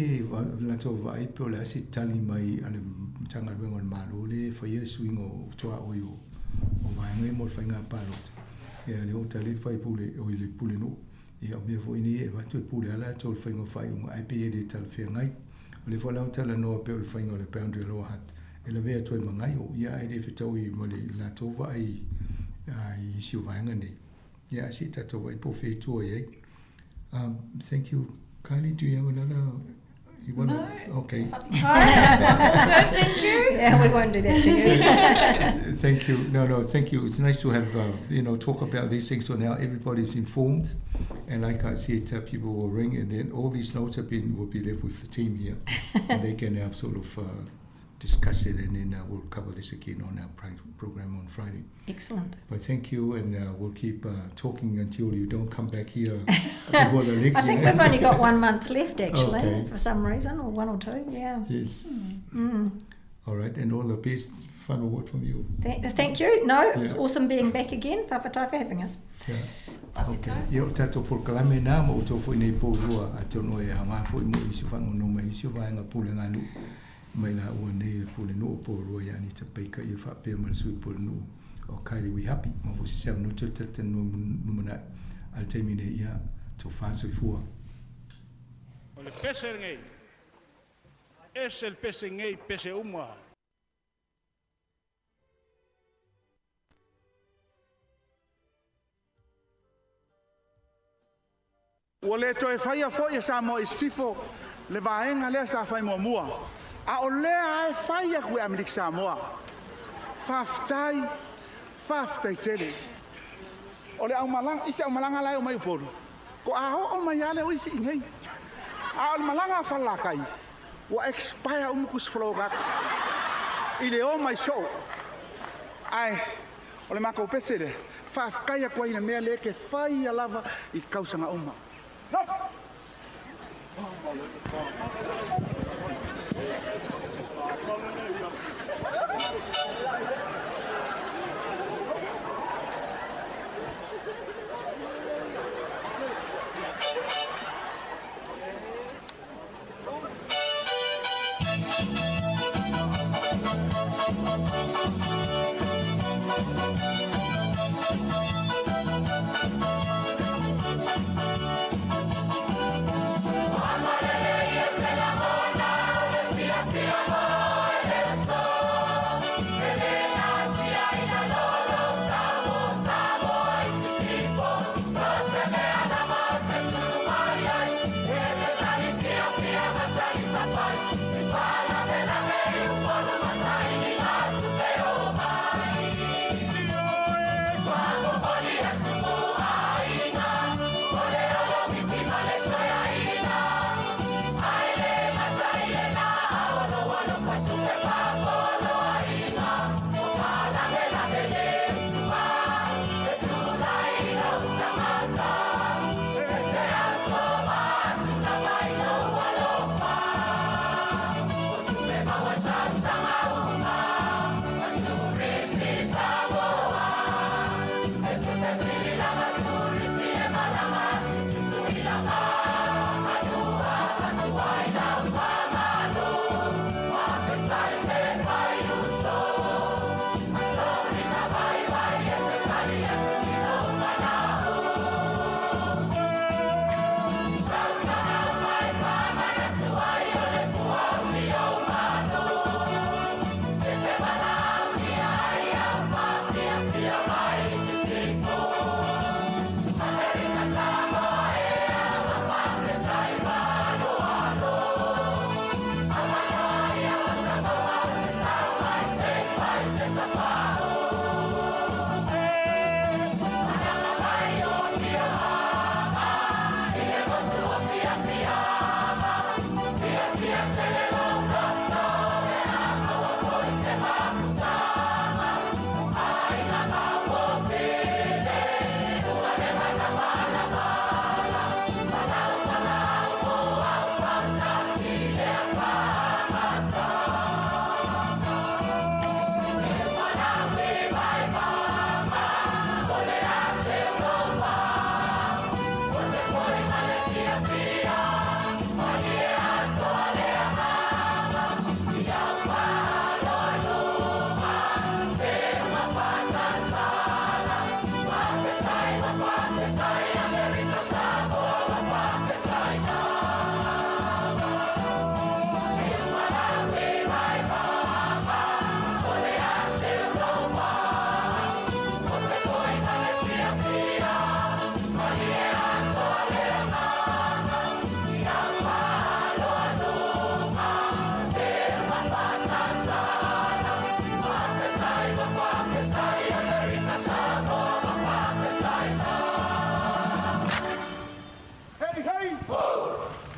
latou vaai pe o le a se tali mai a le Matagaluega o le Malo lea e faia le suiga o tuaoi o, o vaega ia mo le faiga palota. Ia lea ua tali le faipule, oi le pulenuu. Ia o mea foi nei e avatu e pule lava latou i le faiga o faaiuga ae pei e le talafeagai. O lea foi la ua talanoa pei o le faiga o le boundary o Lower Hutt e lavea atu ai ma Gaio, ia ae le fetaui ma le latou vaai i isi o vaega nei. Ia ae se i tatou vaai po o fea e tua i ai. Thank you. Kylie, do you have another? You wanna? No. Okay. Good, thank you. Yeah, we won't do that to you. Thank you. No, no, thank you. It's nice to have, you know, talk about these things. So now everybody's informed. And like I said, people will ring and then all these notes have been, will be left with the team here. And they can sort of discuss it, and then we'll cover this again on our program on Friday. Excellent. But thank you, and we'll keep talking until you don't come back here before the election. I think we've only got 1 month left, actually, Okay. for some reason, or one or two, yeah. Yes. All right, and all the best. Final word from you. Th- thank you. No, it was awesome being back again. Fa'afetai for having us. Yeah. Okay. Ia o tatou polokalame na ma outou foi nei poulua atonu e aoga foi mo isi o faagono mai isi o vaega pulega nuu mai laua nei e pule nuu o poulua ia Anita Baker ia faapea ma le sui pule nuu o Kylie Wihapi ma foi se avanoa toe talatalanoa lumanai a le taimi nei ia tofa soifua. O le pese lenei, ese le pese nei pese uma. Ua le toe faia foi e Samoa i Sisifo le vaega lea sa fai muamua, a o lea lava e fai atu e Amerika Samoa. Faafetai, faafetai tele. O le aumalaga, isi aumalaga la e omai Upolu, ko a oo mai lava lea o isi i inei. A o le malaga a Falelatai, ua expire uma tusi follow atu i le omai soo. Ae o le matou pese lea, faafetai atu ai i le mea lea e te faia lava i tausaga uma.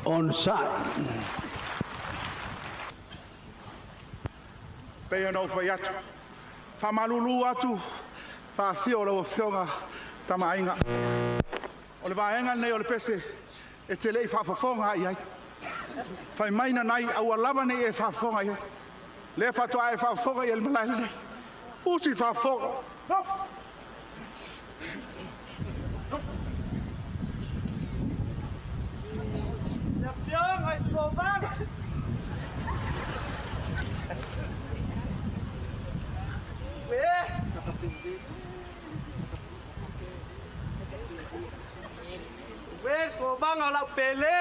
Onosai. Pei ona ou fai atu, faamalulu atu, faafio lau Afioga Tama Aiga. O le vaega lenei o le pese e te le i faafofoga i ai. Fai mai nanai aua lava nei e faafofoga i ai. Lea faatoa e faafofoga i le malae lenei. Usi faafofoga. Le afioga i Kovaga. Uē le kovaga o lau pele.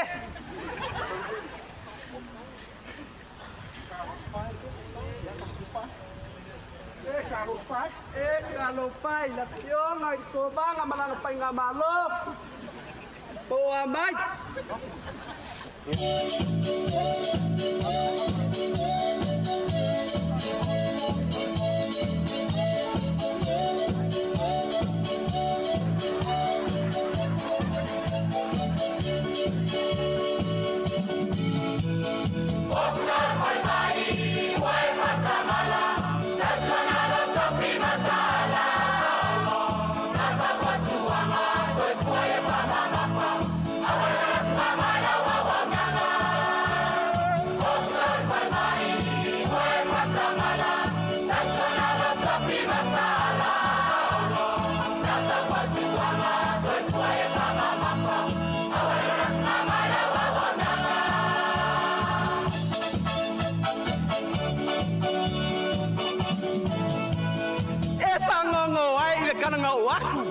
E talofa e. E talofa i le afioga i le Kovaga ma lana faigamalo. Poa mai. E fagogo ai i le kalagao aku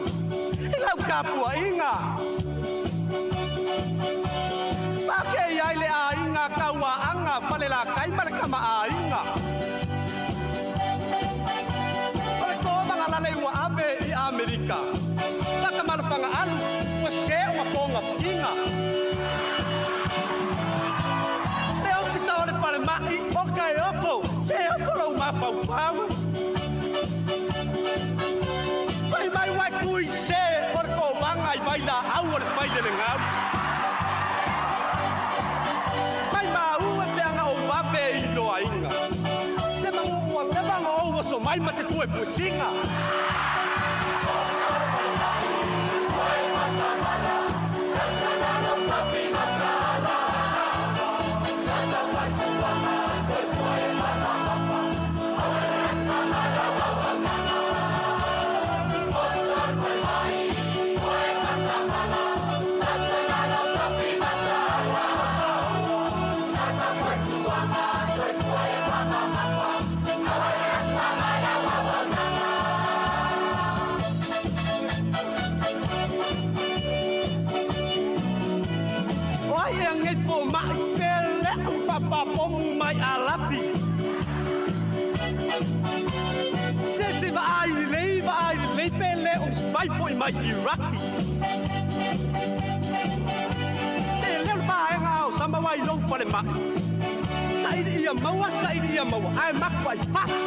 i lau tapuaiga. Faakei ai le aiga tauaaga Falelatai ma le kamaaiga. O le kovaga lalei ua ave i Amerika. Lata ma le fagaalu ua se o mapogafiga. Le ofisa o le falemai o Kaeoko, se oko lou mafaufau. Fai mai uae kui se o le kovaga i vailaau o le failelegau. Mai maua e peaga ou vave i loaiga. Se magu ua leva ma ou oso mai ma se fuefuesiga. O ai ea nei fomai pe leʻu papapomu mai Alapi. Se se vaai lelei vaai lelei pe le o spai foʻi mai Iraki. E leo le vaega o sama ai lou falemai. Saili ia maua, saili ia maua, ae maku ai fasi.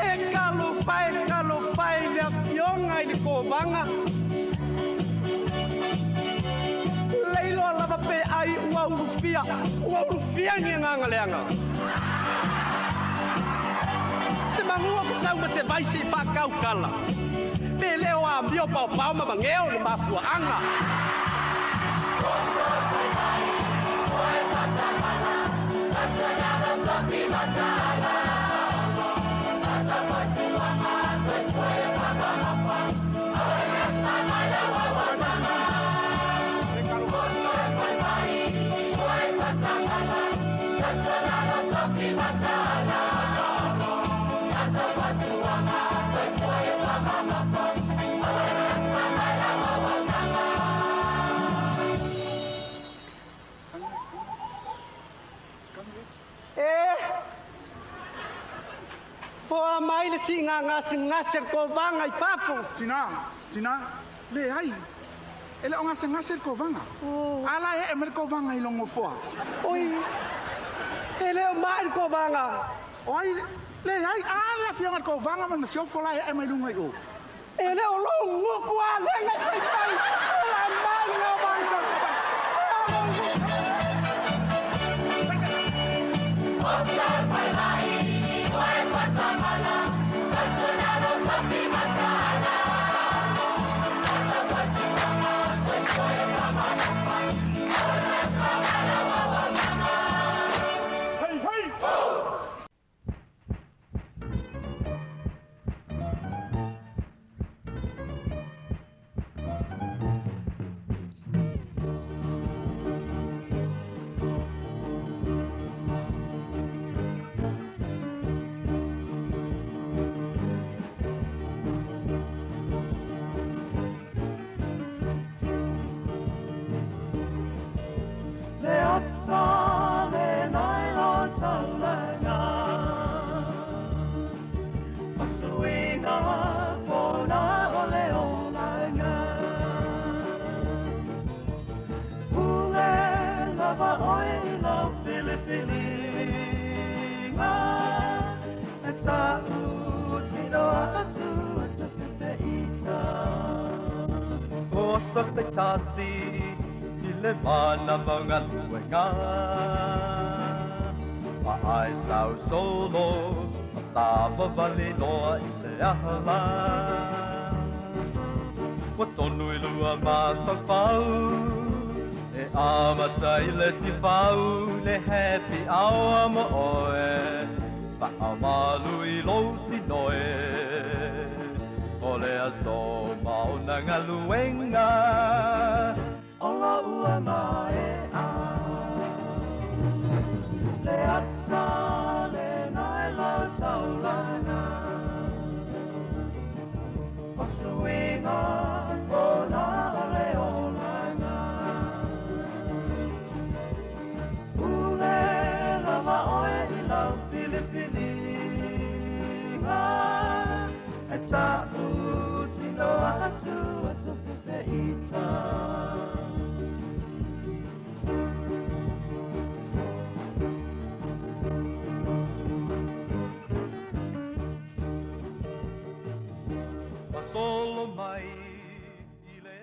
E talofa e, talofa i le afioga i le kovaga. Leiloa lava pe ai ua ulufia, ua ulufia ni agaga leaga. Se magua o sau ma se vai se i faakaukala. Pe le o amio paopao ma mageo le mafuaaga. E poa mai le siiga gasegase a le kovaga i fafo. Tina, tina, leai, e le o gasegase le kovaga. A la e ee mai le kovaga i lou nofoa. Oi, e le o mai le kovaga. O ai, leai, a le afioga i le kovaga ma le masiofo la e ee mai luga i o. E le o lou gutu a lega i faifai, o la mai le kovaga i faifai. taitasi i le manawa o galuega. Ma ai sau solo ma savavali loa i le aha lā. Ua tonu i lua mafaufau e amata i le tifau le happy hour mo oe faamalu i lou tino e. O le aso ma ona galuega o lou ua maea le ata lena i lau taulaga o suiga fona o le olaga pule lava oe i lau filifiliga e ta'u tino atu atu feita. Solo mai i le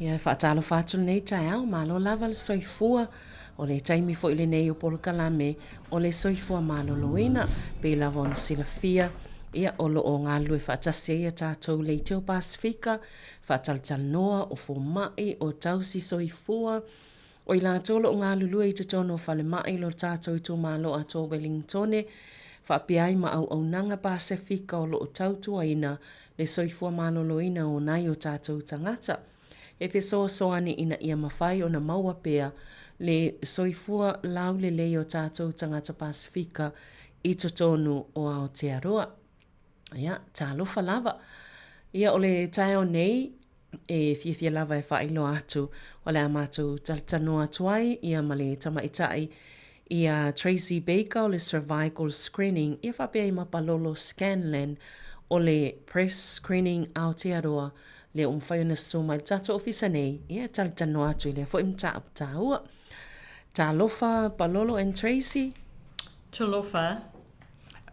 Ia, e faatalofa atu lenei taeao, malo lava le soifua. O le taimi foi lenei o polokalame o le soifua maloloina, pei lava ona silafia, ia, o lo o galulue faatasi ai a tatou leitio Pasefika, faatalatalanoa, o fomai, o tausi soifua, O i latou o lo o galulue i totonu o falemai lo tatou itumalo atoa Wellingtone, faapea ai ma auaunaga Pasefika o lo o tautuaina le soifua maloloina o nai o tatou tagata e fesoasoani ina ia mafai ona maua pea le soifua laulelei o tatou tagata Pasefika i totonu o Aotearoa. Ia, talofa lava. Ia, o le taeao nei, e fiafia lava e faailoa atu, o le a matou talatalanoa atu ai ia ma le tamaitai ia Tracy Baker o le Cervical Screening, ia faapea ai ma Palolo Scanlan o le Breast Screening Aotearoa, lea ua mafai ona susu mai i le tatou ofisa nei, ia e talatalanoa atu i lea foi mataupu taua. Talofa Palolo and Tracy. Talofa.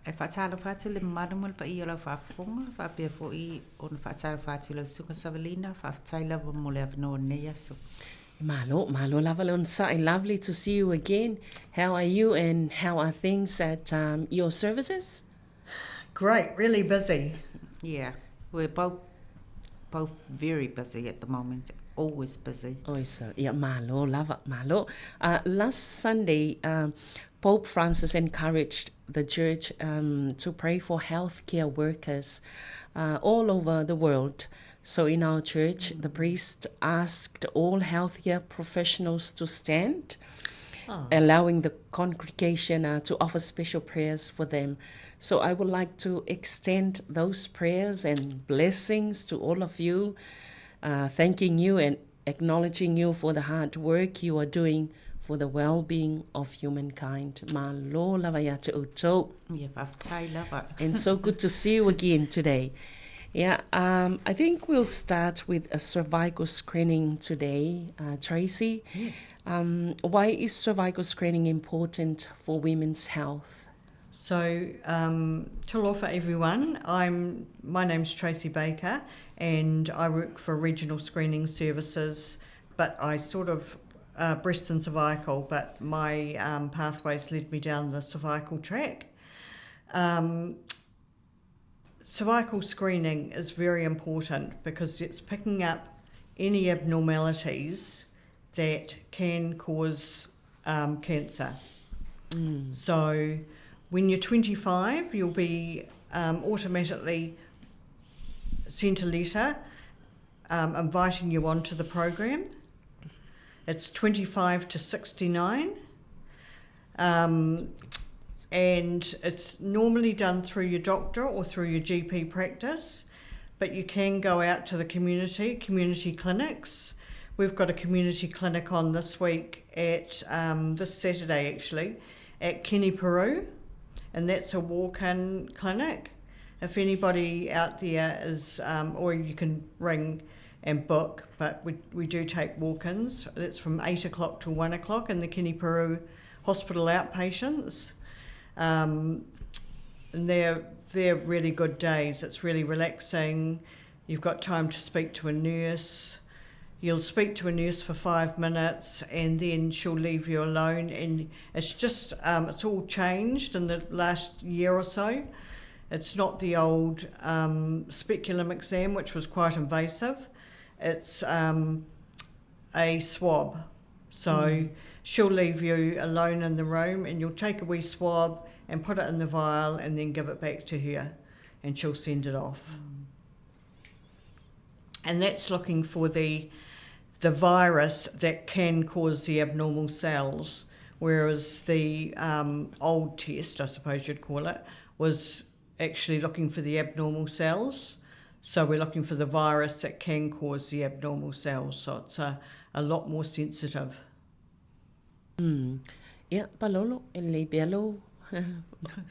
E faatalofa atu i le mamalu ma le paia o lau faafofoga, faapea foi ona faatalofa atu i lau Susuga Savelina, faafetai lava mo le avanoa o lenei aso. Malo, malo lava le onosai. Lovely to see you again. How are you and how are things at um, your services? Great, really busy. Yeah, we're both. both very busy at the moment, always busy. Oi so, ia malo lava, malo. Last Sunday, Pope Francis encouraged the church um, to pray for healthcare workers all over the world. So in our church, the priest asked all healthcare professionals to stand, oh. allowing the congregation to offer special prayers for them. So I would like to extend those prayers and blessings to all of you, thanking you and acknowledging you for the hard work you are doing for the well-being of humankind. Malo lava ia te outou. Ia, faafetai lava. And so good to see you again today. Yeah, um, I think we'll start with a cervical screening today, Tracy. Yeah. Um, why is cervical screening important for women's health? So, um, talofa everyone. I'm my name's Tracy Baker, and I work for Regional Screening Services. But I sort of breast and cervical, but my um, pathways led me down the cervical track. Um, cervical screening is very important because it's picking up any abnormalities that can cause um, cancer. So when you're 25, you'll be um, automatically sent a letter um, inviting you onto the program. It's 25 to 69. Um, and it's normally done through your doctor or through your GP practice, but you can go out to the community, community clinics. We've got a community clinic on this week at um, this Saturday actually at Kenny Peru, and that's a walk-in clinic. If anybody out there is, um, or you can ring and book, but we, we do take walk-ins. That's from 8 o'clock to 1 o'clock in the Kenny Peru Hospital outpatients. Um, and they're, they're really good days. It's really relaxing. You've got time to speak to a nurse. You'll speak to a nurse for five minutes and then she'll leave you alone. And it's just, um, it's all changed in the last year or so. It's not the old um, speculum exam, which was quite invasive. It's um, a swab. So she'll leave you alone in the room and you'll take a wee swab and put it in the vial and then give it back to her and she'll send it off. And that's looking for the the virus that can cause the abnormal cells, whereas the um, old test, I suppose you'd call it, was actually looking for the abnormal cells. So we're looking for the virus that can cause the abnormal cells. So it's a, a lot more sensitive. Ia, Palolo, e lelei pea lou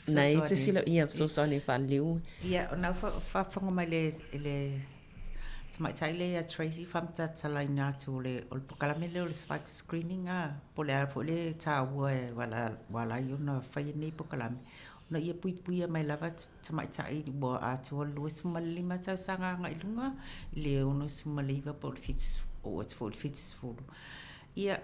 na e te sila, ia, fesoasoani e faaliliu. Ia, ona ua faafofoga mai le, le tamaitai lea ia Tracy faamatalaina atu o le, o le polokalame lea o le cervical screening a, po o le a foi le taua e ua ala ai ona faia lenei polokalame, ona ia puipuia mai lava tamaitai ua atoa le 25 tausaga agai i luga i le 69 po o le 70, oo atu foi i le 70. Ia,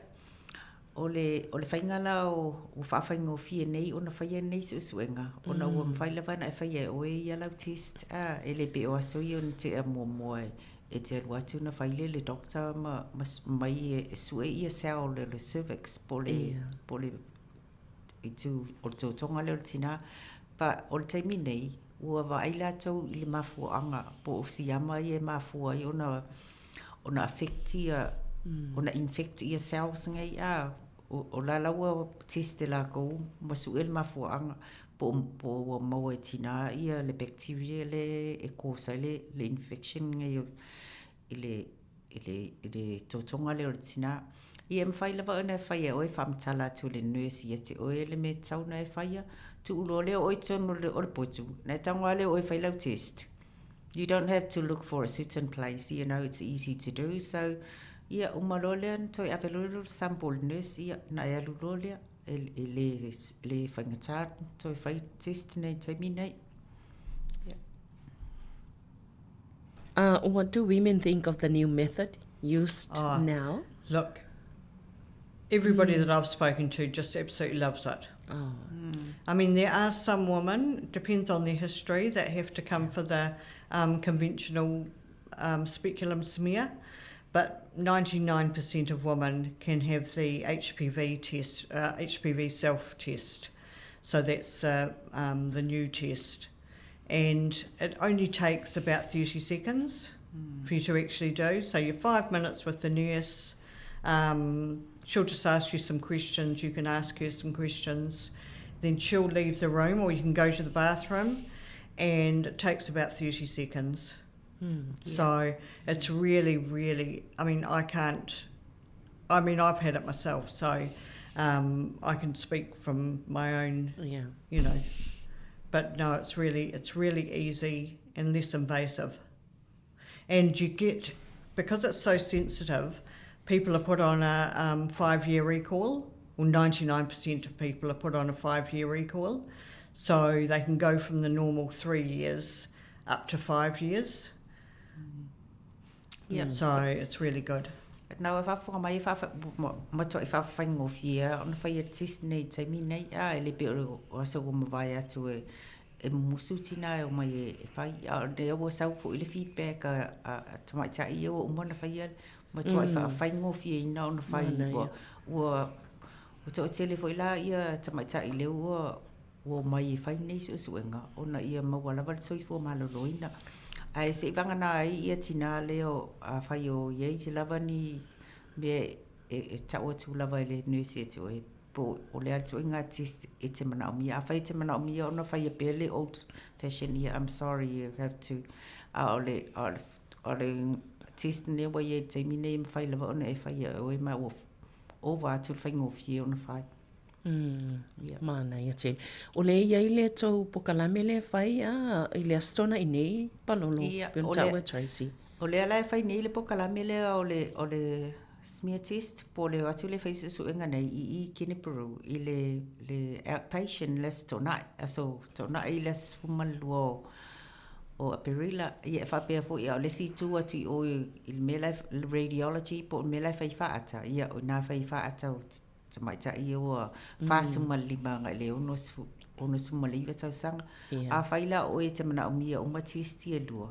O le, o le faiga la o, ua faafaigofie nei ona faia nei suesuega, ona ua mafai lava ona e faia e oe ia lau test, a, e le pei o aso ia ona tea muamua e, e te alu atu ona fai lea e le doctor ma, ma mai e, e sue ia cell o le cervix po o le, po o le itu, o le totoga lea o le tina. But o le taimi nei, ua vaai latou i le mafuaaga po o siama ia e mafua ai ona, ona affect ia, ona infect ia cells nei a, o la la ua test e lakou ma sue le mafuaaga po po ua maua e tina ia le bacteria le e cause ai le le infection nei i le i le i le totoga lea o le tina. Ia e mafai lava ona e fai e oe faamatala atu i le nurse ia te oe le mea e tatau ona e faia, tuu loa lea o oe i totonu o le potu, ona e tago lava lea o oe e fai lau test. You don't have to look for a certain place, you know, it's easy to do. So, ia, uma loa lea ona toe ave loa lea o le sample i le nurse, ia, ona e alu loa lea, e, e le, le faigata ona toe fai test nei i le taimi nei. Yeah. What do women think of the new method used oh, now? Look, everybody mm. that I've spoken to just absolutely loves it. Oh. Mm. I mean, there are some women, depends on their history, that have to come for the um, conventional speculum smear, but 99% of women can have the HPV test, HPV self test. So that's the new test. And it only takes about 30 seconds for you to actually do. So you're 5 minutes with the nurse. She'll just ask you some questions. You can ask her some questions. Then she'll leave the room, or you can go to the bathroom, and it takes about 30 seconds. Yeah. So it's really, really, I mean, I can't, I mean, I've had it myself, so I can speak from my own, you know. But no, it's really easy and less invasive. And you get, because it's so sensitive, people are put on a 5-year recall, or 99% of people are put on a 5-year recall. So they can go from the normal 3 years up to 5 years. So it's really good. Now, if I find my, if I ma, ma to, if I find off year, on if I test nei, te mi nei, a, ele pe o, o aso o mawai atu e, e musu tina e o mai e, e whai, a, ne o sau po i le feedback a, a, a tamai tai i o umana whai a, ma to, if I find off year, ina ona whai, Mana, ua, ia. ua, ua to tele fo i la ia tamai tai le ua, ua mai e whai nei suesuenga, ona ia maua lava le soifua maloloina. Ae se i vanga nā ai ia tina leo a whai o iei te lava ni mea e tau atu lava i le nurse e te oe po o le atu i ngā test e te mana o mia. A whai te mana o mia ona whai a pele old fashion ia, I'm sorry you have to. A o le, a o le, o le test ne wa ia te mine i mwhai lava ona e whai a oe ma o ova atu le whai ngōwhie ona whai. Yeah. Mana ia tele. O le ia i le tau pokalame le whai a i le astona i nei palolo. Ia, Pe o tau le e Tracy. O le ala e whai nei le pokalame le o le, o le smear test, po le atu le whai susuenga nei i i Kenepuru i le, le outpatient le astonai, aso tonai i le sfumalua o, o Aperila. Ia e whapea fo ia o le si tū atu i o i, i le mea lai, le radiology, po o le mea lai whai whaata. Ia, o nā whai whaata o tamai tai i oa whāsuma lima ngai le ono su, ono suma le iwa tausanga. A whai la o e te mana o mia o matisti e lua.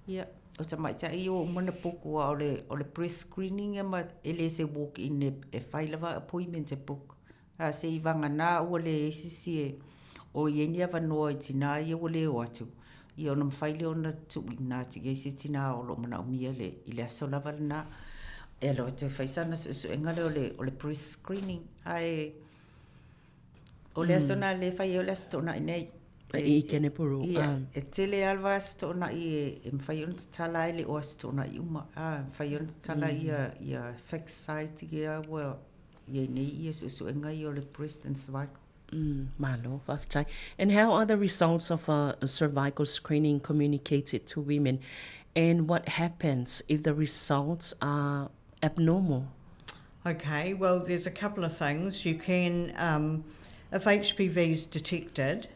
Ia, o tamai tai i oa umana poko a o le breast screening e ma e le se walk in e whai lava appointment e book. A se i wanga nā ua le e sisi e o i eni awa noa i tina i ua le o atu. Ia ona mwhai le ona tui nā tu i se tina o lo mana o mia le, i le aso lava le nā. E alo atu e whaisana su su engale o le breast screening. Ai, o le aso nā le whai o le aso tōna i nei. E, i Kenepuru, Ia, ah. e tele alwa aso tōna i e, e mwhai ona tala e le o aso tōna i uma. Ah, mwhai ona tala ia, ia fixed site ia ua, ia nei ia su su engai o le breast and cervical. Malo, whawhtai. And how are the results of a cervical screening communicated to women? And what happens if the results are abnormal? There's a couple of things. If HPV is detected,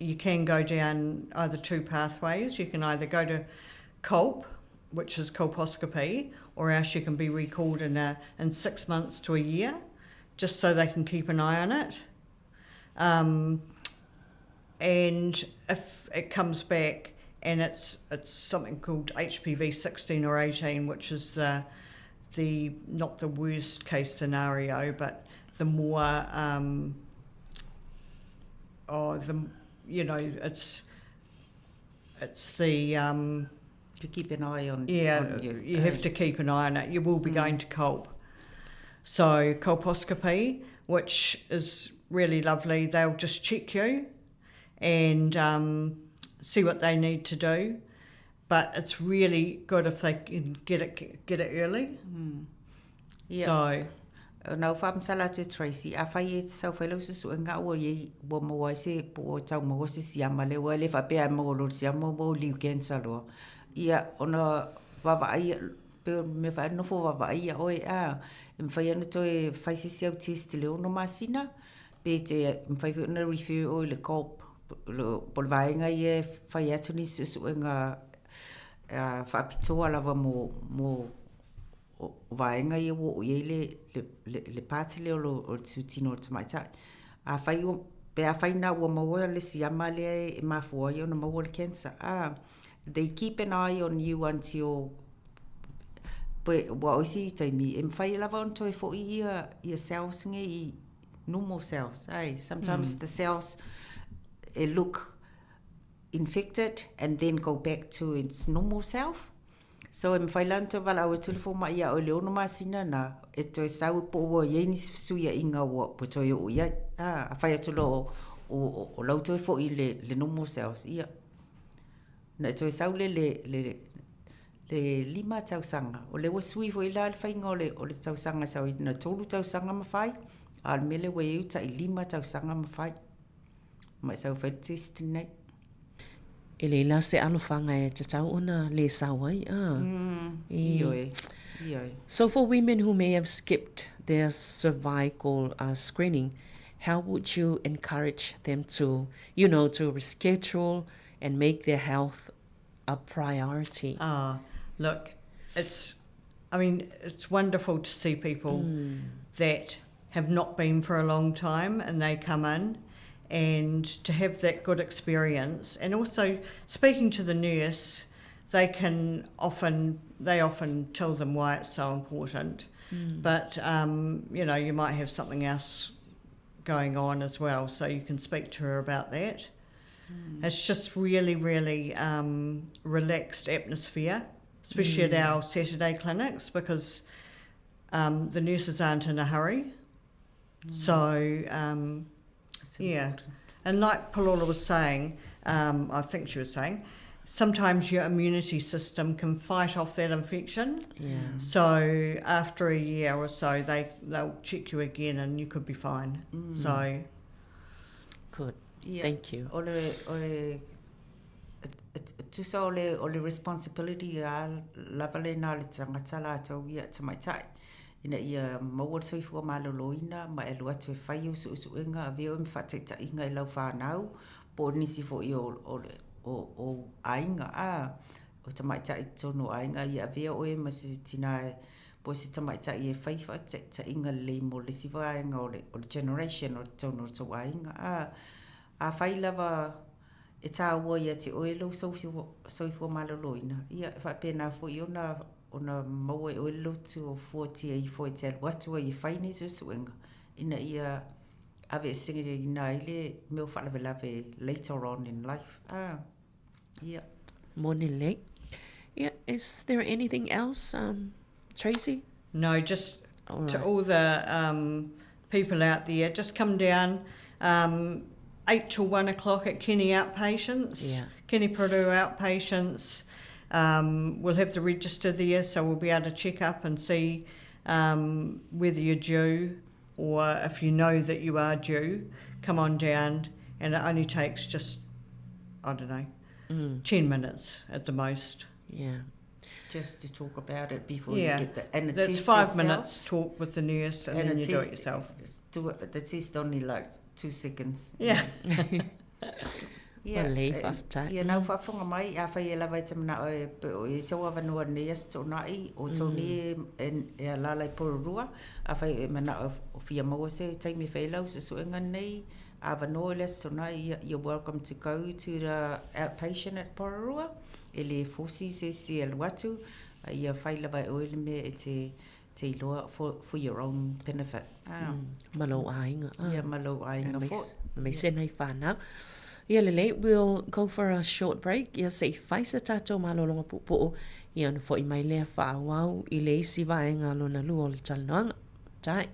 you can go down either two pathways. You can either go to COLP, which is colposcopy, or else you can be recalled in 6 months to a year, just so they can keep an eye on it. And if it comes back and it's something called HPV 16 or 18, which is the not the worst case scenario, but the more, oh, the, you know, it's the to keep an eye on, Yeah, on you. you have to keep an eye on it. You will be going to colp. So colposcopy, which is really lovely. They'll just check you and see what they need to do. But it's really good if they can get it early. Yeah. So Nā whamtala atu Tracy, a whai e te sau whailau susu e ngā ua i ua maua ai se po o tau maua se siama le ua le whapea e maua lori siama maua liu cancer loa. Ia, ona wawa ai, pe o me whae nofo wawa ai ia oe, a, e mwhai ana toe whai se siau test le ono masina, pe te mwhai whai ona refer oe le colp, lo, po le vaenga i e whai atu ni susu e ngā, a, whaapitoa lava mo o vaenga ia wo i le pāti le o lo, o le tūtino o te maitai. A whai o, pe a whai nā ua maua le siama lea e mafua i ona maua le cancer. A, They keep an eye on you until pe ua o isi taimi e mawhai lava ona toe fo'i ia ia cells nge i normal cells ai sometimes mm. the cells e look infected and then go back to its normal self so e mawhai la ona toe valaau atu le fomai ia oe le ono masina na e toe sau po ua iai nisi fesuiaiga ua ua toe oo iai a afai atu loa o o o lau toe fo'i le le normal cells ia Na e toe sau le le le le lima tausaga. O lea ua sui foi la le faiga o le o le tausaga e sau ai na tolu tausaga ma fai, a o le mea lea ua i ai ua tai lima tausaga ma fai. Ma e sau e fai le test lenei. E lei la se alofaga e tatau ona le sau ai, a? Mm, ioe, ioe. So for women who may have skipped their cervical uh, screening, how would you encourage them to, you know, to reschedule and make their health a priority? Ah, look, it's, I mean, it's wonderful to see people mm. that have not been for a long time and they come in and to have that good experience and also speaking to the nurse they can often they often tell them why it's so important mm. but um, you know you might have something else going on as well so you can speak to her about that mm. it's just really really um, relaxed atmosphere especially mm. at our Saturday clinics because um, the nurses aren't in a hurry mm. so um, yeah and like Palola was saying um, I think she was saying sometimes your immunity system can fight off that infection. Yeah. So after a year or so, they they'll check you again and you could be fine. Mm. So good. Yeah. Thank you. O le, o le, tusa o le, o le responsibility a lava le nā le tangata lātou ia tamaitai. Ina ia maua le soifua maloloina ma e alu atu e fai au suesuega, avea oe ma faataitaiga i lau fanau, po o nisi foi o, o, o, o aiga, a, o tamaitai i totonu o aiga, ia avea oe ma se tinā e, po o se tamaitai e fai faataitaiga lelei mo le isi vaega o le, o le generation o totonu o le tou aiga, a, afai lava e tāua ia te oe lou soifua, soifua maloloina, ia, e faapena foi ona ona maua e oe le lotu o fuatia ifo e te alu atu ai e fai nei suesuega ina ia aveeseina ai le mea o faalavelave later on in life. Ah, yeah. Moni lelei. Yeah, is there anything else, um, Tracy? No, just all right. to all the um, people out there, just come down um, 8 till 1 o'clock at Kenny Outpatients, yeah. Kenny Peru Outpatients. Um, we'll have the register there, so we'll be able to check up and see um, whether you're due or if you know that you are due, come on down. And it only takes just, I don't know, mm. 10 minutes at the most. Yeah. Just to talk about it before yeah. you get the and the That's five itself, minutes talk with the nurse and, and then you test, do it yourself. Do it, the test only like two seconds. Yeah. Ia, Ua lelei, faafetai. Ia, nau faafofoga mai, afai e lava e te manao e i sou avanoa nei aso Toonai, o Tony e, e alaala i Porirua, afai e manao e fia maua se taimi e fai ai lau suesuega nei, avanoa i le aso Toonai, ia, you're welcome to go to the outpatient at Porirua, e le fosi se isi e alu atu, a ia fai lava e oe le mea e te te iloa for, for your own benefit. Ah. Mm, ma lou aiga. Ah. Ia, ma lou aiga foi. Aemaise nai whanau. Ia lelei, we'll go for a short break. Ia se i fai se tātou malologa puupuu. Ia ona fo'i mai lea faaauau i le isi vaega lona lua o le talanoaga. Tai.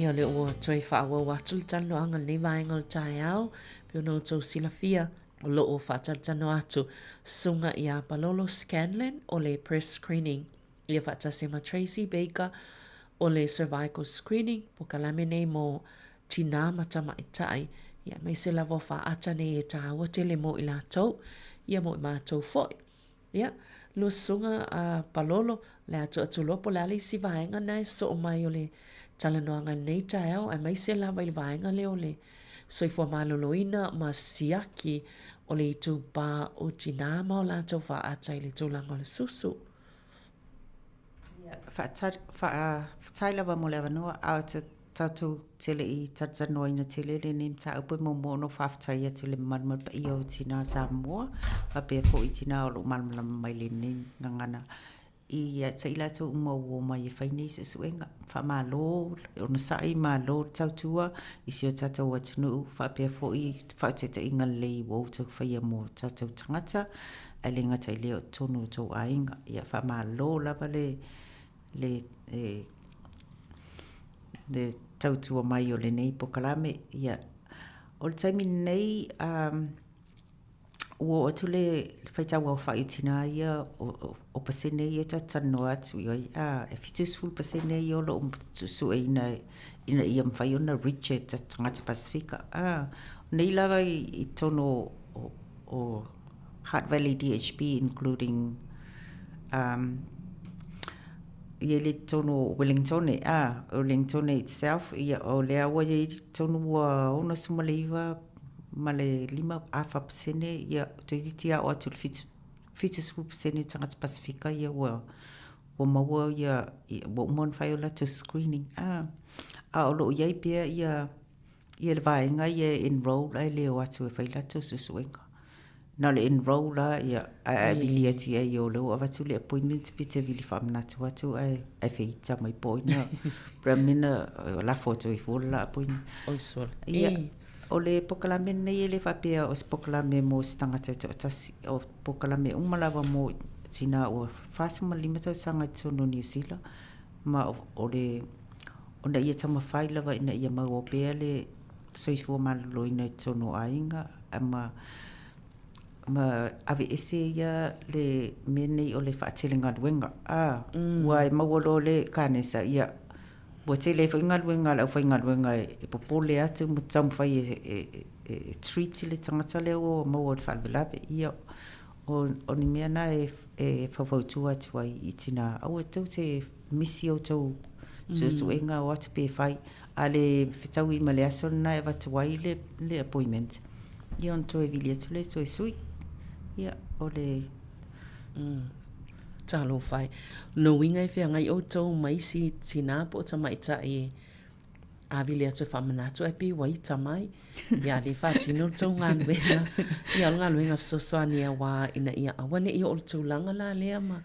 Ia, o lea ua toe faaauau atu le talanoaga i lenei vaega o le taeao, pei ona outou silafia, o lo o faatalatalanoa atu Susuga ia Palolo Scanlan o le Breast Screening, ia faatasi ma Tracey Baker o le Cervical Screening, polokalame nei mo tinā ma tamaitai, ia aemaise lava o faata nei e tāua tele mo i latou, ia mo i matou foi. Ia, lua susuga a Palolo, le a tuuatuloa po o le a le isi vaega lena e soo mai o le talanoaga i lenei taeao, aemaise lava i le vaega lea o le soifua maloloina ma siaki o le itupa o tinā ma o latou faata i le tulaga o le susu. Ia, faafetai lava mo le avanoa, a o te tatou te le i talatalanoaina tele lenei mataupu, e muamua ona ou faafetai atu i le mamalu ma le paia o tina Samoa faapea foi tina o lo o malamalama mai i lenei gagana ia te i latou uma ua omai e fai nei suesuega. Faamalo le onosai, malo le tautua i si o tatou atunuu faapea foi faautautaiga lelei ua outou faia mo tatou tagata ae le gata i lea o totonu o outou aiga. Ia faamalo lava le le le tautua mai o lenei polokalame. Ia, o le taimi lenei, um, ua oo atu le faitau aofai o tinā ia o pasene ia ta te talanoa atu i ai, a, e 70% ia o lo o suesueina ina ia mafai ona reach e tagata Pasefika. A, o nei lava i totonu o Hutt Valley DHB including um, ia le totonu o Wellingtone, a, Wellingtone itself, ia o lea ua i ai totonu ua 69 ma le 5 afa pasene, ia toeitiiti lava oo atu i le 70% tagata Pasefika ia ua ua maua ia ua uma ona fai o latou screening, a, a o lo o i ai pea ia ia le vaega ia e enroll ae le o atu e fai latou suesuega. Na o le enroll lava ia ae a e vili atu i ai o lea ua avatu le appointment pe te vili faamanatu atu ae ae feita mai po o ai na po o le a le mea na lafo atu ai fua le la appointment. Oi sole. Ia, o le polokalame lenei e le faapea o se polokalame mo se tagata e toatasi. O polokalame uma lava mo tina ua 45 tausaga i totonu o Niu Sila ma o le ona ia taumafai lava ina ia maua pea le soifua maloloina i totonu o aiga ma ma aveese ia le mea nei o le faatele galuega. A, ua e maua loa le kanesa, ia ua tele ai foi galuega a le aufaigaluega e popole atu ma taumafai e e treat le tagata lea ua maua i le faalavelave. Ia, o o ni mea na e e faufautua atu ai i tinā, aua tou te misi outou suesuega o atu pe fai, a le fetaui ma le aso lena e avatu ai le le appointment, ia ona toe vili atu lea toe sui. Ia, o le Talofa e. Lona uiga e feagai outou ma isi tinā po o tamaitai e a vili atu e faamanatu ae pei ua ita mai. Ia, lea e faatino le tou galuega. Ia, o le galuega fesoasoani aua ina ia aua ne i oo i le tulaga la lea ma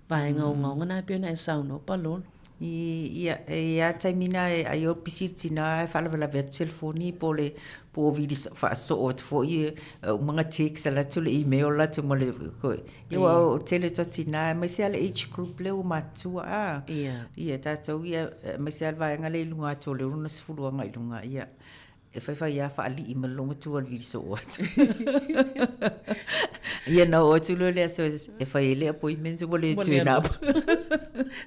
vaega ogaoga na e pei ona e saunoa Palolo. Ia, e i ai lava taimi na e ai o pisi le tina ae faalavelave atu telefoni po o le po o vili faasoo atu foi uma ona text atu le email atu ma le Ia aua o le tele o tina aemaise lava le age group lea ua matutua a. Ia. Ia tatou ia aemaise lava le vaega lea i luga atu o le 60 agai i luga, ia e faifai lava faalii ma le loomatua i le vili soo atu. Ia ona oo atu loa i le aso e fai ai le appointment ua le turn up.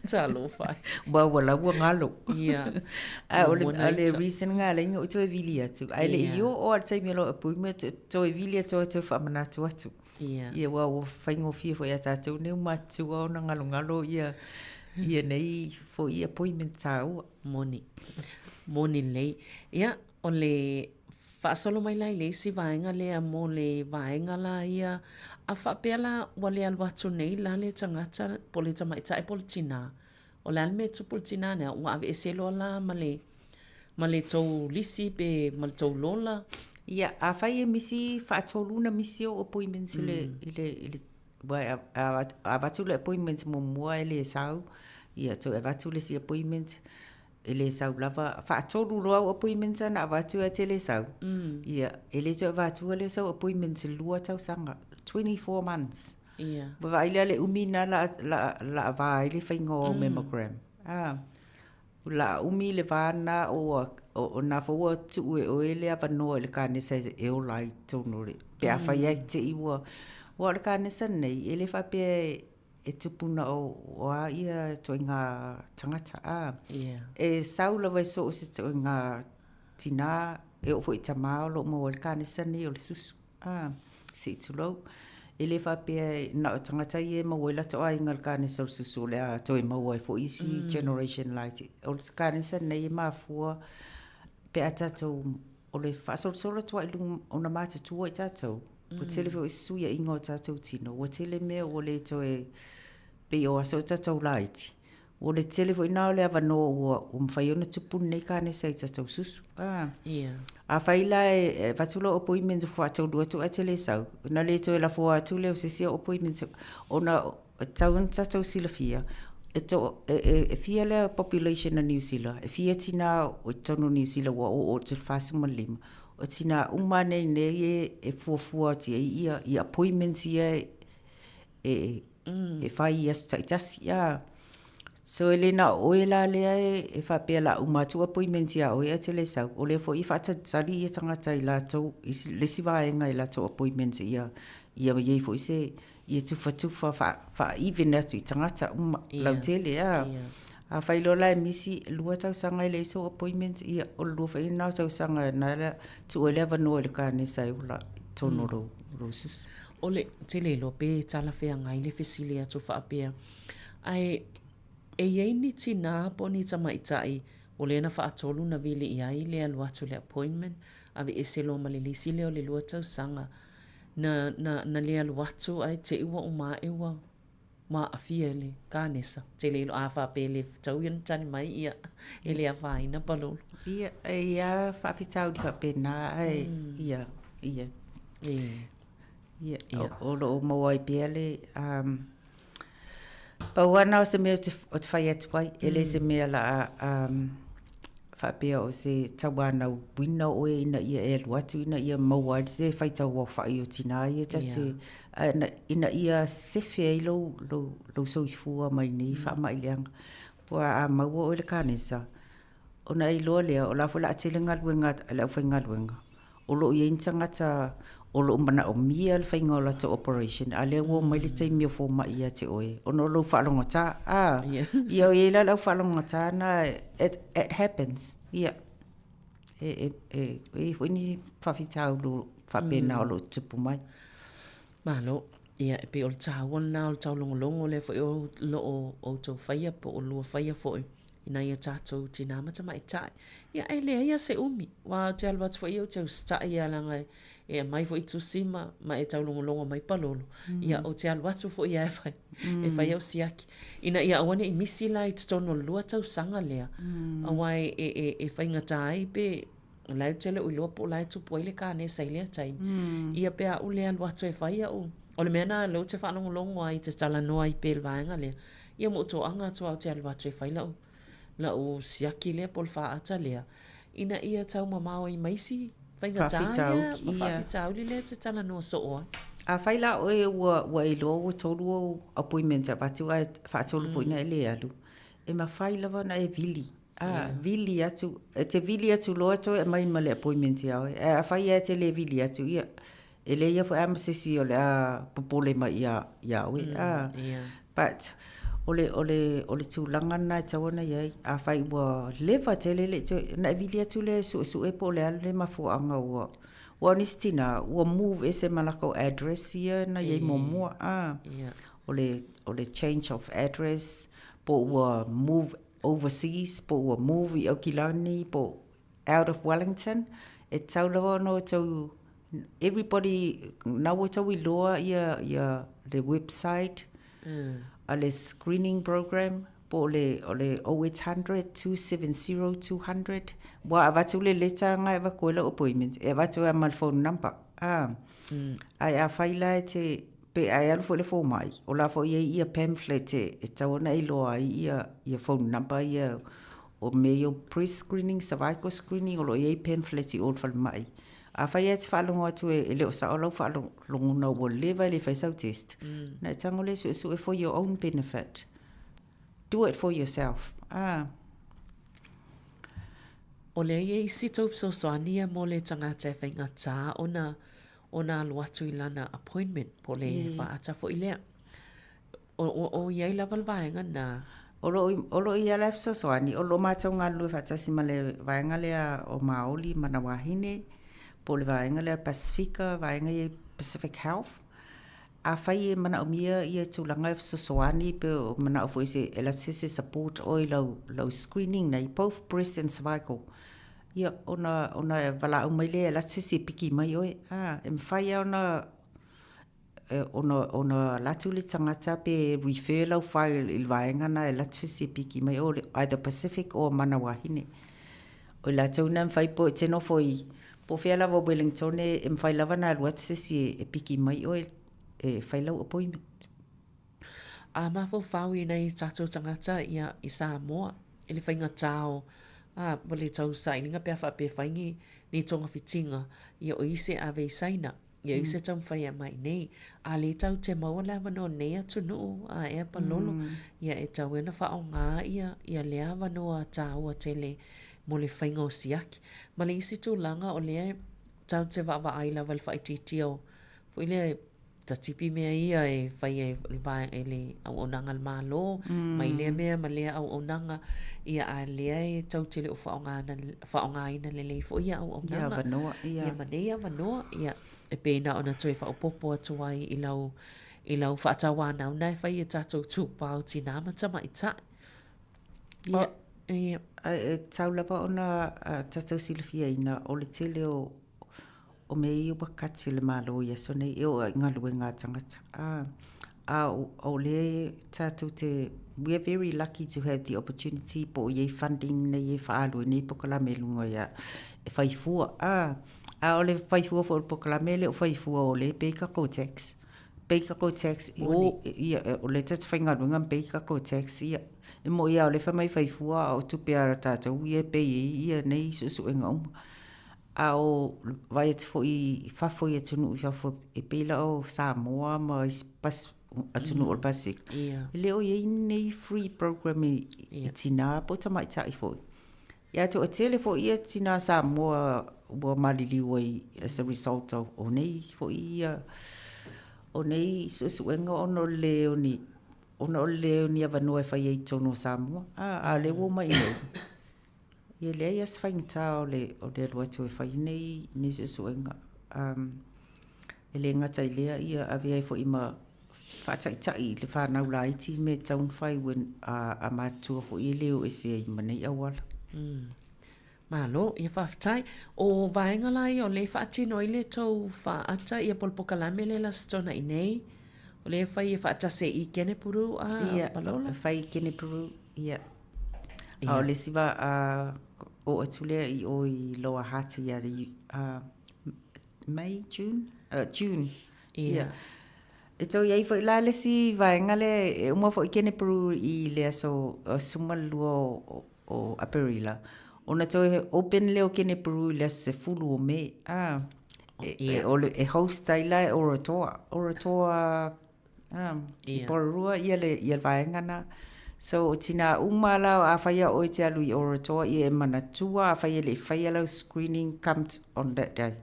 Talofa e. Aua ua lau ua galo. Ia. Ae o le reason lena e ala ai ona ou toe vili atu, ae le i oo lava i le taimi o lau appointment, toe vili atu lava e toe faamanatu atu. Ia. Ia aua ua faigofie foi ia tatou nei ua matutua ona galogalo ia ia nei foi appointment taua. Moni. Moni lelei. Ia, o le faasolo mai la i le isi vaega lea mo le vaega la ia, a faapea la ua le alu atu nei la le tagata po o le tamaitai po o le tinā, O le a le mea e tupu i le tinā lea? Ua aveese loa la ma le, ma le tou lisi pe ma le tou lola? Ia, afai e misi faatolu ona misi ou appointments i le, i le, i le, aua a avatu le appointment muamua e le sau, ia toe avatu le isi appointment, e le sau lava. Faatolu loa au appointments na avatu ae te le sau, ia, e le toe avatua lea o sau appointment i le 2 tausaga, 24 months. Ia. Ua vaai lea le umi lena la, la, la va ai le faiga o au mammogram. Ah. O le a umi le va lena o ua, o na foi ua tuu e oe le avanoa i le kanesa e ola ai i totonu o le, pe afai lava i te i ua, aua o le kanesa lenei, e le faapea e tupu na o a ia ituaiga tagata, a. E sau lava i so o se ituaiga tinā, e oo foi i tamā o lo o maua ai le kanesa lenei o le susu. A, se i tulou. E le faapea na o tagata ia e maua ai latou aiga i le kanesa o le susu o le a toe maua ai foi isi generation laiti. O le kanesa lenei e mafua pe a tatou, o le faasolosolo atu lava i luga ona matutua i tatou, ua tele foi fesuiaiga o tatou tino, ua tele mea ua le toe pei o aso a tatou laiti, O le tele foi lena o le avanoa ua mafai ona tupu lenei kanesa i tatou susu. A. Ia. Afai la e avatu lou appointment ua faataunuu atu ae te le sau, ona le toe lafoa atu lea o se isi au appointment ona e tatau ona tatou silafia, e to, e, e, e fia le population a Niu Sila, e fia tinā o totonu o Niu Sila ua oo atu i le 45. O tinā uma nei nei e, e fuafua atu i ai ia, ia appointments ia e, e, e fai i aso taitasi. A. So e le na o oe la lea e, e faapea la uma atu appointment ia oe ae te le sau. O lea foi e faatalitali ia tagata i latou, i le isi vaega i latou appointments ia, ia i ai foi se, ia tufatufa faa, faa even atu i tagata uma yeah. lautele. A. Yeah. Afai loa la e misi lua tausaga e leai sou appointment, ia o le lua foi lena o tausaga na la tuu ai le avanoa i le kanesa e ola i totonu o lou, lou susu. O le tele iloa pe talafeagai le fesili atu faapea, ae e i ai ni tinā po o ni tamaitai ua lea na faatolu na vili i ai le alu atu i le appointment, aveese loa ma le lisi lea o le lua tausaga, na, na, na le alu atu ae te i ua uma ae ua ua aafia i le kanesa. Tele iloa a faapea e le fetaui ona tali mai, ia, e le afaina palolo. Ia, e i ai lava faafitauli faapena, ae, ia, ia. E. Ia, o lo o maua ai pea le, um, pau lava na o se mea ou te, ou te fai atu ai, e le se mea la a, um, faapea o se tauanauina oe ina ia e alu atu ina ia maua ai se faitau aofai o tinā ia ta te, ae ina ia sefe ai lou, lou, lou soifua mai nei faamai leaga. Aua a maua oe i le kanesa, Ona e iloa lea, o la foi o le a tele galuega a le aufaigaluega, o lo o i ai ni tagata o lo o manaomia le faiga o latou operation, a o lea ua oo mai le taimi o fomai ia te oe ona o lou faalogogata. A, ia o i ai la le au faalogogata lena, it, it happens. Ia, e, e, e, e i ai foi ni faafitauli faapena o lo o tutupu mai. Malo. Ia, e pei o le taua lena o le taulogologo lea foi o lo o outou faia po o lua faia foi i nai o tatou tinā ma tamaitai. Ia, e leai lava se umi, aua ou te alu atu foi ia ou te usitai lava leaga e aumai foi tusi ma, ma e taulogologo mai palolo. Ia, ou te alu atu foi lava e fai, e fai au siaki. Ina ia aua ne i misi la i totonu o le lua tausaga lea, aua e, e, e, e faigata ai pe O la e te le o iloa po o la e tupu ai le kanesa i lea taimi. Ia pe a ou le alu atu e fai au. O le mea na lea ou te faalogologo ai i te talanoa ai pea i le vaega lea, ia ma ou toaga atu lava ou te alu atu e fai lau, lau siaki lea po o le faata lea, ina ia taumamao ai ma isi faigata ia ma faafitauli lea e te talanoa soo ai. Afai la oe ua, ua e iloa ua tolu ou appointments e avatu ae faatolu foi na e le alu, e mafai lava ona e vili A, vili atu, e te vili atu loa toe aumai ma le appointment ia oe. Ae afai lava e te le vili atu, ia, e leai lava foi a ma se isi o le a popole mai ia, ia oe. A, but, o le, o le, o le tulaga lena e tatau ona i ai. Afai ua leva tele le i toe, ona e vili atu lea e suesue po o le a le mafuaaga ua, aua o nisi tina, ua move ese ma latou address ia na i ai muamua. A, o le, o le change of address, po ua move overseas po ua move i Aukilani po out of Wellington, e tatau lava ona outou everybody na ua outou iloa ia ia le website a le screening program po o le o le 0800 270 200 ua avatu le leta na e avatu ai lau appointment e avatu ai ma le phone number a ae afai la e te Pe a e alu foi i le fomai, o la foi e i ai ia pamphlet e tatau ona e iloa ai ia, ia phone number ia o mea ia o pre-screening, cervical screening, o lo o i ai pamphlet i o i le falemai. Afai lava e te faalogo atu e le o sao lau faalogona ua leva e le i fai sau test, ona e tago lea e suesue for your own benefit. Do it for yourself. Ah. O lea i ai isi tou fesoasoani ia mo le tagata e faigata ona ona alu atu i lana appointment po o le faata foi lea. O, o, o i ai lava le vaega lena. O lo o lo o i ai la e fesoasoani, o lo o matou galulue faatasi ma le vaega lea o Maoli ma na wahine, po o le vaega lea Pasifika, vaega ia Pacific Health. Afai e manaomia ia tulaga e fesoasoani pe o manao foi se e alu atu se isi e support oe i lau lau screening nei, both breast and cervical, ia ona ona e valaau mai lea e alu atu se isi e piki mai oe. A, e mafai lava ona ona ona alu atu le tagata pe refer lau file i le vaega lena e alu atu se isi e piki mai oe, either Pacific or Mana Wahine. O i latou na e mafai po e te nofo i po o fea lava o Wellington e mafai lava ona alu atu se isi e piki mai oe e fai lau appointment. A mafaufau i nai tatou tagata ia i Samoa i le faigata o a ma le tau sailiga pe a faapea e fai ni ni togafitiga ia o isi e ave i Saina. Ia i se taumafai e aumai nei, a le tau te maua le avanoa o lenei atunuu a ea palolo, ia e tau ona faaaoga ia, ia lea avanoa taua tele mo le faiga o siaki. Ma le isi tulaga o lea tau te vaavaai lava i le faaitiitia o, foi lea, tatipi mea ia e fai e le vaega e le auaunaga a le Malo, mai lea mea ma lea auaunaga, ia a lea e tau te le o faaaogaina faaaogaina lelei foi ia auaunaga. Ia avanoa, ia. Ia ma nei avanoa, ia, e pei na ona toe faaopoopo atu ai i lau, i lau faatauanau na e fai e tatou tupao tinā ma tamaitai. Ia, ia. E tatau lava ona tatou silafiaina o le tele o o mea ia ua kati e le Malo i aso nei, e oo lava i galuega a tagata. A, a o lea tatou te, we are very lucky to have the opportunity po o i ai funding nei e faaalu ai nei polokalame i luga ia, e fai fua. A, a o le fai fua foi o le polokalame e le o fai fua o lea e pay tatou tax. Pay tatou tax i o, ia, o lea tatou te faigaluega ma pay tatou tax, ia. E moni lava o lea e fai mai e fai fua a o tupe lava a tatou ia e pay ai ia nei suesuega uma. A o vaai atu foi i fafo i atunuu i fafo e pei la o Samoa ma isi atunuu o le Pasefika, e le o i ai ni free program i tinā po o tamaitai foi. Ia toatele foi ia tinā Samoa ua maliliu ai as a result of o nei foi ia o nei suesuega ona o le lē o ni ona o le lē o ni avanoa e fai ai i totonu o Samoa. A, a o lea ua omai i inei. Ia leai lava se faigata o le o le alu atu e fai nei nei suesuega. Um, e le gata i lea, ia ave ai foi ma faataitai i le whanau laiti me tatau ona fai when a, a matutua foi e le o ese ai ma nei auala. Malo, ia faafetai. O vaega la ia o lea e faatino ai le tou faata ia po o le polokalame lea la Setona i nei, o lea e fai e faatasi ai i Kenepuru a Ia, Palola? e fai i Kenepuru, ia. A o le isi va a oo atu lea i o i Lower Hutt ia May, June? June. Ia. E tau i ai foi la le isi vaega lea e uma foi Kenepuru i le aso 12 o Aperila, ona toe open lea o Kenepuru i le aso 10 o Me. A, e host ai la e Orotoa, Orotoa I Porirua ia le ia vaega na. So o tina uma la afai a oe te alu i Orotoa ia e manatua afai e le i faia lau screening come on that day.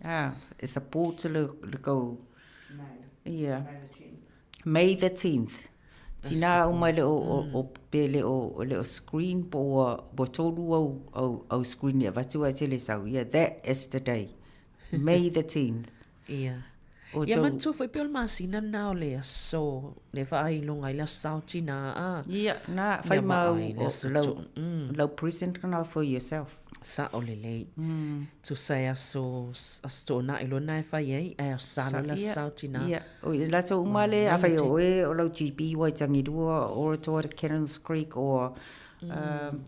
Ah, e support le le kou ia May the 10th. Tina uma e le o o o pe le o le o screen po ua ua tolu au au au screen i avatu ae te le sau. Ia that is the day. May the 10th. Ia. O Ia manatua foi pei o le masina lena o le aso le faailoga ai le aso sao tina a. Ia, na, fai ma au, o, lau, lau present kana for yourself. Sao lelei. Tusa e aso, aso toonai loa lena e fai ai, ae aso sa loa le aso sao tina. Ia, o i latou uma le, afai o oe o lau GP Waitangirua, Orotoa, Cannons Creek or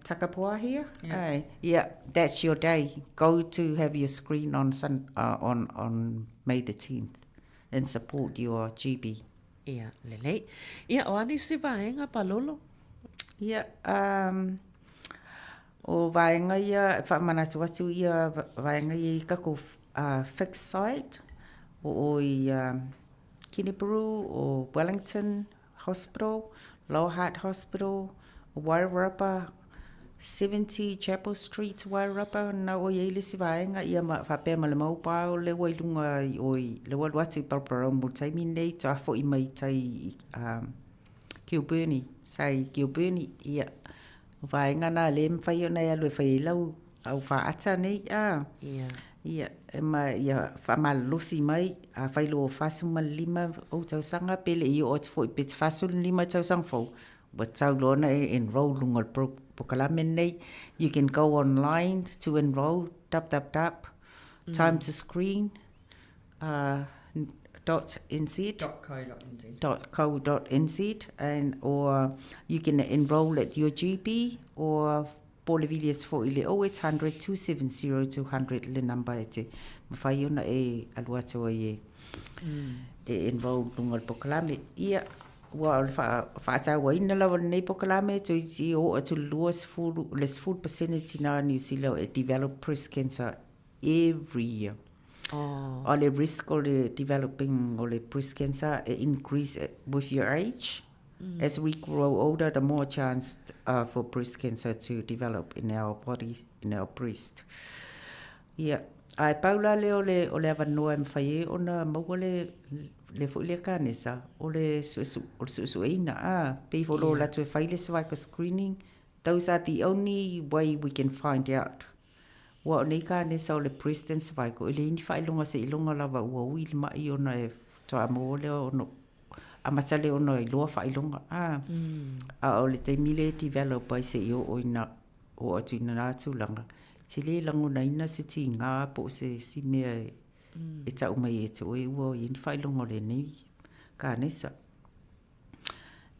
Takapuahia, yeah. yeah, that's your day. Go to have your screen on, sun, uh, on, on May the 10th and support your GB. Ia, lelei. Ia, o a nisi vaega, Palolo? Ia, um, o vaega ia, e whaamanatu atu ia vaega ia i kako uh, fixed site, o o i um, Kenepuru, o Wellington, Hospital, Lower Hutt Hospital, Wairarapa 70 Chapel Street, Wairarapa, na ua i ai le isi vaega, ia ma faapea ma le mobile lea ua i luga i o i, lea ua alu atu i Paraparaumu mo le taimi lenei, faatoa foi mai i tai i um, Kilbirnie, sa i Kilbirnie, ia. O vaega na lea e mafai ona e alu e fai ai lau au faata nei, a. Ia. Ia, e ma ia faamalolosi mai, afai loa ua 45 ou tausaga pe le i oo atu foi pe 45 tausaga fou, ua tatau loa ona e enroll luga o le polokalame lenei. You can go online to enroll, www. Time to screen dot nz. Dot co dot nz. Dot co dot nz and or you can enroll at your GP or po o le vili atu foi i le 0800 270 200 le number e te mafai ona e alu atu ai e e enroll luga o le polokalame. Ia, ua o le faatauaina lava o lenei polokalame, toeitiiti oo atu i le 20, le 10% tinā Niu Sila e develop breast cancer every year. Oh. O le risk o le developing o le breast cancer e increase with your age. As we grow older, the more chance uh, for breast cancer to develop in our body, in our breast. Ia, ae pau la lea o le, o le avanoa e mafai ai ona maua le, le foi lea kanesa, o le suesu, o le suesueina, a, pei foi o lo latou e fai le cervical screening, those are the only way we can find out. Ua o nei kanesa o le breast and cervical, e leai ni faailoga seiloga lava ua ui le ma'i ona e faatoa maua lea ona amata lea ona iloa faailoga, a, a o le taimi lea e develop ai seia oo ina oo atu i lena tulaga, e te le lagonaina se tiga po o se isi mea e tau mai ia te oe ua i ai ni faailoga o lenei kanesa.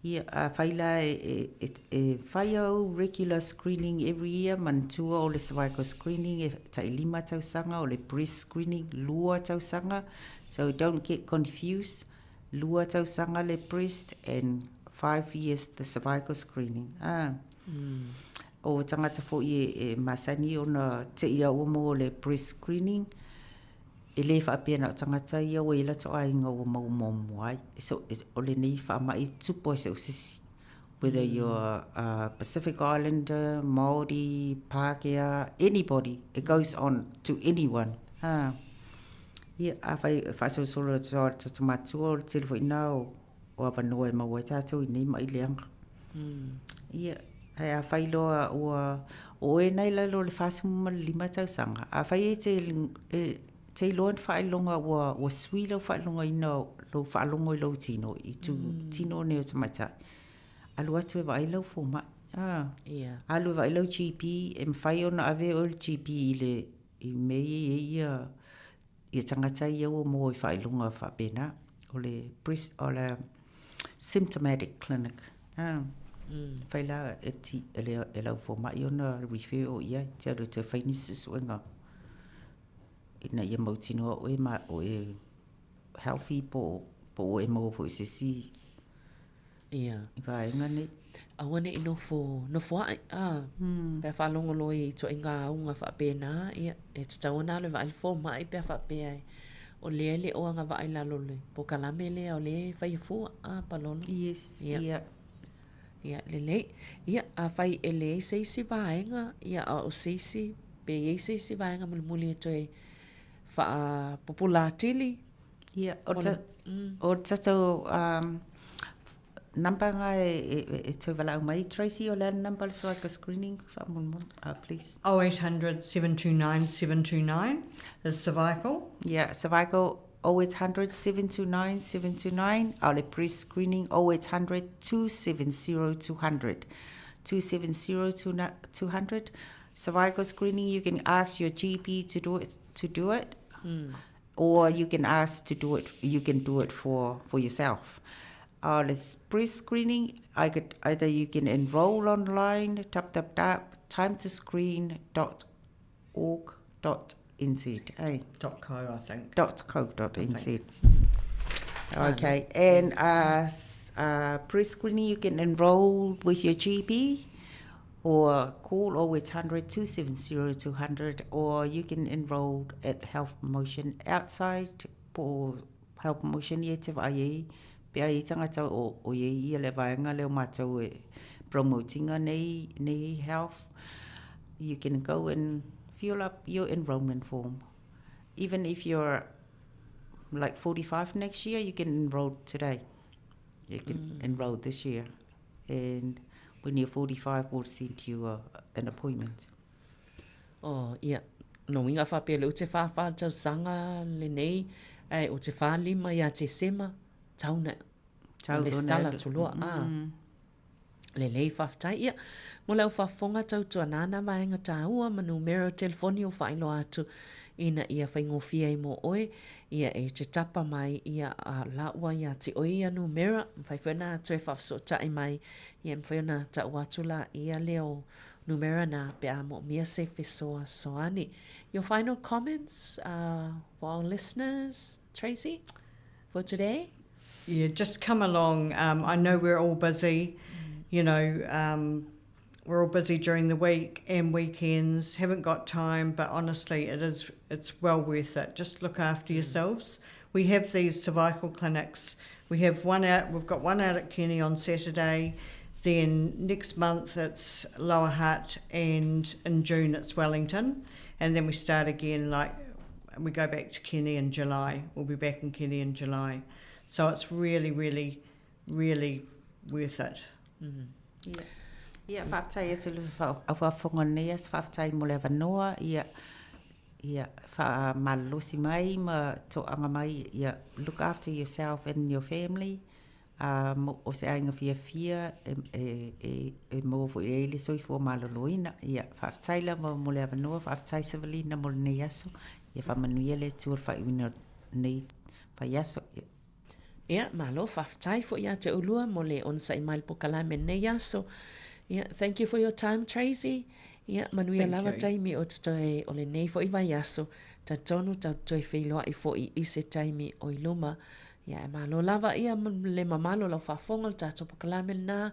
Ia, afai la e, e, e fai au regular screening every year, manatua o le cervical screening e tai lima tausaga, o le breast screening lua tausaga, so don't get confused, lua tausaga le breast and 5 years the cervical screening. Ah. O tagata foi e, e masani ona te ia ua maua le breast screening, E le faapea na o tagata ia ua i ai latou aiga ua maua muamua ai. So, o lenei faamai e tupu ai so o se isi. Whether you're a Pacific Islander, Māori, Pākehā, anybody, it goes on to anyone. Ha. Ia, afai e faasolosolo atu lava i le tatou matua, o le tele foi lena o, o avanoa e maua ai tatou i nei maʻi leaga. Ia, ae afai loa ua, o oe na i lalo o le 45 tausaga, afai e te, e te iloa ni faailoga ua, ua sui lau faailogaina lou faalogo i lou tino, i tu tino nei o tamaitai, alu atu e vaai lau fomai. Ah. Ia. Alu e vaai lau GP, e mafai ona ave oe i le GP i le, i mea ia e i ai ia, ia tagata ia ua maua i faailoga faapena, o le breast, o le symptomatic clinic. Ah. Fai la e, ti, e, le, e lau fomai ona refer o i ai, te alu e toe fai nisi suesuega ina ia mautinoa oe ma oe healthy po, po o e maua foi i se isi Ia. I vaega nei. Aua ne i nofo, nofo ae, a. Pe a faalogo loa i ituaiga auga faapena, ia, e tatau ona alu e vaai le fomai pe a faapea e, o lea e le o agavaa i lalo o le polokalame lea o lea e faia fua, a, Palolo? Yes, ia. Ia. Ia, lelei. Ia, afai e leai se isi vaega, ia, a o se isi, pe i ai se isi vaega mulimuli e toe faapupula atili, Ia, o le, o le tatou um, number nga e, e, e toe valaau mai. Tracy, o le a le number o le cervical screening? Faamolemole, please. 0800 729 729 is cervical. Yeah, cervical 0800 729 729. A o le breast screening 0800 270 200. 270 200. Cervical screening, you can ask your GP to do it. To do it. Or you can ask to do it, you can do it for, for yourself. Uh, this pre-screening, I could, either you can enroll online, tap, tap, tap, timetoscreen.org.nz. Eh? Dot co, I think. Dot co dot nz. Okay, and uh, uh, pre-screening, you can enroll with your GP or call 0800 270 200 or you can enroll at Health Promotion outside po Health Promotion ia te vaai ai. Pe a i ai tagata o o i ai ia le vaega lea o matou e promote ina nei nei health, you can go and fill up your enrolment form. Even if you're like 45 next year, you can enroll today. You can mm. enroll this year. And when you're 45, we'll send you a, an appointment. Oh, ia. No uiga faapea le ute whāwhā tausaga lenei, ae o te whālima ia Tesema, tau na, tau le stala tuloa. Mm. Ah. Lelei faafetai ia mo le au faafofoga tautuana nā vaega tāua ma numera o telefoni o faailoa atu ina ia faigofie ai mo oe ia e te tapa mai ia a laua ia te oe ia numera mafai foi ona toe faafesootai mai ia mafai ona tau atu la ia lea o numera na pe a moomia se fesoasoani. Your final comments uh, for our listeners, Tracy, for today? Yeah, just come along. Um, I know we're all busy, you know, um, we're all busy during the week and weekends, haven't got time, but honestly, it is it's well worth it. Just look after mm. yourselves. We have these cervical clinics. We have one out, we've got one out at Kenny on Saturday. Then next month it's Lower Hutt and in June it's Wellington. And then we start again like we go back to Kenny in July. We'll be back in Kenny in July. So it's really, really, really worth it. Mm. Yeah. Ia, faafetai atu le faafofoga nei aso, faafetai mo le avanoa, ia, ia, faamalolosi mai ma toaga mai, ia, look after yourself and your family, ā, o se aiga fiafia e, e, e, e maua foi ai le soifua maloloina. Ia, faafetai lava mo le avanoa, faafetai Savalina mo lenei aso, ia faamanuia le Atua i le faaiuina o lenei vaiaso. Ia. Ia, malo, faafetai foi ia te oulua mo le onosai mai le pokalame lenei aso. Ia, thank you for your time, Tracy. Ia, manuia lava taimi o totoe o lenei foi vaiaso. Talitonu tatou toe feiloai foi i se taimi o i luma. Ia, e malo lava ia le mamalo o lau faafofoga o le tatou pokalame lena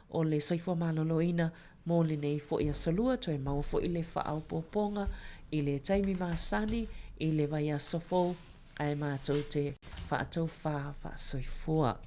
o le soifua maloloina mo lenei foi aso lua, toe maua foi le faaopoopoga i le taimi masani i le vaiaso fou ae matou te faatofā faasoifua.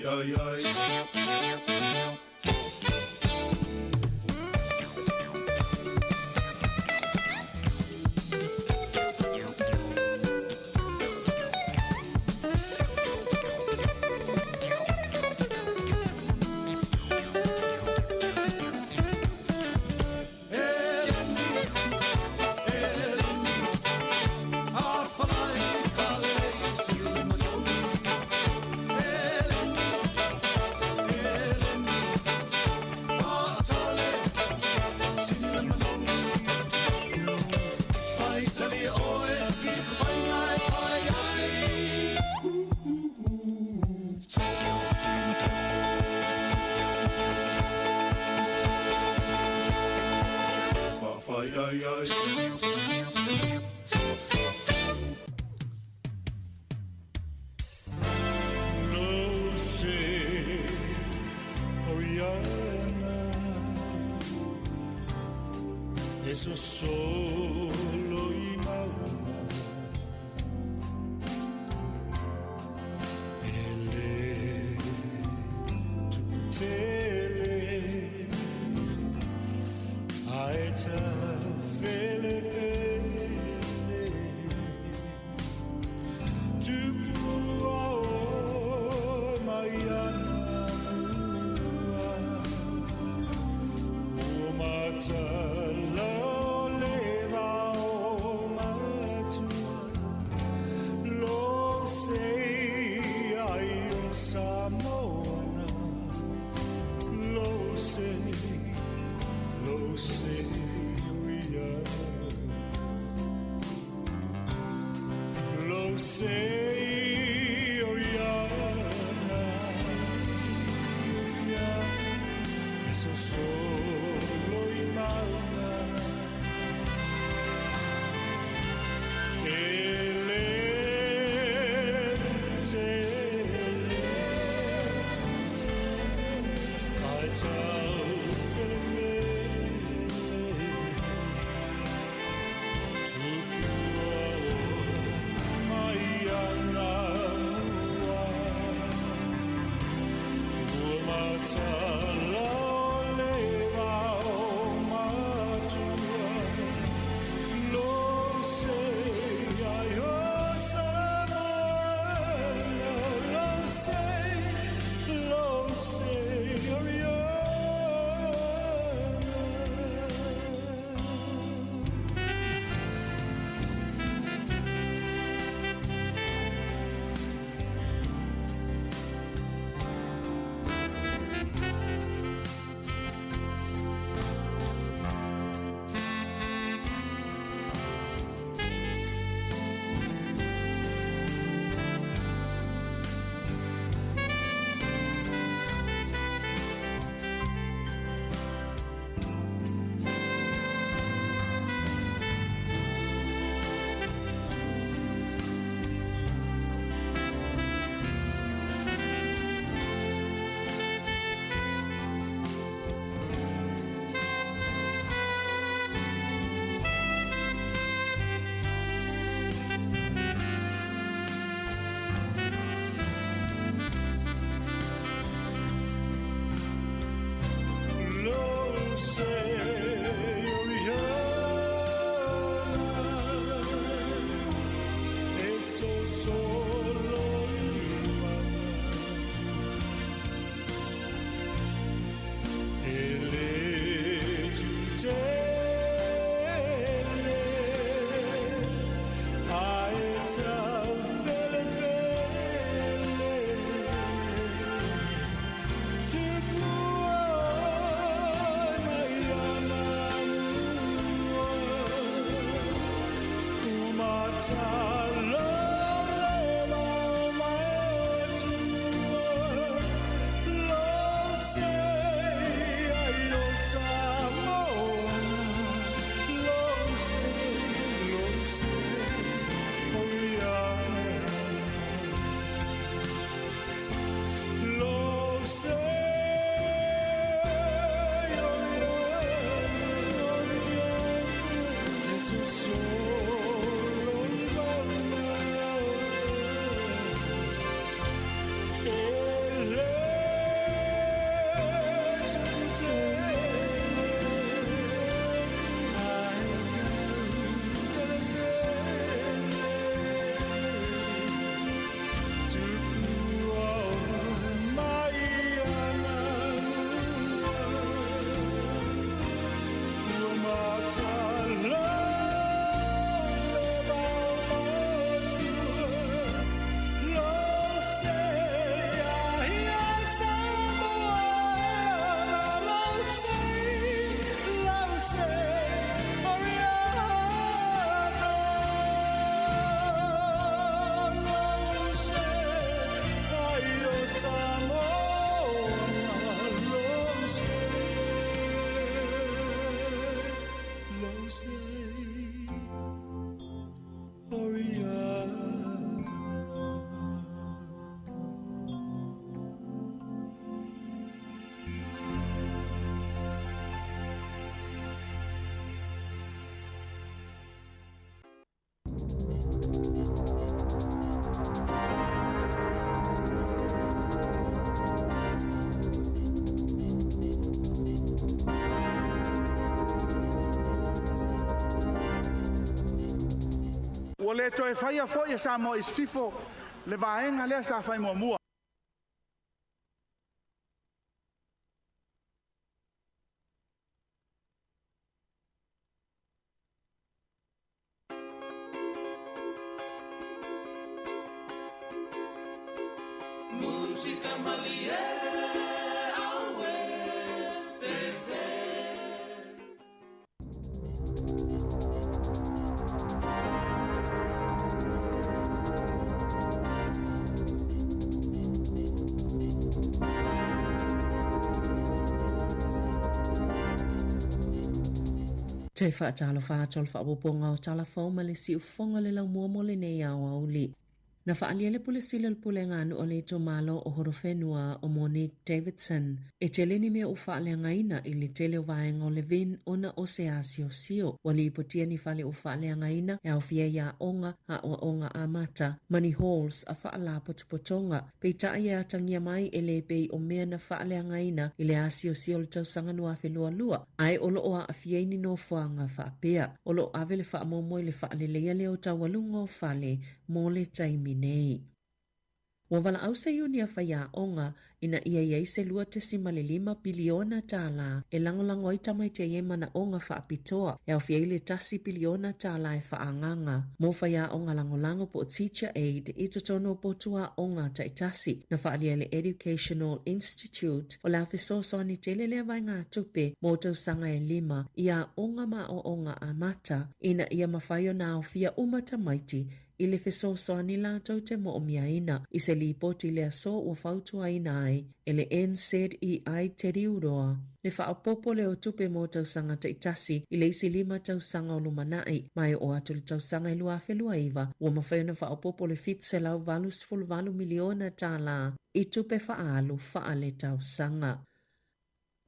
ai ai. Eso solo i mauna Ele tutele Ae ta fele fele Tupua o mai ana mua O matala Sei o iana Eso solo i mauna Ele tutele Ai tau fele fele Tupua o mai ana mua Ua matala o le vao matua Lo se ai o Samoana Lo se, lo se o Lo se o iana Eso solo i mauna Ele tutele Ae tau fele fele Tupua mai ana mua Umatala le vao matua Lo se ai o Samoana Lo se, lo se, o iana Lo se o iana Eso solo i mauna Ele Ua le toe faia foi e Samoa i Sisifo le vaega lea sa fai muamua. Musika malie, auē, fefe. Toe faatalofa atu o le faaopoopoga o Tala Fou ma le Siufofoga o le Laumua mo lenei aoauli. Na faaalia le Pule Sili o le Pulega a Nuu o le Itumalo o Horowhenua o Monique Davidson e tele ni mea ua faaleagaina i le tele o vaega o le VIN ona o se asiosio. Ua lipotia ni fale ua faaleagaina e aofia i aoga, aoaoga amata, ma ni halls a faalapotopotoga. Peitai e atagia mai e le pei o mea na faaleagaina i le asiosio o le tausaga 2022, ae o lo o aafia i ni nofoaga faapea. O lo o ave le faamoemoe i le faaleleia lea o taualuga o fale mo le taimi nei. Ua valaau se iuni a faiaoga ina ia i ai se $2.5 piliona tālā e lagolago ai tamaiti e i ai manaoga faapitoa, e aofia ai le $1 piliona tālā e faaagaaga mo faiaoga lagolago po o teacher aide i totonu o potu aoga taitasi. Na faaalia e le Educational Institute o le a fesoasoani tele lea vaegatupe mo tausaga e lima i aoga ma aoaoga amata ina ia mafai ona aofia uma tamaiti i le fesoasoani latou te moʻomiaina i se lipoti i le aso ua fautuaina ai e le NZEI Te Riuroa le faaopoopo lea o tupe mo tausaga taitasi i le isi lima tausaga o lumanai ma e oo atu i le tausaga e 2029 ua mafai ona faaopoopo le $788 miliona tālā i tupe faaalu faaletausaga.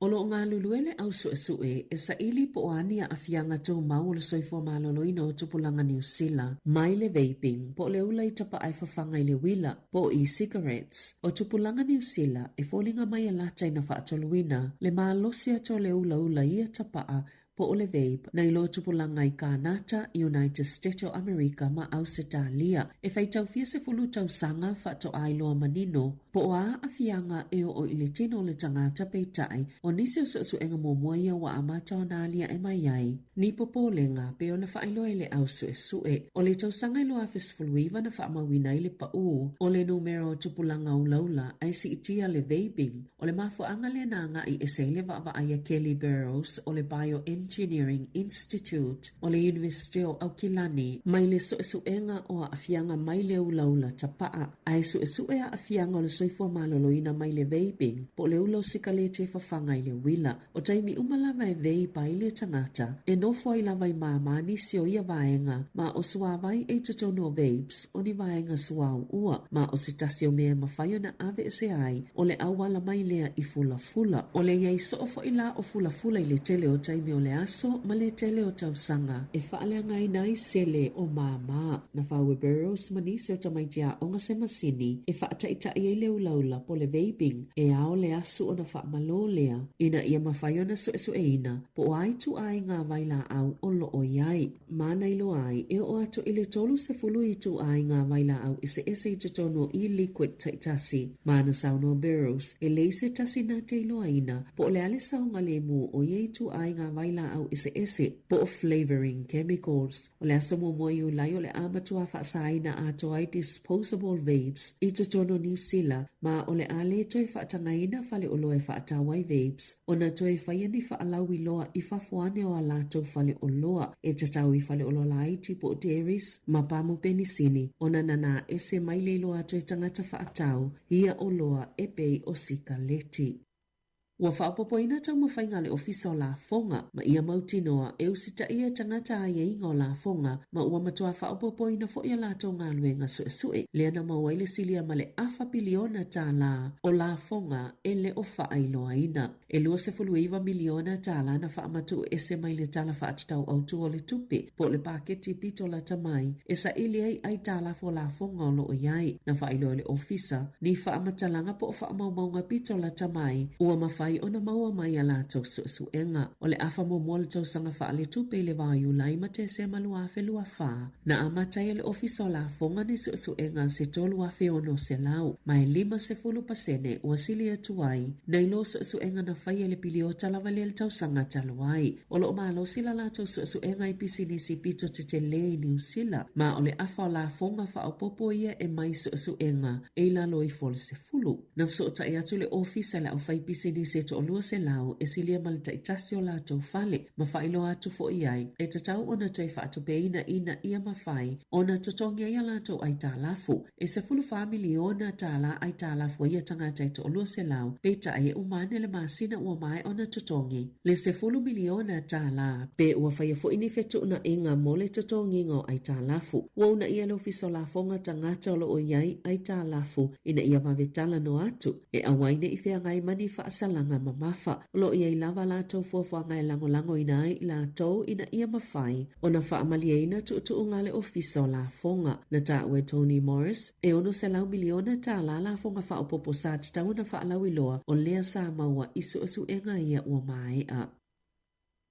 O lo o galulue le au suesue e saili po o a ni aafiaga tumau o le soifua maloloina o tupulaga Niu Sila mai le vaping po o le ula i tapa'a e fafaga i le uila po o e-cigarettes. O tupulaga Niu Sila e foliga mai e lata ina faatoluina le malosi atu o le ulaula i ia tapa'a po o le vape nai lo tupulaga i Kānata, United State o Amerika ma Ausetalia. E faitau fia sefulu tausaga faatoa iloa manino po o a aafiaga e oo i le tino o le tagata peitai o nisi o suesuega muamua ia ua amata ona aliae mai ai ni popolega pei ona faailoa e le au suesue. O le tausaga e 2019 na faamauina ai le paū o le numera o tupulaga ulaula ae siitia le vaping. O le mafuaaga lea na agai ese ai le vaavaai a Kelly Burrows o le Bioengineering Institute o le Iunivesite o Aukilani mai le suesuega o aafiaga mai le ulaula tapaa, ae suesue aafiaga o le soifua maloloina mai le vaping po o le ula o sikaleti e fafaga i le uila. O taimi uma lava e vape ai le tagata, e nofo ai lava i māmā nisi o ia vaega ma o suāwai e i totonu o vapes o ni vaega suao ua, ma o se tasi o mea e mafai ona aveese ai o le auala mai lea i fulafula. O le i ai soo foi la o fulafula i le tele o taimi o le aso ma le tele o tausaga e faaleagaina ai sele o māmā. Na fau e Burrows ma nisi o tamaiti aoga se masini e faataita'i ai le ulaula po o le vaping e ao le asu ona faamalō lea ina ia mafai ona suesueina po o a ituaiga vailaau o lo o i ai. Ma na iloa ai, e oo atu i le 30 ituaiga vailaau eseese i totonu o e-liquid taitasi. Ma na saunoa Burrows, e leai se tasi na te iloaina po o le a le saogalemu o ia ituaiga vailaau eseese po o flavouring chemicals. O le aso muamua o Iulai o le a matua faasaina atoa ai disposable vapes i totonu o Niu Sila ma o le a le toe faatagaina faleoloa e faatau ai vapes ona toe faia ni faalauiloa i fafo ane o a latou faleoloa e tatau i faleoloa laiti po o dairies ma pamu penisini ona nanā ese mai le iloa atu e tagata faatau ia oloa e pei o sikaleti. Ua faaopoopoina taumafaiga a le Ofisa o Lafoga ma ia mautinoa e usitaia e tagata aiaiga o lafoga ma ua matua faaopoopoina foi a latou galuega suesue lea na maua ai le silia ma le afa piliona tālā o lafoga e le o faailoaina. E $29 miliona tālā na faamatuu ese mai le Tala Faatatau Autu o le Tupe po o le paketi pito lata mai e saili ai aitalafu o lafoga o lo o i ai. Na faailoa e le Ofisa ni faamatalaga po o faamaumauga pito lata mai ua mafai ona maua mai a latou suesuega. O le afa muamua o le tausaga faaletupe i le va o Iulai ma Tesema 2024, na amata ai e le Ofisa o Lafoga ni suesuega se 3,600 ma e 50% ua sili atu ai nai lo suesuega na faia i le piliota lava lea i le tausaga talu ai. O lo o malosi la latou suesuega i pisinisi pito tetelē i Niu Sila, ma o le afa o lafoga faaopoopo ia e mai suesuega e i lalo ifo o le 10. Na fesootai atu le Ofisa i le aufaipisinisi e toa-200 e silia ma le taitasi o latou fale ma faailoa atu foi i ai e tatau ona toe faatupeina ina ia mafai ona totogi ai a latou aitalafu. E $14 miliona tālā aitalafu a ia tagata e toa-200, peitai e uma ane le masina ua maea ona totogi le $10 miliona tālā, pe ua faia foi ni fetuunaiga mo le totogiga o aitalafu. Ua uunaia e le Ofisa o Lafoga tagata o lo o i ai aitalafu ina ia vave talanoa atu e aua ai ne i feagai ma ni faasalaga mamafa. O lo o i ai lava a latou fuafuaga e lagolagoina ai i latou ina ia mafai ona faamalieina tuutuuga a le Ofisa o Lafoga. Na taua e Tony Morris, e $600 miliona tālā lafoga faaopoopo sa tatau ona faalauiloa o lea sa maua i suesuega ia ua maea.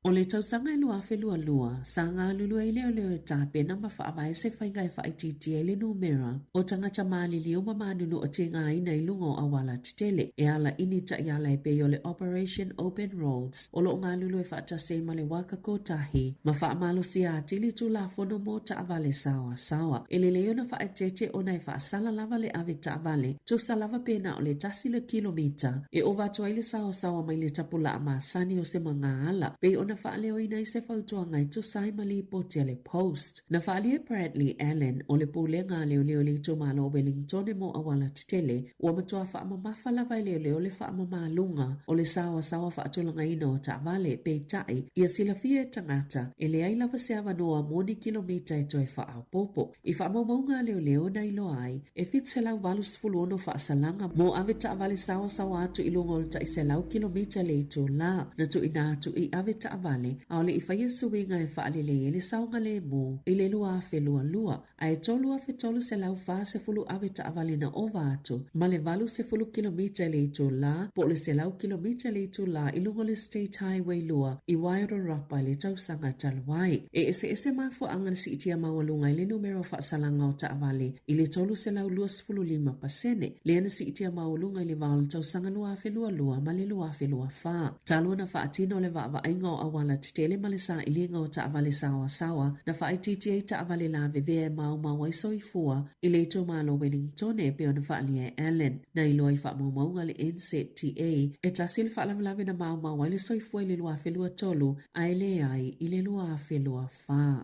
O le tausaga e 2022, sa galulue ai leoleo e tapena ma faavae se faiga e faaitiitia ai le numera o tagata maliliu ma manunu o tigaina i luga o auala tetele e ala i ni taiala e pei o le Operation Open Roads o lo o galulue faatasi ai ma le Waka Kotahi ma faamalosia atili Tulafono mo taavale saoasaoa. E lelei ona faaeteete ona e faasala lava le ave taavale, tusa lava pe na o le tasi le kilomita e ova atu ai le saoasaoa mai le tapulaa masani o se magaala, pei ona faaleoina i se fautuaga e tusa ai ma lipoti a le Post. Na faaalia e Bradley Allen o le Pulega a Leoleo i le itumalo o Wellingtone mo auala tetele, ua matua faamamafa lava e leoleo le faamamaluga o le saoasaoa faatulagaina o taavale, peitai, ia silafia e tagata, e leai lava se avanoa mo ni kilomita e toe faaopoopo. I faamaumauga a leoleo na iloa ai, e 786 faasalaga mo ave taavale saoasaoa atu i luga o le tai 100 kilomita i le itulā na tuuina atu i ave taavale, a o le i faia suiga e faalelei ai le saogalemu i le 2022. Ae 3,340 ave taavale na ova atu ma le 80 kilomita i le itulā po o le 100 kilomita i le itulā i luga o le State Highway 2 i Wairarapa i le tausaga talu ai. E eseese mafuaaga le siitia maualuga i le numera o faasalaga o taavale i le 325% lea na siitia maualuga i le va o le tausaga 2022 ma le 2024. Talu ona faatino le vaavaaiga o auala tetele ma le sailiga o taavale saoasaoa na faaitiitia ai taavale lavevea e maomao ai soifua i le itumalo o Wellingtone e pei ona faaalia e Allen. Na iloa i faamaumauga a le NZTA e tasi le faalavelave na maomao ai le soifua i le 2023 ae leai i le 2024.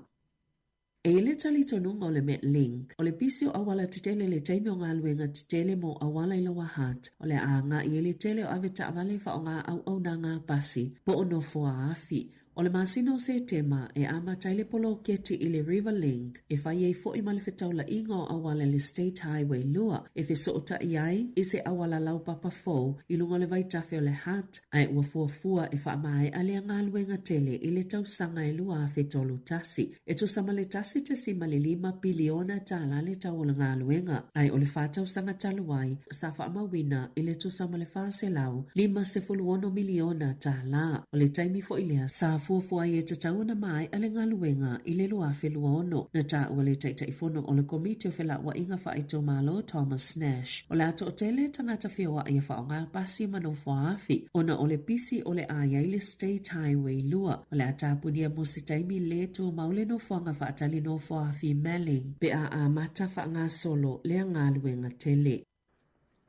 E i ai le talitonuga o le Metlink, o le pisi o auala tetele i le taimi o galuega tetele mo auala i Lower Hutt, o le a agai ai le tele o avetaavale e faaaoga auaunaga pasi po o nofoa afi. O le masina o Setema e amata ai le poloketi i le Riverlink e fai ai foi ma le fetaulaiga o auala i le State Highway 2 e fesootai ai i se auala laupapa fou i luga o le vaitafe o le Hutt ae ua fuafua e faamaea lea galuega tele i le tausaga e 2031. E tusa ma le $1.5 piliona tala le tau o le galuega, ae o le fa tausaga talu ai sa faamauina i le tusa ma le $456 miliona tala. O le taimi foi lea sa fuafua ai e tatau ona maea le galuega i le 2026, na taua le Taitaifono o le Komiti o Felauaiga Faaitumalo Thomas Nash. O le a toatele tagata feoai e faaaoga pasi ma nofoaafi ona o le pisi o le a i ai le State Highway 2. O le a tapunia mo se taimi lē tumau le nofoaga faatali nofoaafi Melling pe a amata faagasolo lea galuega tele.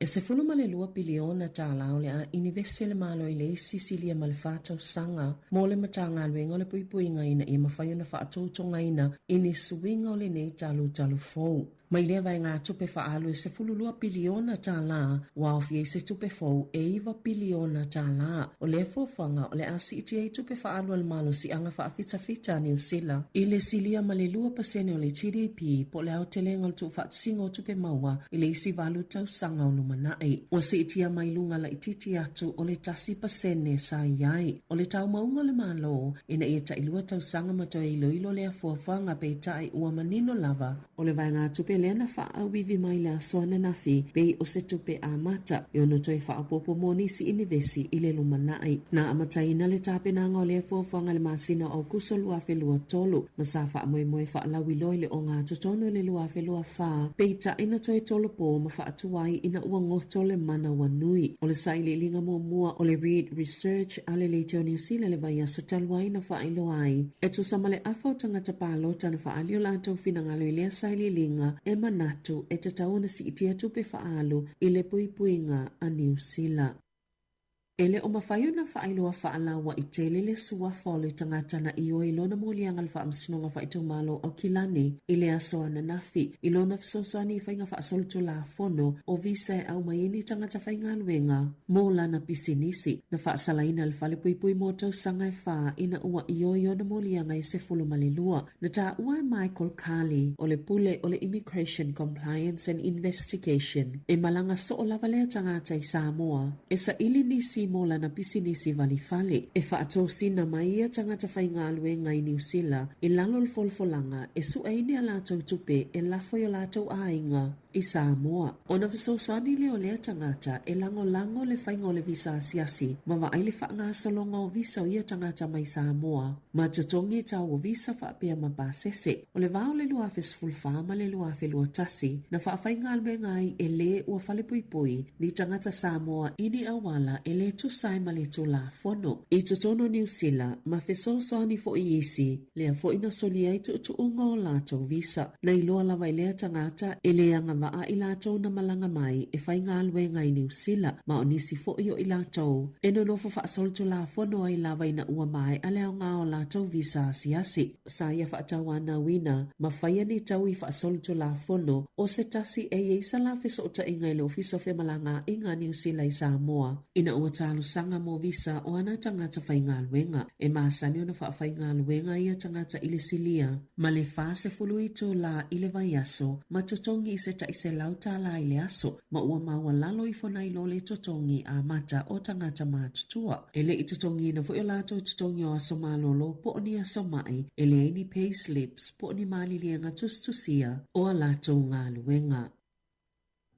E $12 piliona tālā o le a inivesi e le Malo i le isi silia ma le fa tausaga mo le Matagaluega o le Puipuiga ina ia mafai ona faatoutogaina i ni suiga o lenei talutalu fou. Mai lea vaegatupe faaalu e $12 piliona tālā, ua aofia ai se tupe fou e $9 piliona tālā. O lea fuafuaga o le a siitia ai tupe faaalu a le Malosiaga Faafitafita a Niu Sila i le silia ma le 2% o le GDP po o le aotelega o le tuufaatasiga o tupe maua i le isi valu tausaga o lumanai. Ua siitia mai luga laitiiti atu o le 1% sa i ai. O le taumauga o le Malo ina ia tailua tausaga ma toe iloilo lea fuafuaga peitai ua manino lava O le vaegatupe lea na faaauivi mai le aso ananafi pei o se tupe amata e ono toe faaopoopo mo nisi inivesi i le lumanai. Na amataina le tapenaga o lea fuafuaga i le masina o Aokuso 2023 ma sa faamoemoe faalauiloa i le ogatotonu i le 2024, peitai na toe tolopo ma faatuai ina ua goto le manawanui. O le sailiiliga muamua o le Reid Research a le Leitio Niu Sila i le vaiaso talu ai na faailoa ai e tusa ma le afa o tagata palota na faaali o latou finagalo i lea sailiiliga e manatu e tatau ona siitia tupe faaalu i le puipuiga a Niu Sila. E le o mafai ona faailoa faalaua'i tele le suafa o le tagata na ioe i lona moliaga i le Faamasinoga Faaitumalo o Aukilani i le aso ananafi i lona fesoasoani i faiga faasolitulafono o visa e aumai ai ni tagata faigaluega mo lana pisinisi. Na faasalaina le falepuipui mo tausaga e fa ina ua ioe ona moliaga e 12. Na taua e Michael Carley o le pule o le Immigration Compliance and Investigation e malaga soo lava lea tagata i Samoa e saili nisi mo lana pisinisi valifale. E faatosina mai ia tagata faigaluega i Niu Sila i lalo o le folafolaga e suʻe ai ni a latou tupe e lafo i o latou aiga i Samoa. Ona fesoasoani lea o lea tagata e lagolago le faiga o le visa asiasi ma vaai le faagasologa o visa o ia tagata mai Samoa ma totogi tau o visa faapea ma pasese. O le va o le 2014 ma le 2021 na faafaigaluega ai e le ua falepuipui ni tagata Samoa i ni auala e le tusa ai ma le Tulafono i totonu o Niu Sila ma fesoasoani foi i isi lea foi na solia ai tuutuuga o latou visa. Na iloa lava e lea tagata e le agavaa i latou na malaga mai e faigaluega i Niu Sila, ma o nisi foi o i latou e nonofo faasolitulafono ai lava ina ua maea le aoga o latou visa asiasi. Sa ia faatauanauina ma faia ni taui faasolitulafono o se tasi e i ai sa la fesootaiga i le Ofisa o Femalagaaiga a Niu Sila i Samoa ina ua talosaga mo visa o ana tagata faigaluega. E masani ona faafaigaluega ia tagata i le silia ma le 40 itulā i le vaiaso ma totogi i se tai $100 i le aso ma ua maualalo ifo nai lo le totogi amata o tagata matutua. E le i totogiina foi o latou totogi o aso malolo po o ni aso maʻi, e leai ni pay slips po o ni maliliega tusitusia o a latou galuega.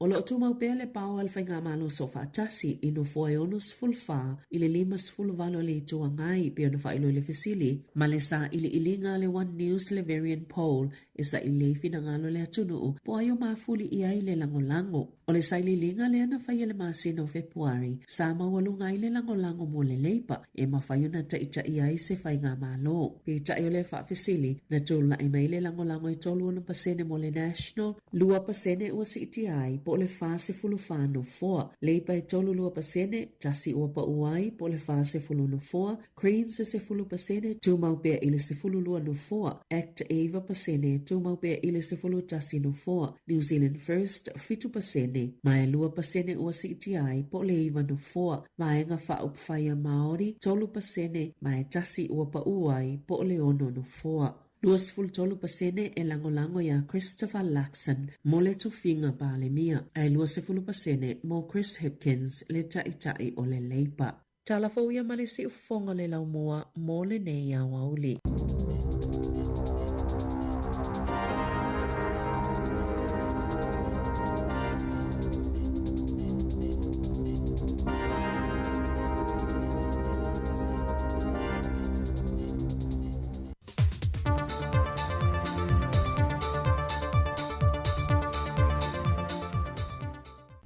O lo o tumau pea le pao a le Faigamalo Soofaatasi i nofoa e 64 i le 58 o le Itu Agai pei ona faailoa i le fesili ma le sailiiliga a le One News le Verian Poll e saili ai finagalo o le atunuu po o ai o mafuli i ai le lagolago. O le sailiiliga lea na faia i le masina o Fepuari sa maualuga ai le lagolago mo le Leipa e mafai ona taitaia ai se faigamalo. Peitai o le faafesili na tulai mai le lagolago e 36% mo le National, 2% ua siitia ai po o le 44 nofoa. Leipa e 32%, tasi ua pau ai po o le 40 nofoa, Greens e 10%, tumau pea i le 12 nofoa, Act e 9%, tumau pea i le 11 nofoa, New Zealand First 7%. pasene, ma e 2% ua siitia ai po o le 9 nofoa. Vaega Faaupufai a Māori, 3% ma e tasi ua paʻū ai po o le 6 nofoa. 23% e lagolago iā Christopher Luxon mo le tofiga Palemia, ae 20% mo Chris Hipkins le Taitai o le Labour. Tala fou ia ma le siufofoga o le laumua mo lenei aoauli.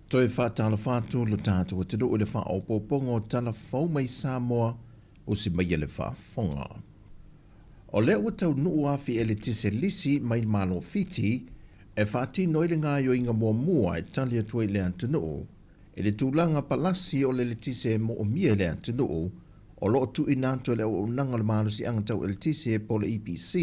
Toe faatalofa atu lo tatou atunuu i le faaopoopoga o tala fou mai Samoa o si maia le faafofoga. O lea ua taunuu afi eletise lisi mai le Malo Fiti e faatino ai le gaoioiga muamua e tali atu ai le atunuu i le tulaga palasi o le eletise e moomia e le atunuu o lo o tuuina atu e le Auaunaga o le Malosiaga Tau Eletise po o le EPC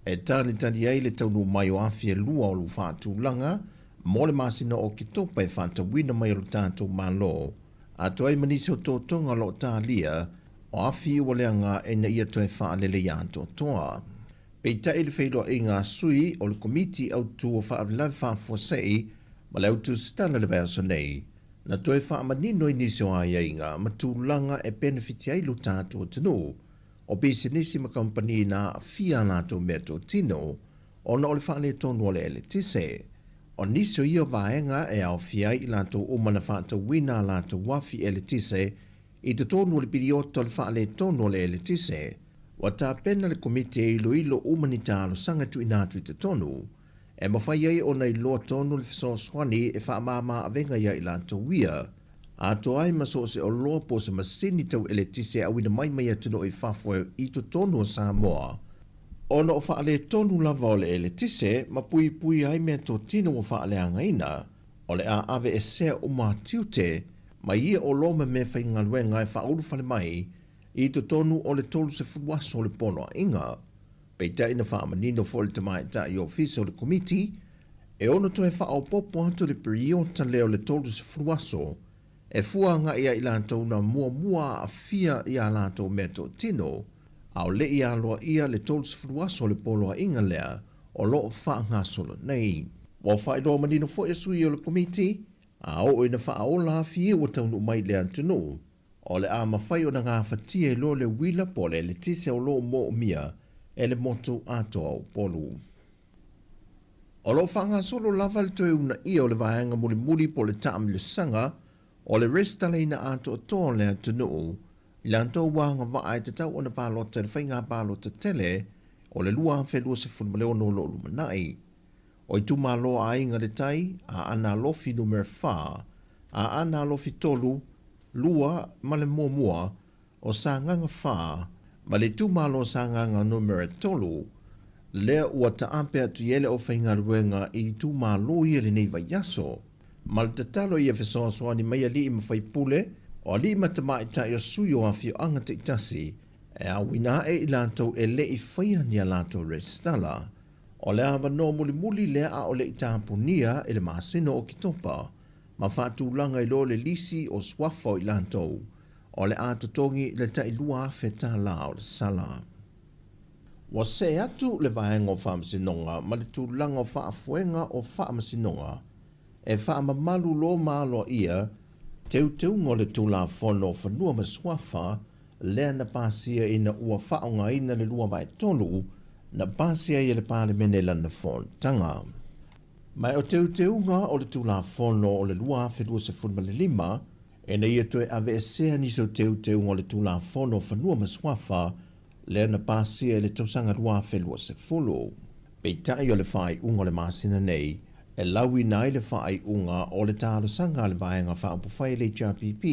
e talitali ai le taunuu mai o afi e lua o lo faatulaga mo le masina o Oketopa e faatauina mai e lo tatou Malo atoa ai ma nisi o totoga o lo o talia o afi ua leaga ina ia toe faalelei atoatoa. Peitai le feiloaiga a sui o le Komiti Autu o Faalavelave Faafuasei ma le Autusitala i le vaiaso nei, na toe faamanino ai nisi o aiaiga ma tulaga e penefiti ai lo tatou atunuu, o pisinisi ma kamupani na aafia a latou meatotino ona o le faaletonu o le eletise. O nisi o ia vaega e aofia ai i latou uma na faatauina a latou afi eletise I totonu o le piriota o le faaletonu o le eletise, ua tapena le Komiti e iloilo uma ni talosaga e tuuina atu i totonu, e mafai ai ona iloa tonu le fesoasoani e faamāmā avega iā i latou ia, atoa ai ma so o se oloa po o se masini tau eletise e auina mai mai atunuu i fafo i totonu o Samoa, ona o faaletonu lava o le eletise ma puipui ai meatotino ua faaleagaina. O le a aveesea uma tiute mai ia oloa ma meafaigaluega e faaulufale mai i totonu o le 30 aso o le Poloaiga. Peitai na faamanino foi le Tamaitai Ofisa o le Komiti, e ono toe faaopoopo atu le piriota lea o le 30 aso e fua agai ia i latou na muamua aafia i a latou meatotino, a o le i aloaia le 30 aso o le Poloaiga lea o lo o faagasolo nei. Ua faailoa manino foi e sui o le Komiti, a oo ina faaola afi ua taunuu mai i le atunuu, o le a mafai ona gafatia i loa le uila po o le eletise o lo o moomia e le motu atoa o Upolu. O lo o faagasolo lava le toe uunaia o le vaega mulimuli po o le taamilosaga o le resitalaina atoatoa o le atunuu i latou ua agavaa e tatau ona palota i le faiga palota tele o le 2026 o lo o lumanai. O itumalo a Aiga le Tai, Aana Alofi Numera 4, Aana Alofi 3, 2 ma le muamua, o Sagaga 4, ma le itumalo o Sagaga Numera 3, lea ua taape atu i ai le aufaigaluega i itumalo ia i lenei vaiaso. Ma le tatalo ia fesoasoani mai alii ma faipule, o alii ma tamaitai o sui o afioaga taitasi, e auina ae i latou e le i faia ni a latou resitala. O le avanoa mulimuli lea a o le i tapunia i le masina o Oketopa, ma faatulaga i loa le lisi o suafa o i latou o le a totogi le tai $2,000 o le sala. Ua see atu le Vaega o Faamasinoga ma le tulaga o faafoega o faamasinoga e faamamalu loa ma aloaia teuteuga o le Tulafono o Fanua ma Suafa lea na pasia ina ua faaaogaina le 2/3 na pasia ai e le Palemene lana fonotaga. Ma o teuteuga o le Tulafono o le 2025 ina ia toe aveesea nisi o teuteuga o le Tulafono o Fanua ma Suafa lea na pasia i le tausaga 2020. Peitai o le faaiuga o le masina nei e lauina ai le faaiuga o le talosaga a le Vaega Faaupufai a le HRPP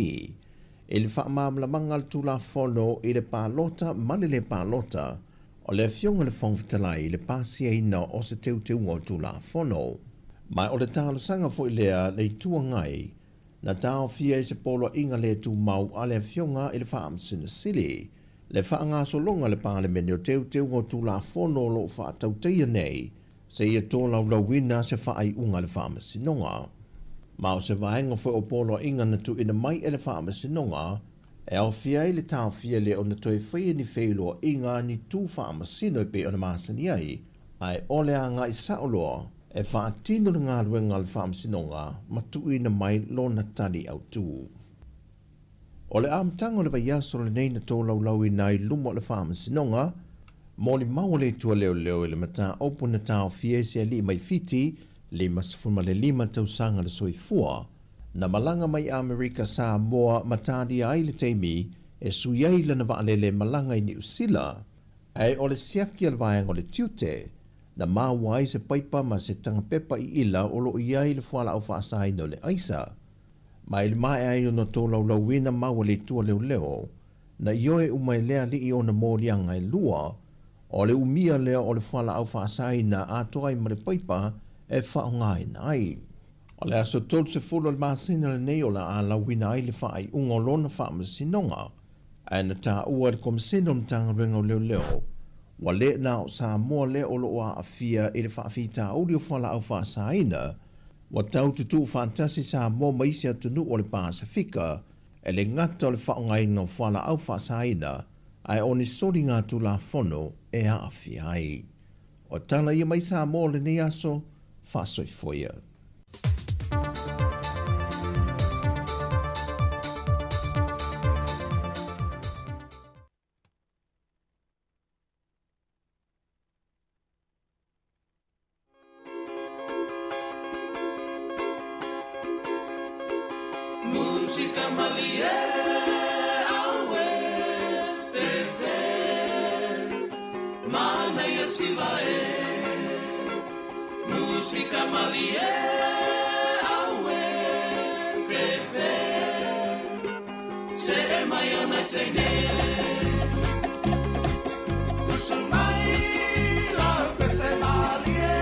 i le faamalamalamaga a le Tulafono i le palota ma le le palota o le Afioga i le Fofoga Fetalai i le pasiaina o se teuteuga o le Tulafono. Ma o le talosaga foi lea a le Itu Agai na taofia ai se poloaiga le tumau a le Afioga i le Faamasino Sili le faagasologa a le Palemene o teuteuga o Tulafono o lo o faatautaia nei seia tolaulauina se faaiuga a le Faamasinoga. Ma o se vaega foi o poloaiga na tuuina mai e le Faamasinoga e aofia ai le taofia lea ona toe faia ni feiloaiga ni tu faamasino e pei ona masani ai, ae o le agai sao loa e faatino le galuega a le Faamasinoga ma tuuina mai lona tali autu. O le amataga o le vaiaso lenei na tolaulauina ai i luma o le Faamasinoga, molimau a le Atua Leoleo i le mataupu na taofia ai se alii mai Fiti, 55 tausaga le soifua, na malaga mai Amerika Samoa ma talia ai le taimi e sui ai lana vaalele e malaga i Niu Sila, ae o le siaki a le vaega o le tiute, na maua ai se paipa ma se tagapepa iila o lo o i ai le fualaau faasaina o le aisa. Ma i le maea ai ona tolaulauina mau a le Atua Leoleo, na ioe uma e le alii ona moliaga e lua, o le umia lea o le fualaau faasaina atoa ai ma le paipa e faaaogaina ai. O le aso 30 o le masina lenei o le a lauina ai le faaiuga o lona faamasinoga, ae na taua e le Komesina o Matagaluega o Leoleo, ua le na o Samoa lea o lo o aafia i le faafitauli o fualaau faasaina, ua tau tutuu faatasi Samoa ma isi atunuu o le Pasefika e le gata o le faaaogaina o fualaau faasaina, ae o ni soliga Tulafono e aafia ai. O tala ia mai Samoa o lenei aso, faasoifua ia. Musika malie aue fefe Manaia siva e Musika malie aue fefe Se e mai ona teine Usu mai la pese malie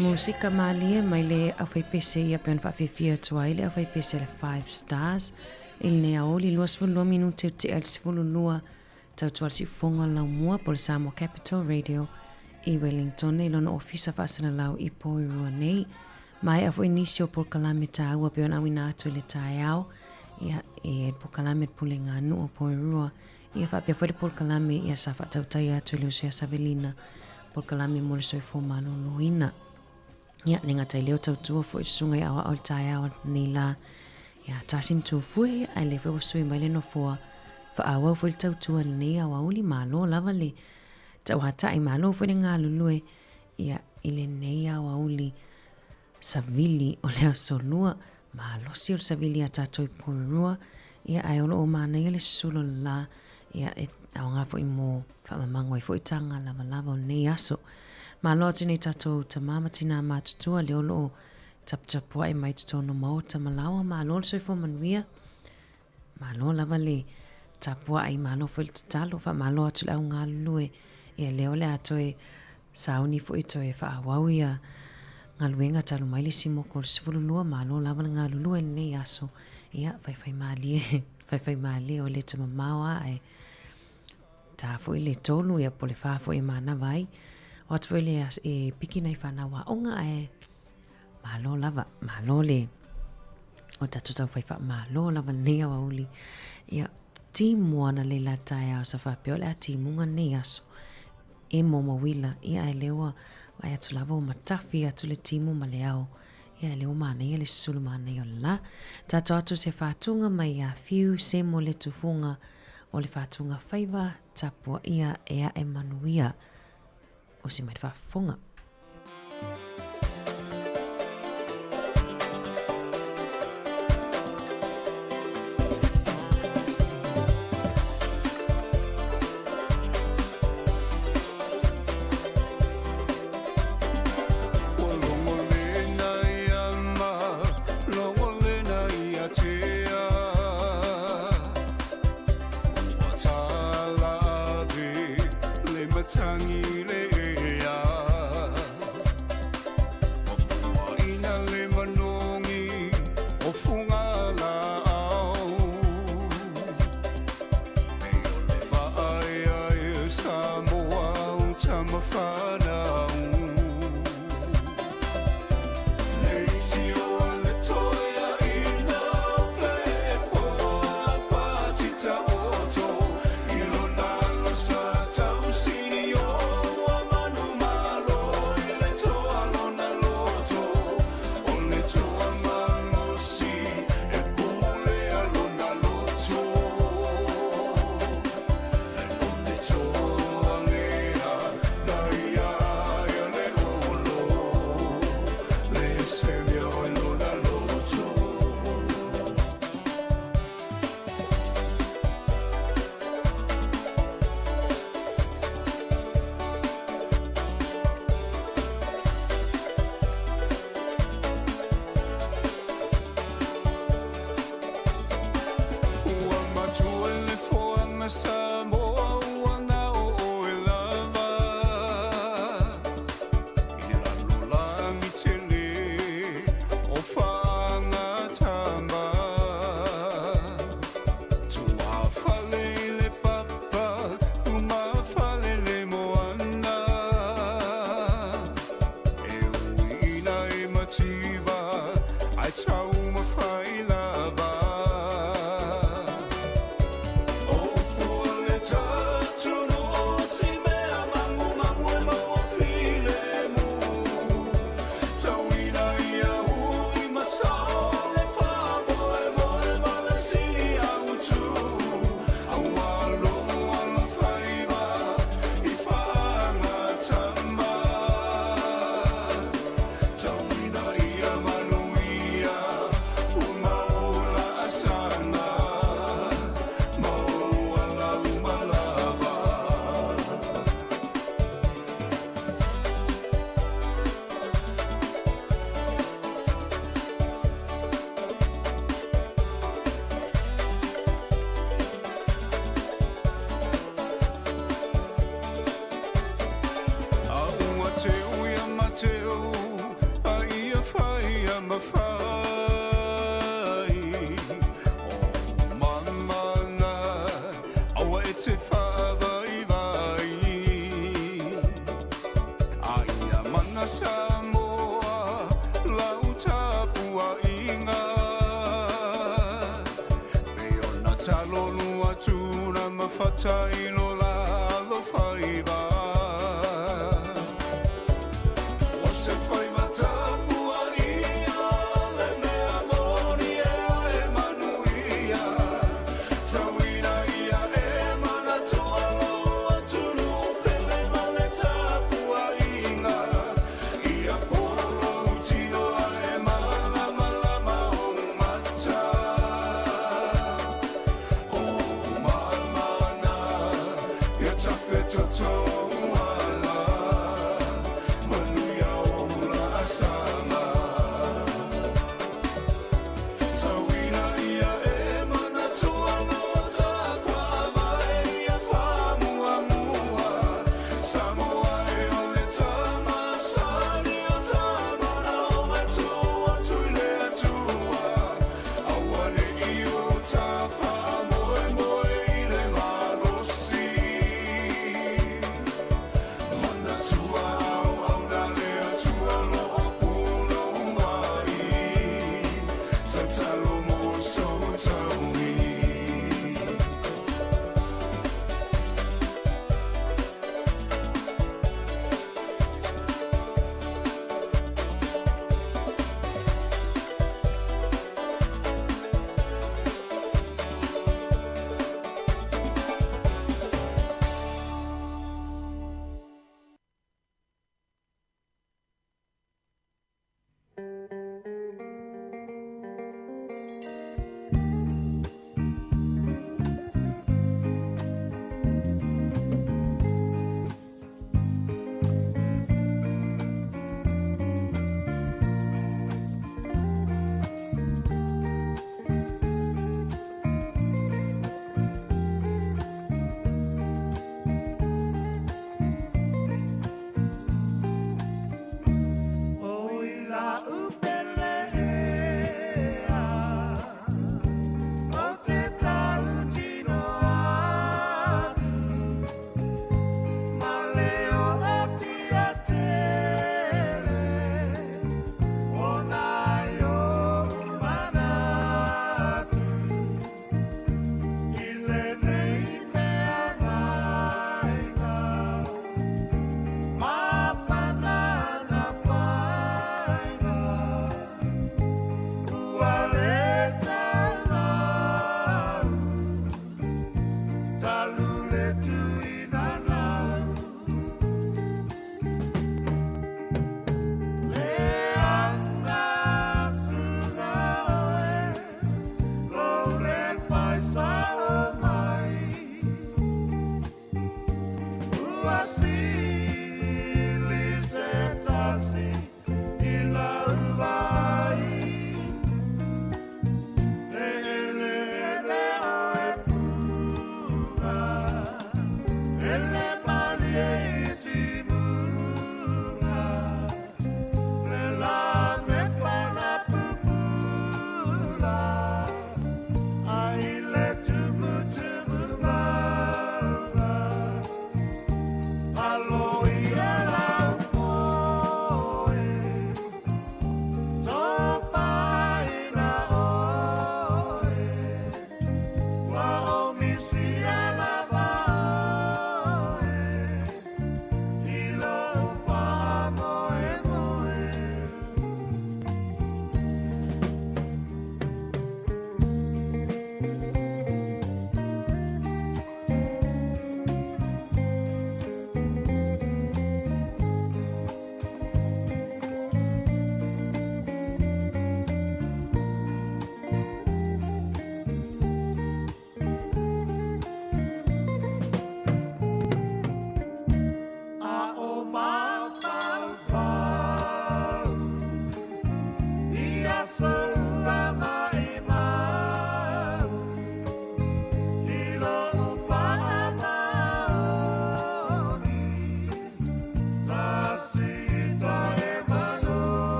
Musika malie mai le aufaipese ia pei ona faafiafia atu ai le aufaipese a le Five Stars i lenei aoauli 22 minute o tea i le 12 tautua le siufofoga o le Laumua po o le Samoa Capital Radio i Wellington i lona ofisa faasalalau i Porirua nei. Maea foi nisi o polokalame taua pei ona auina atu i le taeao, ia, e polokalame le Pulega Nuu o Porirua, ia faapea foi le polokalame ia sa faatautaia atu i le uso ia Savelina, polokalame mo le soifua maloloina. Ia, le gata i lea o tautua foi susuga i aoao i le taeao nei la, ia, tasi ma tufue, ia, ae le foi ua sui mai le nofoa, faaauau foi le tautua i lenei aoauli, malo lava le tauatai, malo foi le galulue, ia, i lenei aoauli savili o le aso lua, malosi o le savili a tātou i Porirua, ia, ae o lo o manaia le sulo le la, ia, e aoga foi mo faamamago ai foi taga lavalava o lenei aso. Malo atu nei tātou tamā ma tinā matutua, lea o lo o taputapuai mai totonu o maota ma laoa, malo le soifua manuia, malo lava le. Tapuai, malo foi le tatalo, faamalo atu i le au galulue, ia lea o le a toe sauni foi toe faaauau ia galuega talu mai le isi moku o le 12, malo lava le galulue i lenei aso, ia faifaimalie, faifaimalie o le toe mamao lava ae ta foi le 3 ia po o le 4 foi e manava ai. O atu foi le e piki nai fanau aoga ae malo lava, malo le o tatou taufai faamalo lava lenei aoauli. Ia, timu ana le la taeao sa faapea o le a timuga lenei aso. E mo mauila, ia ae lea ua vaai atu lava ua matafi atu le timu ma le ao. Ia ae lea ua manaia le susulu manaia o le la. Tatou atu se faatuga mai ia Fiu Semo le tufuga o le faatuga faiva tapuaia e ae manuia. Osi mai le faafofoga.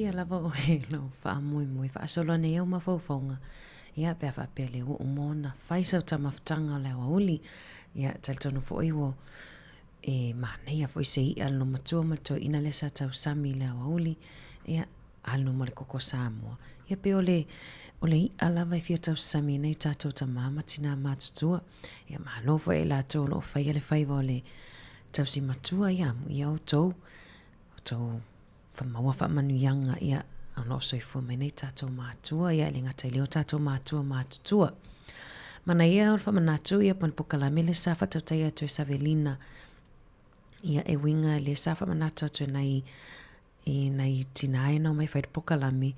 Manaia lava oe i lou faamoemoe faasolo ane i ou mafaufauga, ia, pe a faapea le ua uma ona fai sau taumafataga o le aoauli. Ia, e talitonu foi ua e manaia foi se i'a le loomatua ma le toeaina lea sa tausami i le aoauli, ia, alu ma le koko Samoa. Ia pei o le, o le i'a lava e fia tausami ai nai tatou tamā ma tinā matutua. Ia, malo foi ia i latou o lo o faia le faiva o le tausi matua, ia, amuia outou, outou maua faamanuiaga, ia, o lo o soifua mai nei tatou matua, ia, e le gata i lea o tatou matua matutua. Manaia o le faamanatu, ia, ma le pokalame lea sa faatautaia atu e Savelina, ia, e uiga lea sa faamanatu atu e nai, e nai tinā e nao mai fai le pokalame,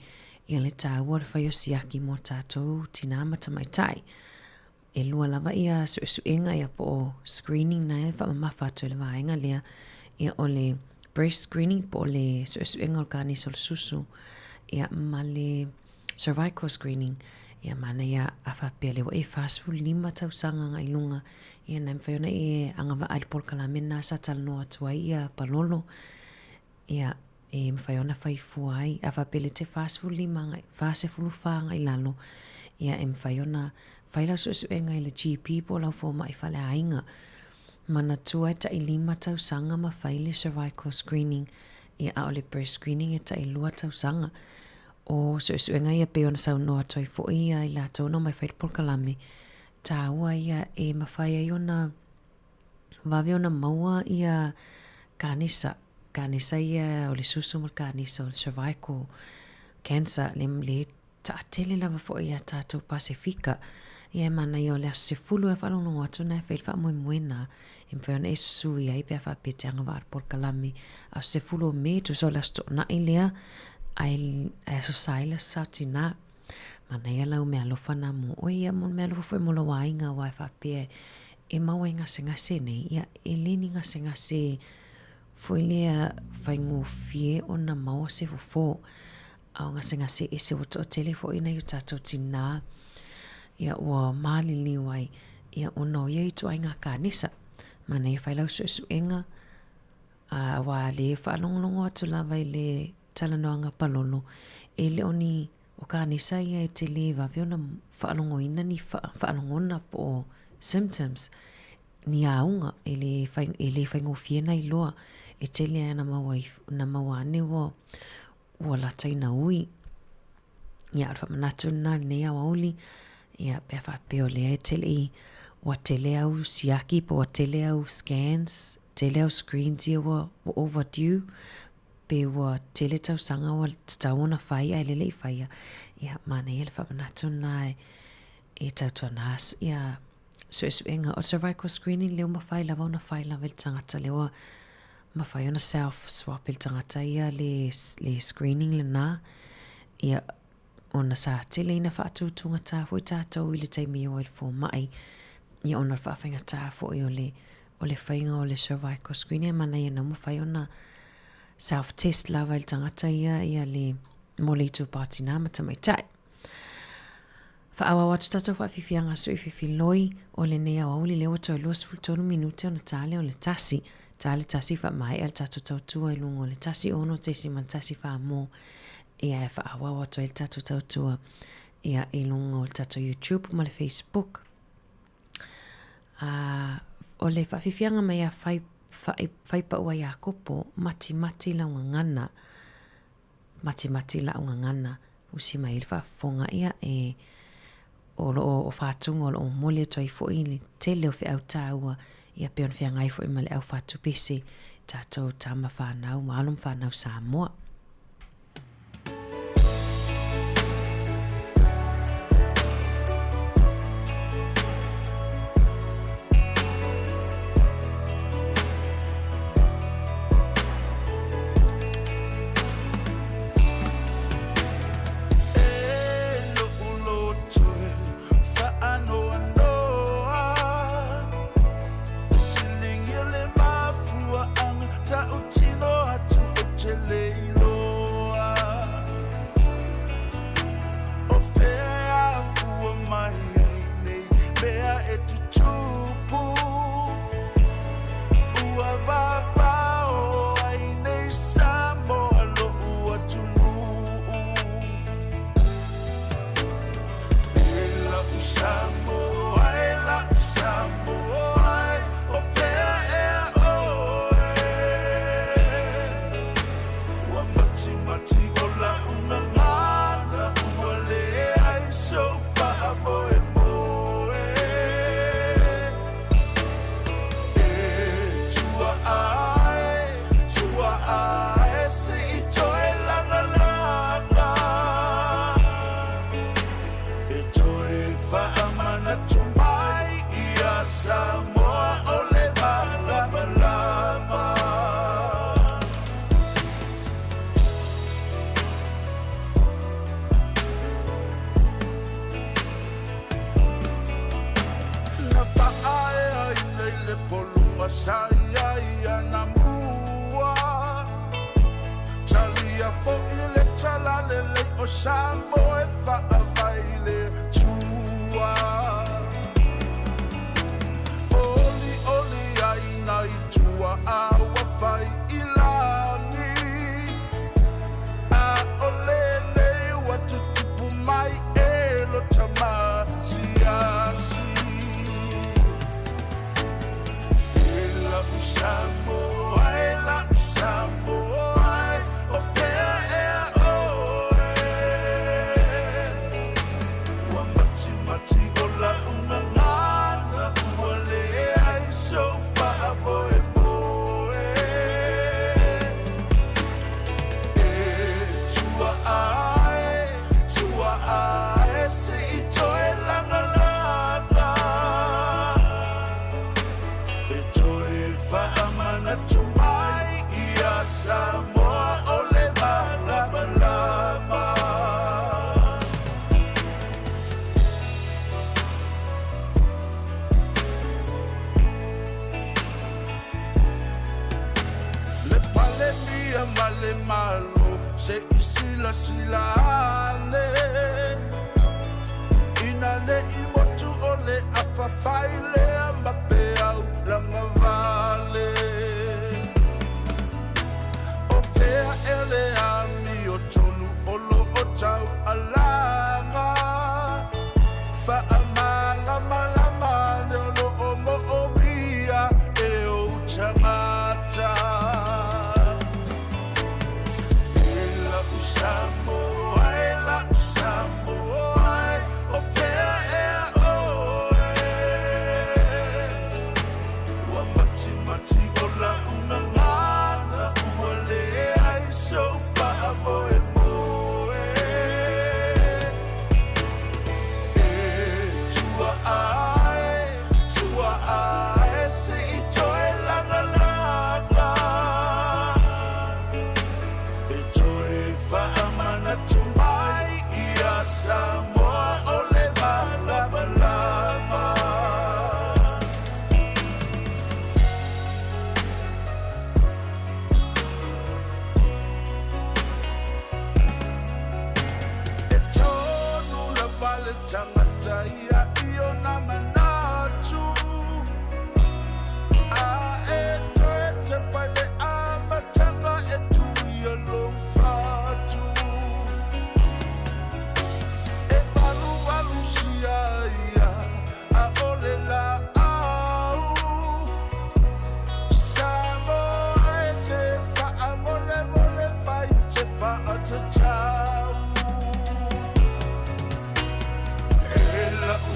ia le taua o le fai o siaki mo tatou tinā ma tamaitai. E lua lava ia suesuega ia po o screening na e faamamafa atu e le vaega lea, ia o le breast screening po o le suesuega o le kanesa o le susu, ia ma le cervical screening. Ia manaia a faapea lea ua e 45 tausaga agai i luga, ia na e mafai ona e agavaa i le polokalame lena sa talanoa atu ai ia Palolo. Ia, e mafai ona fai fua ai. A faapea le te 45 agai, 44 agai i lalo, ia e mafai ona fai lau suesuega i le GP po o lau fomai faleaiga. Manatua e tai 5 tausaga ma fai le cervical screening, ia a o le breast screening e tai 2 tausaga. O suesuega ia pei ona saunoa atu ai foi ia i latou na omai fai le polokalame, taua ia e mafai ai ona vave ona maua ia kanesa, kanesa ia o le susu ma le kanesa o le cervical cancer le, le taatele lava foi ia tātou Pasefika. Ia e manaia o le aso 10 e whaalongolongo atu na e whai le whaamoemoe na e mawhai ona e sui ai pe a whaapea te anga waa polokalame. Aso 10 o Me, tusa o le aso toonai lea, ai, ai aso sa i le aso sa tina. Manaia lau mealofa na mo oe ia mo le mealofa foi mo lou aiga aua e faapea e maua i gasegase nei, ia e le ni gasegase foi lea faigofie ona maua se fofo. A o gasegase ese ua toatele foi nai o tatou tinā ia ua maliliu ai ia ona o ia ituaiga kanesa. Manaia fai lau suesuega aua le faalogologo atu lava i le talanoaga palolo, e le o ni o kanesa ia e tele vave ona faalogoina ni faalogona po o symptoms, ni auga e le fai, e le faigofie ona iloa. E tele ai na maua, na maua ane ua, ua lata ina ui. Ia, o le faamanatu lena i lenei aoauli, ia, pe a faapea o lea e tele i, ua tele au siaki po ua tele au scans, tele au screens ia ua, ua overdue, pe ua tele tausaga ua tatau ona fai ae lele i faia, ia manaia le faamanatu lena e, e tautuana ia suesuega. O le cervical screening lea ua mafai lava ona fai lava i le tagata lea ua mafai ona self swap e le tagata ia le, le screening lena. Ia, ona sa tele ina faatutugata foi tatou i le taimi e o ai i le fomai, ia ona o le faafaigata foi o le, o le faiga o le cervical screening, e manaia na mafai ona self test lava i le tagata ia, ia le, mo le itupa o tinā ma tamaitai. Faaauau atu tatou faafiafiaga sui fefiloi o lenei aoauli lea ua toe 23 minute ona ta lea o le tasi. Ta le tasi faamaea le tatou tautua i luga o le 16.14 mo ia e faaauau atu ai le tatou tautua ia i luga o le tatou YouTube ma le Facebook. O le faafiafiaga mai a fai, fai, Faipaua Iakopo, matimati lau gagana. Matimati la'u gagana, usi mai ai le faafofoga, ia e o loo o Fatuga o loo momoli atu ai foi le tele o feau taua ia pei ona feagai foi ma le au fatupese tatou tama fanau ma alo ma fanau Samoa. sa i ai anamua. Talia fo'i le talalelei o Samoa e faavae i le Atua. Olioli ai nai tuaa ua fai i lagi, a o lenei ua tutupu mai e lo Tamasiasi. E la'u Samoa e la'u Samoa e, o fea ea oe? Ua matimati o la'u gagana, ua leai sou faamoemoe. E tuaa e, tuaa e, se'i toe lagalaga. E toe faamanatu mai ia Samoa o le malamalama. Le Palemia ma le Malo se'i silasila ane, ina ne'i motu o le afa fai lea ma peau lagavale. O fea ea le amiotonu o loo taualaga, faamalamalama ane o loo moomia e ou tagata. E la'u Samoa e la'u Samoa e, o fea ea oe? Ua matimati o la'u gagana, ua leai sou faamoemoe. E tuaa e, tuaa e, se'i toe lagalaga. E toe faamanatu mai ia Samoa o le malamalama. E tonu lava le tagata ia i ona manatu, a e toe tepa i le amataga e tuia lou fatu. E valuvalusia ia a o le laau, Samoa e se faamolemole fai se faatatau. E la'u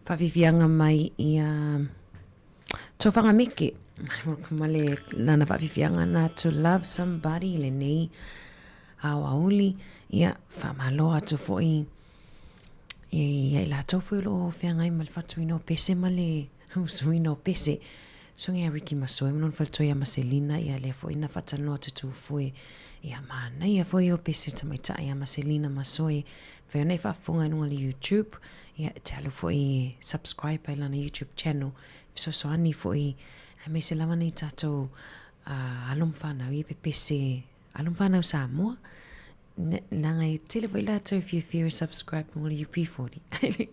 Faafiafiaga mai ia Tofaga Meke ma le lana faafiafiaga na To Love Somebody lenei aoauli. Ia, faamalo atu foi ia i latou foi o lo o feagai ma le faatuina o pese ma le usuina o pese. Susuga ia Ricky Masoe ma lona faletua ia Maselina, ia lea foi na faatalanoa atu Tufoe. Ia manaia foi o pese tamaitai ia Maselina Masoe. Mafai ona e faafofoga i luga o le YouTube, ia e te alu foi e subscribe ai lana YouTube channel, fesoasoani foi aemaise lava nai tatou uh, alo ma whanau ia pepese alo ma whanau Samoa. Leaga e tele foi latou e fiafia e subscribe mo le UP40.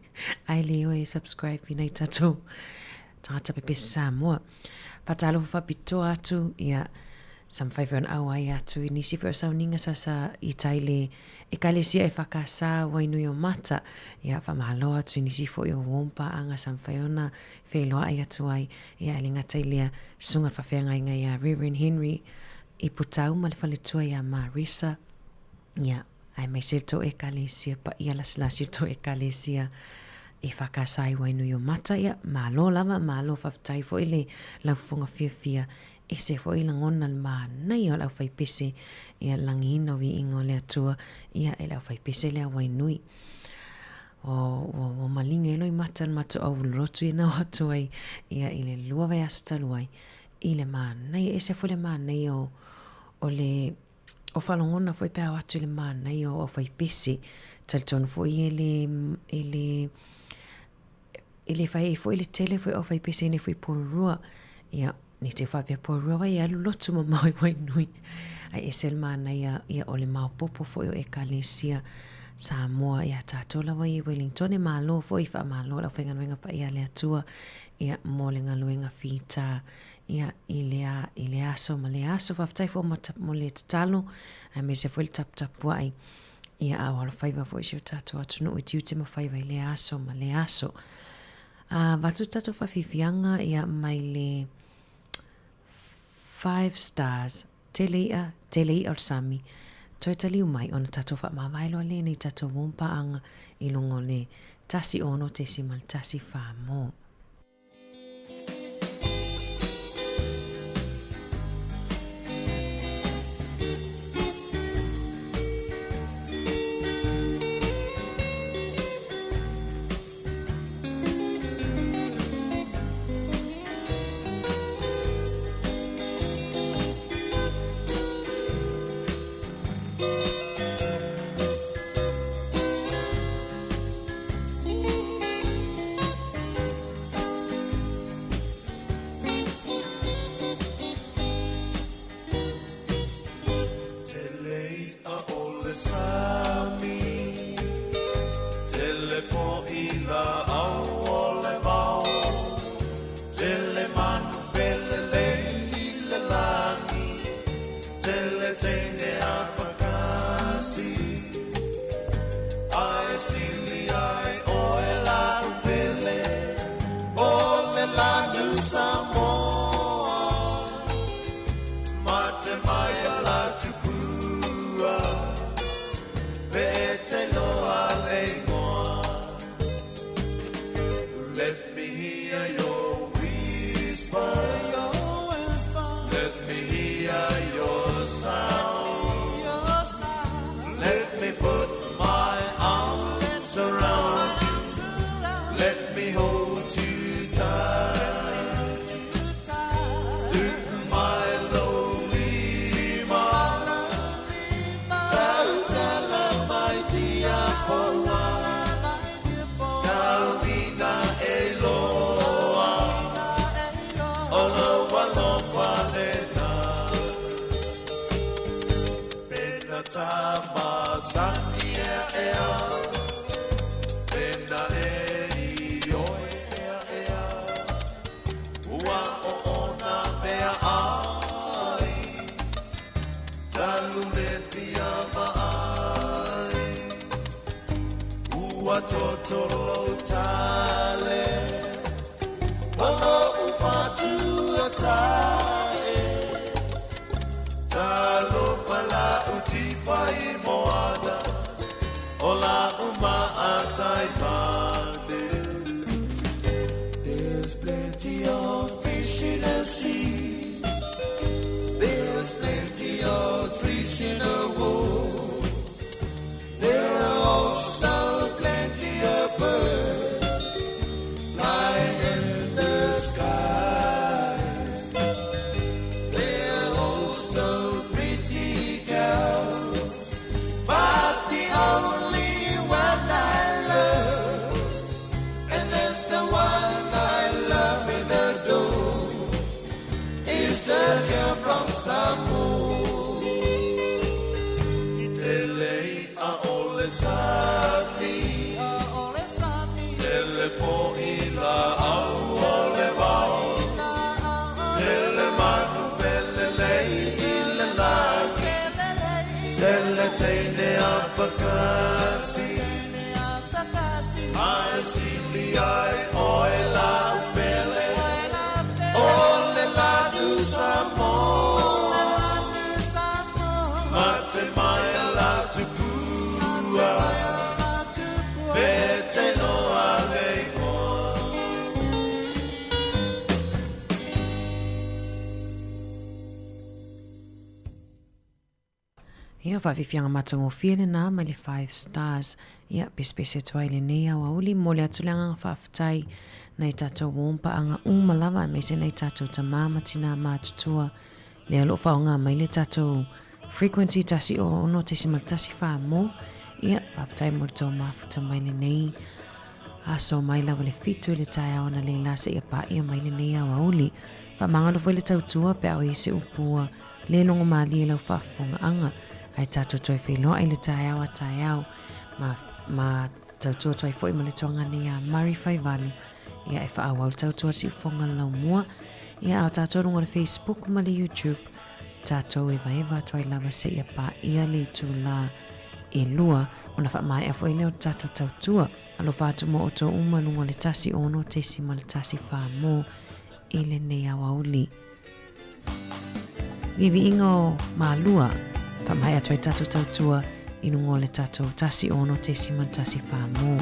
Ae le oe e subscribe i nai tatou tagata pepese Samoa. Faatalofa faapitoa atu ia sa mafai foi ona auai atu i nisi foi o sauniga sa sa i tai le ekalesia e whakasa wainui o mata. Ia whamalo atu i nisi foi o uo paaga sa mafai ona wheloai atu ai. Ia e le gata i lea susuga le faafeagaiga ia Reverend Henry i Putau ma le faletua ia Marisa. Ia, aemaise le tou ekalesia paia lasilasi o le tou ekalesia e whakasa i wainui o mata. Ia, malo lava, malo faafetai foi le laufofoga fiafia. Ese foi lagona le manaia o le aufaipese, ia lagiina o viiga o le Atua, ia e le aufaipese lea Wainui. O, ua, ua maliga ai loimata le matou aulolotu ia na o atu ai, ia i le lua vaiaso talu ai, i le manaia, ese foi le manaia o, o le, o faalogona foi pe a o atu i le manaia o aufaipese. Talitonu foi e le, e le, e le fai ai foi le tele foi o aufaipese nei foi Porirua. Ia, nei te faapea Porirua vai e alu lotu mamao i Wainui. Ai ese le manaia ia o le maopopo foi o Ekalesia Samoa ia tātou lava i Wellington e malo foi faamalo le aufaigaluega paia a le Atua ia mo le galuega fita ia i lea i le aso ma lea aso faafetai foi mo, mo le tatalo aemaise foi le taputapuai ia a o alofaiva foi si o tātou atunuu i tiute ma faiva i lea aso ma lea aso. A vatu tātou whawhiwhianga ia mai le Five Stars, Tele i'a, tele i'a o le sami, toe taliu mai ona tatou faamavae loa lea nei tatou uo ma paaga i luga o le 16.14 mo. Tele i'a o le sami, Tele fo'i la'au o le vao, Tele manu felelei i le lagi, Tele teine afakasi, Ae sili ai oe la'u pele, O le lanu Samoa. Mate mai a la tupua, Pe te loa le igoa. Let me hear your whisper, Let me hear your sound, Let me put my arms around you, Let me hold you tight. Tuku mai lou lima, Tautala mai tia poua, Tauina e loa, O lou alofa lena. Pena tamasani ea ea, Pena e ioe ea ea, Ua oona mea ai, Talu le fia vaai. Ua totolo lou tale, O lou fatuatae, Talofa la'u tiwhai moana, O la'u maatai mane. There's plenty of fish in the sea, There's plenty of trees in the wood, There are also plenty of birds flying in the sky. There are also pretty girls, but the only one I love, and that's the one I love in the door, is the girl from Samoa. Tele i'a o le sami, Tele fo'i la'au o le vao, Tele manu felelei i le lagi, Tele teine afakasi, Ae sili ai oe la'u pele, O le lanu Samoa. Mate mai la tupua, Pe te loa le igoa. Ia, faafiafiaga matagofie lena mai le Five Stars. Ia, pesepese atu ai lenei aoauli, momoli atu le agaga faafetai nai tatou uo ma paaga uma lava aemaise nai tatou tamā ma tinā matutua lea o lo o faaaoga mai le tatou frequency 106.14 mo. Ia, faafetai mo le tou mafuta mai lenei aso mai lava le 7 i le taeao analeila seia paia mai lenei aoauli. Faamagalo foi le tautua pe a o i ai se upu ua le logo malie lau faafofogaaga, ae tatou toe feiloai i le taeao a taeao ma, ma tautua atu ai foi ma le tuagane iā Murray Faivalu, ia e faaauau le tautua a le siufofoga le laumua, ia a o tatou luga o le Facebook ma le YouTube, tatou evaeva atu ai lava seia paia le itulā e lua ona faamaea foi lea o le tatou tautua. Alofa atu mo outou uma luga o le 1 6.1 4 mo i lenei aoauli. Viiviiga o Malua, faamaea atu ai tatou tautua i luga o le tatou 16.14 mo.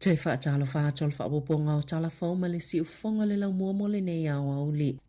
Toe faatalofa atu o le faaopoopoga o Tala Fou ma le Siufofoga o le Laumua mo lenei aoauli.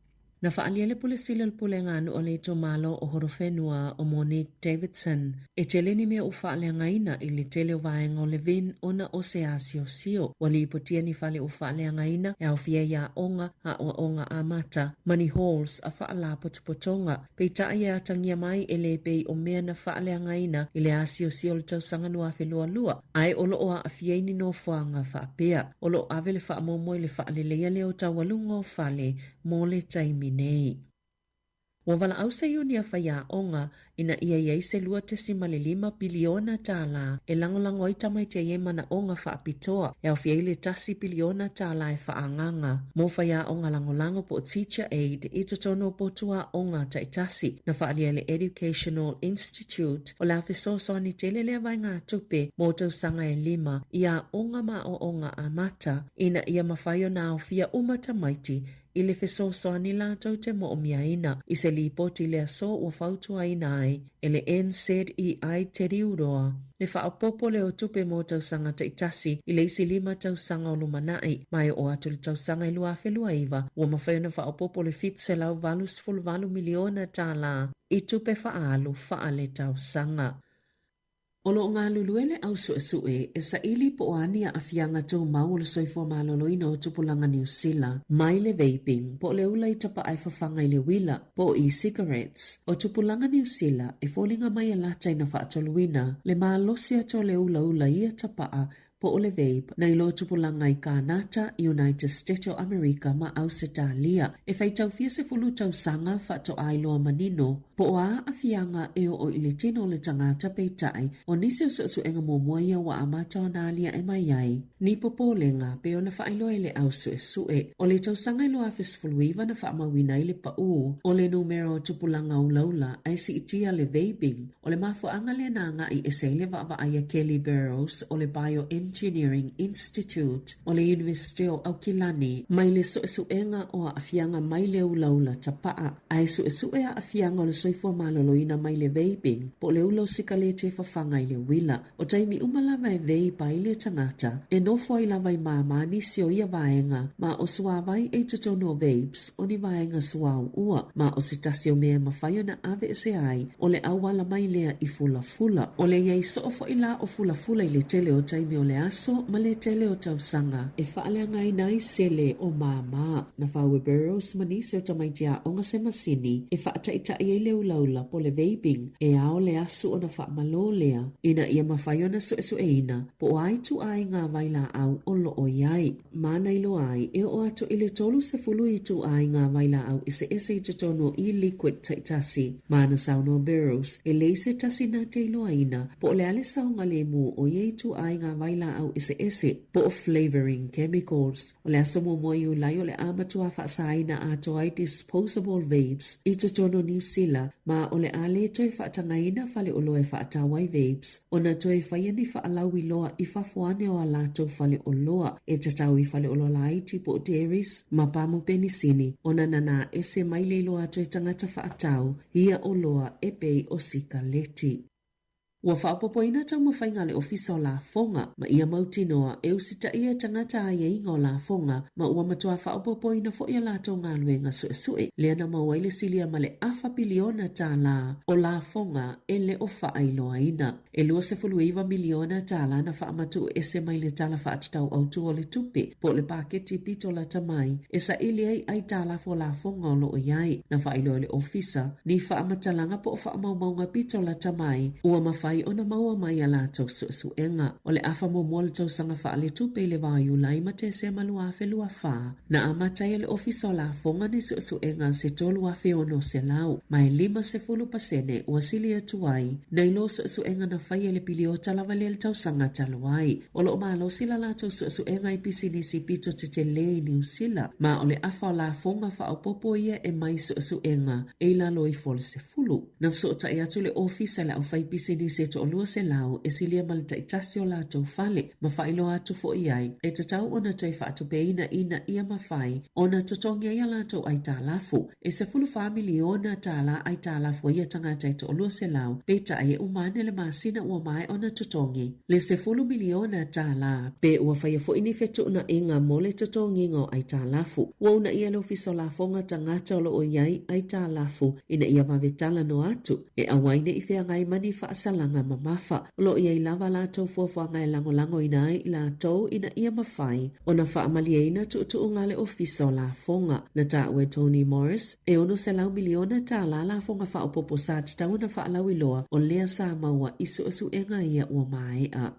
Na faaalia le Pule Sili o le Pulega a Nuu o le Itumalo o Horowhenua o Monique Davidson e tele ni mea ua faaleagaina i le tele o vaega o le vin ona o se asiosio. Ua lipotia ni fale ua faaleagaina e aofia ai aoga, aoaoga amata, ma ni halls a faalapotopotoga. Peitai e atagia mai e le pei o mea na faaleagaina i le asiosio o le tausaga 2022, ae o lo o aafia i ni nofoaga faapea. O lo o ave le faamoemoe i le faaleleia lea o taualuga o fale mo le taimi nei. Ua valaau se iuni a faiaoga ina ia i ai se $2.5 piliona tālā e lagolago ai tamaiti e i ai manaoga faapitoa, e aofia ai le $1 piliona tālā e faaagaaga mo faiaoga lagolago po o teacher aide i totonu o potu aoga taitasi na faaalia e le Educational Institute. O le a fesoasoani tele lea vaegatupe mo tausaga e lima i aoga ma aoaoga amata ina ia mafai ona aofia uma tamaiti i le fesoasoani latou te moʻomiaina i se lipoti i le aso ua fautuaina ai e le NZEI Te Riuroa le faaopoopo lea o tupe mo tausaga taitasi i le isi lima tausaga o lumanai ma e oo atu i le tausaga e 2029 ua mafai ona faaopoopo le $788 miliona tālā i tupe faaalu faaletausaga. O lo o galulue le au suesue e saili po o a ni aafiaga tumau o le soifua maloloina o tupulaga Niu Sila mai le vaping po o le ula i tapa'a e fafaga i le uila po o e-cigarettes. O tupulaga Niu Sila e foliga mai e lata ina faatoluina le malosi atu o le ulaula i ia tapa'a po o le vape nai lo tupulaga i Kānata, United State o Amerika ma Ausetalia. E faitau fia sefulu tausaga faatoa iloa manino po o a aafiaga e oo i le tino o le tagata peitai o nisi o suesuega muamua ia ua amata ona aliae mai ai ni popolega pei ona faailoa e le au suesue. O le tausaga e 2019 na faamauina ai le paū o le numera o tupulaga ulaula ae siitia le vaping. O le mafuaaga lea na agai ese ai le vaavaai a Kelly Burrows o le Bioengineering Institute o le Iunivesite o Aukilani mai le suesuega o aafiaga mai le ulaula tapaa, ae suesue aafiaga o le soifua maloloina mai le vaping po o le ula o sikaleti e fafaga i le uila. O taimi uma lava e vape ai le tagata, e nofo ai lava i māmā nisi o ia vaega ma o suāwai e i totonu o vapes o ni vaega suao ua, ma o se tasi o mea e mafai ona aveese ai o le auala mai lea i fulafula. O le i ai soo foi la o fulafula i le tele o taimi o le aso ma le tele o tausaga e faaleagaina ai sele o māmā. Na fau e Burrows ma nisi o tamaiti aoga se masini e faataita'i ai le ulaula po o le vaping e ao le asu ona faamalō lea ina ia mafai ona suesueina po o a ituaiga vailaau o lo o i ai. Ma na iloa ai, e oo atu i le 30 ituaiga vailaau eseese i totonu o e-liquid taitasi. Ma na saunoa Burrows, e leai se tasi na te iloaina po o le a le saogalemu o ia ituaiga vailaau eseese po o flavouring chemicals. O le aso muamua o Iulai o le a matua faasaina atoa ai disposable vapes i totonu o Niu Sila ma o le a le toe faatagaina faleoloa e faatau ai vapes ona toe faia ni faalauiloa i fafo ane o a latou faleoloa e tatau i faleoloa laiti po o dairies ma pamu penisini ona nanā ese mai le iloa atu e tagata faatau ia oloa e pei o sikaleti. Ua faaopoopoina taumafaiga a le Ofisa o Lafoga ma ia mautinoa e usitaia e tagata aiaiga o lafoga ma ua matua faaopoopoina foi a latou galuega suesue lea na maua ai le silia ma le afa piliona tālā o lafoga e le o faailoaina. E $29 miliona tālā na faamatuu ese mai le Tala Faatatau Autu o le Tupe po o le paketi pito lata mai e saili ai aitalafu o lafoga o lo o i ai. Na faailoa e le Ofisa ni faamatalaga po o faamaumauga pito lata mai ua mafai ona maua mai a latou suesuega. O le afa muamua o le tausaga faaletupe i le va o Iulai ma Tesema 2024, na amata ai e le Ofisa o Lafoga ni suesuega se 3,600 ma e 50 pasene ua sili atu ai nai lo suesuega na faia i le piliota lava lea i le tausaga talu ai. O lo o malosi la latou suesuega i pisinisi pito tetelē i Niu Sila, ma o le afa o lafoga faaopoopo ia e mai suesuega e i lalo ifo o le sefulu. Na fesootai atu le Ofisa i le Aufaipisinisi se 200 e silia ma le taitasi o latou fale ma faailoa atu foi ai e tatau ona toe faatupeina ina ia mafai ona totogi ai a latou aitalafu. E $14 miliona tālā aitalafu a ia tagata e 200, peitai e uma ane le masina ua maea ona totogi le $10 miliona tālā, pe ua faia foi ni fetuunaiga mo le totogiga o aitalafu. Ua uunaia le Ofisa o Lafoga tagata o lo o i ai aitalafu ina ia vave talanoa atu e aua ai ne i feagai ma ni faasalaga mamafa. O lo o i ai lava a latou fuafuaga e lagolagoina ai i latou ina ia mafai ona faamalieina tuutuuga a le Ofisa o Lafoga. Na taua e Tony Morris, e $600 miliona tālā lafoga faaopoopo sa tatau ona faalauiloa o lea sa maua i suesuega ia ua maea.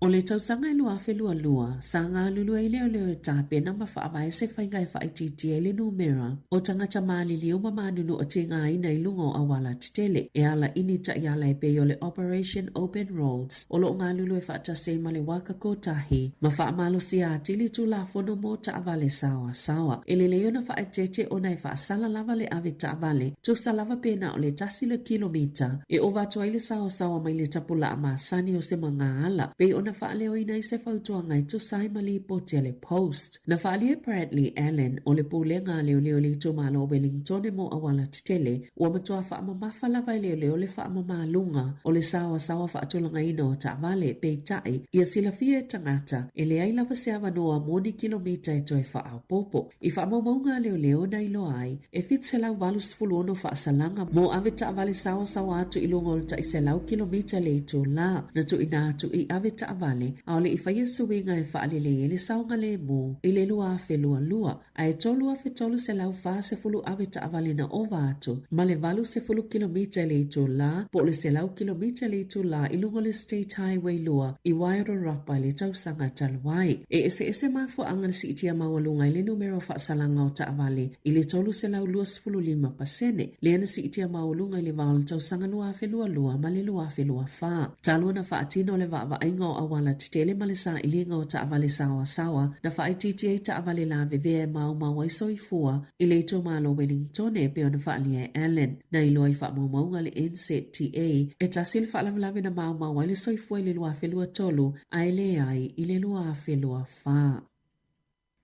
O le tausaga e 2022, sa galulue ai leoleo e tapena ma faavae se faiga e faaitiitia ai le numera o tagata maliliu ma manunu o tigaina i luga o auala tetele e ala i ni taiala e pei o le Operation Open Roads o lo o galulue faatasi ai ma le Waka Kotahi ma faamalosia atili Tulafono mo taavale saoasaoa. E lelei ona faaeteete ona e faasala lava le ave taavale, tusa lava pe na o le tasi le kilomita e ova atu ai le saoasaoa mai le tapulaa masani o se magaala, pei ona faaleoina ai se fautuaga e tusa ai ma lipoti a le Post. Na faaalia e Bradley Allen o le Pulega a Leoleo i le itumalo o Wellingtone mo auala tetele, ua matua faamamafa lava e leoleo le faamamaluga o le saoasaoa faatulagaina o taavale, peitai, ia silafia e tagata, e leai lava se avanoa mo ni kilomita e toe faaopoopo. I faamaumauga a leoleo na iloa ai, e 786 faasalaga mo ave taavale saoasaoa atu i luga o le tai 100 kilomita le itulā na tuuina atu i ave taavale, a o le i faia suiga e faalelei ai le saogalemu i le 2022, a e 3,340 ave taavale na ova atu ma le 80 kilomita i le itulā po o le 100 kilomita i le itulā i luga o le State Highway 2 i Wairarapa i le tausaga talu ai. E eseese mafuaaga le siitia maualuga i le numera o faasalaga o taavale i le 325 pasene, lea na siitia maualuga i le va o le tausaga 2022 ma le 2024. Talu ona faatino le vaavaaiga o auala tetele ma le sailiga o taavale saoasaoa na faaitiitia ai taavale lavevea e maomao ai soifua i le itumalo o Wellingtone e pei ona faaalia e Allen. Na iloa i faamaumauga a le NZTA e tasi le faalavelave na maomao ai le soifua i le 2023 ae leai i le 2024.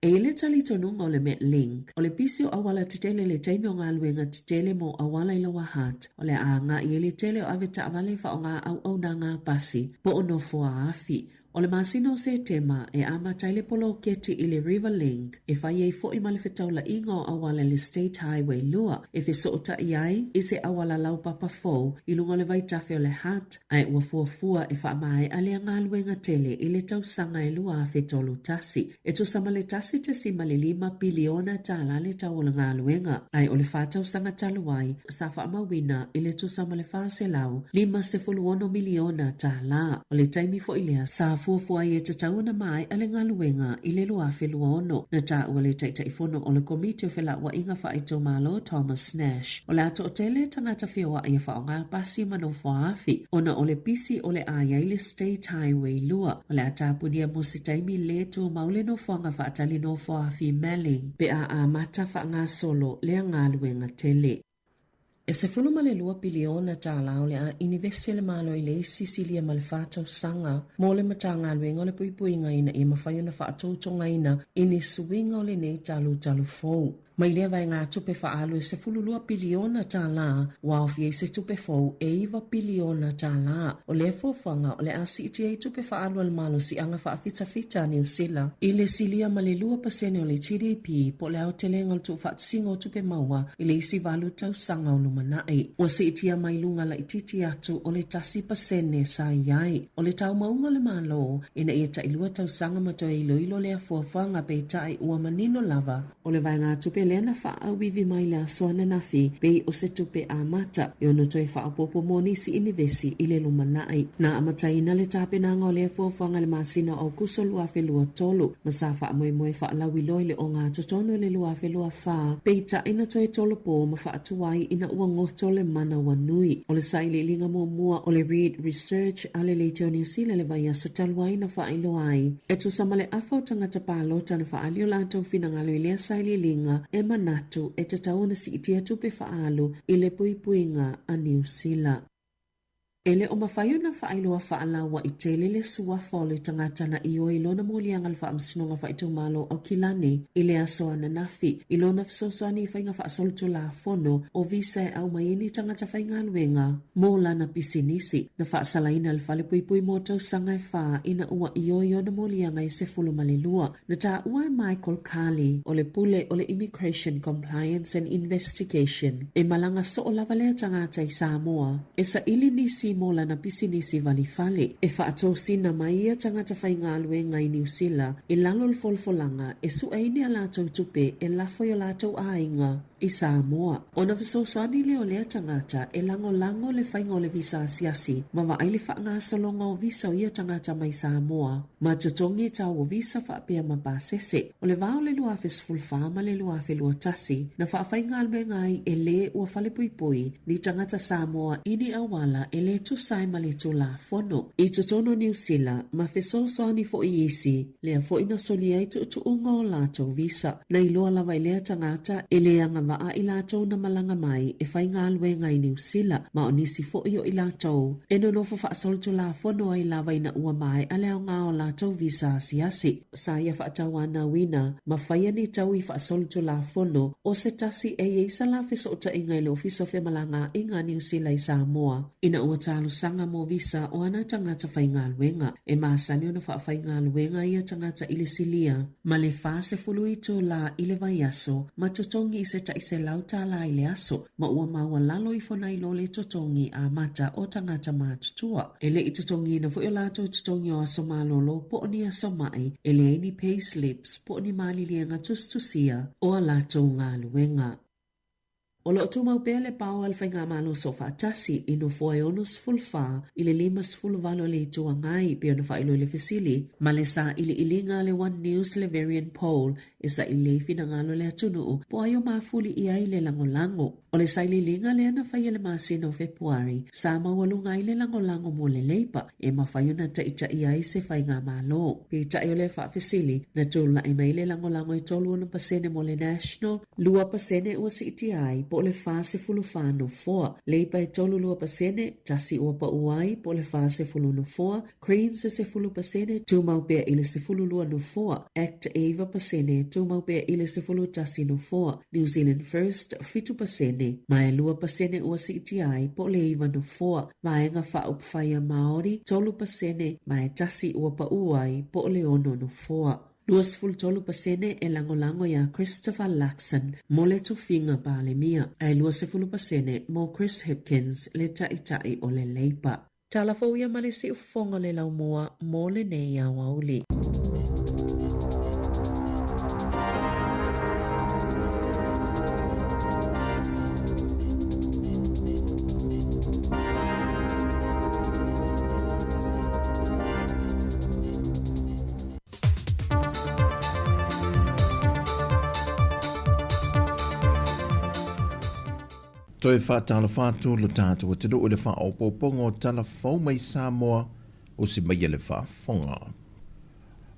E i le talitonuga o le Metlink, o le pisi o auala tetele i le taimi o galuega tetele mo auala i Lower Hutt, o le a agai ai le tele o ave taavale e faaaoga auaunaga a pasi po o nofoa-afi. O le masina o Setema e amata ai le poloketi i le Riverlink e fai ai foi ma le fetaulaiga o auala i le State Highway 2 e fesootai ai i se auala laupapa fou i luga o le vaitafe o le Hutt ae ua fuafua e faamaea lea galuega tele i le tausaga e 2031. E tusa ma le $1.5 piliona tālā le tau o le galuega, ae o le fa tausaga talu ai sa faamauina i le tusa ma le $456 miliona tālā. O le taimi foi lea sa fuafua ai e tatau ona maea le galuega i le 2026, na taua le Taitaifono o le Komiti o Felauaiga Faaitumalo Thomas Nash. O le a toatele tagata feoai e faaaoga pasi ma nofoaafi ona o le pisi o le a i ai le State Highway 2. O le a tapunia mo se taimi lē tumau le nofoaga faatali nofoaafi Melling pe a amata faagasolo lea galuega tele. E $12 piliona tālā o le a inivesi e le Malo i le isi silia ma le fa tausaga mo le Matagaluega o le Puipuiga ina ia mafai ona faatoutogaina i ni suiga o lenei talutalu fou. Mai lea vaegatupe faaalu e $12 piliona tālā, ua aofia ai se tupe fou e $9 piliona tālā. O lea fuafuaga o le a siitia ai tupe faaalu a le Malosiaga Faafitafita a Niu Sila i le silia ma le 2% o le GDP po o le aotelega o le tuufaatasiga o tupe maua i le isi valu tausaga o lumanai. Ua siitia mai luga laitiiti atu o le 1% sa i ai. O le taumauga o le Malo ina ia tailua tausaga ma toe iloilo lea fuafuaga peitai ua manino lava O le vaegatupe lea na faaauivi mai le aso ananafi pei o se tupe amata e ono toe faaopoopo mo nisi inivesi i le lumanai. Na amataina le tapenaga o lea fuafuaga i le masina o Aokuso 2023 ma sa faamoemoe faalauiloa i le ogatotonu i le 2024, peitai na toe tolopo ma faatuai ina ua goto le manawanui. O le sailiiliga muamua o le Reid Research a le Leitio Niu Sila i le vaiaso talu ai na faailoa ai E tusa ma le afa o tagata palota na faaali o latou finagalo i lea sailiiliga e manatu e tatau ona siitia tupe faaalu i le puipuiga a Niu Sila. E le o mafai ona faailoa faalaua'i tele le suafa o le tagata na ioe i lona moliaga i le Faamasinoga Faaitumalo o Aukilani i le aso ananafi i lona fesoasoani i faiga faasolitulafono o visa e aumai ai ni tagata faigaluega mo lana pisinisi. Na faasalaina le falepuipui mo tausaga e fa ina ua ioe i ona moliaga e 12. Na taua e Michael Carley o le pule o le Immigration Compliance and Investigation e malaga soo lava lea tagata i Samoa e saili nisi mo lana pisinisi valifale. E faatosina mai ia tagata faigaluega i Niu Sila i lalo o le folafolaga e su'e ai ni a latou tupe e lafo i o latou aiga i Samoa. Ona fesoasoani lea o lea tagata e lagolago le faiga o le visa asiasi ma vaai le faagasologa o visa o ia tagata mai Samoa ma totogi tau o visa faapea ma pasese. O le va o le 2014 ma le 2021, na faafaigaluega ai e le ua falepuipui ni tagata Samoa i ni auala e le tusa ai ma le Tulafono i totonu o Niu Sila ma fesoasoani foi i isi lea foi na solia ai tuutuuga o latou visa. Na iloa lava e lea tagata e le agavaa i latou na malaga mai e faigaluega i Niu Sila ma o nisi foi o i latou e nonofo faasolitulafono ai lava ina ua maea le aoga o latou visa asiasi. Sa ia faatauanauina ma faia ni taui faasolitulafono o se tasi e i ai sa la fesootaiga i le Ofisa o Femalagaaiga a Niu Sila i Samoa ina ua talosaga mo visa o ana tagata faigaluega. E masani ona faafaigaluega ia tagata i le silia ma le 40 itulā i le vaiaso ma totogi i se tai $100 i le aso ma ua maualalo ifo nai lo le totogi amata o tagata matutua. E le i totogiina foi o latou totogi o aso malolo po o ni aso ma'i, e leai ni pay slips po o ni maliliega tusitusia o a latou galuega. O lo o tumau pea le pao a le Faigamalo Soofaatasi i nofoa e 64 i le 58 o le Itu Agai pei ona faailoa i le fesili ma le sailiiliga a le One News le Verian Poll e saili ai finagalo o le atunuu po o ai o mafuli i ai le lagolago. O le sailiiliga lea na faia i le masina o Fepuari, sa maualuga ai le lagolago mo le Leipa e mafai ona taitaia ai se faigamalo. Peitai o le faafesili, na tulai mai le lagolago e 36 pasene mo le National, 2% ua siitia ai po o le 44 nofoa. Leipa e 32%, tasi ua pau ai po o le 40 nofoa, Greens e 10%, tumau pea i le 12 nofoa, Act e 9%, tumau pea i le 11 nofoa, New Zealand First 7%, ma e 2% ua siitia ai po o le 9 nofoa, Vaega Faaupufai a Māori 3%, ma e tasi ua pau ai po o le 6 nofoa. 23% e lagolago iā Christopher Luxon mo le tofiga Palemia, ae 20% mo Chris Hipkins le Taitai o le Leipa. Tala fou ia ma le siufofoga o le laumua mo lenei aoauli. Toe faatalofa atu lo tatou atunuu i le faaopoopoga o tala fou mai Samoa o si maia le faafofoga.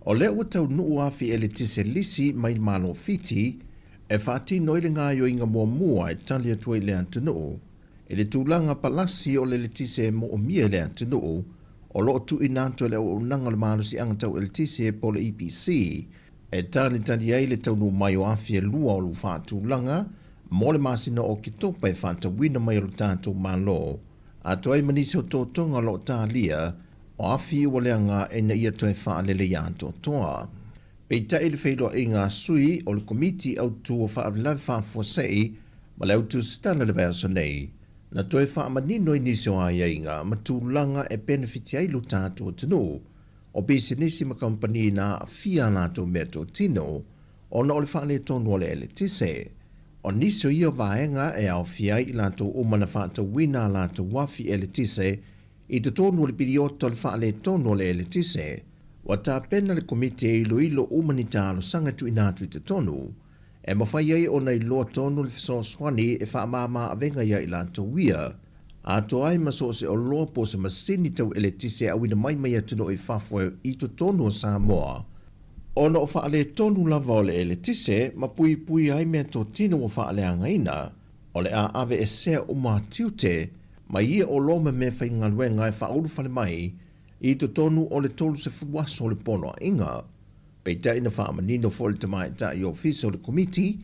O lea ua taunuu afi eletise lisi mai le Malo o Fiti e faatino ai le gaoioiga muamua e tali atu ai le atunuu I le tulaga palasi o le eletise e moomia e le atunuu, o lo o tuuina atu e le Auaunaga o le Malosiaga Tau Eletise po o le EPC e talitali ai le taunuu mai o afi e lua o lo faatulaga mo le masina o Oketopa e faatauina mai e lo tatou Malo atoa ai ma nisi o totoga o lo o talia o afi ua leaga ina ia toe faalelei atoatoa. Peitai le feiloaiga a sui o le Komiti Autu o Faalavelave Faafuasei ma le Autusitala i le vaiaso nei, na toe faamanino ai nisi o aiaiga ma tulaga e penefiti ai lo tatou atunuu, o pisinisi ma kamupani na aafia a latou meatotino ona o le faaletonu o le eletise. O nisi o ia vaega e aofia ai i latou uma na faatauina a latou afi eletise I totonu o le piriota o le faaletonu o le eletise, ua tapena le Komiti e iloilo uma ni talosaga e tuuina atu i totonu, e mafai ai ona iloa tonu le fesoasoani e faamāmā avega iā i latou ia, atoa ai ma so o se oloa po o se masini tau eletise e auina mai mai atunuu i fafo i totonu o Samoa, ona o faaletonu lava o le eletise ma puipui ai meatotino ua faaleagaina. O le a aveesea uma tiute. mai ia oloa ma meafaigaluega e faaulufale mai i totonu o le 30 aso o le Poloaiga. Peitai na faamanino foi le Tamaitai Ofisa o le Komiti,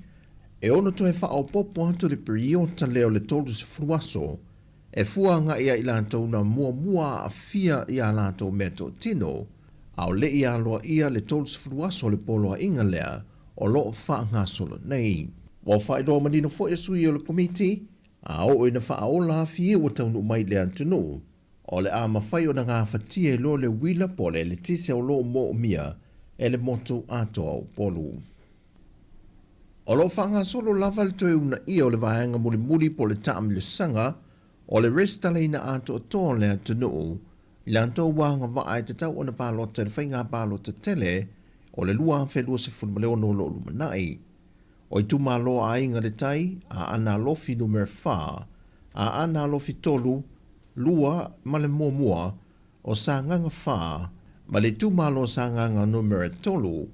e ono toe faaopoopo atu le piriota lea o le 30 aso e fua agai ia i latou na muamua aafia i a latou meatotino, a o le i aloaia le 30 aso o le Poloaiga lea o lo o faagasolo nei. Ua faailoa manino foi e sui o le Komiti, a oo ina faaola afi ua taunuu mai i le atunuu, o le a mafai ona gafatia i loa le uila po o le eletise o lo o moomia e le motu atoa o Upolu. O lo o faagasolo lava le toe uunaia o le vaega mulimuli po o le taamilosaga o le resitalaina atoatoa o le atunuu i latou ua agavaa e tatau ona palota i le faiga palota tele o le 2026 o lo o lumanai. O itumalo a Aiga i le Tai, Aana Alofi Numera 4, Aana Alofi 3, 2 ma le muamua, o Sagaga 4, ma le itumalo o Sagaga Numera 3,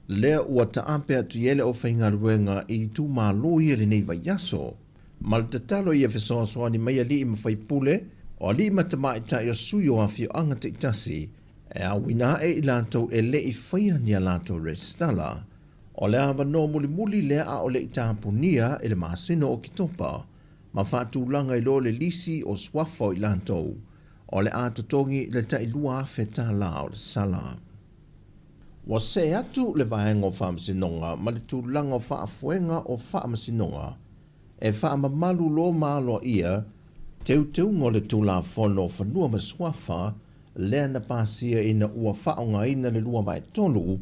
lea ua taape atu i ai le aufaigaluega i itumalo ia i lenei vaiaso. Ma le tatalo ia fesoasoani mai alii ma faipule, o alii ma tamaitai o sui o afioaga taitasi e aoina ae i latou e le i faia ni a latou resitala. O le avanoa mulimuli lea a o le i tapunia i le masina o Oketopa ma faatulaga i loa le lisi o suafa o i latou o le a totogi le tai $2,000 o le sala. Ua see atu le Vaega o Faamasinoga ma le tulaga o faafoega o faamasinoga e faamamalu loa ma aloaia teuteuga o le Tulafono o Fanua ma Suafa lea na pasia ina ua faaaogaina le 2/3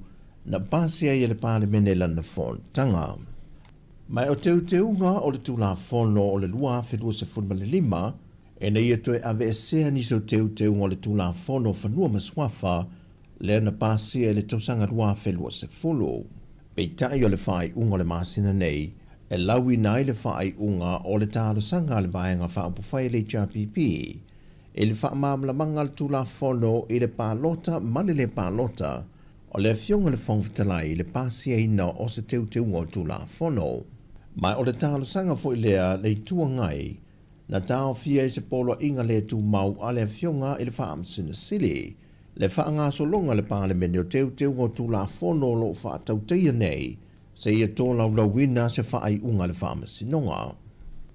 na pasia ai e le Palemene lana fonotaga. Ma o teuteuga o le Tulafono o le 2025 ina ia toe aveesea nisi o teuteuga o le Tulafono o Fanua ma Suafa lea na pasia i le tausaga 2020. Peitai o le faaiuga o le masina nei e lauina ai le faaiuga o le talosaga a le Vaega Faaupufai a le HRPP i le faamalamalamaga a le Tulafono i le palota ma le lē palota o le Afioga i le Fofoga Fetalai i le pasiaina o se teuteuga o le Tulafono. Ma o le talosaga foi lea a le Itu Agai na taofia ai se poloaiga lē tumau a le Afioga i le Faamasino Sili le faagasologa a le Palemene o teuteuga o Tulafono o lo o faatautaia nei seia tolaulauina se faaiuga a le Faamasinoga.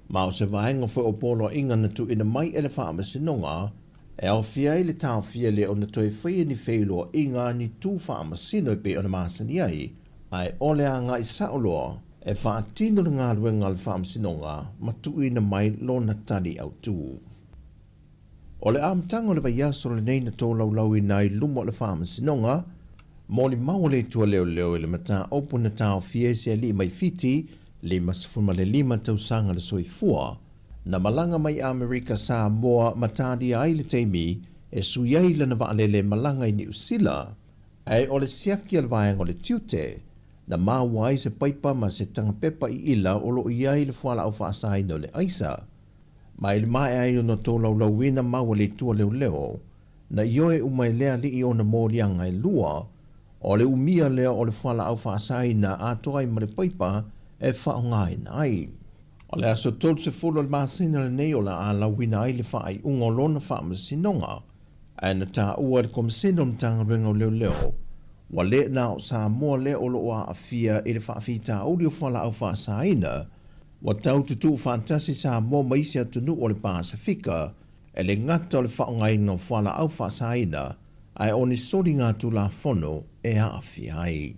Ma o se vaega foi o poloaiga na tuuina mai e le Faamasinoga e aofia ai le taofia lea ona toe faia ni feiloaiga ni tu faamasino e pei ona masani ai, ae o le agai sao loa e faatino le galuega a le Faamasinoga ma tuuina mai lona tali autu. O le amataga o le vaiaso lenei na tolaulauina ai luma o le Faamasinoga, molimau a le Atua Leoleo i le mataupu na taofia ai se alii mai Fiti, 55 tausaga le soifua, na malaga mai Amerika Samoa ma talia ai le taimi e sui ai lana vaalele malaga i Niu Sila, ae o le siaki a le vaega o le tiute, na maua ai se paipa ma se tagapepa iila o lo o i ai le fualaau faasaina o le aisa. Ma i le maea ai ona tolaulauina mau a le Atua leoleo, na ioe uma e le alii ona moliaga e lua, o le umia lea o le fualaau faasaina atoa ai ma le paipa e faaaogaina ai. O le aso 30 o le masina lenei o le a lauina ai le faaiuga o lona faamasinoga, ae na taua e le Komesina o Matagaluega o Leoleo, ua le na o Samoa lea o lo o aafia i le faafitauli o fualaau faasaina, Ua tau tutuu faatasi Samoa ma isi atunuu o le Pasefika e le gata o le faaaogaina o fualaau faasaina ae o ni soliga Tulafono e aafia ai.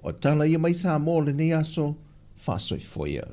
O tala ia mai Samoa o lenei aso, faasoifua ia.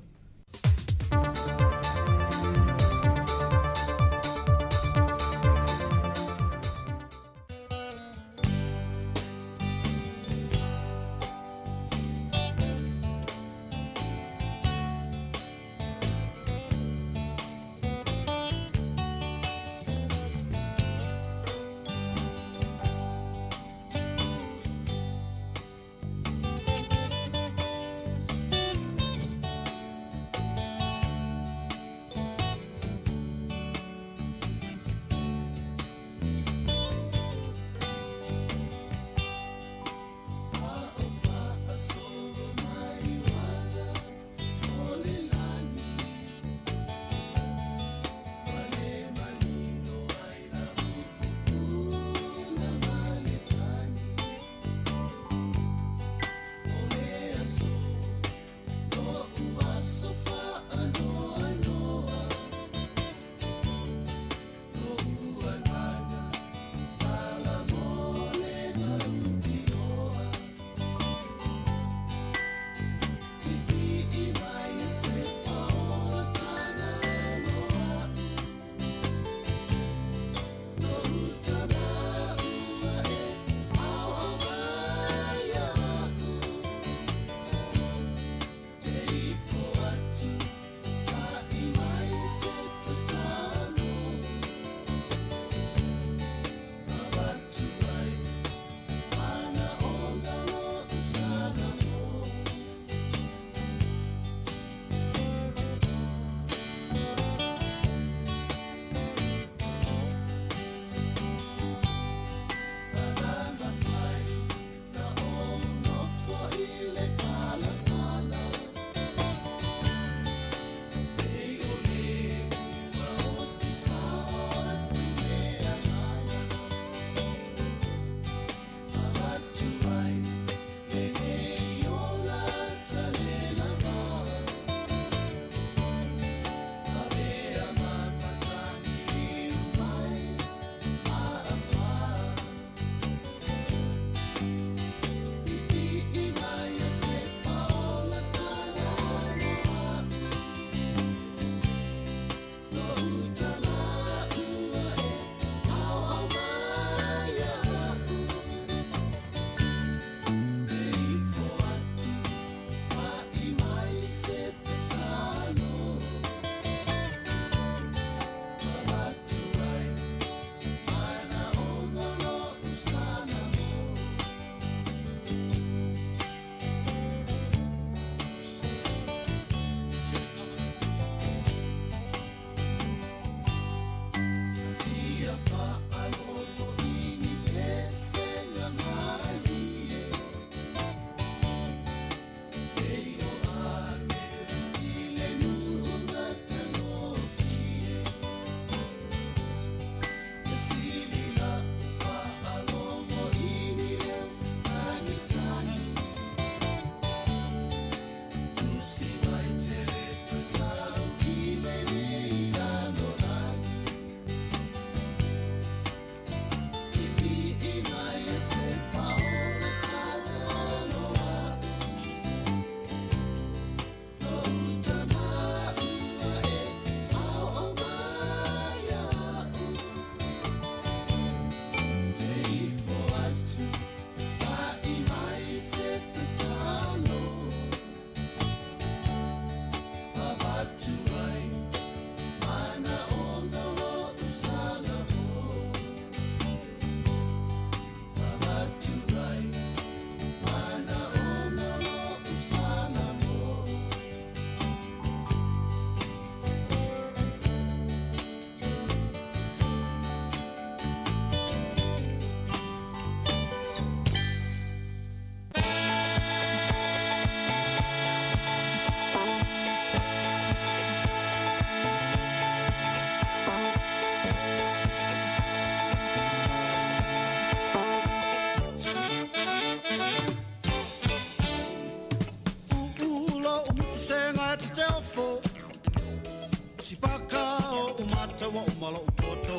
ua uma loʻu poto.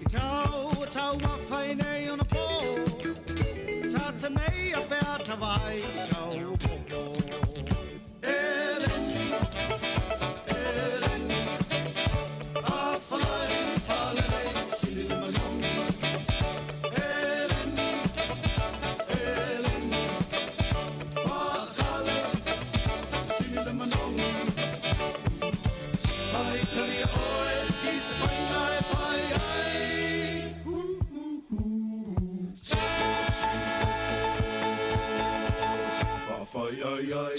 I tau ua taumafai nei ona pō, Ta te mei a pea tawai i tau popo. Eleni, Eleni, a falai falelei sili le manogi. Eleni, Eleni, whaakale sili le manogi. Pai talia oe i se whainga e whai ai. Hu, hu, hu, Whawhai ai ai.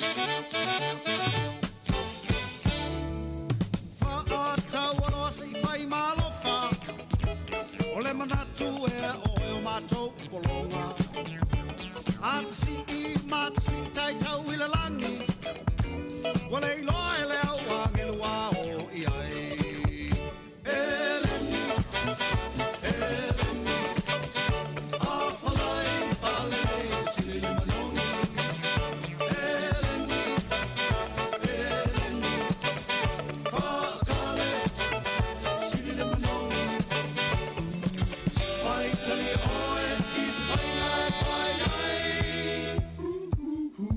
Whaatau aloa se i whai malofa. O le manatu e oe o mātou polonga. A te si i ma te si tai tau i le langi. Ua le iloa e le au angelu a o i ai. Eleni, Eleni, a falai falelei sili le manogi. Eleni, Eleni, whaakale sili le manogi. Pai tali oe i se whainga e whai ai. Hu, hu, hu,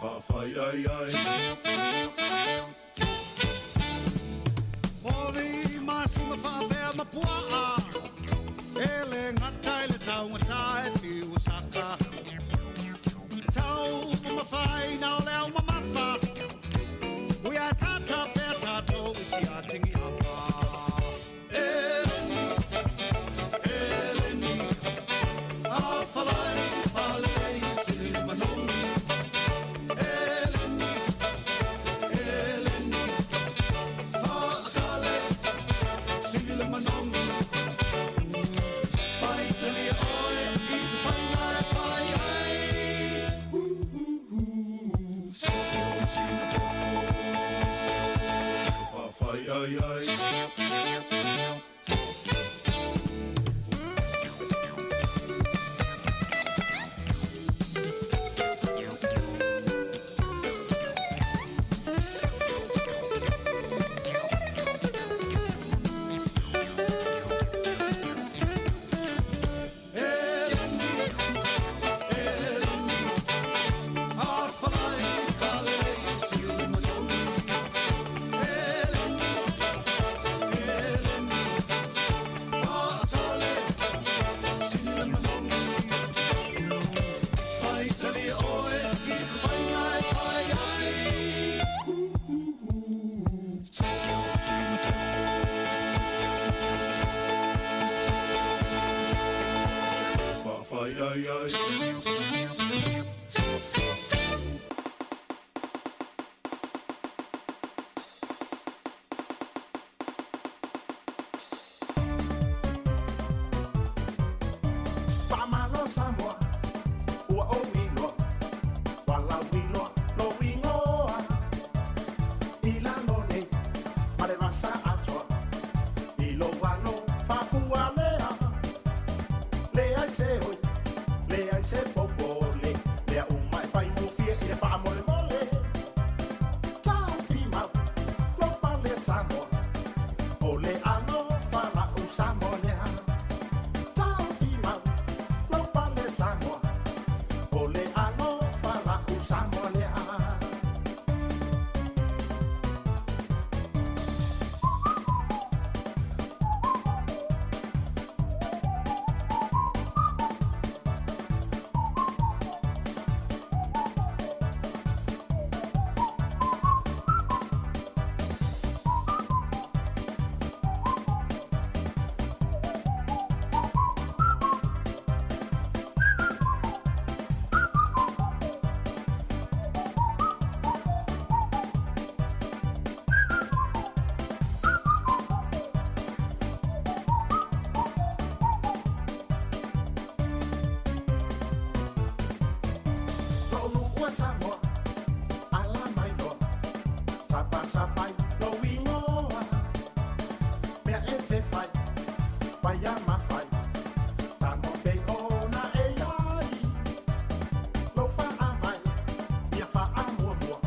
Whawhai ai ai. Povi masima whaapea mapuaa. E le ngata i le taungata e whiu saka. Tau mamawhai na o leo mamafa. Ui a tata pea tātou i si a tingi hapa. Eleni, Eleni, a falai falelei sili le manogi. Eleni, Eleni, whaakale sili le manogi. Pai talia oe i se whainga e whai ai. Hu, hu, hu, Whawhai ai ai. Eleni, Eleni, a falai falelei sili le manogi. Eleni, Eleni, whaakale sili le manogi. Pai talia oe i se whainga e whai ai. Hu, hu, hu, Whawhai ai ai. Faamalo Samoa, ua ou iloa, ua lauiloa lou igoa. I lalo nei ma le vasa atoa, i lou alofa fualea. Leai se oi, leai se popole, mea uma e faigofie i le faamolemole. Taofimau, lou pale Samoa, o le alofa la'u Samoa lea. Taofimau, lou pale Samoa, o le alofa la'u Samoa lea. Lo'u Samoa, ala mai loa, sapasapai lou igoa. Mea e te fai, paia mafai, tago pei ona e ai. Lou faavai, ia faamuamua,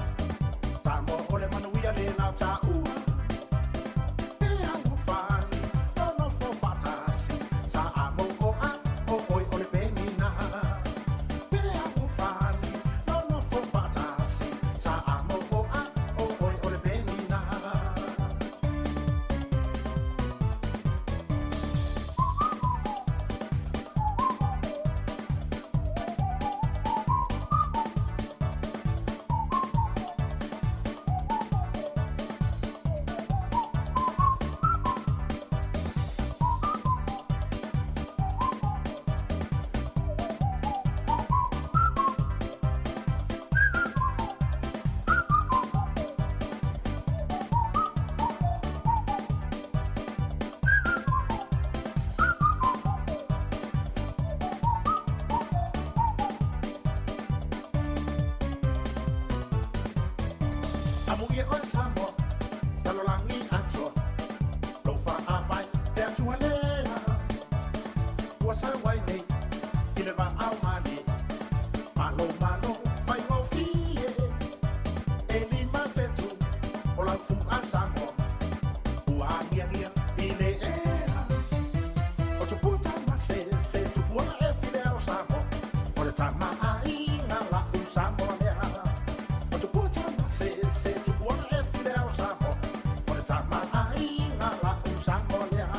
Amuia oe Samoa, lalolagi atoa, lou faavae le Atua lea. Ua sau ai nei i le vaao malie, malo malo faigofie. E 5 fetu o lau fu'a Samoa, ua agiagia i le ea. O tupua tamasese, tupuola e file ao Samoa, o le tamaaiga la'u Samoa lea. O tupua tamasese, tupuola e file ao Samoa, o le tamaaiga la'u Samoa lea.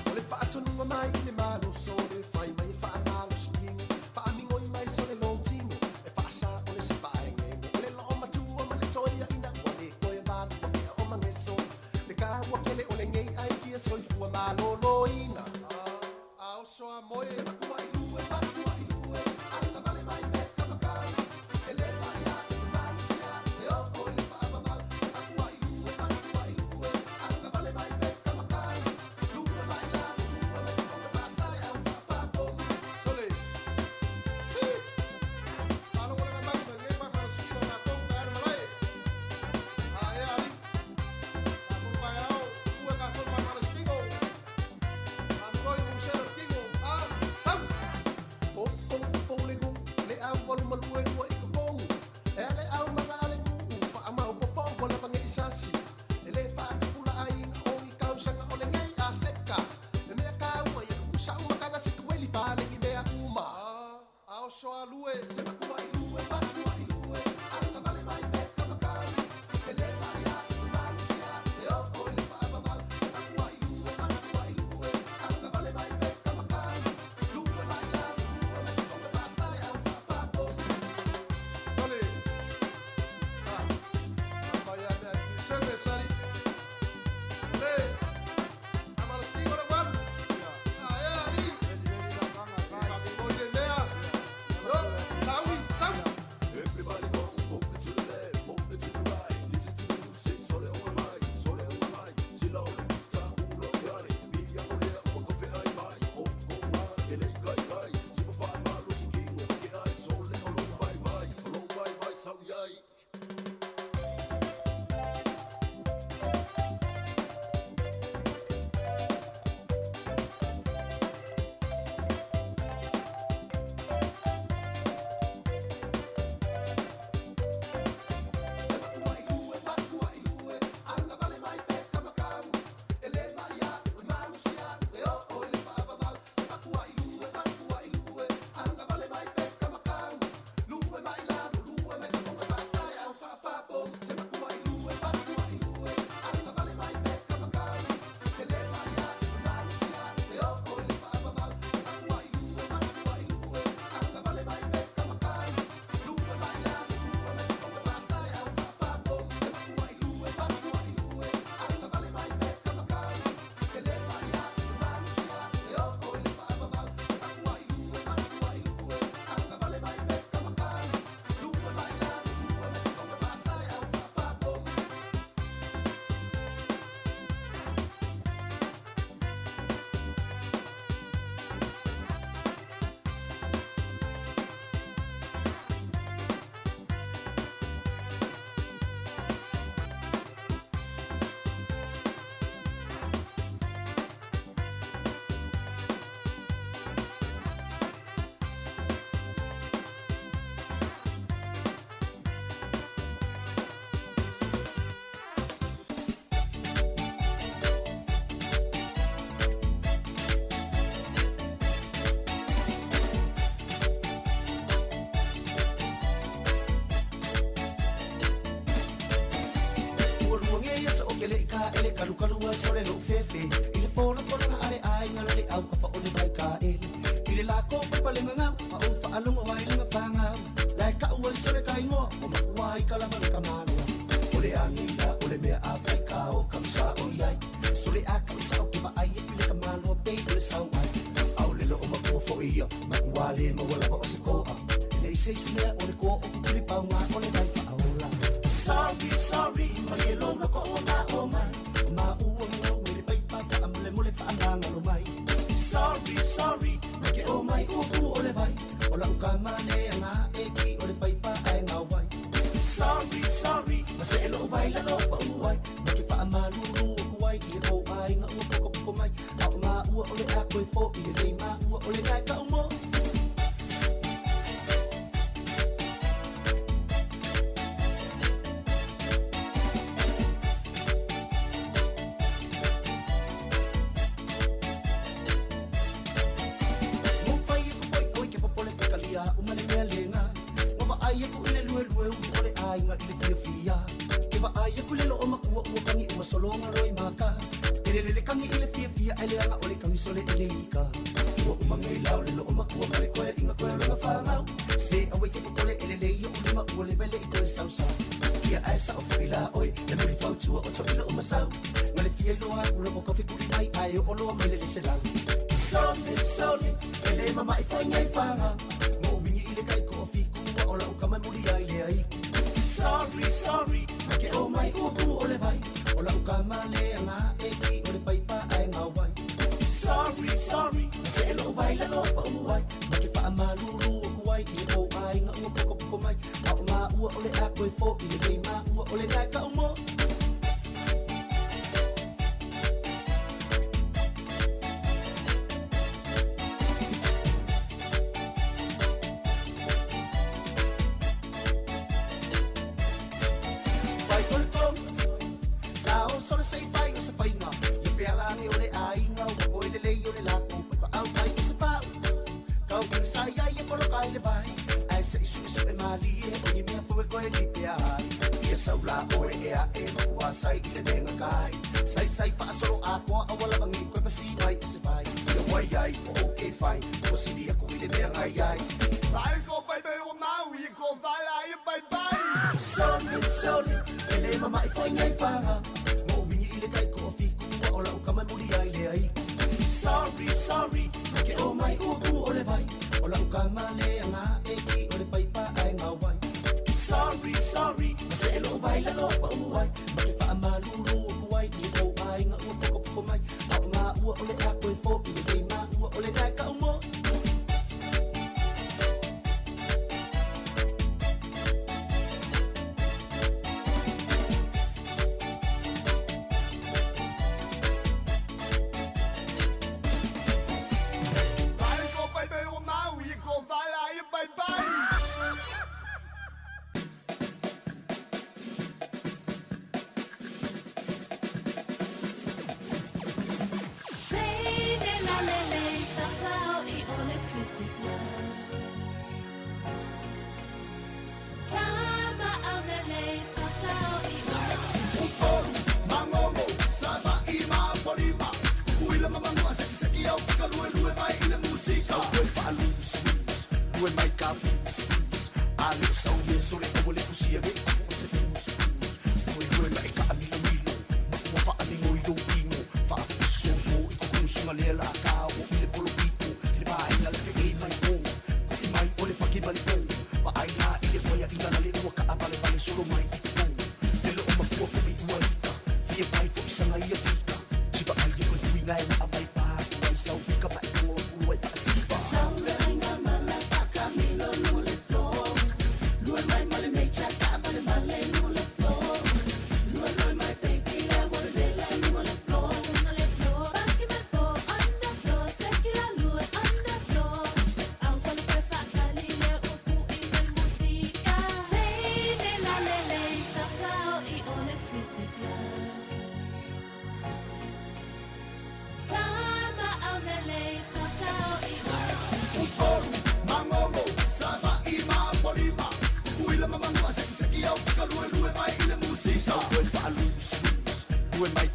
O le faatonuga mai i le maloso le fai mai e faamalosi faamigoi mai so le lotino e faasa o le sipaegego o le loo matua ma le toeaina ua le toe valua kea o mageso le kāua kele o lenei aikia soifua malōlōina a oso a moe se makua i lue makua i lue agavale mai me kamakai e lē paia i le malusia e oo i le faavavau se makua i lue makua i lue agavale mai me kamakai lua mai lalo lua mai fofoga faasa le au faapapogi sole. Faalogologo mai ma lenei faamalositino o tatou taeao malae. A ea alii, tatou taeao, ua tatou faamalositino. Amigoi muselo le tino, a, tau! kalukalu ai sole lou fefe I le folafolaga a le aiga la le aukafa o le vaikaele I le lakou paipa le gagau ma ou faalogo ai le gafagau Lae ka'u ai sole kaigoa o makua i ka lava le kamaloa O le agila o le mea a faikao ka'usa'o i ai Sole a ka'usa'o ke vaai e pile kamaloa pei o le sau ai Aole loo makua fo'i ia makuā lē maua lava o se ko'a Nei se isi mea o le koa o kukuli pauga o le vai fa'aola Sorry, sorry, malie lou loko ua ma'o mai O maua gagau i le paipa fa'amolemole fa'amagalo mai Sorry, sorry, ma ke o mai ua kumu o le vai O la'u kamale aga'e ki o le paipa ae gaoai Sorry, sorry, ma se'e lo'u vai lalo pa'u ai Ma ke fa'amalulu aku ai i le kou aiga ua pokopoko mai A o maua o le a koe fo'i lelei maua o le gae ka'u mo Ua fai aku foi oi ke popole fekalia o ma le mea lega Ua vaai aku i le luelue ulu o le aiga i le fiafia Ke vaai aku i le loo makua ua kagi ua sologa loi maka E lelele kagi i le fiafia ae leaga o le kagi sole e le ika Ua uma nei la o le loo makua ma le koeaiga koe o lona fagau Se aua i ke popole e lelei oʻu lima ua leva e leʻi toe sausau Ia ae sa'o fo'i la oe le muli fautua o toʻila o masau Ma le fia iloa aku loko kofi kuli mai ae oo loa mai le le selau Sole, sole, e lē mama'i foi nei faga Ma ou wigi i le kai ko o fiku ua o la'u kama e muli ai le aiku Sorry, sorry, ma ke o mai ua kumu o le vai O la'u kama le aga'e ki o le paipa ae gaoai Sorry, sorry, ma se'e lo'u vai lalo pa'u ai Ma ke fa'amalulu aku ai i le kou aiga ua pokopoko mai A o maua o le a koe fo'i lelei maua o le gae ka'u mo Fai o le tolu La o sole se i fai o se faiga Ia fealage o le aiga ua koe lelei o le lakou paipaau mai i se pa'u Kau i sa ai e poloka i le vai Ae se'i su'esu'e malie o ni mea fou e koe lipea ai Ia sau la oe e a'e makua sai i le mea gakai Saisai fa'asolo atoa aua lava nei koe pasi mai i se vai Ia wai ai o okay fine Ua sili aku i le mea gai ai Ai ko pai pai o Maui ko vala ai pai pai Sole, sole, e lē mama'i foi nei faga Ma ou wigi i le kai ko o fiku ua o la'u kama e muli ai le aiku Sorry, sorry, ma ke o mai ua kumu o le vai O la'u kama le aga'e ki o le paipa ae gaoai Sorry, sorry, ma se'e lo'u vai lalo pa'u ai Ma ke fa'amalulu aku ai i le kou aiga ua pokopoko mai A o maua o le a koe fo'i lelei maua o le gae ka'u mo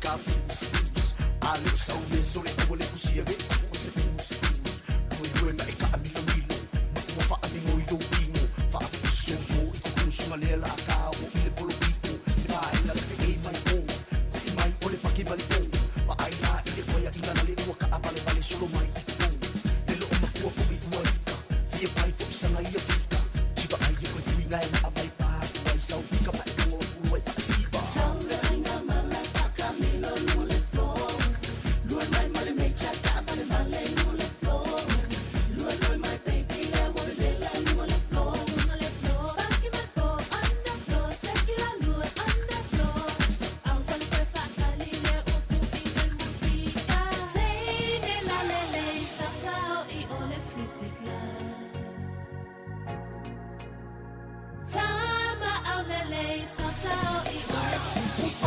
ka fus fus A le o sau le sole aua le fusia ve ku o se fus fus Lue lue ma e ka amilo milo Ma ua fa amigo i lou tino Fa so so i ku kusunga lea la ka o i le polo pito Le vaela le fe e mai po Kui mai o le paki mali po Pa ai la i le koia ina na le ua ka avale vale solo mai i fo Le lo o makua fo i ua ika Fia pai fo i sanga ia fika Chiva ai e koe tui ngai na amai pa Kuai sau fika pa e kango pulu ai pa siva Sau le aina mala pa kamilo lungo le floor Lue mai male mecha ka vale male lungo le floor Lue lue mai baby le wa le la lungo le floor Lungo le floor Baki mai po on the floor Sekila lue on the floor Au wale koe whakali le upu i le musika Teine la le le sa tau i o le Pacific Love Tama au le le sa tau i o le Pacific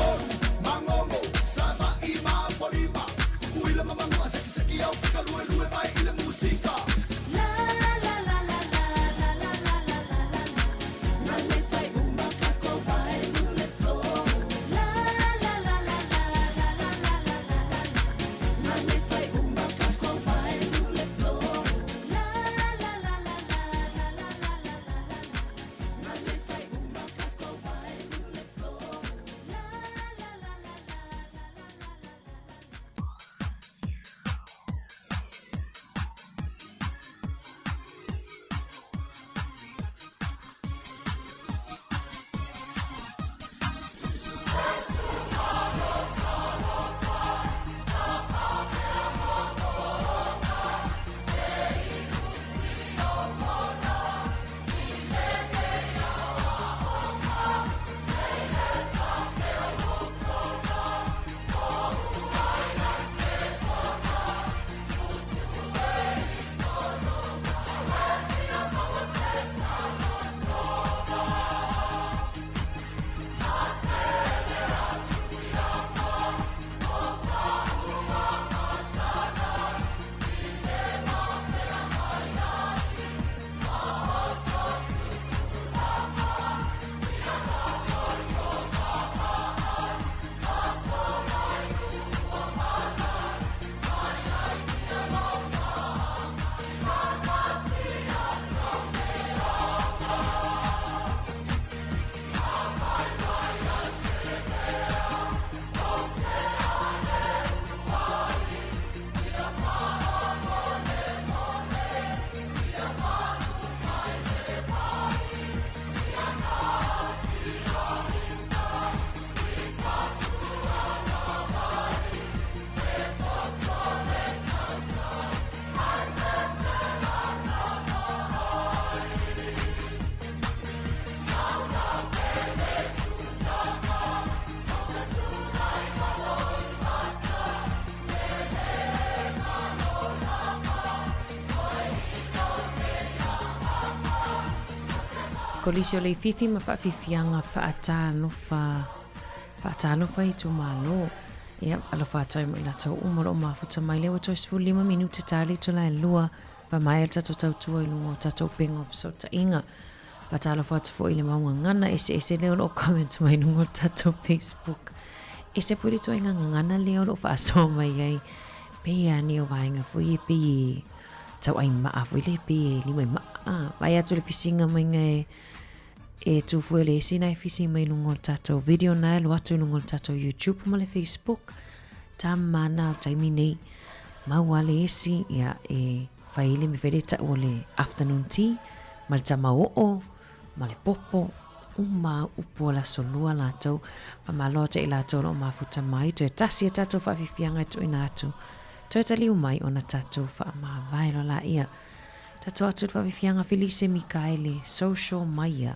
Mangongo, Sava'i ma Polima Kukuila ma Manua Sekiseki au fika lue lue mai i le musika La la la la la la la la la la la la Na le fai uma kako vai no le floor La la la la la la la la la la la la Na le fai uma kako vai no le floor La la la la la la la la la la la Na le fai uma kako vai no le floor La la la la la la la la la Kolisi o Leififi ma faafiafiaga faatalofa faatalofa itumalo. Ia, alofa atu ai mo i latou uma o lo o mafuta mai lea ua toe 15 minute ta le itula e lua faamaea le tatou tautua i luga o tatou upega o fesootaiga. Faatalofa atu foi i le mau gagana eseese lea o lo o comment mai i luga o le tatou Facebook. Ese foi le ituaiga gagana lea o lo o faasoa mai ai. Pei a nei o vaega foi e pei e tauai maa foi le pei e lima i maa. Vaai atu le fisiga maiga e e tū fue le isi nai fisi mai lunga o le tatou video na e alu atu i luga o le tatou YouTube ma le Facebook. Tama na o le taimi nei. Mau a le isi ia e fai le me fai le tau o le afternoon tea ma le tama oo ma le popo uma upu o le aso lua latou. Faamalo atu i latou o lo o mafuta mai. Toe tasi e tatou faafiafiaga e tuuina atu. Toe taliu mai ona tatou faamavae loa laia. Tatou atu le faafiafiaga Felise Mikaele Social Maia.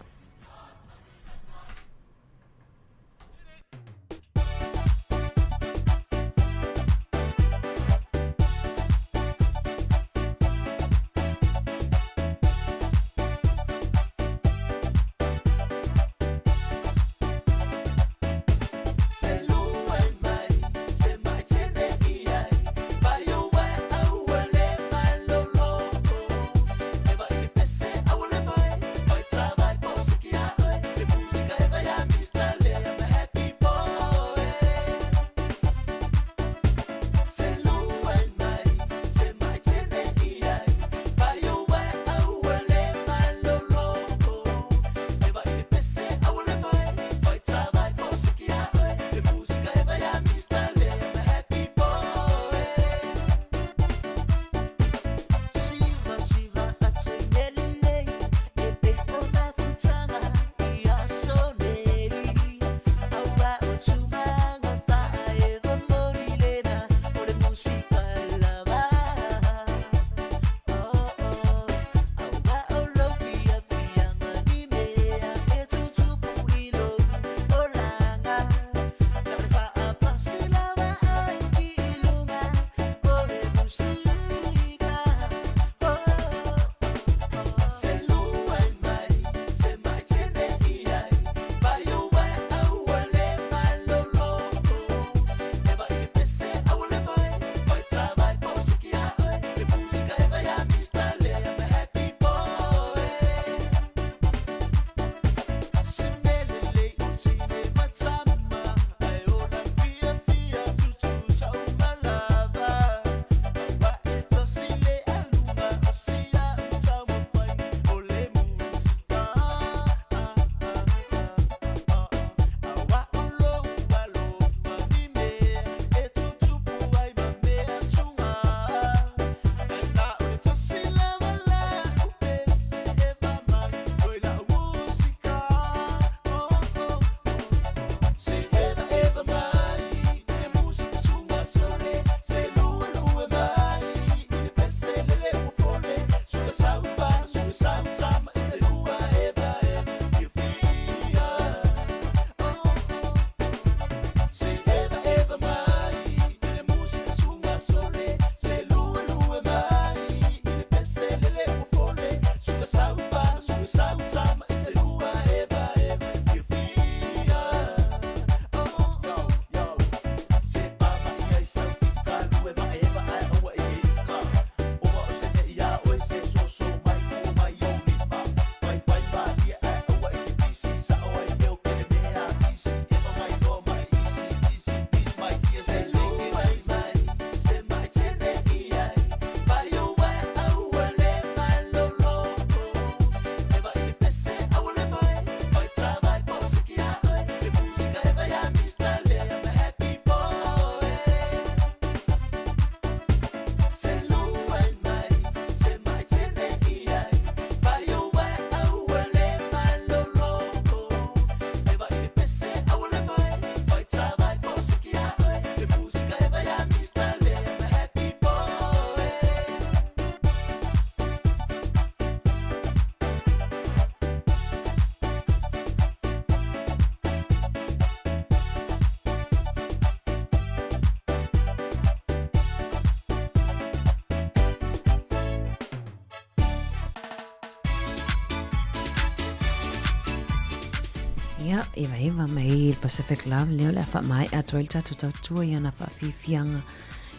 Ia, evaeva mai i le Pacific Love lea o le a faamaea atu ai le tatou tautua i ana faafiafiaga.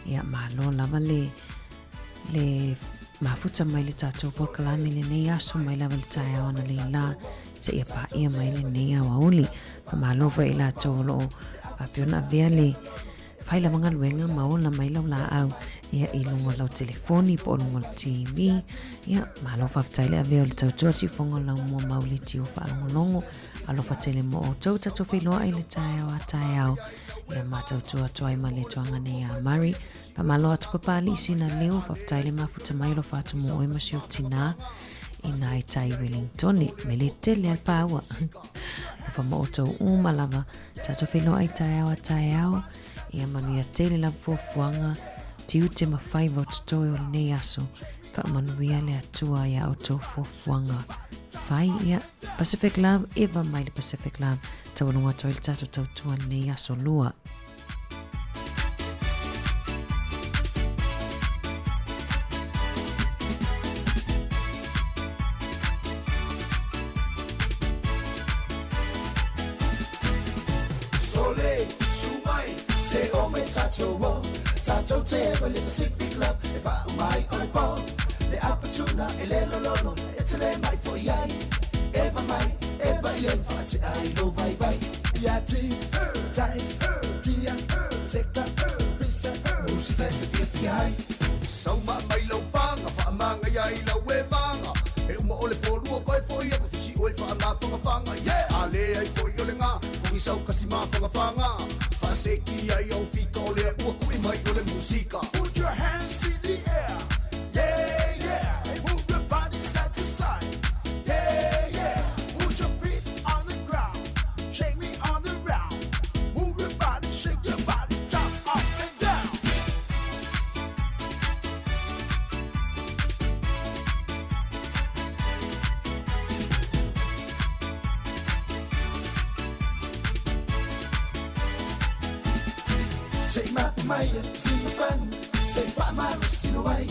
Ia, malo lava le, le mafuta mai le tatou polokalame lenei aso mai lava le taeao analeila seia paia mai lenei aoauli. Faamalo foi i latou o lo o faapea ona avea le Fai lava galuega ma ola mai lau laau ia i luga o lau telefoni po o luga o le TV. Ia, malo faafetai le avea o le tautua siufoga o lau mua mau leitio faalogologo. Alofa tele mo outou tatou feiloai i le taeao a taeao. Ia ma tautua atu ai ma le tuaga nei a Murray. Faamalo atu Papalii sina leo, faafetai le mafuta mai alofa atu mo oe ma si ou tinā i nā i tai Wellingtone. Mele tele a le pāua. Alofa mo outou uma lava. Tatou feiloai taeao a taeao, ia manuia tele lava fuafuaga, tiute ma faiva o totoe o lenei aso. Faamanuia le Atua ia outou fuafuaga fai. Ia, Pacific Love, Eva mai le Pacific Love, taualuga atu ai le tatou tautua lenei aso lua. Sole, su mai, se o me tatou o Tatou te ewa le Pacific Love E whaau mai o le pō Le apatuna e le lololo E te le mai fo i ai Eva mai, eva i ai Whaate ai lo vai vai Ia ti, tais, tia, seka, pisa Musika e te fia fia ai Sauma mai lau panga, whaamanga ia i lau e manga E uma o le polua koe foi aku fisi oe whaamawhangawhanga Yeah! A le ai foi o le ngā, kongi sau kasi mawhangawhanga Whaaseki ai au fika o lea ua kui mai o le musika Put your hands in the air, yeah, yeah Move your body side to side, yeah, yeah Put your feet on the ground, shake me on the round Move your body, shake your body, jump up and down Sei mapu maia, sina fanu, sei faamalo sino ai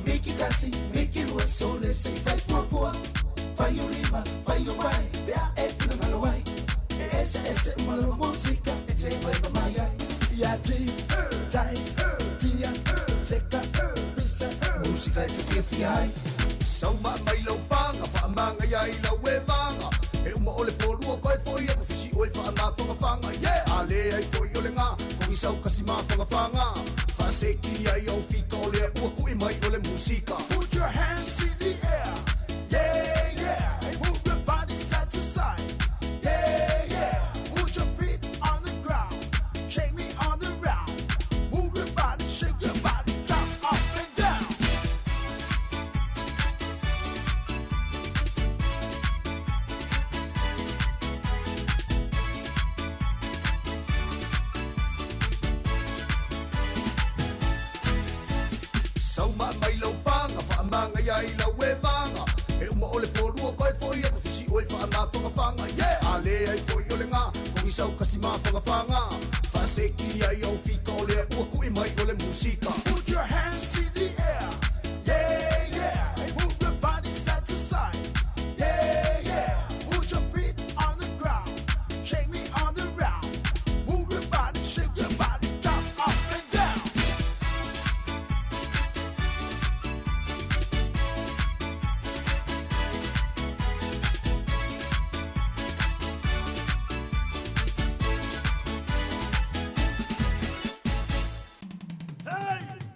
Miki kasi, miki lua, sole sei fai fuafua Fai o lima, fai o vai, pe a e finagalo ai E ese ese uma lava musika e te vaeva mai ai Ia ti, tais, tia, seka, fisa, musika e te fiafia ai Sauma mai lau panga, faamanga ia i lau e manga E uma o le polua koe foi aku fisi oe faamafangafanga Yeah! A le ai foi o le ngā, kongi sau kasi mafangafanga Faaseki ai au fika o lea ua kui mai o le musika Put your hands in the air, yeah, yeah Move your body side to side, yeah, yeah Put your feet on the ground, shake me on the round Move your body, shake your body, jump up and down Sauma mai lau panga, faamanga ia i lau e manga E uma o le polua koe foi aku fisi oe faamafangafanga Yeah! A le ai foi o le ngā, kongi sau kasi mafangafanga Faaseki ai au fika o lea ua kui mai o le musika Put your hands in the air, yeah, yeah Move your body side to side, yeah, yeah Put your feet on the ground, shake me on the round Move your body, shake your body, jump up and down Hey!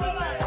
Ole.